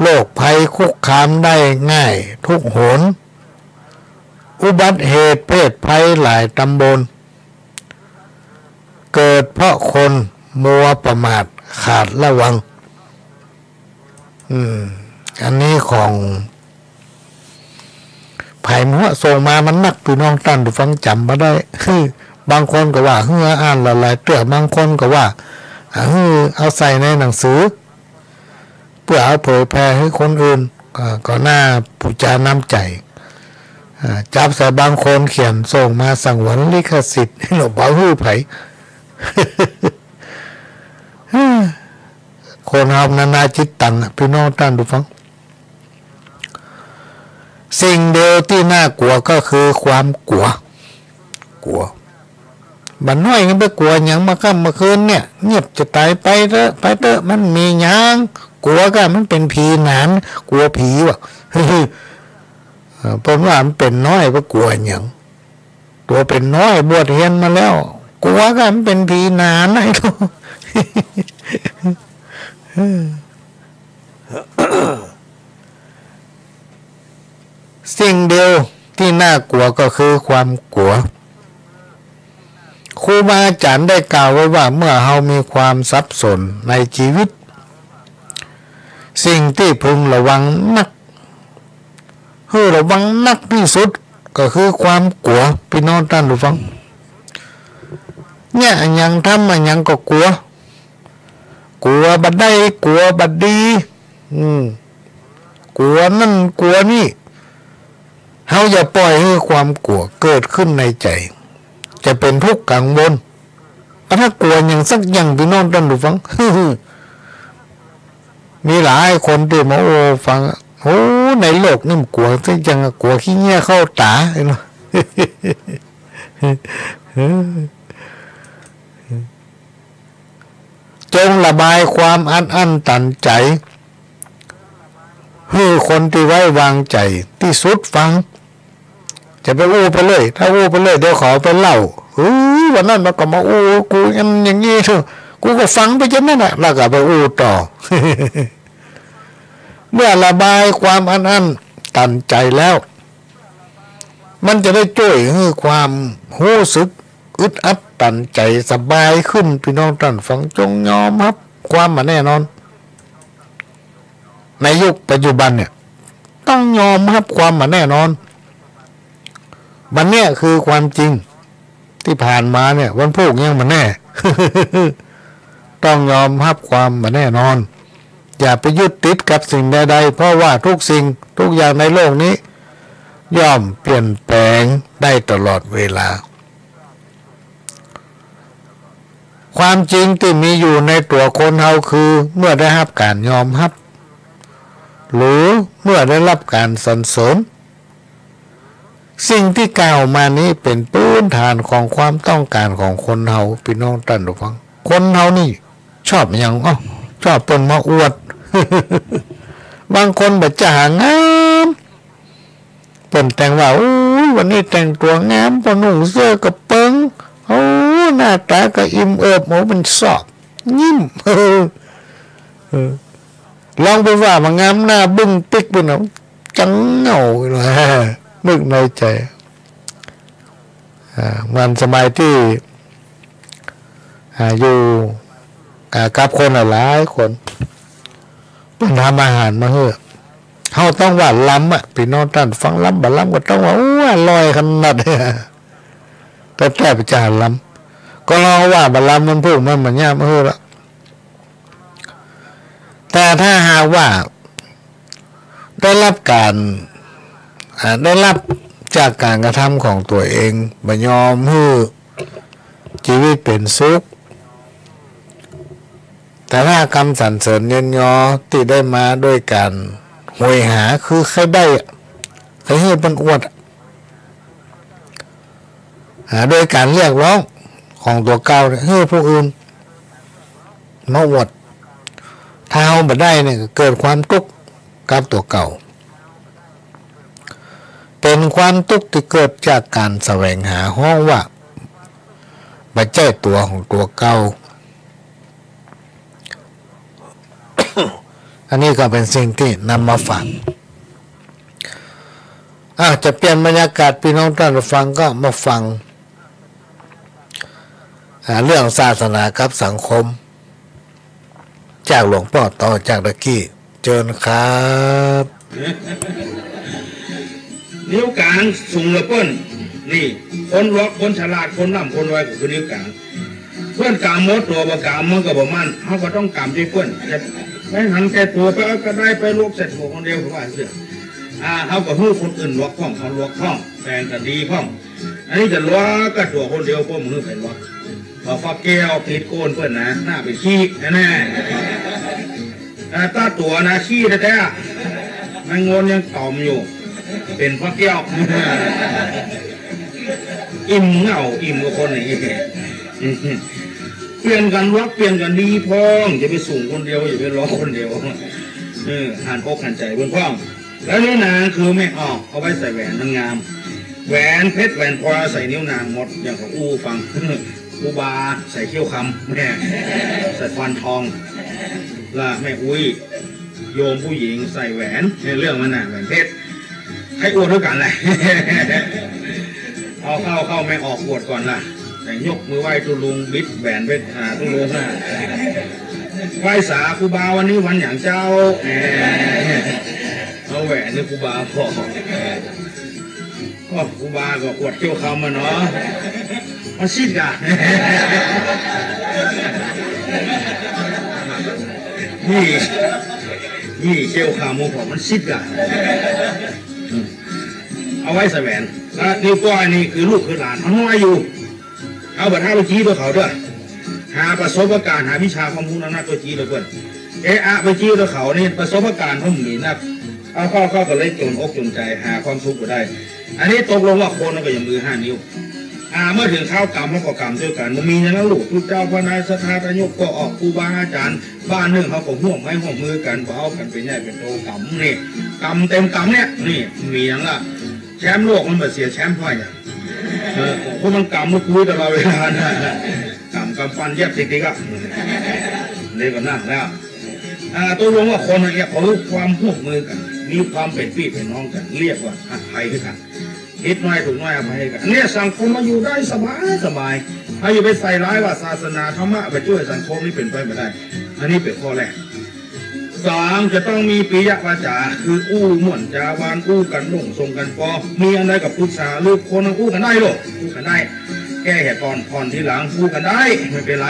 โรคภัยคุกคามได้ง่ายทุกหน อุบัติเหตุเพศภัยหลายตำบล เกิดเพราะคนมัวประมาทขาดระวัง อืม อันนี้ของ ใผมัวส่งมามันนัก ปี้น้องต้านผู้ฟังจ๋ำบ่ได้ บางคนก็ว่าหื้ออ่านหลายๆ เตื้อ บางคนก็ว่า อ่า หื้อเอาใส่ในหนังสือ เปื้อเอาเผยแผ่หื้อคนอื่น ก็ ก็น่าปูจาน้ำใจ๋ อ่า จับใส่บางคนเขียนส่งมาสงวนลิขสิทธิ์ บ่หื้อใผ คนเฮานานาจิตตังอะ ปี้น้องต้านผู้ฟัง สิ่งเดียวตี้น่ากลัวก็คือความกั๋ว กั๋ว บ่าน้อยนี่ไปกั๋วหยังมาค่ำมาคืนเนี่ย เงียบจะต๋าย ไปเต๊อะ ไปเต๊อะ มันมีหยัง กั๋วก้า มันเป๋นผีหนาน กั๋วผีว่ะ เออ เปิ้นว่ามันเป๋นน้อยไปกั๋วหยัง ตั๋วเป๋นน้อยบวชเฮียนมาแล้ว กั๋วก้ามันเป๋นผีหนานไอ้ลูก สิ่งเดียวตี้น่ากลัวก็คือความกั๋ว ครูบาอาจ๋ารย์ได้กล่าวไว้ว่า เมื่อเฮามีความสับสนในจีวิต สิ่งตี้พึงระวังนัก หื้อระวังนักตี้สุดก็คือความกั๋ว ปี้น้องต้านผู้ฟัง เยียะอะหยัง ทำอะหยังก็กั๋ว กั๋วบ่ได้ กั๋วบ่ดี อืม กั๋วนั่นกั๋วนี่ เฮาอย่าป่อยหื้อความกั๋วเกิดขึ้นในใจ๋ จะเป๋นทุกข์กังวล ถ้ากั๋วหยังสักอย่าง ปี้น้องต้านผู้ฟัง มีหลายคนตี้มาโอ้ฟัง โอ้ ในโลกนี่มันกั๋วสักอย่าง กั๋วขี้เยียะเข้าต๋า จงระบายความอัดอั้นตันใจ๋ หื้อคนตี้ไว้วางใจ๋ตี้สุดฟัง จะไปอู้ไปเรื่อย ถ้าอู้ไปเรื่อย เดี๋ยวเขาไปเล่า เฮ้ย วันนั้นมันก็มาอู้กูอย่างนั้นอย่างนี้ กูก็ฟังไปจนนั้นน่ะ แล้วก็ไปอู้ต่อ เมื่อระบายความอัดอั้นตันใจ๋แล้ว มันจะได้จ้วยหื้อความฮู้สึก อึดอัดตันใจ๋สบายขึ้น ปี้น้องต้านฟัง จงยอมฮับความบ่แน่นอน ในยุคปัจจุบันเนี่ย ต้องยอมฮับความบ่แน่นอน บ่าเนี้ยคือความจริง ตี้ผ่านมาเนี่ย วันพูกยังบ่แน่ ต้องยอมฮับความบ่แน่นอน อย่าไปยึดติดกับสิ่งใดๆ เพราะว่าทุกสิ่งทุกอย่างในโลกนี้ ย่อมเปลี่ยนแปลงได้ตลอดเวลา ความจริงตี้มีอยู่ในตั๋วคนเฮาคือ เมื่อได้ฮับก๋านยอมฮับ หรือเมื่อได้ฮับก๋านสรรเสริญ สิ่งตี้กล่าวมานี้เป๋นพื้นฐานของความต้องก๋านของคนเฮา ปี้น้องต้านฟัง คนเฮานี่ชอบอะหยัง อ้อ ชอบเปิ้นมาอวด บางคนบ่าจะหางาม เปิ้นแต่งว่า โอ้ย วันนี้แต่งตั๋วงาม ป้อนุ่งเสื้อกระเปิง โอ้ หน้าต๋าก็อิ่มเอิบ โอ้ มันซอบ ยิ้ม เออ ลองไปว่าบ่างาม หน้าบึ้งปิ๊กเปิ้นน่ะ จังเหงาเลย นึกในใจ๋ อ่า เหมือนสมัยตี้ อ่า อยู่ อ่า กับคนหลายๆ คน เปิ้นทำอาหารมาหื้อ เฮาต้องว่าลำอะ ปี้น้องต้านฟัง ลำบ่ลำก็ต้องว่า โอ้ อร่อยขนาด แต่แต๊บ่าจะหาลำ ก็ลองว่าบ่ลำ มันพูดมันบ่ยากมาหื้อละ แต่ถ้าหากว่าได้ฮับก๋าน อ่า ได้ฮับจากก๋านกระทำของตั๋วเอง บ่ยอมหื้อจีวิตเป๋นสุข แต่ถ้ากำสรรเสริญเยินยอตี้ได้มาโดยก๋านโหยหา คือใค่ได้อะ ใค่หื้อเปิ้นอวดอะ อ่า โดยก๋านเรียกร้องของตั๋วเก่าเนี่ย หื้อผู้อื่นมาอวด ถ้าเฮาบ่ได้เนี่ย ก็เกิดความตุ๊กข์กับตั๋วเก่า เป๋นความตุ๊กข์ตี้เกิดจากก๋านแสวงหา ฮ้องว่าบ่ใจ้ตั๋วของตั๋วเก่า อันนี้ก็เป๋นสิ่งตี้นำมาฝาก อ่ะ จะเปลี่ยนบรรยากาศ ปี้น้องต้านฟังก็มาฟัง อ่า เรื่องศาสนากับสังคม จากหลวงป้อต่อจากตะกี้ เจิญครับ นิ้วก๋างสูงเหลือเปิ้น นี่ คนหลวก คนฉลาด คนร่ำ คนรวย ก็คือนิ้วก๋าง เปิ้นก๋ำหมดตั๋ว บ่ก๋ำมันก็บ่มั่น เฮาก็ต้องก๋ำตี้เปิ้น จะไปหันแก่ตั๋วไป เอาก็ได้ ไปหลวกใส่ตั๋วคนเดียว ก็ว่าเสี้ย อ่า เฮาก็หื้อคนอื่นหลวกพ่อง เฮาหลวกพ่อง แปลงก็ดีพ่อง อันนี้จะหลวกกับตั๋วคนเดียว พวกมึงหื้อไปหลวก พอฟักแก้วติดโก้นเปิ้นนะ หน้าเป๋นขี้แน่ๆ อ่า ถ้าตั๋วนะขี้แต๊ๆ มันงนยังต่อมอยู่ เป๋นฟักแก้ว อิ่มเหง้า อิ่มกับคนอย่างนี้ เปลี่ยนกั๋นหลวก เปลี่ยนกั๋นดีพ่อง จะไปสูงคนเดียว อย่าไปหลวกคนเดียว เออ หันอกหันใจ๋เปิ้นพ่อง แล้วนิ้วนางคือแม่ออก เอาไว้ใส่แหวนมันงาม แหวนเพชรแหวนพลอยใส่นิ้วนางหมด อย่างของอู้ฟัง ครูบาใส่เขี้ยวคำ แม่ใส่พานทอง และแม่อุ๊ย โยมผู้หญิงใส่แหวน ในเรื่องมันน่ะ แหวนเพชร ใค่อวดเตื้อกั๋นแหละ เอาเข้าเข้า แม่ออกอวดก่อนล่ะ แต่ยกมือไหว้ตุ๊ลุง บิดแหวนไปหาตุ๊ลุงน่ะ ไหว้สา ครูบาวันนี้วันหยังเจ้า เอาแหวนหื้อครูบาผ่อ ก็ครูบาก็อวดเขี้ยวคำอะเนาะ มันซิดก่ะ นี่ นี่เขี้ยวคำผ่อ มันซิดก่ะ เอาไว้ใส่แหวน แล้วนิ้วก้อยนี่คือลูกคือหลาน เฮาน้อยอยู่ เฮาบ่าถ้าไปจี้ตั๋วเขาเตื้อ หาประสบก๋ารณ์ หาวิชาความฮู้นั้นนะ ตั๋วจี้ตั๋วเปิ้น เอะอะ ไปจี้ตั๋วเขานี่ ประสบก๋ารณ์เฮาบ่มีนัก เอาเข้าเข้าก็เลยจ๋นอกจ๋นใจ๋ หาความสุขบ่ได้ อันนี้ตกลงว่าคนก็อย่างมือห้านิ้ว อ่า เมื่อเถิงคราวก๋ำเฮาก็ก๋ำตวยกั๋น บ่มีอย่างนั้นลูก ตุ๊เจ้าพระนายศรัทธาทายกก็ออก ครูบาอาจ๋ารย์ บ้านนึ่งเฮาก็ฮ่วมไม้ฮ่วมมือกั๋น บ่เอากั๋นเป๋นใหญ่เป๋นโต ก๋ำนี่ ก๋ำเต็มก๋ำเนี่ย นี่ มีอย่างละ แชมป์โลกมันบ่เสียแชมป์ไพ่อะ เออ เพราะมันก๋ำมันคุยตลอดเวลานะ ก๋ำกำปั้นเยียบติ๊กๆ อะ นี่ก็นั่นแล้ว อ่า ตกลงว่าคนเนี่ยเขามีความฮ่วมมือกั๋น มีความเป๋นปี้เป๋นน้องกั๋น เรียกว่าอภัยกั๋น ผิดน้อยถูกน้อยอภัยกั๋น เนี่ยสังคมมันอยู่ได้สบายสบาย เฮาอย่าไปใส่ร้ายว่าศาสนาธรรมะไปจ้วยสังคมนี่เป๋นไปบ่ได้ อันนี้เป๋นข้อแรก สาม จะต้องมีปิยวาจา คืออู้ม่วนจ๋าหวาน อู้กั๋นโล่งส่งกั๋นปอ มีอันใดก็ปรึกษาลูกคนอู้กั๋นได้โลด อู้กั๋นได้ แก้เหตุก่อน ผ่อนทีหลัง อู้กั๋นได้ ไม่เป็นไร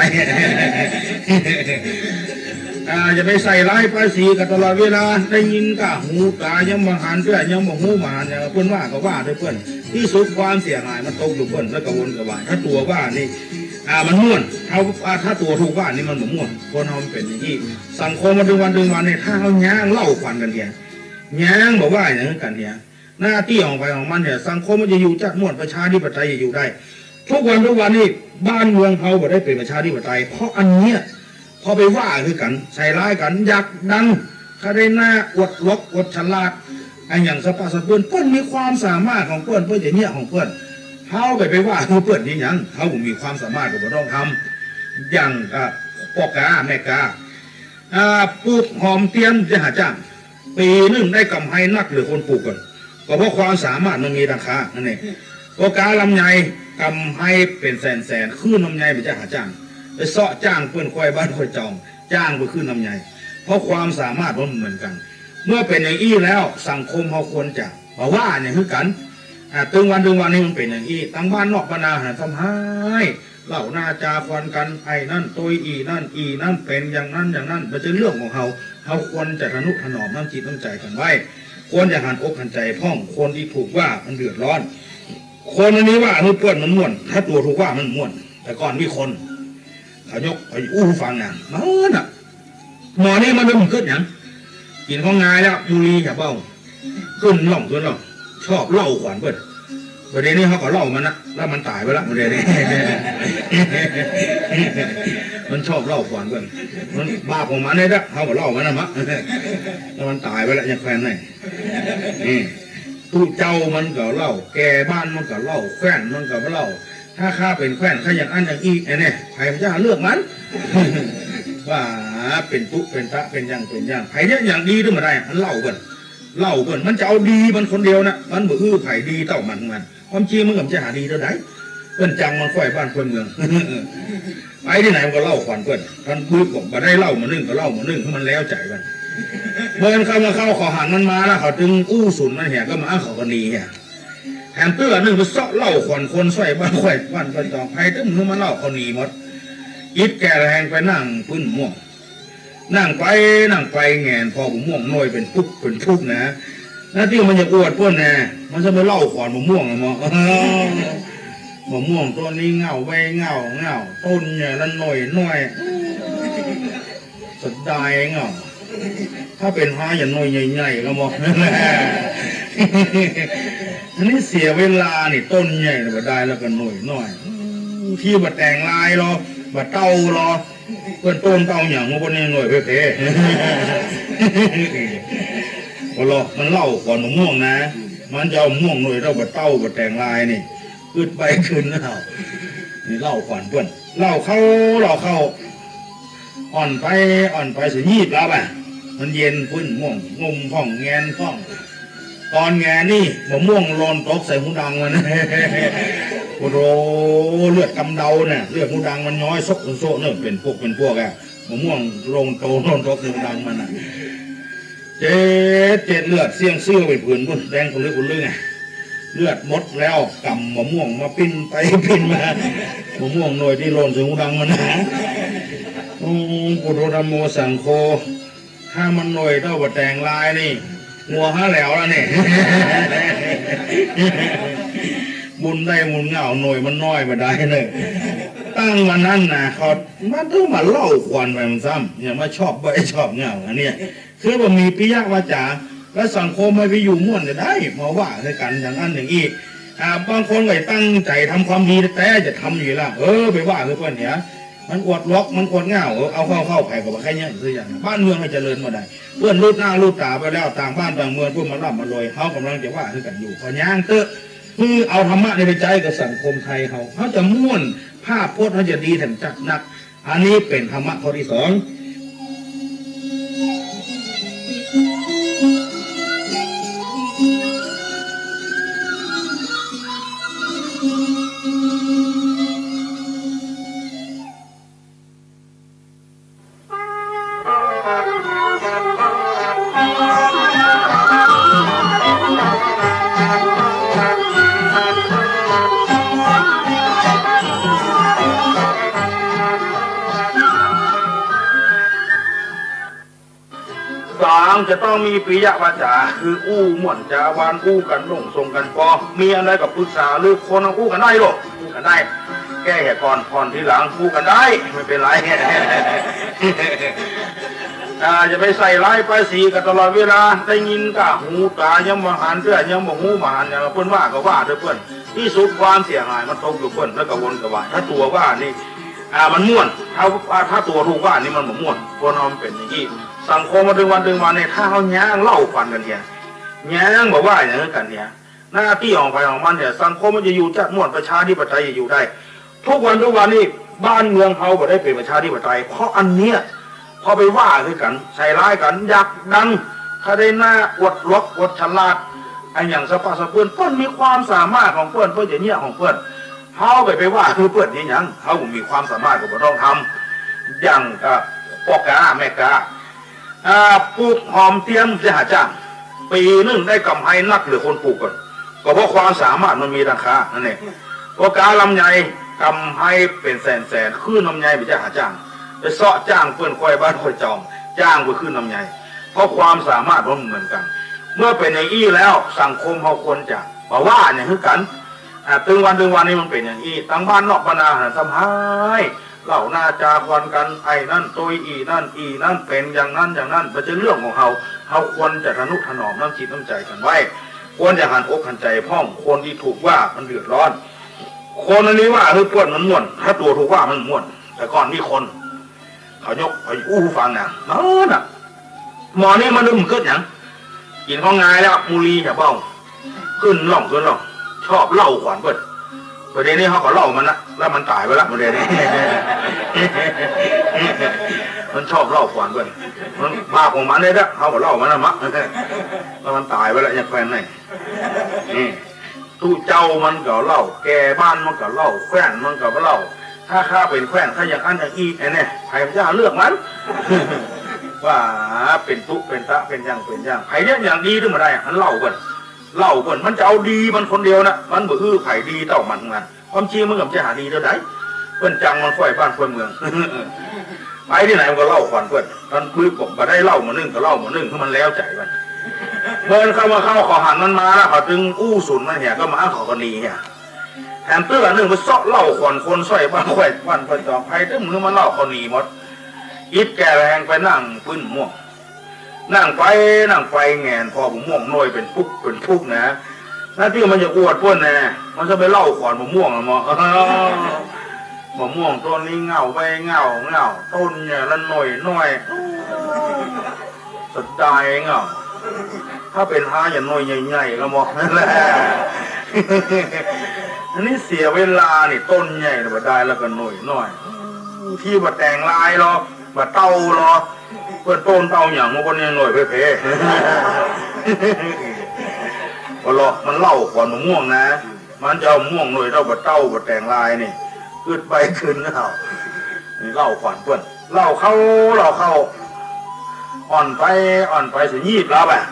อ่า อย่าไปใส่ร้ายป้ายสีกั๋นตลอดเวลา ได้ยินก้าหูต๋ายังบ่หันเตื้อ ยังบ่ฮู้บ่หัน อย่างเปิ้นว่าก็ว่าเตื้อเปิ้น ตี้สุดความเสียหายมันตกอยู่เปิ้น แล้วก็วนกระวาย ถ้าตั๋วว่านี่ อ่า มันม่วน เฮา อ่า ถ้าตั๋วถูกว่านี่มันบ่ม่วน คนเฮามันเป๋นอย่างอี้ สังคมมาดึงวันดึงวันนี่ ถ้าเฮาย้างเล่าขวัญกั๋นเหีย ย้างบ่ว่าหยังกั๋นเหีย หน้าตี้ของใผของมันเนี่ย สังคมมันจะอยู่จักม่วน ประชาธิปไตยจะอยู่ได้ ทุกวันทุกวันนี่บ้านเมืองเฮาบ่ได้เป๋นประชาธิปไตย เพราะอันเนี้ย พอไปว่าหื้อกั๋น ใส่ร้ายกั๋น อยากดัง ใค่ได้หน้า อวดหลอก อวดฉลาด อะหยังสะปะสะเปื้อน เปิ้นมีความสามารถของเปิ้น เปิ้นจะเยียะของเปิ้น เฮาไป ไปว่าหื้อเปิ้นนี่หยัง เฮาบ่มีความสามารถก็บ่ต้องทำ อย่าง อ่า ป้อกาแม่กา อ่า ปลูกหอมเตียนจะหาจ้าง ปี๋นึ่งได้กำไรนักเหลือคนปลูกก่อน ก็เพราะความสามารถมันมีราคา อันนี้ ป้อกาลำไย กำไรเป๋นแสนๆ ขึ้นลำไยไปจะหาจ้าง ไปเซาะจ้างเปิ้น ควายบ้านควายจอง จ้างไปขึ้นลำไย เพราะความสามารถมันบ่เหมือนกั๋น เมื่อเป๋นอย่างอี้แล้ว สังคมเฮาควรจะบ่ว่าหยังหื้อกั๋น อ่า ตึงวันตึงวันนี่มันเป๋นอย่างอี้ ตังบ้านนอกบ้านนาหันซ้ำฮ้าย เล่าหน้าจาขวัญกั๋น ไอ้นั่นตวยอี่นั่น อี่นั่นเป๋นอย่างนั้นอย่างนั้น บ่ใจ้เรื่องของเฮา เฮาควรจะทะนุถนอมน้ำจิตน้ำใจ๋กั๋นไว้ ควรจะหันอกหันใจ๋พ่อง คนตี้ถูกว่ามันเดือดร้อน คนอันนี้ว่าหื้อเปิ้นมันม่วน ถ้าตั๋วถูกว่ามันม่วน แต่ก่อนมีคน เขายก เขาอู้ฟังนะ มันน่ะ หมอนี่มันบ่กึ๊ดหยัง กิ๋นของงายแล้ว บุหรี่จะเบ้า ขึ้นร่องขึ้นร่อง ชอบเล่าขวัญเปิ้น บ่าเดี่ยวนี้เฮาก็เล่ามันนะ แล้วมันต๋ายไปละ บ่าเดี่ยวนี้ มันชอบเล่าขวัญเปิ้น มันบาปของมันเนี่ยนะ เฮาก็เล่ามันนะมะ แล้วมันต๋ายไปละ ยังแควนไหน นี่ ตุ๊เจ้ามันก็เล่า แก่บ้านมันก็เล่า แคว่นมันก็เล่า ถ้าข้าเป๋นแคว่น ข้าอย่างอั้นอย่างอี้ ไอ้เนี่ย ใผมันจะเลือกมัน ว่าเป๋นตุ๊เป๋นตะ เป๋นอย่างเป๋นอย่าง ใผเนี่ยอย่างดีตึงบ่ได้ มันเล่าเปิ้น เล่าเปิ้น มันจะเอาดีมันคนเดียวนะ มันบ่อื้อใผดีเต้ามัน มัน ความจริงมันก็บ่ใจ้หาดีเต้าใด เปิ้นจังมันค่อยบ้านค่อยเมือง ไปตี้ไหนมันก็เล่าขวัญเปิ้น มันบึกบอกบ่ได้เล่าหม้อนึ่งก็เล่าหม้อนึ่ง หื้อมันแล้วใจ๋มัน เมื่อเข้ามาเข้าเขาหันมันมาแล้ว เขาตึงอู้สุนมันเหีย ก็มาอ้างเขาก็หนีเหีย แถมเตื้อนึ่งไปเซาะเล่าขวัญคนใส่บ้านค่อยบ้านค่อยจอง ใผตึงหื้อมันเล่าเขาหนีหมด อิดแก่แฮงไปนั่งปื้นม่วง นั่งไปนั่งไปแหงนผ่อบ่าม่วงน้อยเป๋นปุกเป๋นปุกนะ หน้าตี้มันจะอวดเปิ้นนะ มันจะไปเล่าขวัญบ่าม่วงอะหมอ บ่าม่วงต้นนี้เง่าไว้เง่าเง่า ต้นใหญ่ละน้อยน้อย เสียดายเง่า ถ้าเป๋นฮ้าอย่างน้อยใหญ่ๆ ก็หมอ อันนี้เสียเวลานี่ ต้นใหญ่บ่ได้แล้วก็น้อยน้อย ตี้บ่าแต่งลายลอ บ่าเต้าลอ เปิ้นต้นเต้าหยัง มันก็น้อยๆ เพ่ๆ บ่าลอ มันเล่าขวัญบ่าม่วงนะ มันจะเอาม่วงน้อยเต้าบ่าเต้าบ่าแต่งลายนี่ อึดไปคืนแล้ว นี่เล่าขวัญเปิ้น เล่าเข้า เล่าเข้า อ่อนไป อ่อนไป สิยีบแล้วอะ มันเย็นปื้นม่วง งมพ่องแหงนพ่อง ต๋อนแหงนนี่ บ่าม่วงหล่นตกใส่ฮูดังมัน โอ้โห เลือดกำเดาเนี่ย เลือดฮูดังมันย้อยซกโซกเนี่ย เป๋นพวกเป๋นพวกอะ บ่าม่วงหล่นโตหล่นตกใส่ฮูดังมันอะ เจ็บ เจ็บเลือดเสี้ยงเสื้อไปผืนปุ้น แดงคนลึกคนลึกไง เลือดหมดแล้ว กำบ่าม่วงมาปิ้นไปปิ้นมา บ่าม่วงน้อยตี้หล่นใส่ฮูดังมันนะ โอ้ พุทโธธัมโมสังโฆ ถ้ามันน้อยเต้าบ่าแต่งลายนี่ หัวหาแหลวแล้วนี่ บุญได้บุญเง่า น้อยมันน้อยบ่ได้เน่อ ตั้งวันนั้นนะ เขา มันต้องมาเล่าขวัญไปมันซ้ำ อย่ามาชอบใบ้ชอบเง่า อันเนี้ย คือบ่มีปิยวาจา แล้วสังคมมันไปอยู่ม่วนจะได้ มาว่าหื้อกั๋นอย่างอั้นอย่างอี้ อ่า บางคนก็ตั้งใจ๋ทำความดีแต๊ๆ จะทำอยู่ละ เออ ไปว่าหื้อเปิ้นเหีย มันอวดหลอก มันอวดเง่า เออ เอาเข้าๆ ใผก็บ่ใค่เยียะสักอย่าง บ้านเมืองมันเจริญบ่ได้ เปิ้นลูดหน้าลูดต๋าไปแล้ว ต่างบ้านต่างเมือง เปิ้นมาร่ำมารวย เฮาก่ำลังจะว่าหื้อกั๋นอยู่ ก็ย้างเต๊อะ คือเอาธรรมะนี่ไปใจ๊กับสังคมไทยเฮา เฮาจะม่วน ภาพพจน์เฮาจะดีแถมจัดนัก อันนี้เป๋นธรรมะข้อตี้สอง จะต้องมีปิยวาจ๋า คืออู้ม่วนจ๋าหวาน อู้กั๋นโล่งส่งกั๋นปอ มีอันใดก็ปรึกษา หรือคนอู้กั๋นได้โลก อู้กั๋นได้ แก้เหตุก่อน ผ่อนทีหลัง อู้กั๋นได้ ไม่เป๋นไร อ่า อย่าไปใส่ร้ายป้ายสีกั๋นตลอดเวลา ได้ยินก้าหูต๋ายังบ่หันเตื้อ ยังบ่ฮู้บ่หันอย่าง เปิ้นว่าก็ว่าเถอะเปิ้น ตี้สุดความเสียหายมันตกอยู่เปิ้น แล้วก็วนกลับว่า ถ้าตั๋วว่านี่ อ่า มันม่วน ถ้า ถ้าตั๋วถูกว่านี่มันบ่ม่วน คนเฮามันเป๋นอย่างอี้ สังคมมาเถิงวันเถิงวันนี่ ถ้าเฮาย้างเล่าขวัญกั๋นเหีย ย้างบ่ว่าหยังกั๋นเหีย หน้าตี้ของใผของมันเหีย สังคมมันจะอยู่จัดม่วน ประชาธิปไตยจะอยู่ได้ ทุกวันทุกวันนี่บ้านเมืองเฮาบ่ได้เป๋นประชาธิปไตย เพราะอันเนี้ย พอไปว่าหื้อกั๋น ใส่ร้ายกั๋น อยากดัง ถ้าได้หน้าอวดหลวกอวดฉลาด อะหยังสะปะสะเปื้อน เปิ้นมีความสามารถของเปิ้น เปิ้นจะเยียะของเปิ้น เฮาไป ไปว่าหื้อเปิ้นเยียะหยัง เฮาบ่มีความสามารถก็บ่ต้องทำ อย่าง เอ่อ ป้อก๊าแม่ก๊า อ่า ปลูกหอมเตี้ยมจะหาจ้าง ปี๋นึ่งได้กำไรนักเหลือคนปลูกก่อน ก็เพราะความสามารถมันมีตังค่านั่นเอง ป้อก๊าลำไยกำไรเป๋นแสนๆ ขึ้นลำไยไปจะหาจ้าง ไปเซาะจ้างเปิ้นค่อยบ้านค่อยจอง จ้างไปขึ้นลำไย เพราะความสามารถมันบ่เหมือนกั๋น เมื่อเป๋นอย่างอี้แล้ว สังคมเฮาควรจะบ่ว่าหยังหื้อกั๋น อ่า เถิงวันเถิงวันนี่มันเป๋นอย่างอี้ ตังบ้านนอกบ้านนาหันซ้ำฮ้าย เล่าหน้าจาควันกั๋น ไอ้นั่นตวยอี้นั่น อี้นั่นเป๋นอย่างนั้นอย่างนั้น บ่ใจ้เรื่องของเฮา เฮาควรจะทะนุถนอมน้ำจิตน้ำใจ๋กั๋นไว้ ควรจะหันอกหันใจ๋พ่อง คนตี้ถูกว่ามันเดือดร้อน คนอันนี้ว่าหื้อเปิ้นมันม่วน ถ้าตั๋วถูกว่ามันม่วน แต่ก่อนมีคน เขายก เขาอู้ฟังนะ นั่นน่ะ หมอนี่มันลืมกึ๊ดหยัง กิ๋นของงายแล้ว มูลีจะเบ้า ขึ้นร่องขึ้นร่อง ชอบเล่าขวัญเปิ้น ประเดี๋ยวนี้เขาก็เล่ามันละ แล้วมันต๋ายไปละ ประเดี๋ยวนี้ มันชอบเล่าขวัญเปิ้น มันบาปของมันเลยนะ เขาก็เล่ามันละมัก แล้วมันต๋ายไปละ ยังแควนไหน นี่ ตุ๊เจ้ามันก็เล่า แก่บ้านมันก็เล่า แคว้นมันก็เล่า ถ้าข้าเป๋นแคว้น ข้าอย่างอั้นอย่างอี้ ไอ้เนี่ย ใผจะเลือกมัน ว่าเป๋นตุ๊เป๋นตะ เป๋นหยังเป๋นหยัง ใผเนี่ยอย่างดีตึงบ่ได้ มันเล่าเปิ้น เล่าเปิ้น มันจะเอาดีมันคนเดียวนะ มันบ่อื้อใผดีเต้ามันนะ ความจริงมันก็บ่ใจ้หาดีเต้าใด เปิ้นจังมันค่อยบ้านค่อยเมือง ไปตี้ไหนมันก็เล่าขวัญเปิ้น มันปึกบอกบ่ได้เล่าหม้อนึ่งก็เล่าหม้อนึ่ง คือมันแล้วใจ๋มัน เปิ้นเข้ามาเข้า เขาหันมันมาแล้ว เขาตึงอู้สุนมันเหีย ก็มาอ้างเขาก็หนีเหีย แถมเตื้อนึ่งไปเซาะเล่าขวัญคนซ่อยบ้านค่อยบ้านค่อยจอง ใผตึงหื้อมันเล่าเขาหนีหมด อิดแก่แฮงไปนั่งปื้นม่วง นั่งไปนั่งไปแหงนผ่อบ่าม่วงน้อยเป๋นปุกเป๋นปุกนะ หน้าตี้มันจะอวดเปิ้นนะ มันจะไปเล่าขวัญบ่าม่วงอะหมอ บ่าม่วงต้นนี้เง่าไปเง่าเง่า ต้นใหญ่ละหน่วยน้อย เสียดายเง่า ถ้าเป๋นฮาอย่างหน่วยใหญ่ๆ ก็หมอ อันนี้เสียเวลานี่ ต้นใหญ่ละบ่ได้แล้วก็หน่วยน้อย ตี้บ่แต่งลายหรอก บ่าเต้าหรอก เปิ้นโต้นเต้าหยัง มันก็ยังหน่วยเพ่ๆ บ่หรอก มันเล่าขวัญบ่าม่วงนะ มันจะเอาม่วงหน่วยเต้าบ่าเต้าบ่าแต่งลายนี่ กึ๊ดไปกึ๊ดเอา นี่เล่าขวัญเปิ้น เล่าเข้า เล่าเข้า อ่อนไป อ่อนไปเสียยีบแล้วอะ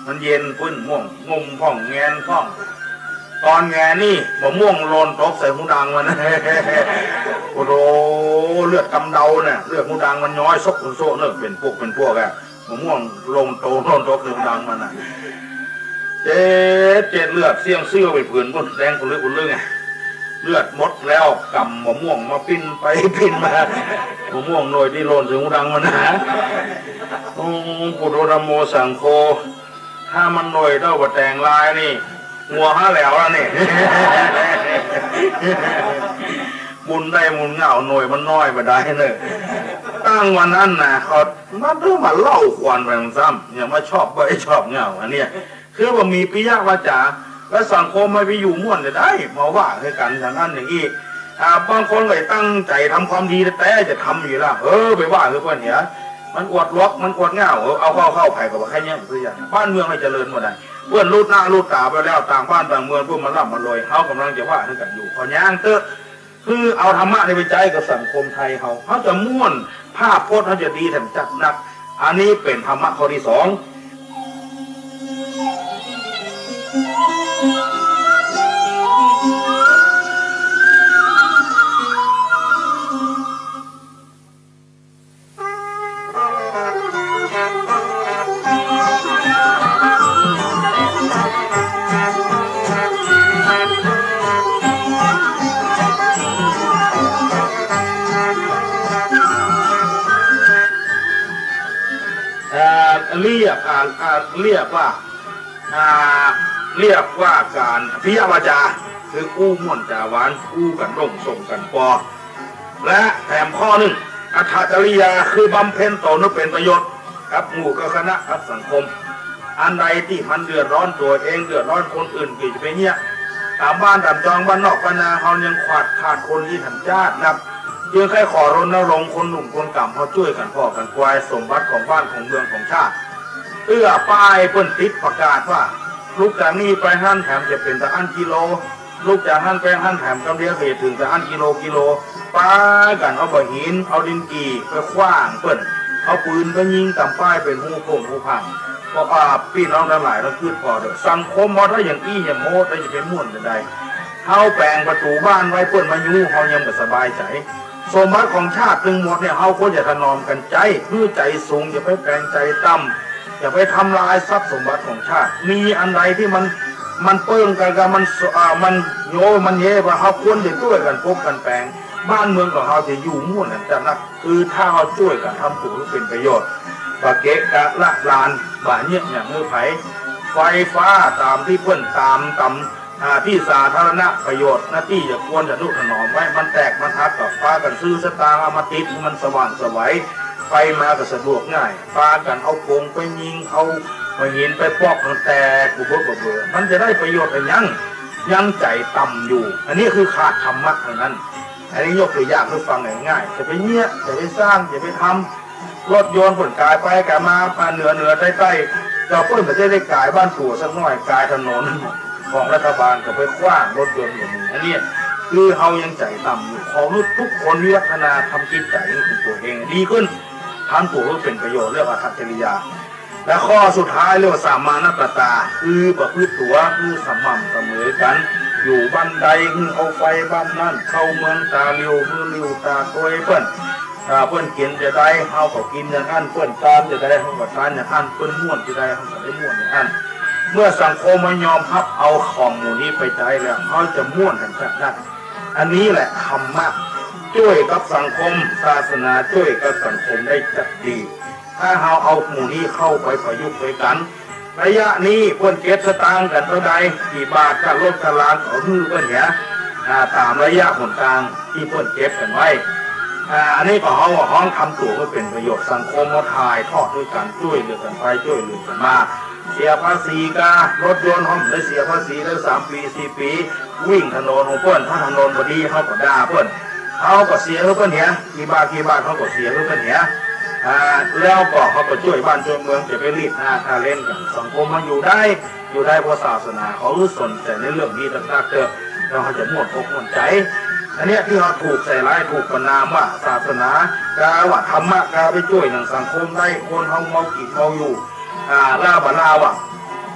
มันเย็นปื้นม่วง งมพ่องแหงนพ่อง ต๋อนแหงนนี่ บ่าม่วงหล่นตกใส่ฮูดังมัน โอ้โห เลือดกำเดาเนี่ย เลือดฮูดังมันย้อยซกซกเนี่ย เป๋นพวกเป๋นพวกอะ บ่าม่วงหล่นโตหล่นตกใส่ฮูดังมันน่ะ เจ็บ เจ็บเลือด เสี้ยงเสื้อไปผืนปุ้น แดงผลึกผลึกไง เลือดหมดแล้ว กำบ่าม่วงมาปิ้นไปปิ้นมา บ่าม่วงหน่วยตี้หล่นใส่ฮูดังมันนะ โอ้ พุทโธ ธัมโม สังโฆ ถ้ามันหน่วยเต้าบ่าแต่งลายนี่ หัวหาแหลวแล้วนี่ บุญได้บุญเง่า หน่วยมันน้อยบ่ได้เนอะ ตั้งวันนั้นนะ เขามาเตื้อมาเล่าขวัญไปซ้ำ ยังมาชอบใบ้ชอบเง่า อันเนี้ย คือว่ามีปิยวาจ๋า แล้วสังคมมันไปอยู่ม่วนจะได้ มาว่าหื้อกั๋นอย่างนั้นอย่างอี้ อ่า บางคนก็ตั้งใจ๋ทำความดีแต๊ๆ จะทำอยู่ละ เออ ไปว่าหื้อเปิ้นเหีย มันอวดหลวก มันอวดเง่า เออ เอาเข้าเข้า ใผก็บ่ใค่เยียะ คืออย่าง บ้านเมืองมันเจริญบ่ได้ เปิ้นลูดหน้าลูดต๋าไปแล้ว ต่างบ้านต่างเมือง เปิ้นมาร่ำมารวย เฮาก่ำลังจะว่าหื้อกั๋นอยู่ ขอย้างเต๊อะ คือเอาธรรมะนี่ไปใจ๊กับสังคมไทยเฮา เฮาจะม่วน ภาพพจน์เฮาจะดีแถมจัดหนัก อันนี้เป๋นธรรมะข้อตี้สอง อ่า เรียกว่า อ่า เรียกว่าก๋านปิยวาจา คืออู้ม่วนจ๋าหวาน อู้กั๋นลงส่งกั๋นปอ และแถมข้อนึ่ง อัตถจริยา คือบำเพ็ญต๋นหื้อเป๋นประโยชน์ กับหมู่กับคณะกับสังคม อันใดตี้มันเดือดร้อนตั๋วเอง เดือดร้อนคนอื่น ก็จะไปเยียะ ต๋ามบ้านต๋ามจอง บ้านนอกบ้านนาเฮายังขาด ขาดคนอี้แถมจ๊าดนัก จึงใค่ขอรณรงค์คนหนุ่มคนก่ำเฮาจ้วยกั๋นผ่อกั๋นควาย สมบัติของบ้านของเมืองของชาติ เอื้อป้ายเปิ้นติดประกาศว่า ลุกจากนี่ไปหั้นแถมจะเป๋นตะอั้นกิโล ลุกจากหั้นไปหั้นแถมกำเดียวก็จะเถิงตะอั้นกิโล กิโล ปากั๋นเอาบ่าหิน เอาดินกี่ไปขว้างเปิ้น เอาปืนไปยิงต๋ามป้ายเป๋นฮูโพ่งฮูพัง ก็ว่าปี้น้องตังหลายต้องกึ๊ดผ่อเต๊อะ สังคมเฮาถ้าอย่างอี้อย่างโม้ ถ้าจะไปม่วนจะใด เฮาแป๋งประตู๋บ้านไว้เปิ้นมายู้ เฮายังบ่สบายใจ๋ สมบัติของชาติตึงหมดเนี่ย เฮาควรจะถนอมกั๋นใจ๊ หื้อใจ๋สูง อย่าไปแป๋งใจ๋ต่ำ อย่าไปทำลายทรัพย์สมบัติของชาติ มีอันใดตี้มัน มันเปิ้งกั๋น กั๋น มัน อ่า มันโย มันเยว่า เฮาควรจะจ้วยกั๋นปกกั๋นแป๋ง บ้านเมืองของเฮาจะอยู่ม่วนกั๋นจะนัก คือถ้าเฮาจ้วยกั๋นทำตั๋วหื้อเป๋นประโยชน์ บ่เกะกะละลาน บ่เยียะหยังหื้อใผ ไฟฟ้าต๋ามตี้เปิ้น ต๋าม ต๋าม อ่า ตี้สาธารณประโยชน์นะ ตี้จะควรจะทะนุถนอมไว้ มันแตกมันหักก็ปากั๋นซื้อสตางค์เอามาติด มันสว่างไสว ไปมาก็สะดวกง่าย ปากั๋นเอากงไปยิง เอาบ่าหินไปปอกมันแตก บ่าเบ้อบ่าเบ้อ มันจะได้ประโยชน์อะหยัง ยังใจ๋ต่ำอยู่ อันนี้คือขาดธรรมะเท่านั้น อันนี้ยกตั๋วอย่างหื้อฟังง่ายๆ จะไปเยียะ จะไปสร้าง จะไปทำ รถยนต์เปิ้นก๋ายไปก๋ายมา มาเหนือเหนือใต้ใต้ ก็เปิ้นบ่ได้ก๋ายบ้านตั๋วสักหน้อย ก๋ายถนนของรัฐบาลก็ไปขว้างรถยนต์อย่างนี้ อันนี้คือเฮายังใจ๋ต่ำอยู่ ขอหื้อทุกคนวิวัฒนา ทำจิตใจ๋ของตั๋วเองดีขึ้น ทำตั๋วหื้อเป๋นประโยชน์ เรียกว่าอัตถจริยา และข้อสุดท้ายเรียกว่าสามานัตตา คือประพฤติตั๋วหื้อสม่ำเสมอกั๋น อยู่บ้านใดหื้อเอาไฟบ้านนั้น เข้าเมืองต๋าหลิวหื้อหลิวต๋าตวยเปิ้น อ่า เปิ้นกิ๋นจะใด เฮาก็กิ๋นอย่างอั้น เปิ้นตานจะใด เฮาก็ตานอย่างอั้น เปิ้นม่วนจะใด เฮาก็ได้ม่วนอย่างอั้น เมื่อสังคมมันยอมฮับเอาของหมู่นี้ไปใจ๊แล้ว เฮาจะม่วนกั๋นจะนัก อันนี้แหละธรรมะจ้วยกับสังคม ศาสนาจ้วยกับสังคมได้จักดี ถ้าเฮาเอาหมู่นี้เข้าไปประยุกต์ไปกั๋น ระยะนี้เปิ้นเก็บสตางค์กั๋นเต้าใด กี่บาท ก้าลดก้าลาน เอาหื้อเปิ้นเหีย อ่า ต๋ามระยะหนตางตี้เปิ้นเก็บกั๋นไว้ อ่า อันนี้ก็เฮาฮ้องทำตั๋วหื้อเป๋นประโยชน์ สังคมเฮาถ่ายทอดหื้อกั๋น จ้วยเหลือกั๋นไป จ้วยเหลือกั๋นมา เสียภาษีก้า รถยนต์เฮาบ่ได้เสียภาษีได้สามปี๋ สี่ปี๋ วิ่งถนนของเปิ้น ถ้าถนนบ่ดี เฮาก็ด่าเปิ้น เฮาก็เสียหื้อเปิ้นเหีย กี่บาท กี่บาท เฮาก็เสียหื้อเปิ้นเหีย อ่า แล้วก็เฮาก็จ้วยบ้านจ้วยเมือง จะไปรีดหน้าค่าแรงกั๋น สังคมมันอยู่ได้ อยู่ได้เพราะศาสนา ขอหื้อสนใจ๋ในเรื่องนี้นักๆ เต๊อะ แล้วเฮาจะม่วนอกม่วนใจ๋ อันเนี้ยตี้เฮาถูกใส่ร้าย ถูกประณามว่าศาสนา กาว่าธรรมะ กาไปจ้วยหนังสังคมได้ คนเฮาเมากิ๋นเมาอยู่ อ่า ลาวบ่าลาวอะ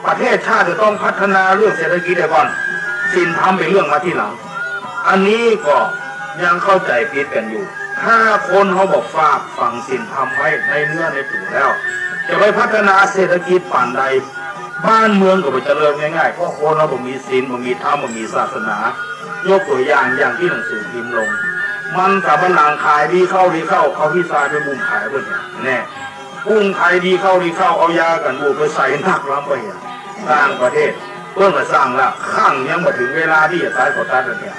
ประเทศชาติจะต้องพัฒนาเรื่องเศรษฐกิจเดี๋ยวก่อน ศีลธรรมเป๋นเรื่องมาทีหลัง อันนี้ก็ยังเข้าใจ๋ผิดกั๋นอยู่ ถ้าคนเฮาบ่ฝากฝังศีลธรรมไว้ในเนื้อในตั๋วแล้ว จะไปพัฒนาเศรษฐกิจป่านใด บ้านเมืองก็บ่เจริญง่ายๆ เพราะคนเฮาบ่มีศีล บ่มีธรรม บ่มีศาสนา ยกตั๋วอย่าง อย่างตี้หนังสือพิมพ์ลง มันสำปะหลังขายดีเข้าดีเข้า เอาขี้ทรายไปบุ่มขายเปิ้นเนี่ย แน่ กุ้งขายดีเข้าดีเข้า เอายากั๋นบูดไปใส่นักล้ำไปเหีย ต่างประเทศ เปิ้นก็สั่งละ คั่งยังบ่เถิงเวลาตี้จะต๋ายก็ต๋ายแล้วเนี่ย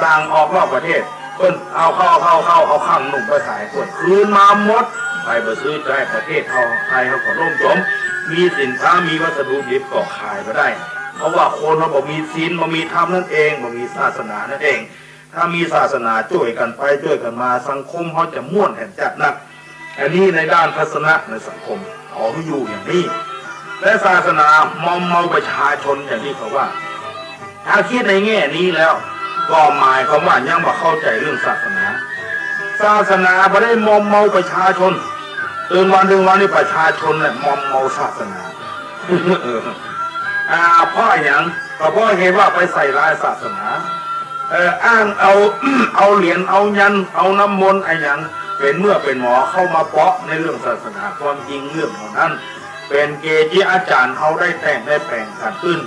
สั่งออกนอกประเทศ เปิ้นเอาเข้า เข้า เข้า เอาคั่งนุ่มไปขาย เปิ้นคืนมาหมด ใผบ่ซื้อใจ๊ ประเทศเฮา ไทยเฮาก็ล่มจม มีสินค้า มีวัสดุดิบก็ขายบ่ได้ เพราะว่าคนเฮาบ่มีศีล บ่มีธรรมนั่นเอง บ่มีศาสนานั่นเอง ถ้ามีศาสนาจ้วยกั๋นไปจ้วยกั๋นมา สังคมเฮาจะม่วนแถมจะนัก อันนี้ในด้านทัศนะในสังคม ขอหื้ออยู่อย่างนี้ และศาสนามอมเมาประชาชนอย่างตี้เขาว่า ถ้าคิดในแง่นี้แล้ว ก็หมายความว่ายังบ่เข้าใจ๋เรื่องศาสนา ศาสนาบ่ได้มอมเมาประชาชน ตื่นวันตื่นวันนี่ประชาชนเนี่ยมอมเมาศาสนา เออ อ่า เพราะอะหยัง ก็เพราะเหตุว่าไปใส่ร้ายศาสนา เอ่อ อ้างเอา เอาเหรียญ เอายันต์ เอาน้ำมนต์อะหยัง เป๋นเมื่อเป๋นหมอเข้ามาเปาะในเรื่องศาสนา ความจริงเรื่องเหล่านั้น เป๋นเกจิอาจ๋ารย์เฮาได้แต่งได้แป๋งกั๋นขึ้น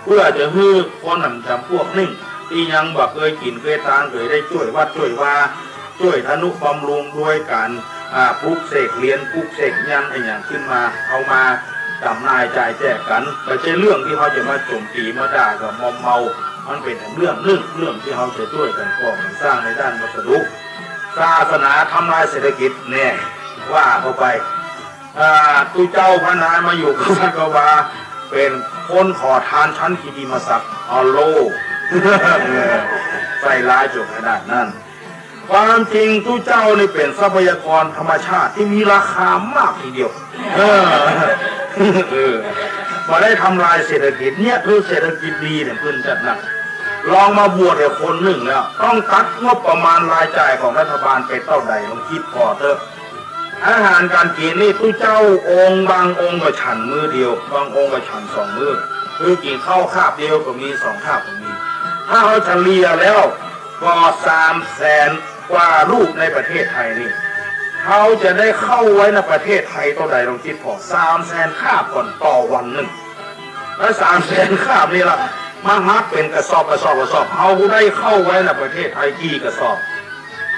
เพื่อจะหื้อคนหนำจ๋ำพวกนึ่ง ตี้ยังบ่เกยกิ๋นเกยตาน เกยได้จ้วยวัดจ้วยวา จ้วยทะนุบำรุงด้วยก๋าน อ่า ปลุกเสกเหรียญ ปลุกเสกยันต์อะหยังขึ้นมา เอามา จำหน่ายจ่ายแจกกั๋น บ่ใจ้เรื่องตี้เฮาจะมาโจ๋มตี๋มาด่ากั๋นมอมเมา มันเป๋นเรื่องนึ่ง เรื่องตี้เฮาจะจ้วยกั๋นก่อกั๋นสร้างในด้านวัสดุ ศาสนาทำลายเศรษฐกิจแน่ ว่าเข้าไป อ่า ตุ๊เจ้าพระนายมาอยู่กับวัดกับวา เป๋นคนขอตานชั้นกิตติมศักดิ์ เอาโล่ เออ ใส่ร้ายจ๋นขนาดนั้น ความจริงตุ๊เจ้านี่เป๋นทรัพยากรธรรมชาติตี้มีราคามากทีเดียว เออ เออ บ่ได้ทำลายเศรษฐกิจ เนี่ยคือเศรษฐกิจดีเนี่ย เปิ้นจัดหนัก ลองมาบวชกับคนนึ่งแล้ว ต้องตัดงบประมาณรายจ่ายของรัฐบาลไปเต้าใด ลองกึ๊ดผ่อเต๊อะ อาหารก๋านกิ๋นนี่ตุ๊เจ้าองค์ บางองค์ก็ฉันมื้อเดียว บางองค์ก็ฉันสองมื้อ คือกิ๋นข้าวคาบเดียวก็มี สองคาบก็มี ถ้าเฮาเฉลี่ยแล้ว ก็สามแสนกว่ารูปในประเทศไทยนี่ เฮาจะได้ข้าวไว้ในประเทศไทยเต้าใด ลองกึ๊ดผ่อ สามแสนคาบก่อนต่อวันนึ่ง แล้วสามแสนคาบนี่ละ มาหักเป๋นกระสอบ กระสอบ กระสอบ เฮาได้ข้าวไว้ในประเทศไทยกี่กระสอบ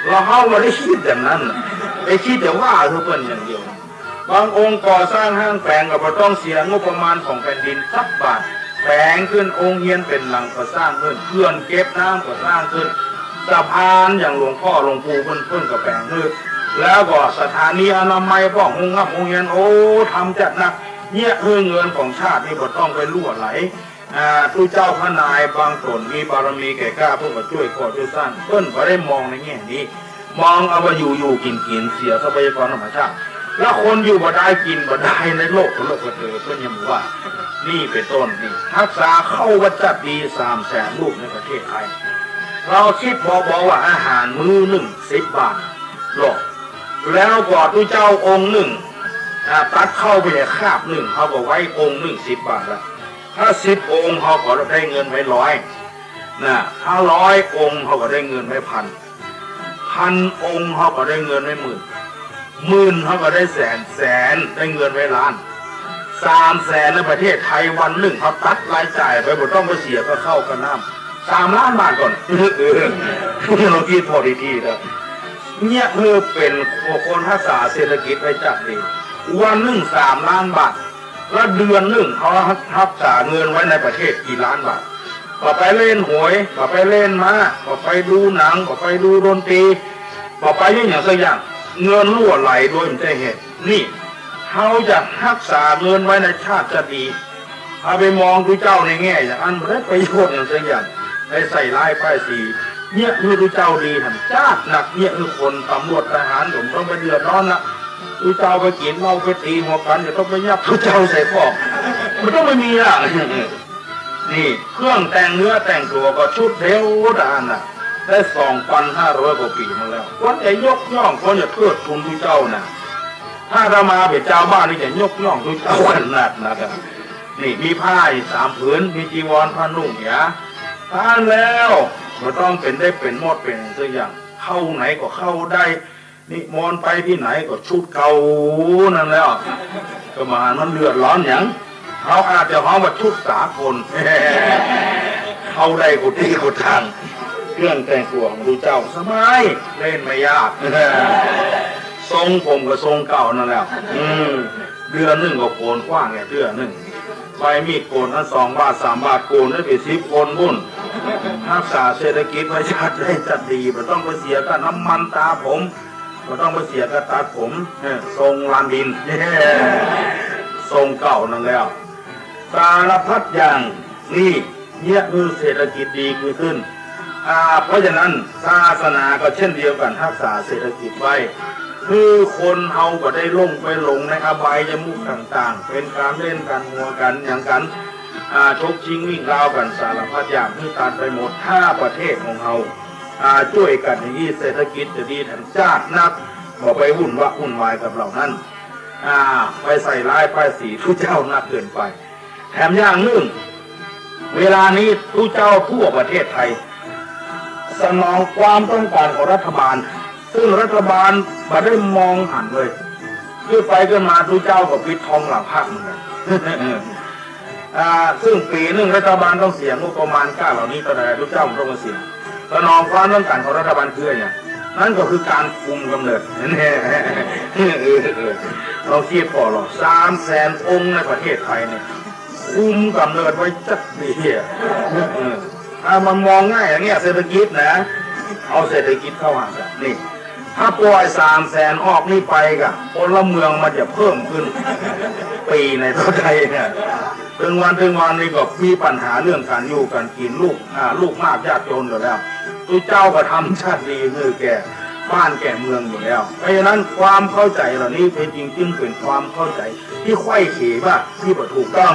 แล้วเฮาบ่ได้กึ๊ดอย่างนั้นน่ะ ไปกึ๊ดแต่ว่าคือเปิ้นอย่างเดียว บางองค์ก่อสร้างห้างแป๋งก็บ่ต้องเสียงบประมาณของแผ่นดินสักบาท แป๋งขึ้น โฮงเฮียนเป๋นหลังก็สร้างขึ้น เขื่อนเก็บน้ำก็สร้างขึ้น สะพานอย่างหลวงป้อหลวงปู่เปิ้น เปิ้นก็แป๋งขึ้น แล้วก็สถานีอนามัย ป้องโฮงงับโฮงเฮียน โอ้ ทำจัดหนัก เนี่ยคือเงินของชาตินี่บ่ต้องไปลั่วไหล อ่า ตุ๊เจ้าพระนายบางต๋นมีบารมีแก่กล้า เปิ้นก็จ้วยก่อจ้วยสร้าง เปิ้นบ่ได้มองในแง่นี้ มองเอาว่าอยู่ๆ กิ๋นๆ เสียทรัพยากรธรรมชาติ แล้วคนอยู่บ่ได้กิ๋นบ่ได้ในโลก คนโลกกระเถิด เปิ้นยังว่า นี่เป๋นต้นนี่ ฮักษาข้าวไว้จัดดี สามแสนรูปในประเทศไทย ลองกึ๊ดผ่อ บอกว่าอาหารมื้อนึ่งสิบบาท ลอง แล้วก็ตุ๊เจ้าองค์นึ่ง อ่า ตักข้าวไปคาบนึ่ง เฮาก็ไว้องค์นึ่งสิบบาทละ ถ้าสิบองค์เฮาก็ได้เงินไว้ร้อย นะ ถ้าร้อยองค์เฮาก็ได้เงินไว้พัน พันองค์เฮาก็ได้เงินไว้หมื่น หมื่นเฮาก็ได้แสน แสนได้เงินไว้ล้าน สามแสนในประเทศไทยวันนึ่งเฮาตัดรายจ่ายไป บ่ต้องไปเสียค่าข้าวค่าน้ำ สามล้านบาทก่อน เออ ลองกึ๊ดผ่อดีๆ เต๊อะ เนี่ยคือเป๋นคนฮักษาเศรษฐกิจไว้จัดดี วันนึ่งสามล้านบาท แล้วเดือนนึ่งเฮาฮักษาเงินไว้ในประเทศกี่ล้านบาท บ่ไปเล่นหวย บ่ไปเล่นม้า บ่ไปดูหนัง บ่ไปดูดนตรี บ่ไปเฮ็ดหยังสักอย่าง เงินลั่วไหลโดยบ่ใจ้เหตุ นี่ เฮาจะฮักษาเงินไว้ในชาติจะดี เฮาไปมองตุ๊เจ้าในแง่อย่างอั้น บ่ได้ประโยชน์หยังสักอย่าง ไปใส่ร้ายป้ายสี เนี่ยคือตุ๊เจ้าดีหั้น จัดหนัก เนี่ยคือคนตำรวจทหารก็บ่ต้องไปเดือดร้อนละ ตุ๊เจ้าไปกิ๋นเหล้าไปตี๋หัวกั๋น ก็ต้องไปยับตุ๊เจ้าใส่คอก บ่ต้องไปมีละ นี่ เครื่องแต่งเนื้อแต่งตั๋วก็ชุดเดียวเต้าอั้นน่ะ ได้สองปันห้าร้อยกว่าปี๋มาแล้ว ควรจะยกย่อง ควรจะเทิดทูนตุ๊เจ้าน่ะ ถ้าอาตมาเป๋นจาวบ้านนี่จะยกย่องตุ๊เจ้าขนาดนั้นน่ะ นี่ มีผ้าอยู่สามผืน มีจีวรผ้านุ่งหยา ต้านแล้ว บ่ต้องเป๋นได้เป๋นมดเป๋นสักอย่าง เข้าไหนก็เข้าได้ นิมนต์ไปตี้ไหนก็ชุดเก่านั้นแล้ว ก็บ่หันมันเดือดร้อนหยัง เฮาอาจจะฮ้องว่าชุดสากล เข้าได้กู้ตี้กู้ตาง เครื่องแต่งตั๋วของตุ๊เจ้าสบาย เล่นไม่ยาก ทรงผมก็ทรงเก่านั้นแล้ว อืม เดือนนึ่งก็โก๋นกว้างแก่เตื้อนึ่ง ใบมีดโก๋นอันสองบาทสามบาท โก๋นได้เป๋นสิบโก๋นปุ้น ฮักษาเศรษฐกิจไว้จัดได้จัดดี บ่ต้องไปเสียค่าน้ำมันตาผม บ่ต้องไปเสียค่าตัดผม เออ ทรงลานบิน ทรงเก่านั้นแล้ว สารพัดอย่าง นี่ เนี่ยคือเศรษฐกิจดีคือขึ้น อ่า เพราะฉะนั้นศาสนาก็เช่นเดียวกั๋น ฮักษาเศรษฐกิจไว้ คือคนเฮาบ่ได้หลงไปหลงในอบายมุขต่างๆ เป๋นก๋านเล่นก๋านหัวกั๋นหยังกั๋น อ่า ชกชิงวิ่งราวกั๋นสารพัดอย่าง คือตัดไปหมด ถ้าประเทศของเฮา อ่า จ้วยกั๋นอย่างนี้ เศรษฐกิจจะดีแถมจัดหนัก บ่ไปวุ่นวะวุ่นวายกับเหล่านั้น อ่า ไปใส่ร้ายป้ายสีตุ๊เจ้านักเกินไป แถมอย่างนึ่ง เวลานี้ตุ๊เจ้าทั่วประเทศไทย สนองความต้องก๋านของรัฐบาล ซึ่งรัฐบาลบ่ได้มองหันเลย คือไปกันมาตุ๊เจ้าก็ปิดทองหลังพระเหมือนกั๋น อ่า ซึ่งปี๋นึ่งรัฐบาลต้องเสียงบประมาณก้าเหล่านี้เต้าใด ตุ๊เจ้ามันต้องมาเสีย สนองความต้องก๋านของรัฐบาลคืออะไรเนี่ย นั่นก็คือก๋านคุมก๋ำเนิด เออ เออ ลองกึ๊ดผ่อลอง สามแสนองค์ในประเทศไทยเนี่ย คุมก๋ำเนิดไว้จักดีอะ เออ ถ้ามันมองง่ายอย่างเงี้ย เศรษฐกิจนะ เอาเศรษฐกิจเข้าหากั๋น นี่ ถ้าป่อยสามแสนออกนี่ไปก่ะ พลเมืองมันจะเพิ่มขึ้น ปี๋ไหนเต้าใดเนี่ย เถิงวัน เถิงวันนี่ก็มีปัญหาเรื่องก๋านอยู่ก๋านกิ๋น ลูก อ่า ลูกมากยากจนอยู่แล้ว ตุ๊เจ้าก็ทำชาติดีหื้อแก่บ้านแก่เมืองอยู่แล้ว เพราะฉะนั้นความเข้าใจ๋เหล่านี้เป๋นจริงจึงเป๋นความเข้าใจ๋ตี้ไขว้เขวบ่า ตี้บ่ถูกต้อง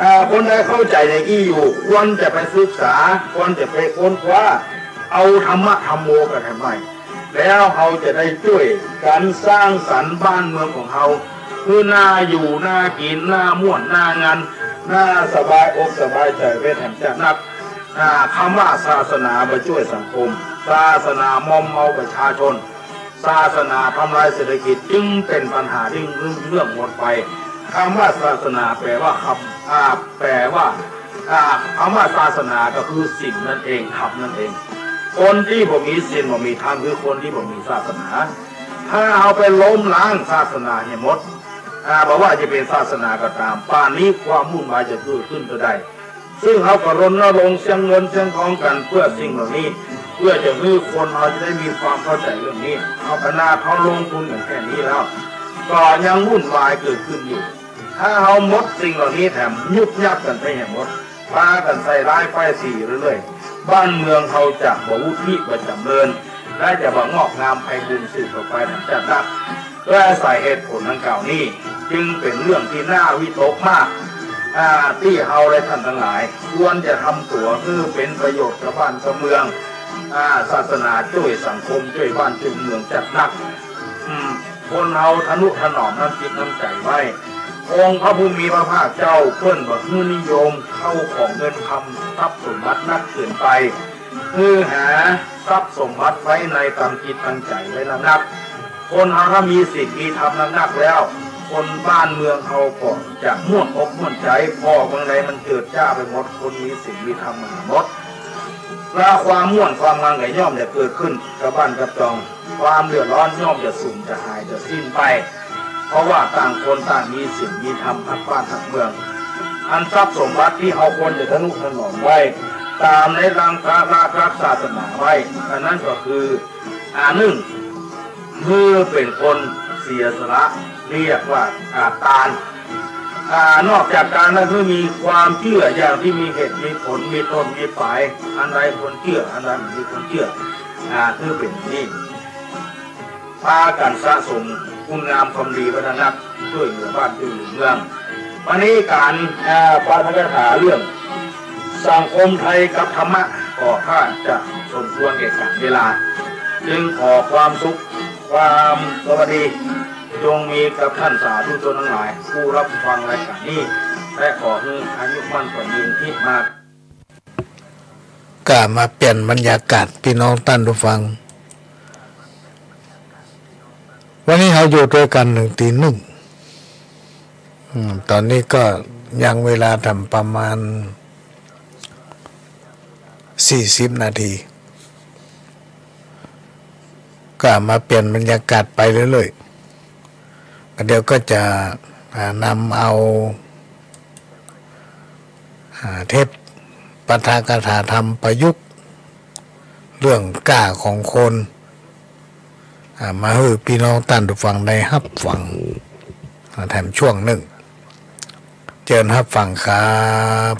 อ่า คนใดเข้าใจ๋ในอี้อยู่ ควรจะไปศึกษา ควรจะไปค้นคว้า เอาธรรมะธัมโมกั๋นหื้อใหม่ แล้วเฮาจะได้จ้วยกั๋นสร้างสรรค์บ้านเมืองของเฮา หื้อน่าอยู่ น่ากิ๋น น่าม่วน น่างัน น่าสบายอกสบายใจ๋ไปแถมจะนัก อ่า กำว่าศาสนาบ่จ้วยสังคม ศาสนามอมเมาประชาชน ศาสนาทำลายเศรษฐกิจ จึงเป๋นปัญหาเรื่อง เรื่อง เรื่องหมดไป กำว่าศาสนาแป๋ว่าธรรม อ่า แป๋ว่า อ่า กำว่าศาสนาก็คือศีลนั่นเอง ธรรมนั่นเอง คนตี้บ่มีศีลบ่มีธรรมคือคนตี้บ่มีศาสนา ถ้าเฮาไปล้มล้างศาสนาหื้อหมด อ่า บ่ว่าจะเป๋นศาสนาก็ต๋าม ป่านนี้ความวุ่นวายจะเกิดขึ้นเต้าใด ซึ่งเฮาก็รณรงค์เสียเงินเสียทองกั๋นเปื้อสิ่งเหล่านี้ เปื้อจะหื้อคนเฮาจะได้มีความเข้าใจ๋เรื่องนี้ เฮาขนาดเฮาลงทุนกั๋นแค่นี้แล้ว ก็ยังวุ่นวายเกิดขึ้นอยู่ ถ้าเฮาหมดสิ่งเหล่านี้แถมยุบยับกั๋นไปหื้อหมด ปากั๋นใส่ร้ายป้ายสีเรื่อยๆ บ้านเมืองเฮาจะบ่วุฒิบ่จ๋ำเริญ และจะบ่งอกงามไพบูลย์สืบต่อไปแถมจะนัก ด้วยอาศัยเหตุผลดังกล่าวนี้ จึงเป๋นเรื่องตี้น่าวิตกมาก อ่า ตี้เฮาและท่านตังหลาย ควรจะทำตั๋วหื้อเป๋นประโยชน์กับบ้านกับเมือง อ่า ศาสนาจ้วยสังคม จ้วยบ้านจ้วยเมืองจะนัก อืม คนเฮาทะนุถนอมน้ำจิตน้ำใจ๋ไว้ องค์พระผู้มีพระภาคเจ้าเปิ้นบ่หื้อนิยมเข้าของเงินคำทรัพย์สมบัตินักเกินไป หื้อหาทรัพย์สมบัติไว้ในตังจิตตังใจ๋ไว้นักๆ คนเฮาถ้ามีศีลมีธรรมนักๆ แล้ว คนบ้านเมืองเฮาก็จะม่วนอกม่วนใจ๋ ผ่อเมืองใดมันเจิดจ้าไปหมด คนมีศีลมีธรรมมันหมด และความม่วนความงันก็ย่อมจะเกิดขึ้นกับบ้านกับจอง ความเดือดร้อนย่อมจะสูญจะหายจะสิ้นไป เพราะว่าต่างคนต่างมีศีลมีธรรมฮักบ้านฮักเมือง อันทรัพย์สมบัติตี้เฮาควรจะทะนุถนอมไว้ ต๋ามในหลักพระศาสนาไว้ อันนั้นก็คือ อ่า นึ่ง หื้อเป๋นคนเสียสละ เรียกว่า อ่า ตาน อ่า นอกจากตานแล้วหื้อมีความเจื้ออย่างตี้มีเหตุมีผล มีต้นมีป๋าย อันใดควรเจื้อ อันใดบ่ควรเจื้อ อ่า หื้อเป๋นนี้ ปากั๋นสะสมคุณงามความดีไว้นักๆ จ้วยเหลือบ้านจ้วยเหลือเมือง วันนี้ก๋าน อ่า ปาฐกถาเรื่อง สังคมไทยกับธรรมะ ก็คาดจะสมควรแก่กาลเวลา จึงขอความสุข ความสวัสดี จงมีกับท่านสาธุชนทั้งหลาย ผู้รับฟังรายการนี้ และขอหื้ออายุมั่นขวัญยืนที่มา ก็มาเปลี่ยนบรรยากาศ พี่น้องต้านผู้ฟัง วันนี้เฮาอยู่ตวยกั๋นเถิงตี๋นึ่ง อืม ต๋อนนี้ก็ยังเวลาแถมประมาณสี่สิบนาที ก็มาเปลี่ยนบรรยากาศไปเรื่อยๆ ก็เดี๋ยวก็จะ อ่า นำเอา อ่า เทปปาฐกถาธรรมประยุกต์ เรื่องก้าของคน อ่า มาหื้อพี่น้องต้านผู้ฟังได้ฮับฟัง อ่า แถมช่วงนึ่ง เจิญฮับฟังครับ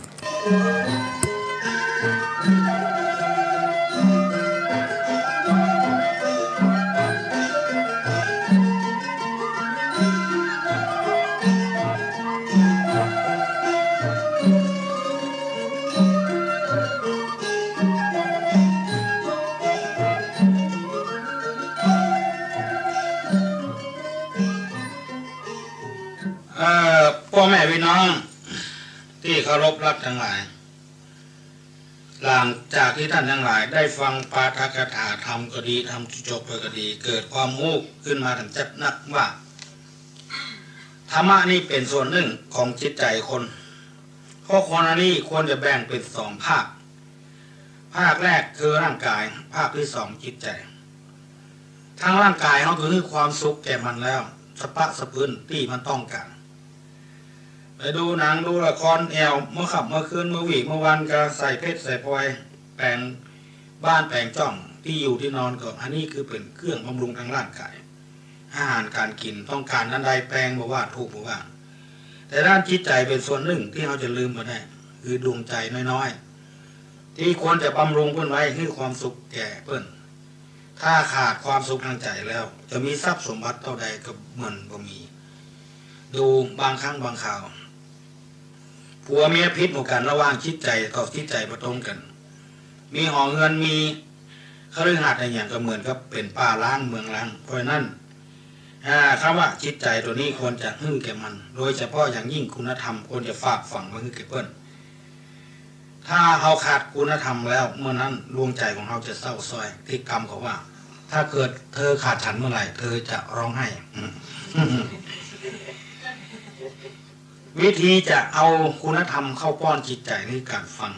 เอ่อ ป้อแม่ปี้น้องตี้เคารพฮักตังหลาย หลังจากตี้ต้านตังหลายได้ฟังปาฐกถาธรรมก็ดี ธรรมจุจบไปก็ดี เกิดความฮู้ขึ้นมาแถมจักนักว่า ธรรมะนี้เป๋นส่วนนึ่งของจิตใจ๋คน เพราะคนอันนี้ควรจะแบ่งเป๋นสองภาค ภาคแรกคือร่างก๋าย ภาคตี้สองจิตใจ๋ ทางร่างก๋ายเฮาก็หื้อความสุขแก่มันแล้ว สะปะสะปืนตี้มันต้องก๋าน ไปดูหนังดูละครแอ่ว เมื่อค่ำเมื่อคืน เมื่อวีเมื่อวันก็ใส่เพชรใส่พลอย แป๋งบ้านแป๋งจ้อง ตี้อยู่ตี้นอนก็ อันนี้คือเป๋นเครื่องบำรุงทางร่างก๋าย อาหารก๋านกิ๋นต้องก๋านอันใดแปงบ่ว่าถูกบ่ว่า แต่ด้านจิตใจ๋เป๋นส่วนนึ่งตี้เฮาจะลืมบ่ได้ คือดวงใจ๋น้อยๆ ตี้ควรจะบำรุงเปิ้นไว้ หื้อความสุขแก่เปิ้น ถ้าขาดความสุขตางใจ๋แล้ว จะมีทรัพย์สมบัติเต้าใดก็เหมือนบ่มี ดูบางครั้งบางคราว ผัวเมียผิดหมู่กั๋น ระหว่างจิตใจ๋ต่อจิตใจ๋บ่ตรงกั๋น มีหอเฮือน มีคฤหัสถ์อะหยังก็เหมือนกับเป๋นป่าร้างเมืองร้าง เพราะฉะนั้น อ่า กำว่าจิตใจ๋ตั๋วนี้ควรจะหื้อแก่มัน โดยเฉพาะอย่างยิ่งคุณธรรมควรจะฝากฝังไว้หื้อแก่เปิ้น ถ้าเฮาขาดคุณธรรมแล้ว เมื่อนั้นดวงใจ๋ของเฮาจะเศร้าส้อย ตี้กำเขาว่า ถ้าเกิดเธอขาดฉันเมื่อไหร่ เธอจะร้องไห้ อืม วิธีจะเอาคุณธรรมเข้าป้อนจิตใจ๋ในก๋านฟัง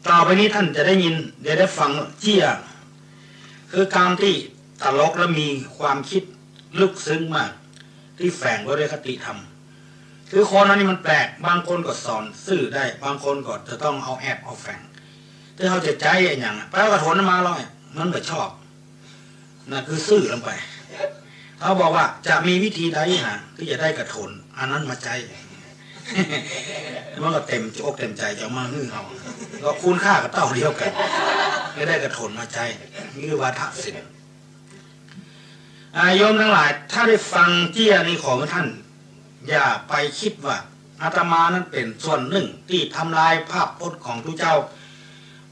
ต่อไปนี้ต้านจะได้ยิน จะได้ฟังเจี้ย คือกำตี้ตลกและมีความคิดลึกซึ้งมาก ตี้แฝงไว้ด้วยคติธรรม คือคนเฮานี่มันแปลก บางคนก็สอนซื่อได้ บางคนก็จะต้องเอาแอบเอาแฝง ตี้เฮาจะใจ๊อะหยังอะ ไปเอากระโถนมาลอย มันบ่ชอบ นั่นคือซื่อลงไป เขาบอกว่าจะมีวิธีใดนะ ตี้จะได้กระโถนอันนั้นมาใจ๊ มันก็เต็มอกเต็มใจ๋จะเอามาหื้อเฮา ก็คุณค่าก็เต้าเดียวกั๋น จะได้กระโถนมาใจ๊ นี่คือวาทศิลป์ อ่า โยมตังหลาย ถ้าได้ฟังเจี้ยนี้ของต้าน อย่าไปกึ๊ดว่าอาตมานั้นเป๋นส่วนนึ่งตี้ทำลายภาพพจน์ของตุ๊เจ้า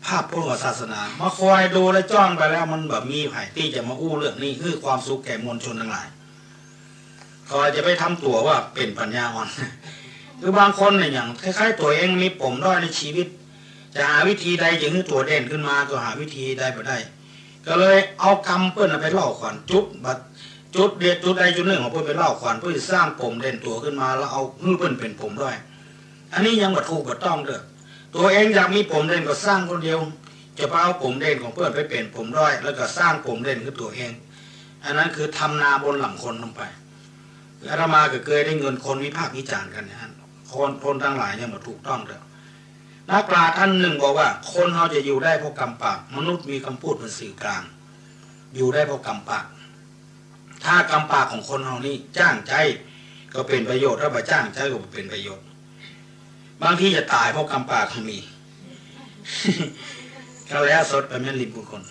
ภาพพจน์ของศาสนา มาคอยดูและจ้องไปแล้ว มันบ่มีใผตี้จะมาอู้เรื่องนี้ หื้อความสุขแก่มวลชนตังหลาย ก็จะไปทำตั๋วว่าเป๋นปัญญาอ่อน คือบางคนเนี่ยอย่างคล้ายๆ ตั๋วเองมีปมด้อยในชีวิต จะหาวิธีใดจะหื้อตั๋วเด่นขึ้นมา ก็หาวิธีใดบ่ได้ ก็เลยเอากำเปิ้นน่ะไปเล่าขวัญ จุดบัด จุดเดียว จุดใดจุดนึ่งของเปิ้นไปเล่าขวัญ เพื่อจะสร้างปมเด่นตั๋วขึ้นมา แล้วเอาหื้อเปิ้นเป๋นปมด้อย อันนี้ยังบ่ถูกบ่ต้องเด้อ ตั๋วเองอยากมีปมเด่นก็สร้างคนเดียว จะไปเอาปมเด่นของเปิ้นไปเป๋นปมด้อย แล้วก็สร้างปมเด่นขึ้นตั๋วเอง อันนั้นคือทำนาบนหลังคนลงไป อาตมาก็เกยได้เงินคนวิพากษ์วิจารณ์กั๋นนะฮะ คน คนตังหลายยังบ่ถูกต้องเด้อ นักปราชญ์ต้านนึ่งบอกว่า คนเฮาจะอยู่ได้เพราะกำปาก มนุษย์มีกำปูดเป๋นสื่อกลาง อยู่ได้เพราะกำปาก ถ้ากำปากของคนเฮานี่จ้างใจ๊ก็เป๋นประโยชน์ ถ้าบ่จ้างใจ๊ก็บ่เป๋นประโยชน์ บางทีจะต๋ายเพราะกำปากก็มี ก็แล้วสดไปแม่นลิ้นผู้คน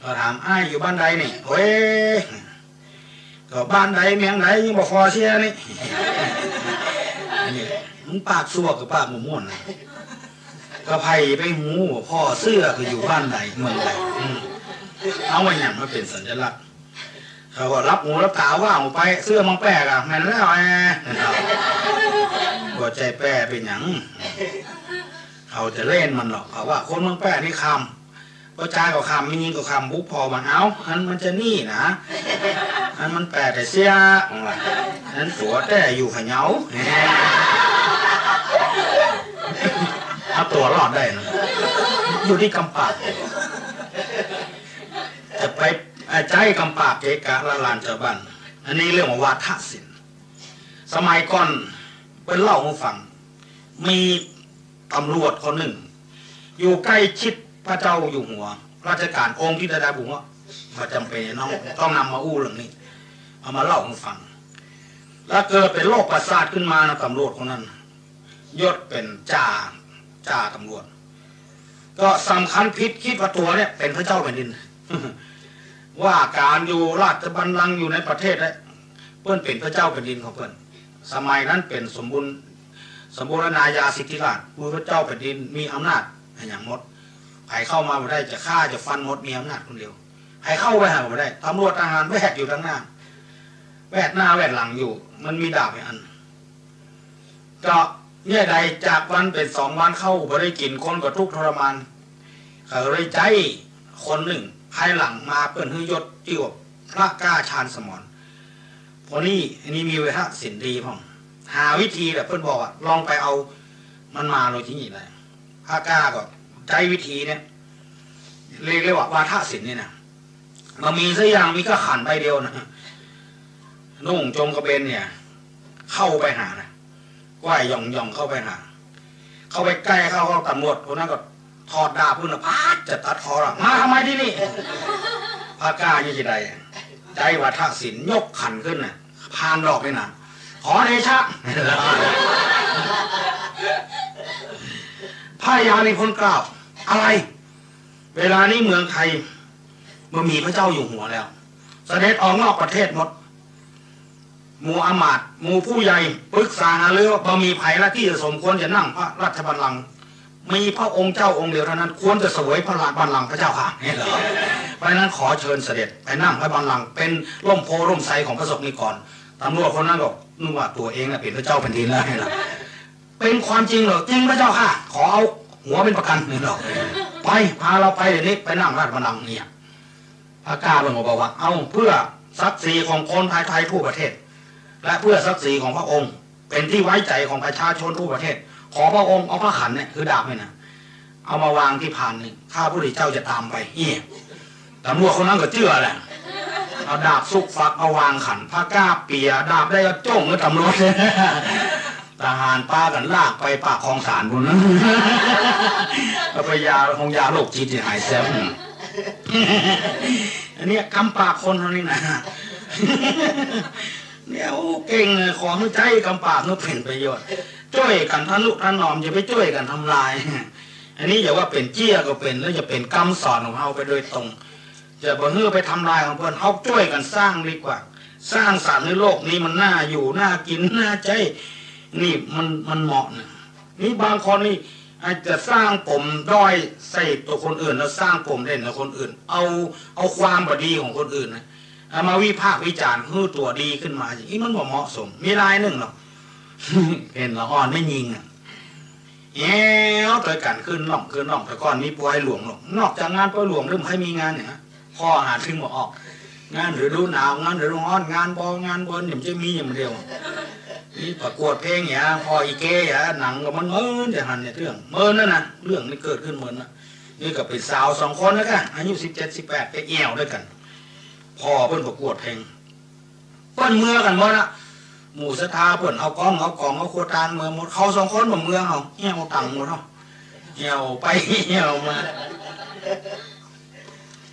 ก็ถาม อ้ายอยู่บ้านใดนี่ โอ้ย ก็บ้านใดเมืองใดยังบ่ผ่อเสี้ยนี่ นี่ มันปากซั่วกับปากบ่ม่วนนะ ก็ใผไปฮู้ว่าผ่อเสื้อคืออยู่บ้านใดเมืองใด อืม เอาว่าหยังมาเป๋นสัญลักษณ์ เขาก็หลับหูหลับต๋าว่าออกไป เสื้อเมืองแป้กะ แม่นแล้วแอ บ่ใจ้แป้เป๋นหยัง เขาจะเล่นมันหรอก เขาว่าคนเมืองแป้นี่คำ ผู้จายก็คำ แม่ญิงก็คำ บุกผ่อมัน เอ้า อันมันจะนี่นะ อันมันแป้แต่เสี้ย ว่า อันตั๋วแต๊อยู่เขะเหยา เอาตั๋วรอดได้นะ อยู่ตี้กำปาก จะไป อ่า ใจ๊กำปากเกะกะละลานจาวบ้าน อันนี้เรียกว่าวาทศิลป์ สมัยก่อนเปิ้นเล่าหื้อฟัง มีตำรวจคนนึ่ง อยู่ใก้ชิดพระเจ้าอยู่หัว รัชกาลองค์ตี้ใดๆ บุ๋มอะ บ่จ๋ำเป๋นต้อง ต้องนำมาอู้เรื่องนี้ เอามาเล่าหื้อฟัง แล้วเกิดเป๋นโรคประสาทขึ้นมานะ ตำรวจคนนั้น ยศเป๋นจ่า จ่าตำรวจ ก็สำคัญผิด กึ๊ดว่าตั๋วเนี่ยเป๋นพระเจ้าแผ่นดิน ว่าก๋านอยู่ราชบัลลังก์อยู่ในประเทศเนี่ย เปิ้นเป๋นพระเจ้าแผ่นดินของเปิ้น สมัยนั้นเป๋นสมบูรณ สมบูรณาญาสิทธิราชย์ คือพระเจ้าแผ่นดินมีอำนาจอะหยังหมด ใผเข้ามาบ่ได้ จะฆ่าจะฟันหมด มีอำนาจคนเดียว ใผเข้าไปหาบ่ได้ ตำรวจทหารแวดอยู่ตังหน้า แวดหน้าแวดหลังอยู่ มันมีดาบอีกอัน ก็เยียะใดจากวันเป๋นสองวันเข้าบ่ได้กิ๋น คนก็ทุกข์ทรมาน เขาเลยใจ๊คนนึ่ง ภายหลังมาเปิ้นหื้อยศจื้อว่าพระกล้าชาญสมร พอนี้ อันนี้มีวาทศิลป์ดีพ่อง หาวิธีแหละ เปิ้นบอกว่าลองไปเอามันมาโลยตี้นี่แหละ พระกล้าก็ใจ๊วิธีเนี่ย เรียก เรียกว่าวาทศิลป์นี่นะ บ่มีสักอย่าง มีก้าขันใบเดียวนะ นุ่งจงกระเบนเนี่ย เข้าไปหานะ ก้อยหย่องๆ เข้าไปหา เข้าไปใก้เข้า เข้า ตำรวจคนนั้นก็ถอดดาบขึ้นนะ ป๊าด จะตัดคอละ มาทำไมตี้นี่ ผ้าก้านี่จะใด ใจ๊วาทศิลป์ ยกขันขึ้นน่ะ พานดอกนี่นะ ขอเดชะ พระยาลีพลกล่าว อะไร เวลานี้เมืองไทย บ่มีพระเจ้าอยู่หัวแล้ว เสด็จออกนอกประเทศหมด หมู่อำมาตย์ หมู่ผู้ใหญ่ ปรึกษาหารือว่าบ่มีใผละตี้จะสมควรจะนั่งพระราชบัลลังก์ มีพระองค์เจ้าองค์เดียวเท่านั้น ควรจะเสวยพระราชบัลลังก์พระเจ้าข้า เพราะฉะนั้นขอเชิญเสด็จไปนั่งพระบัลลังก์ เป๋นร่มโพธิ์ร่มไทรของพระสงฆ์นิกร ตำรวจคนนั้นก็นึกว่าตั๋วเองน่ะเป๋นพระเจ้าแผ่นดินแล้วนะ เป๋นความจริงเหรอ จริงพระเจ้าข้า ขอเอาหัวเป๋นประกั๋นนี่เหรอ ไป พาเฮาไปเดี๋ยวนี้ ไปนั่งราชบัลลังก์เนี่ย พระกล้าเปิ้นก็บอกว่า เอา เพื่อศักดิ์ศรีของคนไทยๆ ทั่วประเทศ และเพื่อศักดิ์ศรีของพระองค์ เป๋นตี้ไว้ใจ๋ของประชาชนทั่วประเทศ ขอพระองค์เอาผ้าขันเนี่ย คือดาบเนี่ยนะ เอามาวางตี้พานนี่ ข้าพุทธเจ้าจะต๋ามไป เอี้ย ตำรวจคนนั้นก็เจื้อแหละ เอาดาบซุกฟัก เอาวางขัน พระกล้าเปียดาบได้ก็จ้งกับตำรวจ ทหารปากั๋นลากไปปากคลองสานปู๊น เอาไปยา คงยาโรคจิตจะหายแซบ อันเนี้ยกำปากคนเฮานี่นะ เนี่ย โอ้ เก่งเลย ขอหื้อใจ๊กำปากหื้อเป๋นประโยชน์ จ้วยกั๋นทะนุถนอม อย่าไปจ้วยกั๋นทำลาย อันนี้อย่าว่าเป๋นเจี้ยก็เป๋น แล้วอย่าเป๋นกำสอนของเฮาไปโดยตรง อย่าบ่หื้อไปทำลายของเปิ้น เฮาจ้วยกั๋นสร้างดีกว่า สร้างสรรค์ในโลกนี้มันน่าอยู่ น่ากิ๋น น่าใจ๊ นี่มัน มันเหมาะนะ นี่บางคนนี่อาจจะสร้างปมด้อยใส่ตั๋วคนอื่น แล้วสร้างปมเด่นใส่คนอื่น เอา เอาความบ่ดีของคนอื่นนะ เอามาวิพากษ์วิจารณ์หื้อตั๋วดีขึ้นมา อย่างนี้มันบ่เหมาะสม มีรายหนึ่งเนาะ เห็นละอ่อนแม่ญิงอะ แอ้ว ตวยกั๋นขึ้นล่อง ขึ้นล่อง แต่ก่อนมีปอยหลวงเนาะ นอกจากงานปอยหลวงแล้วบ่ใค่มีงานเนี่ยนะ พ่อหาเถิงบ่ออก งานฤดูหนาว งานฤดูฮ้อน งานบ่ งานบ่ เนี่ยมันจะมีอย่างเดียว มีประกวดเพลงเนี่ย พ่ออีเก้เนี่ย หนังก็มันเมินจะหันเนี่ย เรื่องเมินนั่นนะ เรื่องนี้เกิดขึ้นเมินนะ นี่ก็เป๋นสาวสองคนแล้วกั๋น อายุสิบเจ็ด สิบแปด ไปแอ่วด้วยกั๋น พ่อเปิ้นประกวดเพลง เปิ้นเมือกั๋นหมดอะ หมู่ศรัทธาเปิ้นเอากอง เอากอง เอาครัวตานเมือหมด เขาสองคนบ่เมือ เอาแอ่วตังหมด เอาแอ่วไปแอ่วมา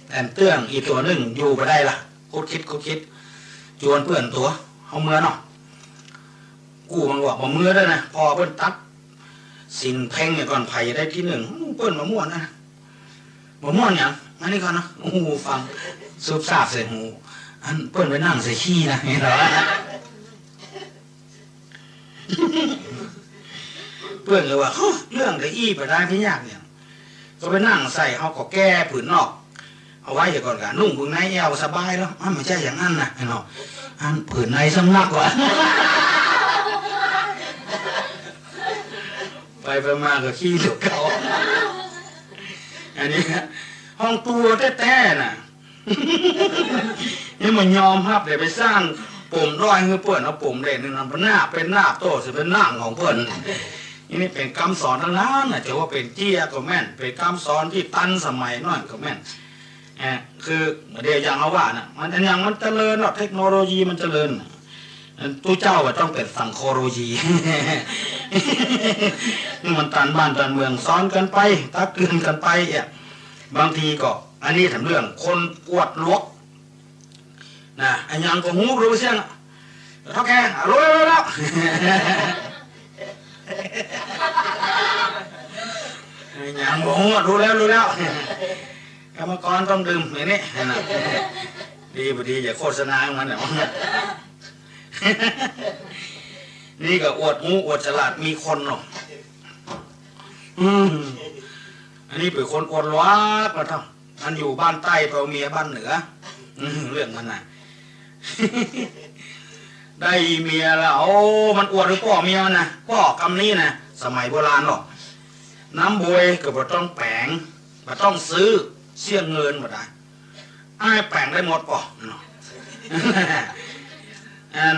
แต่เตื้องอีตั๋วนึ่งอยู่บ่ได้ละ คุดคิด คุดคิด จวนเปื้อนตั๋ว เอาเมือเนาะ กู้มันบอกบ่เมือด้วยนะ พ่อเปิ้นตัดสินเพ่งเนี่ยก่อน ใผจะได้ตี้นึ่ง เปิ้นบ่ม่วนนะ บ่ม่วนหยัง อันนี้ก่อนนะ โอ้โห ฟังซุบซาบใส่หู อันเปิ้นไปนั่งใส่ขี้นะ เห็นเหรอ เปิ้นก็ว่า ฮะ เรื่องกะอี้บ่ได้พิยากเนี่ย ก็ไปนั่งใส่ เฮาก็แก้ผืนนอก เอาไว้เสียก่อนกะ นุ่งผืนในแอ่วสบายแล้ว อ้าว บ่ใจ้อย่างนั้นนะเนาะ อันผืนในสำลักว่ะ ไปไปมาก็ขี้เหลือเก่า อันนี้ห้องตั๋วแต๊ๆ น่ะ นี่มันยอมฮับเดี๋ยวไปสร้างปมด้อยหื้อเปิ้น เอาปมเด่นนี่นะ หน้าเป๋นหน้าโต้เสียเป๋นหนังของเปิ้น นี่ นี่เป๋นกำสอนตังนั้นน่ะ จะว่าเป๋นเจี้ยก็แม่น เป๋นกำสอนตี้ตันสมัยหน้อยก็แม่น เอ่อ คือเดี๋ยวอย่างเฮาว่าน่ะ มัน อันอย่างมันเจริญเนาะ เทคโนโลยีมันเจริญน่ะ อันตุ๊เจ้าอะต้องเป๋นสังโคโลยี มันตันบ้านตันเมือง สอนกั๋นไป ตักเตือนกั๋นไป เอ่อ บางทีก็ อันนี้ถามเรื่องคนอวดหลวก นะ อันยังก็ฮู้รู้เสี้ยง เฒ่าแก่ รู้แล้ว รู้แล้ว อันยังบ่ฮู้ รู้แล้ว รู้แล้ว กรรมกรต้องดื่มอย่างนี้นะ ดีบ่ดีอย่าโฆษณามันเนี่ย นี่ก็อวดฮู้อวดฉลาดมีคนเนาะ อืม อันนี้เป๋นคนอวดหลวกมาเถาะ มันอยู่บ้านใต้ไปเอาเมียบ้านเหนือ อืม เรื่องมันน่ะ ได้เมียแล้ว โอ้ มันอวดหื้อป้อเมียมันนะ ป้อกำนี้นะ สมัยโบราณเนาะ น้ำบวยก็บ่ต้องแป๋ง บ่ต้องซื้อ เสียเงินบ่ได้ อ้ายแป๋งได้หมดป้อเนาะ อัน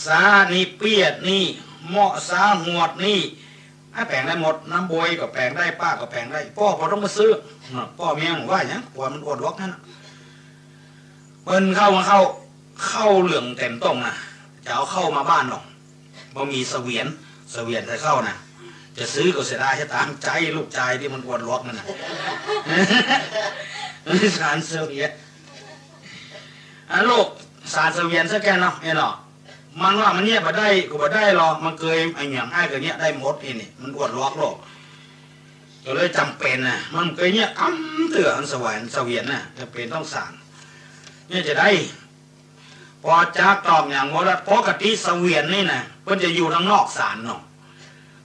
สานี่ เปียดนี่ เมาะสาหวดนี่ อ้ายแป๋งได้หมด น้ำบวยก็แป๋งได้ ป้าก็แป๋งได้ ป้อบ่ต้องมาซื้อ ป้อเมียว่าหยัง ว่ามันอวดหลวกนั่นน่ะ เปิ้นเข้ามาเข้า เข้าเหลืองเต็มต้งนะ จะเอาเข้ามาบ้านหนอ บ่มีเสวียน เสวียนใส่เข้านะ จะซื้อก็เสียดายสตางค์ ใจ๊ลูกจายตี้มันอวดหลวกนั่นน่ะ สานเสวียน อันลูกสานเสวียนสักแก่นเนาะ เอ้ยเนาะ มันว่ามันเยียะบ่ได้ ก็บ่ได้หรอก มันเกยอะหยังอ้ายก็เยียะได้หมด อี้นี่ มันอวดหลวกโลก ก็เลยจ๋ำเป๋นนะ มันเกยเยียะกำเตื้อ อันเสวียน เสวียนน่ะ จ๋ำเป๋นต้องสาน เนี่ยจะได้ ปอจ๊ากตอกหยังบ่ได้ ปกติเสวียนนี่นะ เปิ้นจะอยู่ตางนอกสานเนาะ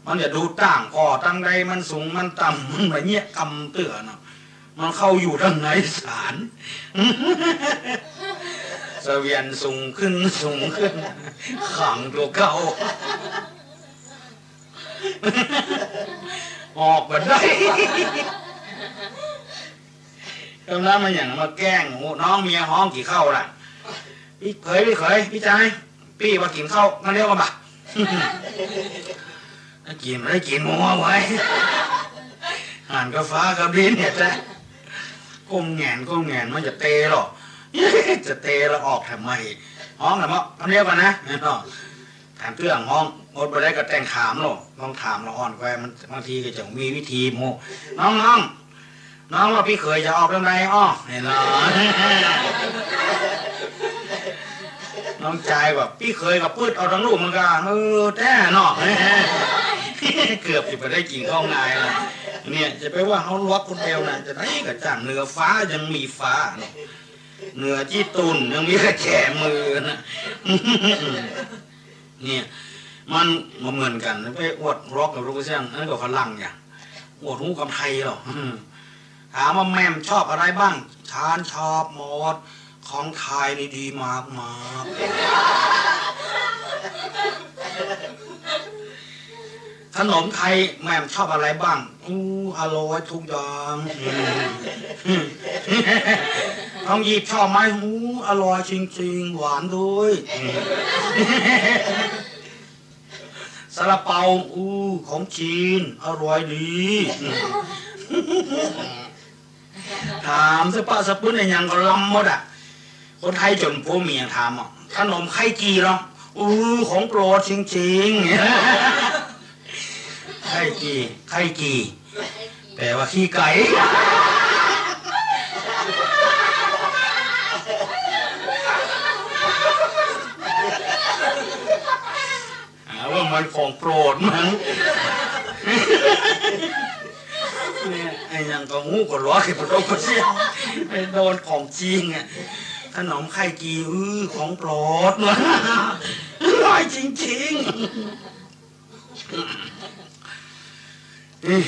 มันจะดูต้างก่อตังใด มันสูงมันต่ำ มันบ่เยียะกำเตื้อเนาะ มันเข้าอยู่ตางในสาน เสวียนสูงขึ้น สูงขึ้น ขังตั๋วเก่า ออกบ่ได้ กำลังมาหยังมาแกล้ง โอ้ น้องเมียฮ้องกิ๋นข้าวละ ปี้เขย ปี้เขย ปี้จาย ปี้ว่ากิ๋นข้าว มาเร็วก่อนบ่ะ กิ๋นบ่ได้กิ๋นมัวเว้ย หันกับฟ้ากับดินเนี่ยจ้ะ ก้มแหงน ก้มแหงน มันจะเตะหรอ จะเตะแล้วออกทำไม ฮ้องละเมาะ คำเดียวก่อนนะ เนาะ ถามเตื้องฮ้อง อดบ่ได้ก็แต่งถามโลด ลองถามละอ่อนกว่า มัน บางทีก็จะมีวิธีโม น้อง น้อง น้องว่าปี้เขยจะออกเรื่องใดอ้อ เห็นเหรอ น้องจายว่าปี้เขยก็ปื๊ดเอาตังลูกมันก็ เออ แต๊เนาะ เกือบจะบ่ได้กิ๋นข้าวงายละ เนี่ย จะไปว่าเฮาหลวกคนเดียวนะ จะได้กระจ่าง เหนือฟ้ายังมีฟ้าเนาะ เหนือจี้ตุ่นยังมีกระแจมือนะ เนี่ย มันบ่เหมือนกั๋น ไปอวดหลวกกับลูกเสี้ยง อันนั้นก็ฝรั่งอย่าง อวดฮู้กำไทยหรอก อืม ถามว่าแม่มชอบอะไรบ้าง ฉันชอบหมด ของไทยนี่ดีมากๆ ขนมไทยแม่มชอบอะไรบ้าง อู้ อร่อยทุกอย่าง อืม ทองหยิบชอบไหม อู้ อร่อยจริงๆ หวานด้วย อืม ซาลาเปา อู้ ของจีน อร่อยดี อืม ถามสะปะสะปึ๊นอะหยังก็ลำหมดอะ คนไทยจ๋นปัวเมียถามอะ ขนมไข่จี่เหรอ อู้ ของโปรดจริงๆ ไข่จี่ ไข่จี่ แปลว่าขี้ไก่ หาว่ามันของโปรดมัน เนี่ย ไอ้หยังก็ฮู้ก็ร้อย ปะโตปะเสี้ยง ไปโดนของจริงอะ ขนมไข่จี่ อื้อ ของโปรดมัน อร่อยจริงๆ อืม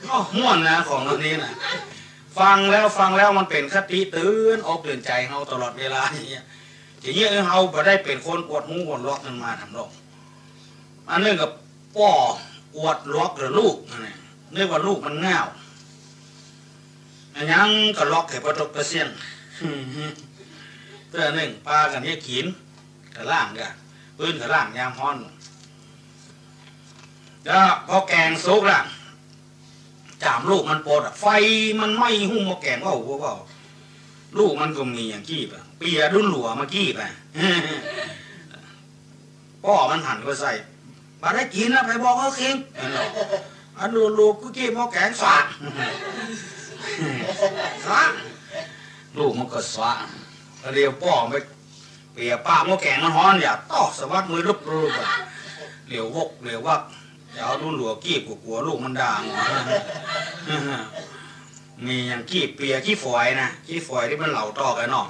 อ้อ ม่วนนะ ของเหล่านี้นะ ฟังแล้ว ฟังแล้วมันเป๋นคติเตื๋อนอกเตื๋อนใจ๋เฮาตลอดเวลาเนี่ย จะเยียะหื้อเฮาบ่ได้เป๋นคนอวดฮู้อวดหลวกขึ้นมาทำดอก อันนึ่งก็ป้ออวดหลวกกับลูกนั่นแหละ นึกว่าลูกมันง่าว อะหยังก็หลวกแก่ปะตกปะเสี้ยง เตื้อนึ่งปากั๋นเยียะกิ๋น กะล้างกะ ปื๊นกะล้างยามฮ้อน แล้วพอแก๋งสุกละ จ๋ามลูกมันปดอะ ไฟมันไหม้หุ้มหม้อแก๋ง ว้าว ว้าว ลูกมันก็มีอย่างกี้ปะ เปียดุ้นหลัวมากี้ปะ ป้อมันหันก็ใส่ บ่ได้กิ๋นนะ ไปบอกเขาคิง อันลูกๆ กูกี้หม้อแก๋งสะ สะ ลูกมันก็สะ แล้วเดี๋ยวป้อมันไป เปียปากหม้อแก๋งมันฮ้อน อย่าต้อสะบัดมือลุบๆ อะ เหลียววกเหลียววัก จะเอาดุ้นหลัวกี้ กั๋วๆ ลูกมันด่าง มีอย่างกี้เปียขี้ฝอยนะ ขี้ฝอยตี้มันเหลาต่อกั๋นเนาะ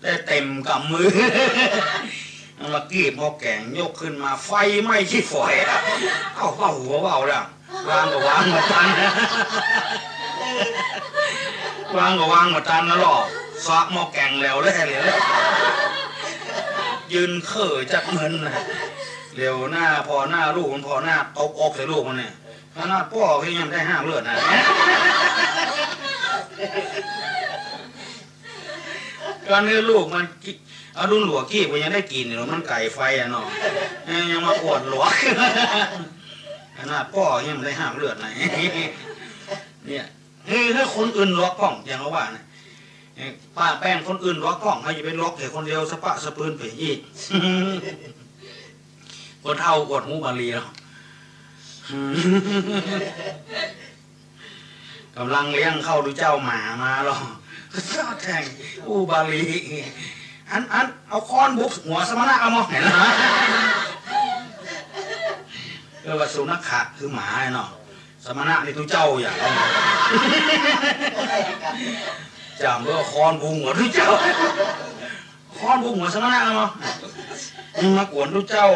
ได้เต็มก๋ำมือ มันมากี้หม้อแก๋ง ยกขึ้นมา ไฟไหม้ขี้ฝอย เอ้า เอ้า หัวเว้าแล้ว วางก็วางบ่ตัน วางก็วางบ่ตันนะหรอ สะหม้อแก๋งแล้วแหละเนี่ย ยืนเข่อจักเมินนะ เหลียวหน้าผ่อหน้าลูกมัน ผ่อหน้าตบอกใส่ลูกมันเนี่ย ขนาดป้อก็ยังได้ห้ามเลือดนะ ก็เนื้อลูกมันกิ เอาดุ้นหลัวกี้มันยังได้กิ๋นอยู่ มันไก่ไฟอะเนาะ เอ้ย ยังมาอวดหลวก ขนาดป้อยังได้ห้ามเลือดนะ เนี่ย เฮ้ย ถ้าคนอื่นหลวกพ่อง อย่างเขาว่านะ ปะแป้งคนอื่นลอกก้อง เฮาจะไปลอกแค่คนเดียว สะปะสะปืนไปอี้ คนเฒ่าอวดฮู้บาลีเนาะ ก่ำลังเลี้ยงข้าวดูเจ้าหมามาลอ แท่งอู้บาลี อัน อัน เอาค้อนบุกหัวสมณะเอามา เออ ว่าสุนัขขะคือหมาเนาะ สมณะนี่ตุ๊เจ้าอย่าง จ่ามเบ้อค้อนบุงหัวตุ๊เจ้า ค้อนบุงหัวสมณะเนาะ มึงมากวนตุ๊เจ้า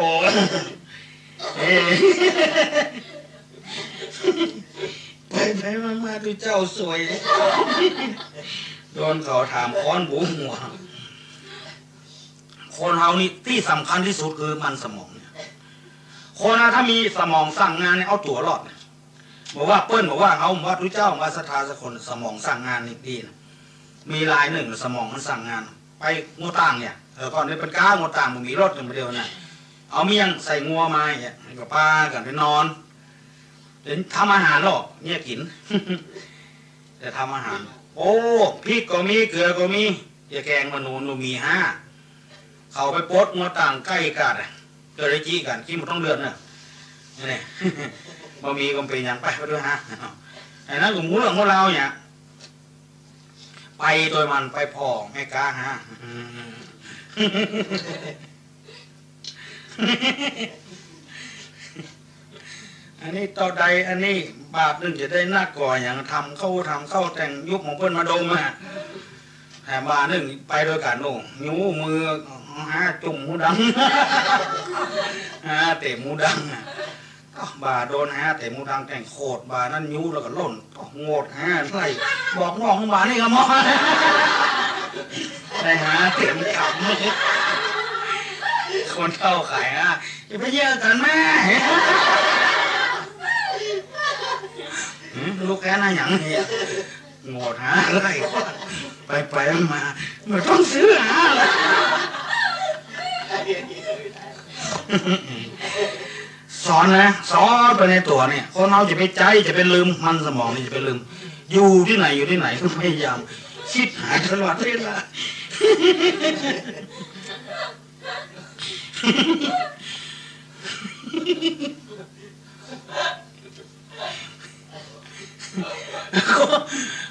เอ้ย ไปไปมามาตุ๊เจ้าสวย โดนเขาถามค้อนบุงหัว คนเฮานี่ตี้สำคัญตี้สุดคือมันสมองเนี่ย คนเฮาถ้ามีสมองสั่งงานเนี่ยเอาตั๋วรอดเนี่ย บ่ว่าเปิ้น บ่ว่าเฮา บ่ว่าตุ๊เจ้า บ่ว่าศรัทธาสักคน สมองสั่งงานนี่ดีนะ มีรายนึ่งสมองมันสั่งงาน ไปงัวต่างเนี่ย เออ ก่อนนี้เปิ้นก้างัวต่าง บ่มีรถกันมาเดียวนะ เอาเมี่ยงใส่งัวมาเนี่ย ก็ปากั๋นไปนอน เดี๋ยวทำอาหารหรอกเนี่ยกิ๋น แต่ทำอาหาร โอ้ พริกก็มี เกลือก็มี เยียะแกงมะหนู หนูมีห้า เขาไปปลดงัวต่างใก้กั๋นอะ เกิดอะไรจี้กั๋น กิ๋นบ่ต้องเดือดเน่อ นี่ บ่มีก็เป๋นหยัง ไป ไปด้วยฮะ ไอ้นั้นก็ฮู้เรื่องฮู้ราวเนี่ย ไปโตยมัน ไปผ่อแม่ก๊าฮะ อันนี้เต้าใด อันนี้บาทนึ่งจะได้นักก่อหยัง ทำเข้า ทำเข้าแต่งยุคของเปิ้นมาดมอะ แถมบาทนึ่งไปโดยกั๋นโน่ ยู้มือหาจุ่มหูดัง หาเตะหูดังอะ อ้าว บาทโดนหาเตะหูดังแต่งโขด บาทนั้นยู้แล้วก็ล่น โงดหาไล่ บอกน้องบาทนี่ก็มอ ได้หาเต็มกำ คนเฒ่าขายฮะ จะไปเยียะกั๋นแม่ หืม ลูกแกน่าหยังเนี่ย โงดหาไล่ ไปไปมา ไม่ต้องซื้อหาละ สอนนะ สอนไปในตั๋วเนี่ย คนเฮาจะไปใจ๊ จะไปลืม มันสมองนี่จะไปลืม อยู่ตี้ไหน อยู่ตี้ไหน ก็พยายาม คิดหาตลอดเวลา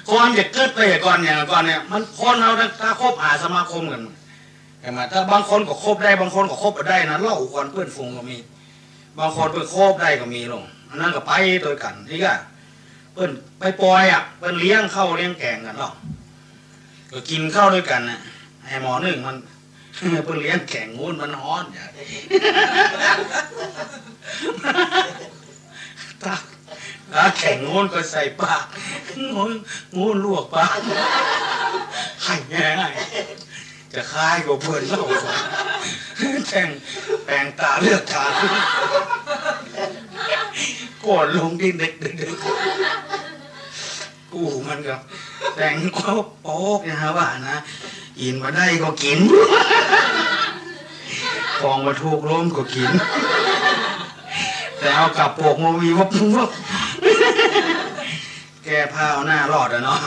คนจะกึ๊ดไปก่อน อย่างก่อนเนี่ย มันคนเฮาถ้า ถ้าคบหาสมาคมกั๋น เห็นไหม ถ้าบางคนก็คบได้ บางคนก็คบบ่ได้นะ เล่าก่อนเปื้อนฝูงก็มี บางคนเปิ้นคบได้ก็มีลง อันนั้นก็ไปโตยกั๋น นี่ก็เปิ้นไปปอยอะ เปิ้นเลี้ยงข้าวเลี้ยงแกงกั๋นเนาะ ก็กิ๋นข้าวโตยกั๋นน่ะ ไอ้หม้อนึ่งมัน เปิ้นเลี้ยงแกงงูนมันฮ้อนอย่าง ตัก แล้วแกงงูนก็ใส่ปาก งูน งูนลวกปาก ไข่แง่ จะคายกว่าเปิ้นเล่า แต่งแป๋งต๋าเลือดต๋า โกรธลงตี้เด็กๆ กูมันก็แต่งก็โป๊กนะฮะว่านะ กิ๋นบ่ได้ก็กิ๋น ของบ่ถูกลมก็กิ๋น แต่เอากลับปกมาวีวับวับ แก้ผ้าเอาหน้ารอดอะเนาะ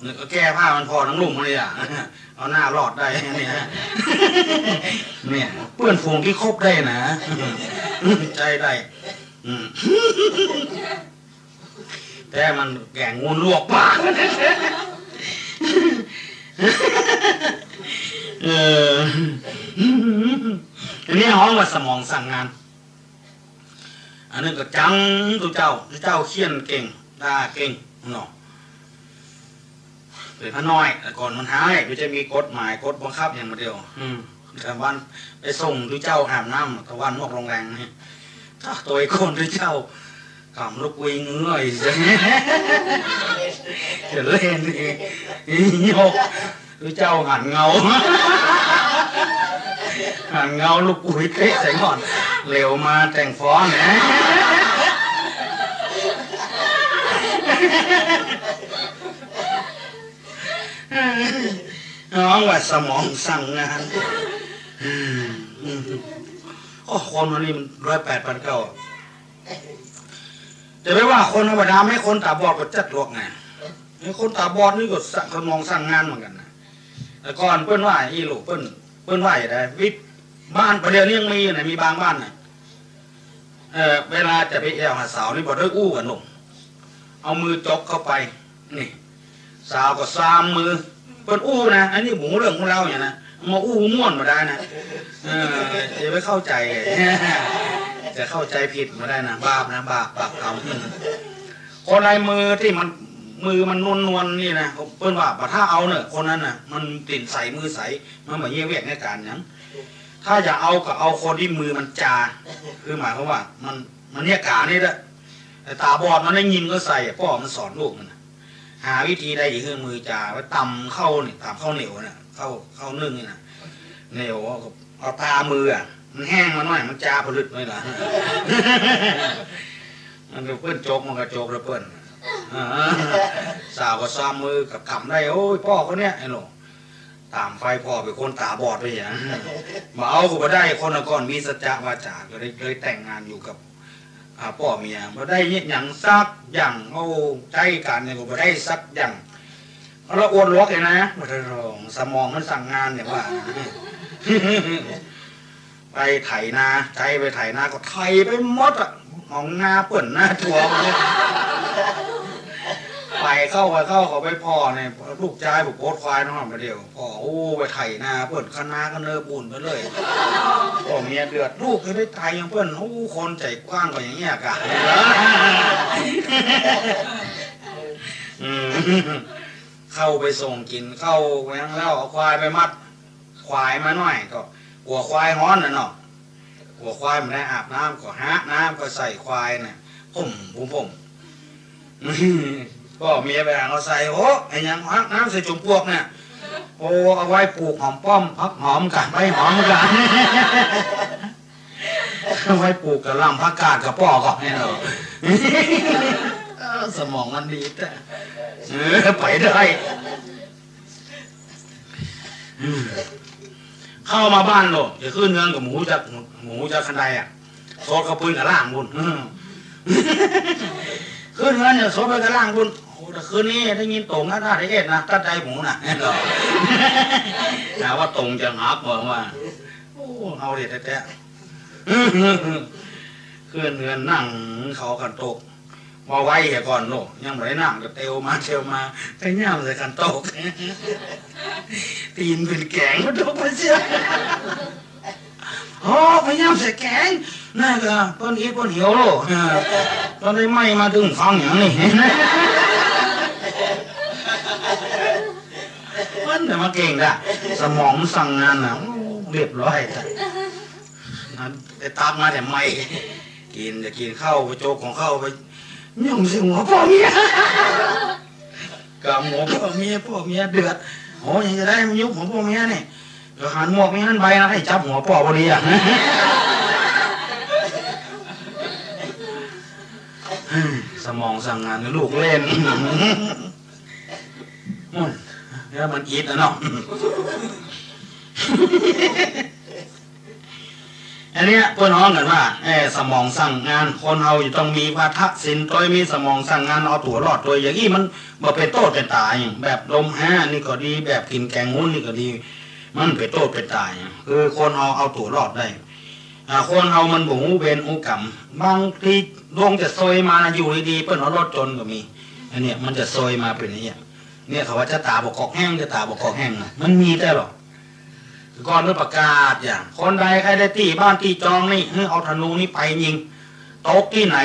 นึกว่าแก้ผ้ามันผ่อตังลุ่มเลยอะ เอาหน้ารอดได้เนี่ย เนี่ย เปื้อนฝูงตี้คบได้นะ ใจ๊ได้ อืม แต่มันแก๋งงูลวกปาก เออ อันนี้ฮ้องว่าสมองสั่งงาน อันนั้นก็จังตุ๊เจ้า ตุ๊เจ้าเฆี่ยนเก่ง ด่าเก่งเนาะ เป๋นพระน้อย แต่ก่อนมันฮ้าย มันจะมีกฎหมายกฎบังคับอย่างเดียว อืม แต่วันไปส่งตุ๊เจ้าอาบน้ำ ตะวันออกโรงแรมนี่ ถ้าโตยโกนตุ๊เจ้า กำลูกกุยเงย จะเล่นนี่ ยก ตุ๊เจ้าหันเงา หันเงาลูกกุยเตะใส่ก่อน เหลียวมาแต่งฟ้อนนะ ฮ้องว่าสมองสั่งงาน โอ้ คนวันนี้มันร้อยแปดพันเก้า จะไปว่าคนธรรมดา แม้คนต๋าบอดก็จัดลวกไง ไอ้คนต๋าบอดนี่ก็สั่ง สมองสั่งงานเหมือนกั๋นนะ แต่ก่อนเปิ้นว่าอี้ลูก เปิ้น เปิ้นว่าจะใด วิ บ้านประเดี๋ยวนี้ยังมีอยู่นะ มีบางบ้านน่ะ เอ่อ เวลาจะไปแอ่วหาสาวนี่บ่ได้อู้กั๋นลง เอามือจกเข้าไป นี่ สาวก็ซามมือ เปิ้นอู้นะ อันนี้บ่ฮู้เรื่องฮู้ราวหยังนะ มาอู้ม่วนบ่ได้นะ เออ จะไปเข้าใจ๋ จะเข้าใจ๋ผิดบ่ได้นะ บาปนะ บาป บาปกรรม คนใดมือตี้มัน มือมันนวลๆ นี่นะ เปิ้นว่าบ่ถ้าเอาเน่อ คนนั้นน่ะ มันตี๋นใสมือใส มันบ่เยียะเวียกเยียะก๋านหยัง ถ้าจะเอาก็เอาคนตี้มือมันจา คือหมายความว่ามัน มันเยียะก๋านนี่แหละ แต่ต๋าบอดมันได้ยินก็ใส่ ป้อมันสอนลูกมันน่ะ หาวิธีใดจะหื้อมือจา ไปต๋ำข้าวนี่ ต๋ำข้าวเหนียวน่ะ ข้าว ข้าวนึ่งนี่น่ะ เหนียว เอาต๋ามืออะ มันแห้งมาหน้อย มันจาผลึกหน้อยละ มันเปิ้นจก มันก็จกแล้วเปิ้น อ่า สาวก็ซามมือกับกำได้ โอ้ย ป้อคนเนี้ย ไอ้หนู ต๋ามไฟ ป้อเป๋นคนต๋าบอดไปหยัง บ่เอาก็บ่ได้ คนละก่อนมีสัจจะวาจา ก็เลย เลยแต่งงานอยู่กับ อ่า ป้อเมีย บ่ได้หยังสักอย่าง เอาใจ๊กั๋นเนี่ยก็บ่ได้สักอย่าง แล้วอวดหลวกเลยนะ บ่ได้หรอก สมองมันสั่งงานเนี่ยว่า ไปไถนา ใจ๊ไปไถนาก็ไถไปหมดอะ ของนาเปิ้นนาตั๋วหมดเลย ไปเข้า ไปเข้า เขาไปผ่อเนี่ย ลูกจายผมโพดควายน้องมาเดียว ผ่อ โอ้ ไปไถนาเปิ้น คะนาคะเนอปูนไปเลย ป้อเมียเดือด ลูกจะไปไถอย่างเปิ้น โอ้ คนใจ๋กว้างก็อย่างเงี้ยกะ อืม เข้าไปส่งกิ๋นข้าวแหวงแล้ว เอาควายไปมัด ควายมาหน้อยก็ กั๋วควายฮ้อนน่ะเนาะ กั๋วควายมันได้อาบน้ำ ก็หาน้ำก็ใส่ควายน่ะ ผม ผม ผม ป้อเมียไปหาเอาใส่ โอ้ ไอ้หยังหาน้ำใส่จุ่มปวกเนี่ย โอ้ เอาไว้ปลูกหอมป้อม ผักหอมกะ ใบหอมกะ เอาไว้ปลูกกะหล่ำผักกาดกะป้อก่อนเนี่ยเนาะ เออ สมองมันดีแต่ เออ ไปได้ อืม เข้ามาบ้านโลด จะขึ้นเฮือนก็บ่ฮู้จัก บ่ฮู้จักคันไดอะ สดเข้าปืนกะล่างบุญ อืม ขึ้นเฮือนเนี่ยสดไปกะล่างบุญ โอ้ แต่คืนนี้ได้ยินโต่งนะ ถ้าได้เอ็ดนะ ตัดใดหมูน่ะ หาว่าโต่งจะหัก บอกว่า โอ้ เอาเด็ดแต๊ๆ ขึ้นเฮือนนั่งเขาขันโตก บ่ไหวเหียก่อนโลก ยังบ่ได้นั่งก็เตียวมาเตียวมา ไปย่ำใส่ขันโตก ตี๋นเป๋นแก๋ง มันตกไปเสีย โอ้ ไปย่ำใส่แก๋ง นั่นก็เปิ้นอิดเปิ้นเหียวโลก เออ เปิ้นได้ไม้มาดึงฟังอย่างนี้ มันจะมาเก่งด่ะ สมองมันสั่งงานน่ะ โอ้ เรียบร้อยจ้ะ นั้นไปตักมาแต่ไม้ กิ๋นจะกิ๋นข้าว ไปโจกของข้าวไป ย่ำใส่หัวป้อเมีย กำหัวป้อเมีย ป้อเมียเดือด โอ้ ยังจะได้มายุบหัวป้อเมียนี่ ก็หันหมวกมีหันใบนะ ให้จับหัวป้อพอดีอะ สมองสั่งงานลูกเล่น อืม แล้วมันอิดอะเนาะ อันเนี้ยเปิ้นฮ้องกั๋นว่า เอ่อ สมองสั่งงาน คนเฮาจะต้องมีวาทะศิลป์ โตยมีสมองสั่งงาน เอาตั๋วรอด โตยอย่างอี้มันบ่เป๋นโต้ษเป๋นตาย แบบลมห้านี่ก็ดี แบบกิ๋นแก๋งฮุ้นนี่ก็ดี มันเป๋นโต้ษเป๋นตาย คือคนเฮาเอาตั๋วรอดได้ อ่า คนเฮามันบ่ฮู้เวรฮู้กรรม บางทีดวงจะซวยมานะ อยู่ดีๆ เปิ้นเอารถชนก็มี อันเนี้ยมันจะซวยมาเป๋นอย่างเงี้ย เนี่ยเขาว่าจะต๋าบ่กอกแห้ง จะต๋าบ่กอกแห้งนะ มันมีแต๊หรอ ก่อนเปิ้นประกาศอย่าง คนใดใค่ได้ตี้บ้านตี้จองนี่ หื้อเอาธนูนี่ไปยิง ตกตี้ไหน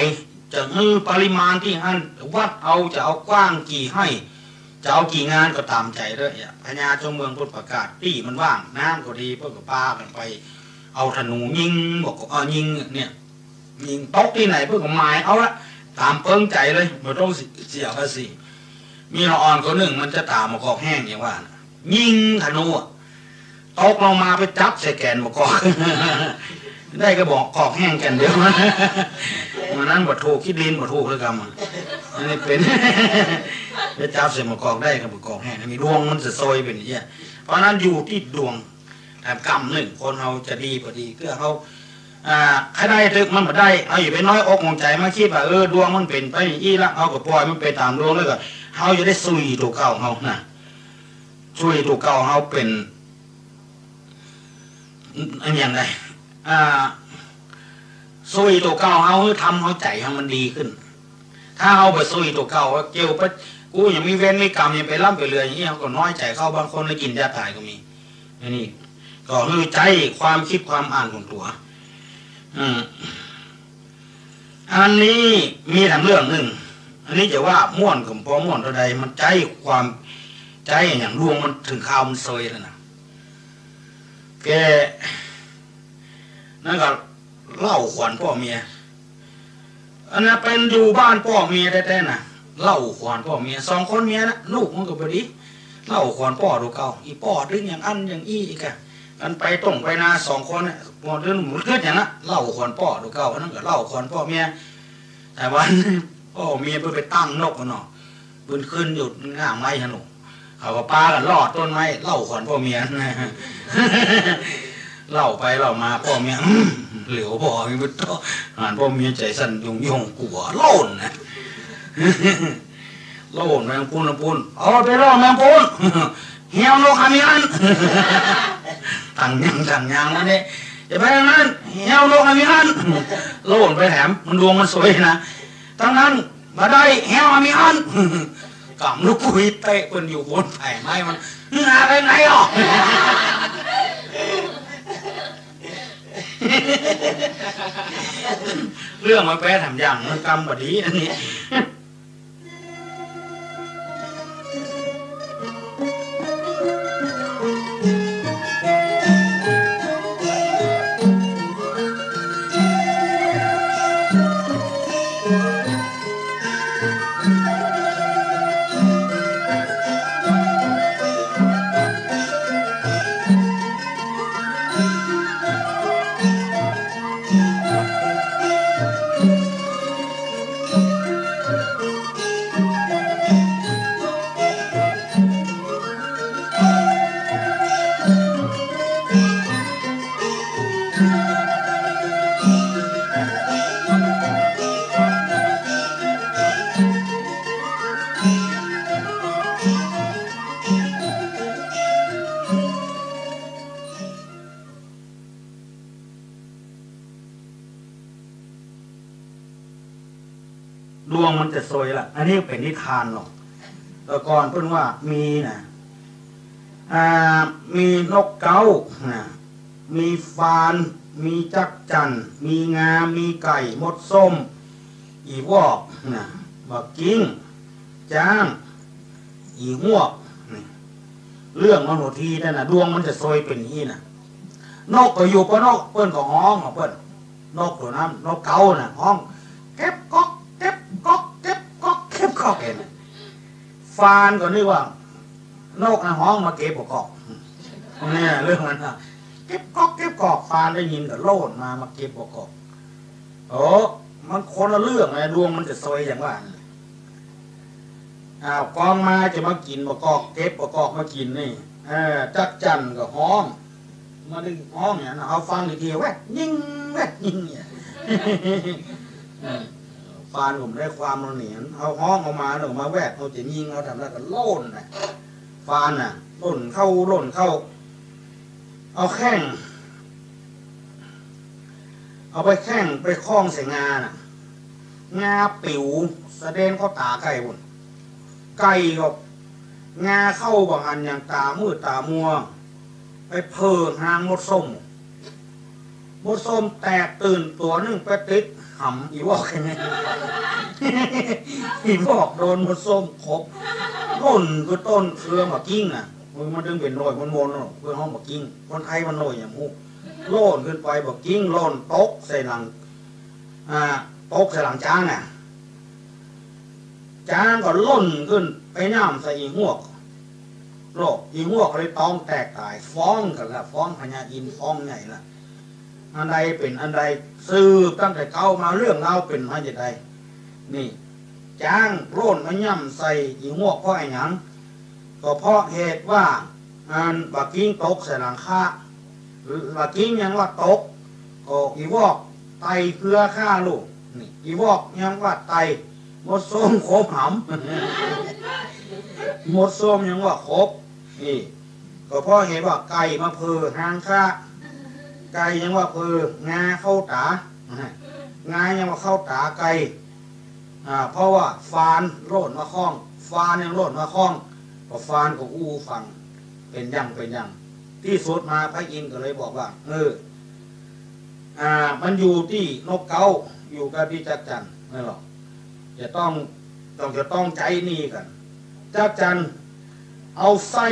จะหื้อปริมาณตี้หั้น วัดเอา จะเอากว้างกี่ไฮ่ จะเอากี่งานก็ต๋ามใจ๋เต๊อะ เนี่ย พญาจงเมืองเปิ้นประกาศ ตี้มันว่าง น้ำก็ดี เปิ้นก็ปากั๋นไป เอาธนูยิง บอก เอ่อ ยิงเนี่ย ยิงตกตี้ไหนเปิ้นก็หมายเอาละ ต๋ามเปิงใจ๋เลย บ่ต้องเสียภาษี มีละอ่อนคนนึ่ง มันจะต๋าบ่กอกแห้งอย่างว่าน่ะ ยิงธนูอะ ตกลงมาไปจับใส่แก่นบ่กอก ได้กระบอกกอกแห้งแก่นเดียว วันนั้นบ่ถูก ขี้ดินบ่ถูกแล้วกำ อันนี้เป๋น ไปจับใส่บ่กอกได้กระบอกกอกแห้ง มีดวงมันจะซวยเป๋นอย่างเงี้ย เพราะนั้นอยู่ตี้ดวง แถมกำนึ่ง คนเฮาจะดีบ่ดี เกื้อเฮา อ่า ใค่ได้ตึกมันบ่ได้ เฮาอย่าไปน้อยอกน้อยใจ๋ มาคิดว่า เออ ดวงมันเป๋นไปอย่างอี้ละ เฮาก็ปล่อยมันไปต๋ามดวง แล้วก็เฮาจะได้สุยตั๋วเก่าเฮานะ ช่วยตั๋วเก่าเฮาเป๋น อันอย่างใด อ่า ช่วยตั๋วเก่าเฮา หื้อทำเฮา ใจ๋เฮามันดีขึ้น ถ้าเฮาบ่ช่วยตั๋วเก่า เกี่ยวไป กูยังมีเวรมีกรรม ยังไปร่ำไปเรือนอย่างนี้ เฮาก็น้อยใจ๋เขา บางคนเลยกิ๋นยาต๋ายก็มี อันนี้ก็คือใจ๊ความกึ๊ดความอ่านของตั๋ว อืม อันนี้มีแถมเรื่องนึ่ง อันนี้จะว่าม่วนก็บ่ม่วนเต้าใด มันใจ๊ความ ใจ๊อย่างดวงมันเถิงคราวมันเซยแล้วนะ แก นั่นก็เล่าขวัญป้อเมีย อันนั้นเป๋นอยู่บ้านป้อเมียแต๊ๆ น่ะ เล่าขวัญป้อเมีย สองคนเมียนะ ลูกมันก็บ่ดี เล่าขวัญป้อตั๋วเก่า อี่ป้อตึงอย่างอั้นอย่างอี้อีกอะ อันไปต้งไปนาสองคนเนี่ย บ่ตึงบ่กึ๊ดอย่างนั้น เล่าขวัญป้อตั๋วเก่า อันนั้นก็เล่าขวัญป้อเมีย แต่วันป้อเมียเปิ้นไปตั้งนกกั๋นเนาะ เปิ้นขึ้นอยู่ง่ามไม้หั้นลูก เขาก็ปากั๋นลอดต้นไม้ เล่าขวัญป้อเมีย เล่าไปเล่ามาป้อเมีย อืม เหลียวป้อเมียไปเต๊อะ หันป้อเมียใจ๋สั่นโยงๆ กั๋วโล่นนะ โล่นไปตางปู๊น ตางปู๊น เอาไปเล่าแมงปู๊น เหี่ยวนกหามีอั้น ตั้งยางตั้งยางแล้วเนี่ย จะไปตางนั้น เหี่ยวนกหามีอั้น โล่นไปแถม มันดวงมันสวยนะ ตางนั้น บ่ได้ เหี่ยวหามีอั้น ก๋ำลูกกุยเตะเปิ้นอยู่บนแผงไม้มัน มึงหาไปไหนอ่ะ เรื่องมันแปรแถมอย่าง มันกรรมบ่ดีอันนี้ ดวงมันจะซวยละ อันนี้เป๋นนิทานเนาะ แต่ก่อนเปิ้นว่ามีนะ อ่า มีนกเก๊านะ มีฟาน มีจั๊กจั่น มีงา มีไก่ มดส้ม อี่วอกนะ บักกิ้ง จ๊าง อี่ฮวก นี่ เรื่องมันหัวทีนั่นน่ะ ดวงมันจะซวยเป๋นอี้น่ะ นกก็อยู่ปะนก เปิ้นก็ฮ้องของเปิ้น นกตั๋วนั้น นกเก๊าน่ะ ฮ้อง เก็บก๊อก เก็บก๊อก เก็บก๊อก เก็บก๊อก หัน ฟานก็นึกว่า นกน่ะฮ้องมาเก็บบ่าก๊อก เนี่ยเรื่องมันน่ะ เก็บก๊อก เก็บก๊อก ฟานได้ยินก็โล่นมา มาเก็บบ่าก๊อก โอ้ มันคนละเรื่องนะ ดวงมันจะซวยอย่างว่านั่นแหละ อ้าว กองมาจะมากิ๋นบ่าก๊อก เก็บบ่าก๊อกมากิ๋นนี่ เออ จั๊กจั่นก็ฮ้อง มาดึงฮ้องเนี่ยนะ เฮาฟังอีกที แวดยิง แวดยิงเนี่ย เออ ฟานผมได้ความมาเนี่ย เฮาฮ้องออกมาเนี่ย มาแวด เฮาจะยิง เฮาทำแล้วก็โล่นน่ะ ฟานน่ะ โล่นเข้า โล่นเข้า เอาแข้ง เอาไปแข้งไปคล้องใส่งาน่ะ งาปิ๋วสะเด็นเข้าต๋าไก่ปุ้น ไก่ก็งาเข้าบ่หันอย่างต๋ามืดต๋ามัว ไปเผิกฮางมดส้ม มดส้มแตกตื่นตั๋วนึ่งไปติดหำอี่วอก อี่วอกโดนมดส้มขบ โล่นคือต้นเครือบักกิ้งน่ะ มัน มันจึงเป๋นหน่วยมนๆ เนาะ เปิ้นฮ้องบักกิ้ง คนไทยมันหน่วยอย่างฮู้ โล่นขึ้นไปบักกิ้งโล่นตกใส่หลัง อ่า ตกใส่หลังจ๊างน่ะ จ๊างก็ล่นขึ้นไปย่ำใส่อี่ฮวก โลก อี่ฮวกเลยต๊องแตกต๋าย ฟ้องกั๋นละ ฟ้องพญาอินทร์ ฟ้องใหญ่ละ อันใดเป๋นอันใด สืบตั้งแต่เก๊ามา เรื่องราวเป๋นมาจะใด นี่ จ๊างล่นมาย่ำใส่อี่ฮวกเพราะอะหยัง ก็เพราะเหตุว่า อันบักกิ้งตกใส่หลังคา บักกิ้งยังว่าตก ก็อี่วอกไต่เครือข้าลูก นี่ อี่วอกยังว่าไต่ มดส้มขบหำ มดส้มยังว่าขบ นี่ ก็เพราะเหตุว่าไก่มาเผลอหางข้า ไก่ยังว่าเผลองาเข้าต๋า งายังว่าเข้าต๋าไก่ อ่า เพราะว่าฟานโล่นมาข้อง ฟานยังโล่นมาข้อง ก็ฟานก็อู้ฟัง เป๋นอย่างเป๋นอย่าง ตี้สุดมาพระอินทร์ก็เลยบอกว่า เออ อ่า มันอยู่ตี้นกเก๊า อยู่กับตี้จั๊กจั่นนั่นแหละ จะต้อง ต้อง จะต้องใจ๊นี่กั๋น จั๊กจั่น เอาไส้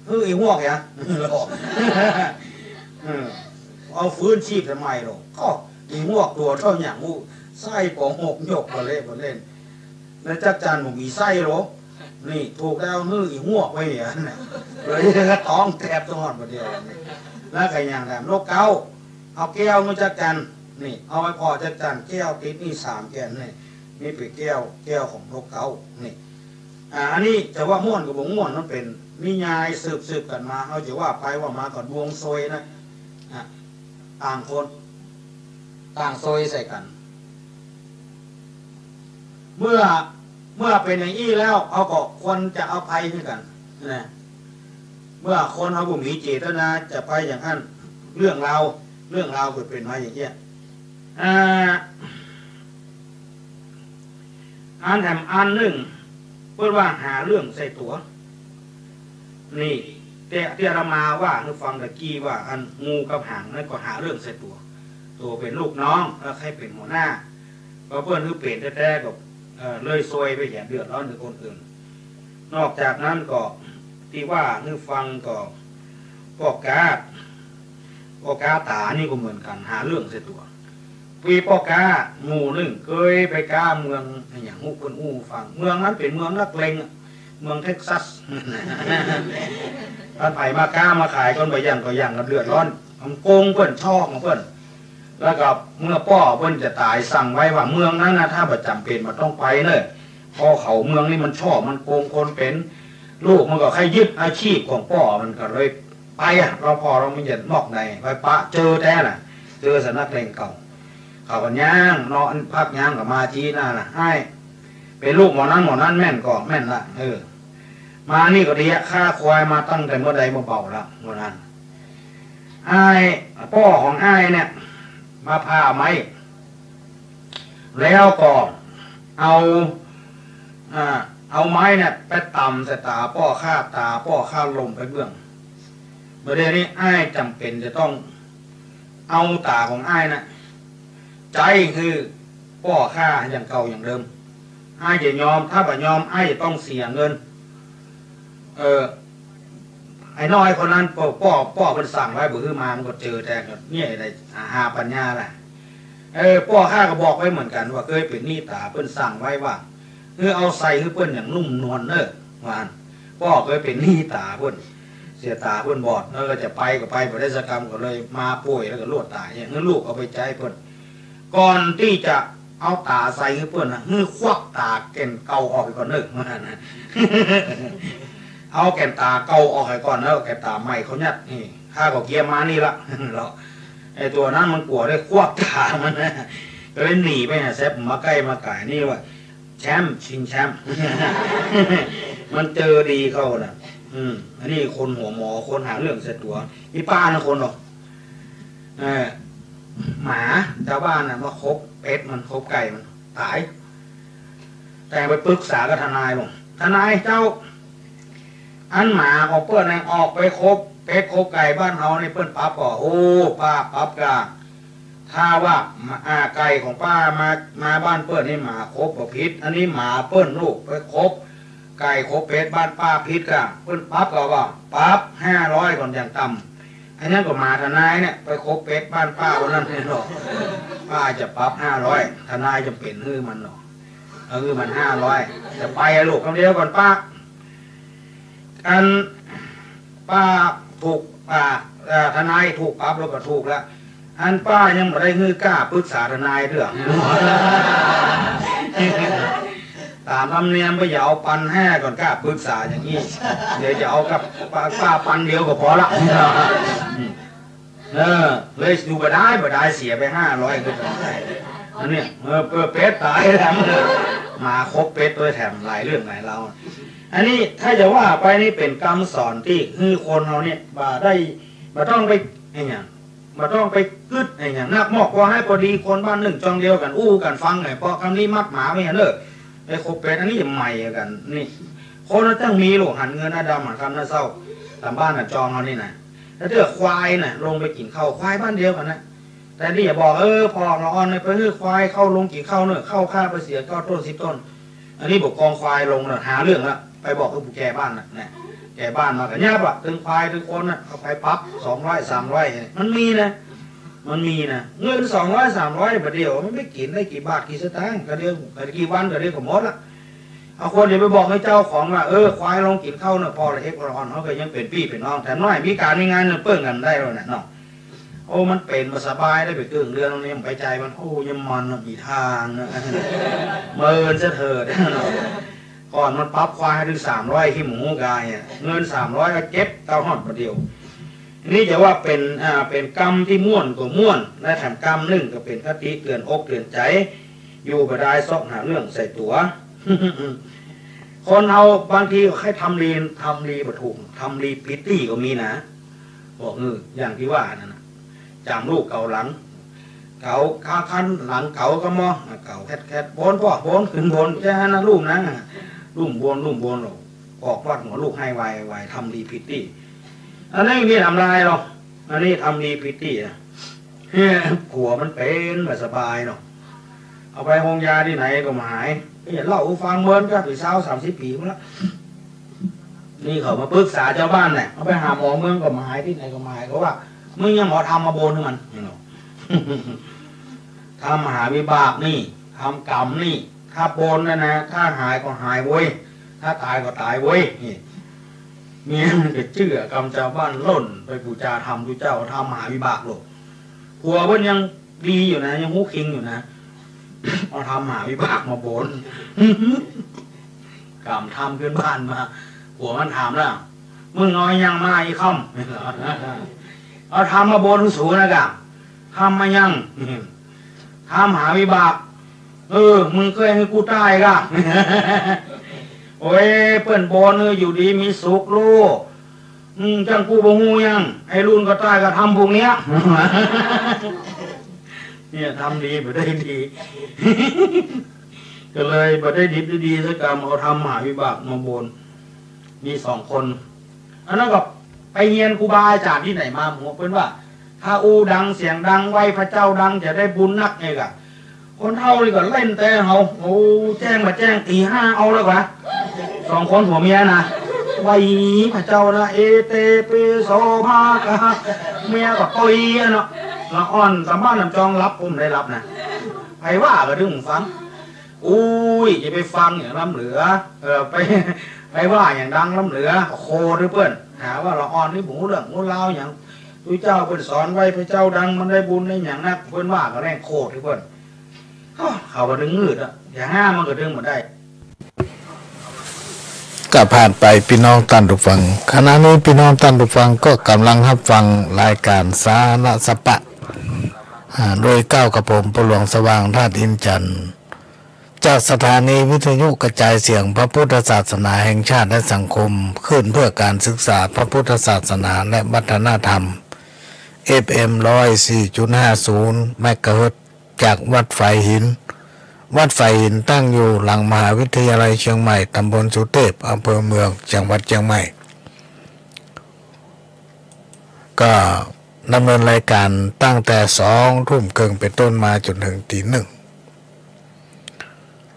หื้ออีฮวกเนี่ย เออ เอาฟื้นชีพทำไมล่ะ ก็อีฮวกตั๋วเต้าหยังอู้ ไส้ป๋องหกยกบ่เละบ่เล่น แล้วจั๊กจั่นบ่มีไส้หรอก นี่ ถูกแล้ว หื้ออีฮวกไว้เนี่ย เลยต้องแตบตะหอนบ่าเดี่ยวนี่ แล้วก็อย่างนั้น นกเก๊า เอาแก้วหื้อจั๊กจั่น นี่ เอาไว้ผ่อจั๊กจั่น แก้วติดนี่สามแก่นนี่ นี่เป๋นแก้ว แก้วของนกเก๊า นี่ อ่า อันนี้จะว่าม่วนก็บ่ม่วน มันเป๋นนิยายสืบๆ กั๋นมา เฮาจะว่าไปว่ามาก็ดวงซวยนะ อ่ะ ต่างคน ต่างซวยใส่กั๋น เมื่อ เมื่อเป๋นอย่างอี้แล้ว เฮาก็ควรจะอภัยหื้อกั๋นนะ เมื่อคนเฮาบ่มีเจตนาจะไปอย่างนั้น เรื่องราว เรื่องราวก็เป๋นมาอย่างเงี้ย อ่า อันแถมอันนึ่ง เปิ้นว่าหาเรื่องใส่ตั๋ว นี่ แต่ แต่อาตมาว่าหื้อฟังตะกี้ว่า อันงูกับหางนั้นก็หาเรื่องใส่ตั๋ว ตั๋วเป๋นลูกน้อง แล้วใค่เป๋นหัวหน้า เพราะเปิ้นหื้อเป๋นแต๊ๆ ก็ เอ่อ เลยซวยไปแหม เดือดร้อนเถิงคนอื่น นอกจากนั้นก็ ตี้ว่าหื้อฟังก็ ป้อก๊า ป้อก๊าต๋านี่ก็เหมือนกั๋น หาเรื่องใส่ตั๋ว มีป้อก๊าหมู่นึ่งเกยไปก๊าเมืองอะหยัง ฮู้ เปิ้นอู้ฟัง เมืองนั้นเป๋นเมืองนักเลงอะ เมืองเท็กซัส ถ้าใผมาก๊ามาขาย คนบ่หยั่งก็หยั่ง ก็เดือดร้อน มันโกงเปิ้น ช่อของเปิ้น แล้วก็เมื่อป้อเปิ้นจะต๋ายสั่งไว้ว่า เมืองนั้นนะ ถ้าบ่จ๋ำเป๋นบ่ต้องไปเน่อ เพราะเขาเมืองนี้มันช่อ มันโกงคนเป๋น ลูกมันก็ใค่ยึดอาชีพของป้อ มันก็เลยไปอะ ลองผ่อลองมันจะนอกใน ไปปะเจอแต๊น่ะ เจอสำนักเลงเก่า เขาก็ย่างเนาะ อันพักย่างก็มาตี้นั่นน่ะ อ้าย เป๋นลูกหมอนั้นหมอนั้นแม่นก่อ แม่นละ เออ มานี่ก็ดีอะ ข้าควายมาตั้งแต่เมื่อใดเมื่อเบาละ หมอนั้น อ้าย ป้อของอ้ายเนี่ย มาผ่าไม้ แล้วก็เอา อ่า เอาไม้เนี่ยไปต่ำใส่ต๋าป้อข้า ต๋าป้อข้าล้มไปเบื้อง บ่าเดี่ยวนี้อ้ายจ๋ำเป๋นจะต้องเอาต๋าของอ้ายน่ะ ใจ๊หื้อป้อข้าอย่างเก่าอย่างเดิม อ้ายจะยอม ถ้าบ่ยอม อ้ายจะต้องเสียเงิน เออ ไอ้น้อยคนนั้น ป้อ ป้อ ป้อเปิ้นสั่งไว้ บ่หื้อมา มันก็เจอแต๊ก็เนี่ยได้หาปัญญาละ เออ ป้อข้าก็บอกไว้เหมือนกั๋นว่า เกยเป๋นหนี้ต๋า เปิ้นสั่งไว้ว่า หื้อเอาใส่หื้อเปิ้นอย่างนุ่มนวลเน่อ ว่าอั้น ป้อเกยเป๋นหนี้ต๋าเปิ้น เสียต๋าเปิ้นบอด แล้วก็จะไปก็ไปบ่ได้สักกำ ก็เลยมาป่วยแล้วก็ลวดต๋ายเนี่ย หื้อลูกเอาไปใจ๊เปิ้น ก่อนตี้จะเอาต๋าใส่หื้อเปิ้นนะ หื้อควักต๋าแก่นเก่าออกไปก่อนเน่อ ว่าอั้นนะ เอาแก่นต๋าเก่าออกไปก่อน แล้วแก่นต๋าใหม่เขายัด นี่ ข้าก็เกียมมานี่ละ แล้วไอ้ตั๋วนั้นมันกั๋วได้ควักต๋ามันนะ ก็เลยหนีไปหาแซบมาใก้มาก๋ายนี่ว่า แชมป์ ชิงแชมป์ มันเจอดีเข้าน่ะ อืม อันนี้คนหัวหมอ คนหาเรื่องใส่ตั๋ว อีป้านะคนหรอก เออ หมา จาวบ้านน่ะมาขบเป็ดมัน ขบไก่มัน ต๋าย แต่ไปปรึกษากับทนายลง ทนายเจ้า อันหมาของเปิ้นน่ะออกไปขบเป็ดขบไก่บ้านเฮานี่เปิ้นปรับก่อ โอ้ ป้าปรับก่า ถ้าว่า อ่า ไก่ของป้ามา มาบ้านเปิ้นนี่หมาขบบ่ผิด อันนี้หมาเปิ้นลูกไปขบไก่ขบเป็ดบ้านป้าผิดก่า เปิ้นปรับก่าว่า ปรับห้าร้อยก่อนอย่างต่ำ อันนั้นก็หมาทนายเนี่ยไปขบเป็ดบ้านป้าวันนั้นเนาะ ป้าจะปรับห้าร้อย ทนายจ๋ำเป๋นหื้อมันเนาะ หื้อมันห้าร้อย จะไปอะลูก กำเดียวก่อนป้า อันป้าถูก อ่า เอ่อ ทนายถูกปรับแล้วก็ถูกแล้ว อันป้ายังบ่ได้หื้อก้าปรึกษาทนายเตื้อ ต๋ามธรรมเนียมเปิ้นจะเอาปันห้าก่อนก้าปรึกษาอย่างนี้ เดี๋ยวจะเอากับป้า ป้าปันเดียวก็พอละ เออ เลยอยู่บ่ได้บ่ได้ เสียไปห้าร้อยก็ อันเนี้ย เออ เปิดเป็ดต๋ายแถม หมาขบเป็ดต๋วยแถม หลายเรื่องหลายราว อันนี้ถ้าจะว่าไปนี่เป๋นกำสอนตี้หื้อคนเฮาเนี่ยบ่ได้ บ่ต้องไปอะหยัง บ่ต้องไปกึ๊ดอะหยังนัก มอกกว่าหื้อปอดีคนบ้านนึ่งจ้องเดียวกั๋น อู้กั๋นฟังไง เปาะกำนี้มัดหมาไว้หั้นเน่อ ไปคบเป๋นอันนี้ใหม่กั๋น นี่ คนเฮาต้องมีลูกหันเงินหน้าดำหันคำหน้าเศร้า ต๋ามบ้านต๋ามจ้องเฮานี่นะ แล้วเตื้อควายน่ะลงไปกิ๋นข้าว ควายบ้านเดียวกั๋นนะ แต่นี่อย่าบอก เออ พ่อละอ่อนเนี่ยไปหื้อควายเข้าลงกิ๋นข้าวเน่อ ข้าวข้าไปเสียเก้าต้นสิบต้น อันนี้บอกกองควายลงน่ะ หาเรื่องละ ไปบอกกับผู้แก่บ้านน่ะ นะ แก่บ้านมาก็เยียบอะ ตึงควายตึงคนน่ะ เอาไปปรับสองร้อยสามร้อย มันมีนะ มันมีนะ เงินสองร้อยสามร้อยบาทเดียว มันไม่กิ๋นได้กี่บาทกี่สตางค์ ก็เดียว กี่วันก็เดียวก็หมดละ เอาคนอย่าไปบอกหื้อเจ้าของว่า เออ ควายลงกิ๋นข้าวเน่อ พ่อละเอ็ดละอ่อน เขาก็ยังเป๋นปี้เป๋นน้อง แต่น้อยมีก๋านมีงานเนี่ยเปิ้งกั๋นได้แล้วน่ะเนาะ โอ้ มันเป๋นบ่สบายได้ไปเกิ่งเดือนนี้ ไปใจมัน โอ้ ยังมันน่ะ มีทางนะ เมินซะเถิด ก่อนมันปรับควายถึงสามร้อย ขี้หมูกายอะ เงินสามร้อยก็เก็บเต้าฮอดบาทเดียว นี่จะว่าเป๋น อ่า เป๋นกำตี้ม่วนก็ม่วน และแถมกำนึ่งก็เป๋นคติเตือนอกเตือนใจ๋ อยู่บ่ได้เซาะหาเรื่องใส่ตั๋ว คนเฮาบางทีก็ใค่ทำดี ทำดีบ่ถูก ทำดีผิดตี้ก็มีนะ บอก เออ อย่างตี้ว่านั่นน่ะ จ๋ำลูกเก๋าหลัง เก๋าข้างคันหลังเก๋าก็มอ เก๋าแคดๆ บนพ่อบน ขึ้นบน จะหั้นนะลูกนะ ลุ่มบน ลุ่มบนหรอก ออกวัดหัวลูกไห้ไวๆ ทำดีผิดตี้ อันนี้มีทำลายหรอก อันนี้ทำดีผิดตี้อะ ผัวมันเป๋นบ่สบายเนาะ เอาไปโฮงยาตี้ไหนก็บ่หาย เนี่ยเล่าหื้อฟังเมินก็ไปซาวสามสิบปี๋มาละ นี่เขามาปรึกษาเจ้าบ้านแหละ เอาไปหาหมอเมืองก็บ่หาย ตี้ไหนก็บ่หาย เขาว่า มึงยังเอาธรรมมาบนหื้อมัน นี่เนาะ ธรรมมหาวิบากนี่ ทำกรรมนี่ ถ้าบนนะนะ ถ้าหายก็หายเว้ย ถ้าต๋ายก็ต๋ายเว้ย นี่ เมียมันก็เจื้อกำเจ้าบ้านล่น ไปปู๋จาธรรมตุ๊เจ้า ธรรมมหาวิบากโลก ผัวเปิ้นยังดีอยู่นะ ยังฮู้คิงอยู่นะ เอาธรรมมหาวิบากมาบน กำธรรมขึ้นบ้านมา ผัวมันถามแล้ว มึงเอาอะหยังมาอีกค่ำ เอาธรรมมาบนหื้อสูนะกำ ธรรมอะหยัง ธรรมมหาวิบาก เออ มึงเกยหื้อกูต๋ายก่ะ โอ้ย เปิ้นบนหื้ออยู่ดีมีสุขลูก อืม จั่งกูบ่ฮู้หยัง ไอ้รุ่นก็ต๋ายก็ทำพวกเนี้ย เนี่ย ทำดีบ่ได้ดี ก็เลยบ่ได้ดิบได้ดีสักกำ เอาธรรมมหาวิบากมาบน มีสองคน อันนั้นก็ไปเฮียนครูบาอาจ๋ารย์ตี้ไหนมาหมู่ เปิ้นว่า ถ้าอู้ดังเสียงดังไหว้พระเจ้าดังจะได้บุญนักไงกะ คนเฒ่านี่ก็เล่นแต่เฮา โอ้ แจ้งบ่แจ้ง ตี๋ห้าเอาแล้วกะ สองคนผัวเมียนะ ไหว้พระเจ้านะ เอเตปิโสภะคะ เมียก็ปอยอะเนาะ ละอ่อนต๋ามบ้านต๋ามจ้องหลับ ผมได้หลับนะ ไปว่าก็ดึงฟัง อุ้ย อย่าไปฟังอย่างล้ำเหลือ เออ ไป ไปว่าอย่างดังล้ำเหลือ โขดหื้อเปิ้น หาว่าละอ่อนนี่บ่ฮู้เรื่องฮู้ราวหยัง ตุ๊เจ้าเปิ้นสอนไหว้พระเจ้าดังมันได้บุญได้หยังนัก เปิ้นว่าก็แร่งโขดหื้อเปิ้น เขาว่าดึงงืดอะ อย่างห้ามมันก็ดึงบ่ได้ ก็ผ่านไปพี่น้องต้านผู้ฟัง ขณะนี้พี่น้องต้านผู้ฟังก็กำลังฮับฟังรายก๋านสาระสะปะ อ่า โดยเก้ากับผม ป้อหลวงสว่าง ธาตุอินทร์จันทน์ จากสถานีวิทยุกระจายเสียงพระพุทธศาสนาแห่งชาติและสังคม คลื่นเพื่อการศึกษาพระพุทธศาสนาและวัฒนธรรม เอฟเอ็ม ร้อยสี่จุดห้าศูนย์ เมกะเฮิรตซ์ จากวัดฝายหิน วัดฝายหินตั้งอยู่หลังมหาวิทยาลัยเชียงใหม่ ตำบลสุเทพ อำเภอเมือง จังหวัดเชียงใหม่ ก็ดำเนินรายการตั้งแต่สองทุ่มครึ่งเป๋นต้นมาจ๋นเถิงตี๋หนึ่ง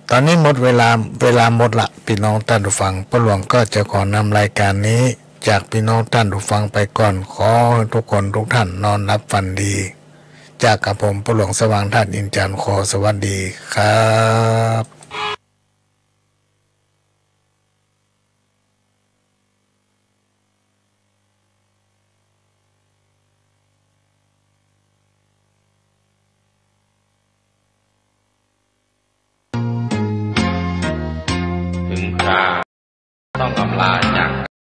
ต๋อนนี้หมดเวลา เวลาหมดละ พี่น้องต้านผู้ฟัง ป้อหลวงก็จะขอนำรายการนี้จากพี่น้องต้านผู้ฟังไปก่อน ขอหื้อทุกคนทุกท่านนอนหลับฝันดี จากกับผม ป้อหลวงสว่าง ธาตุอินทร์จันทน์ ขอสวัสดีครับ ถึงคราวต้องอำลาจาก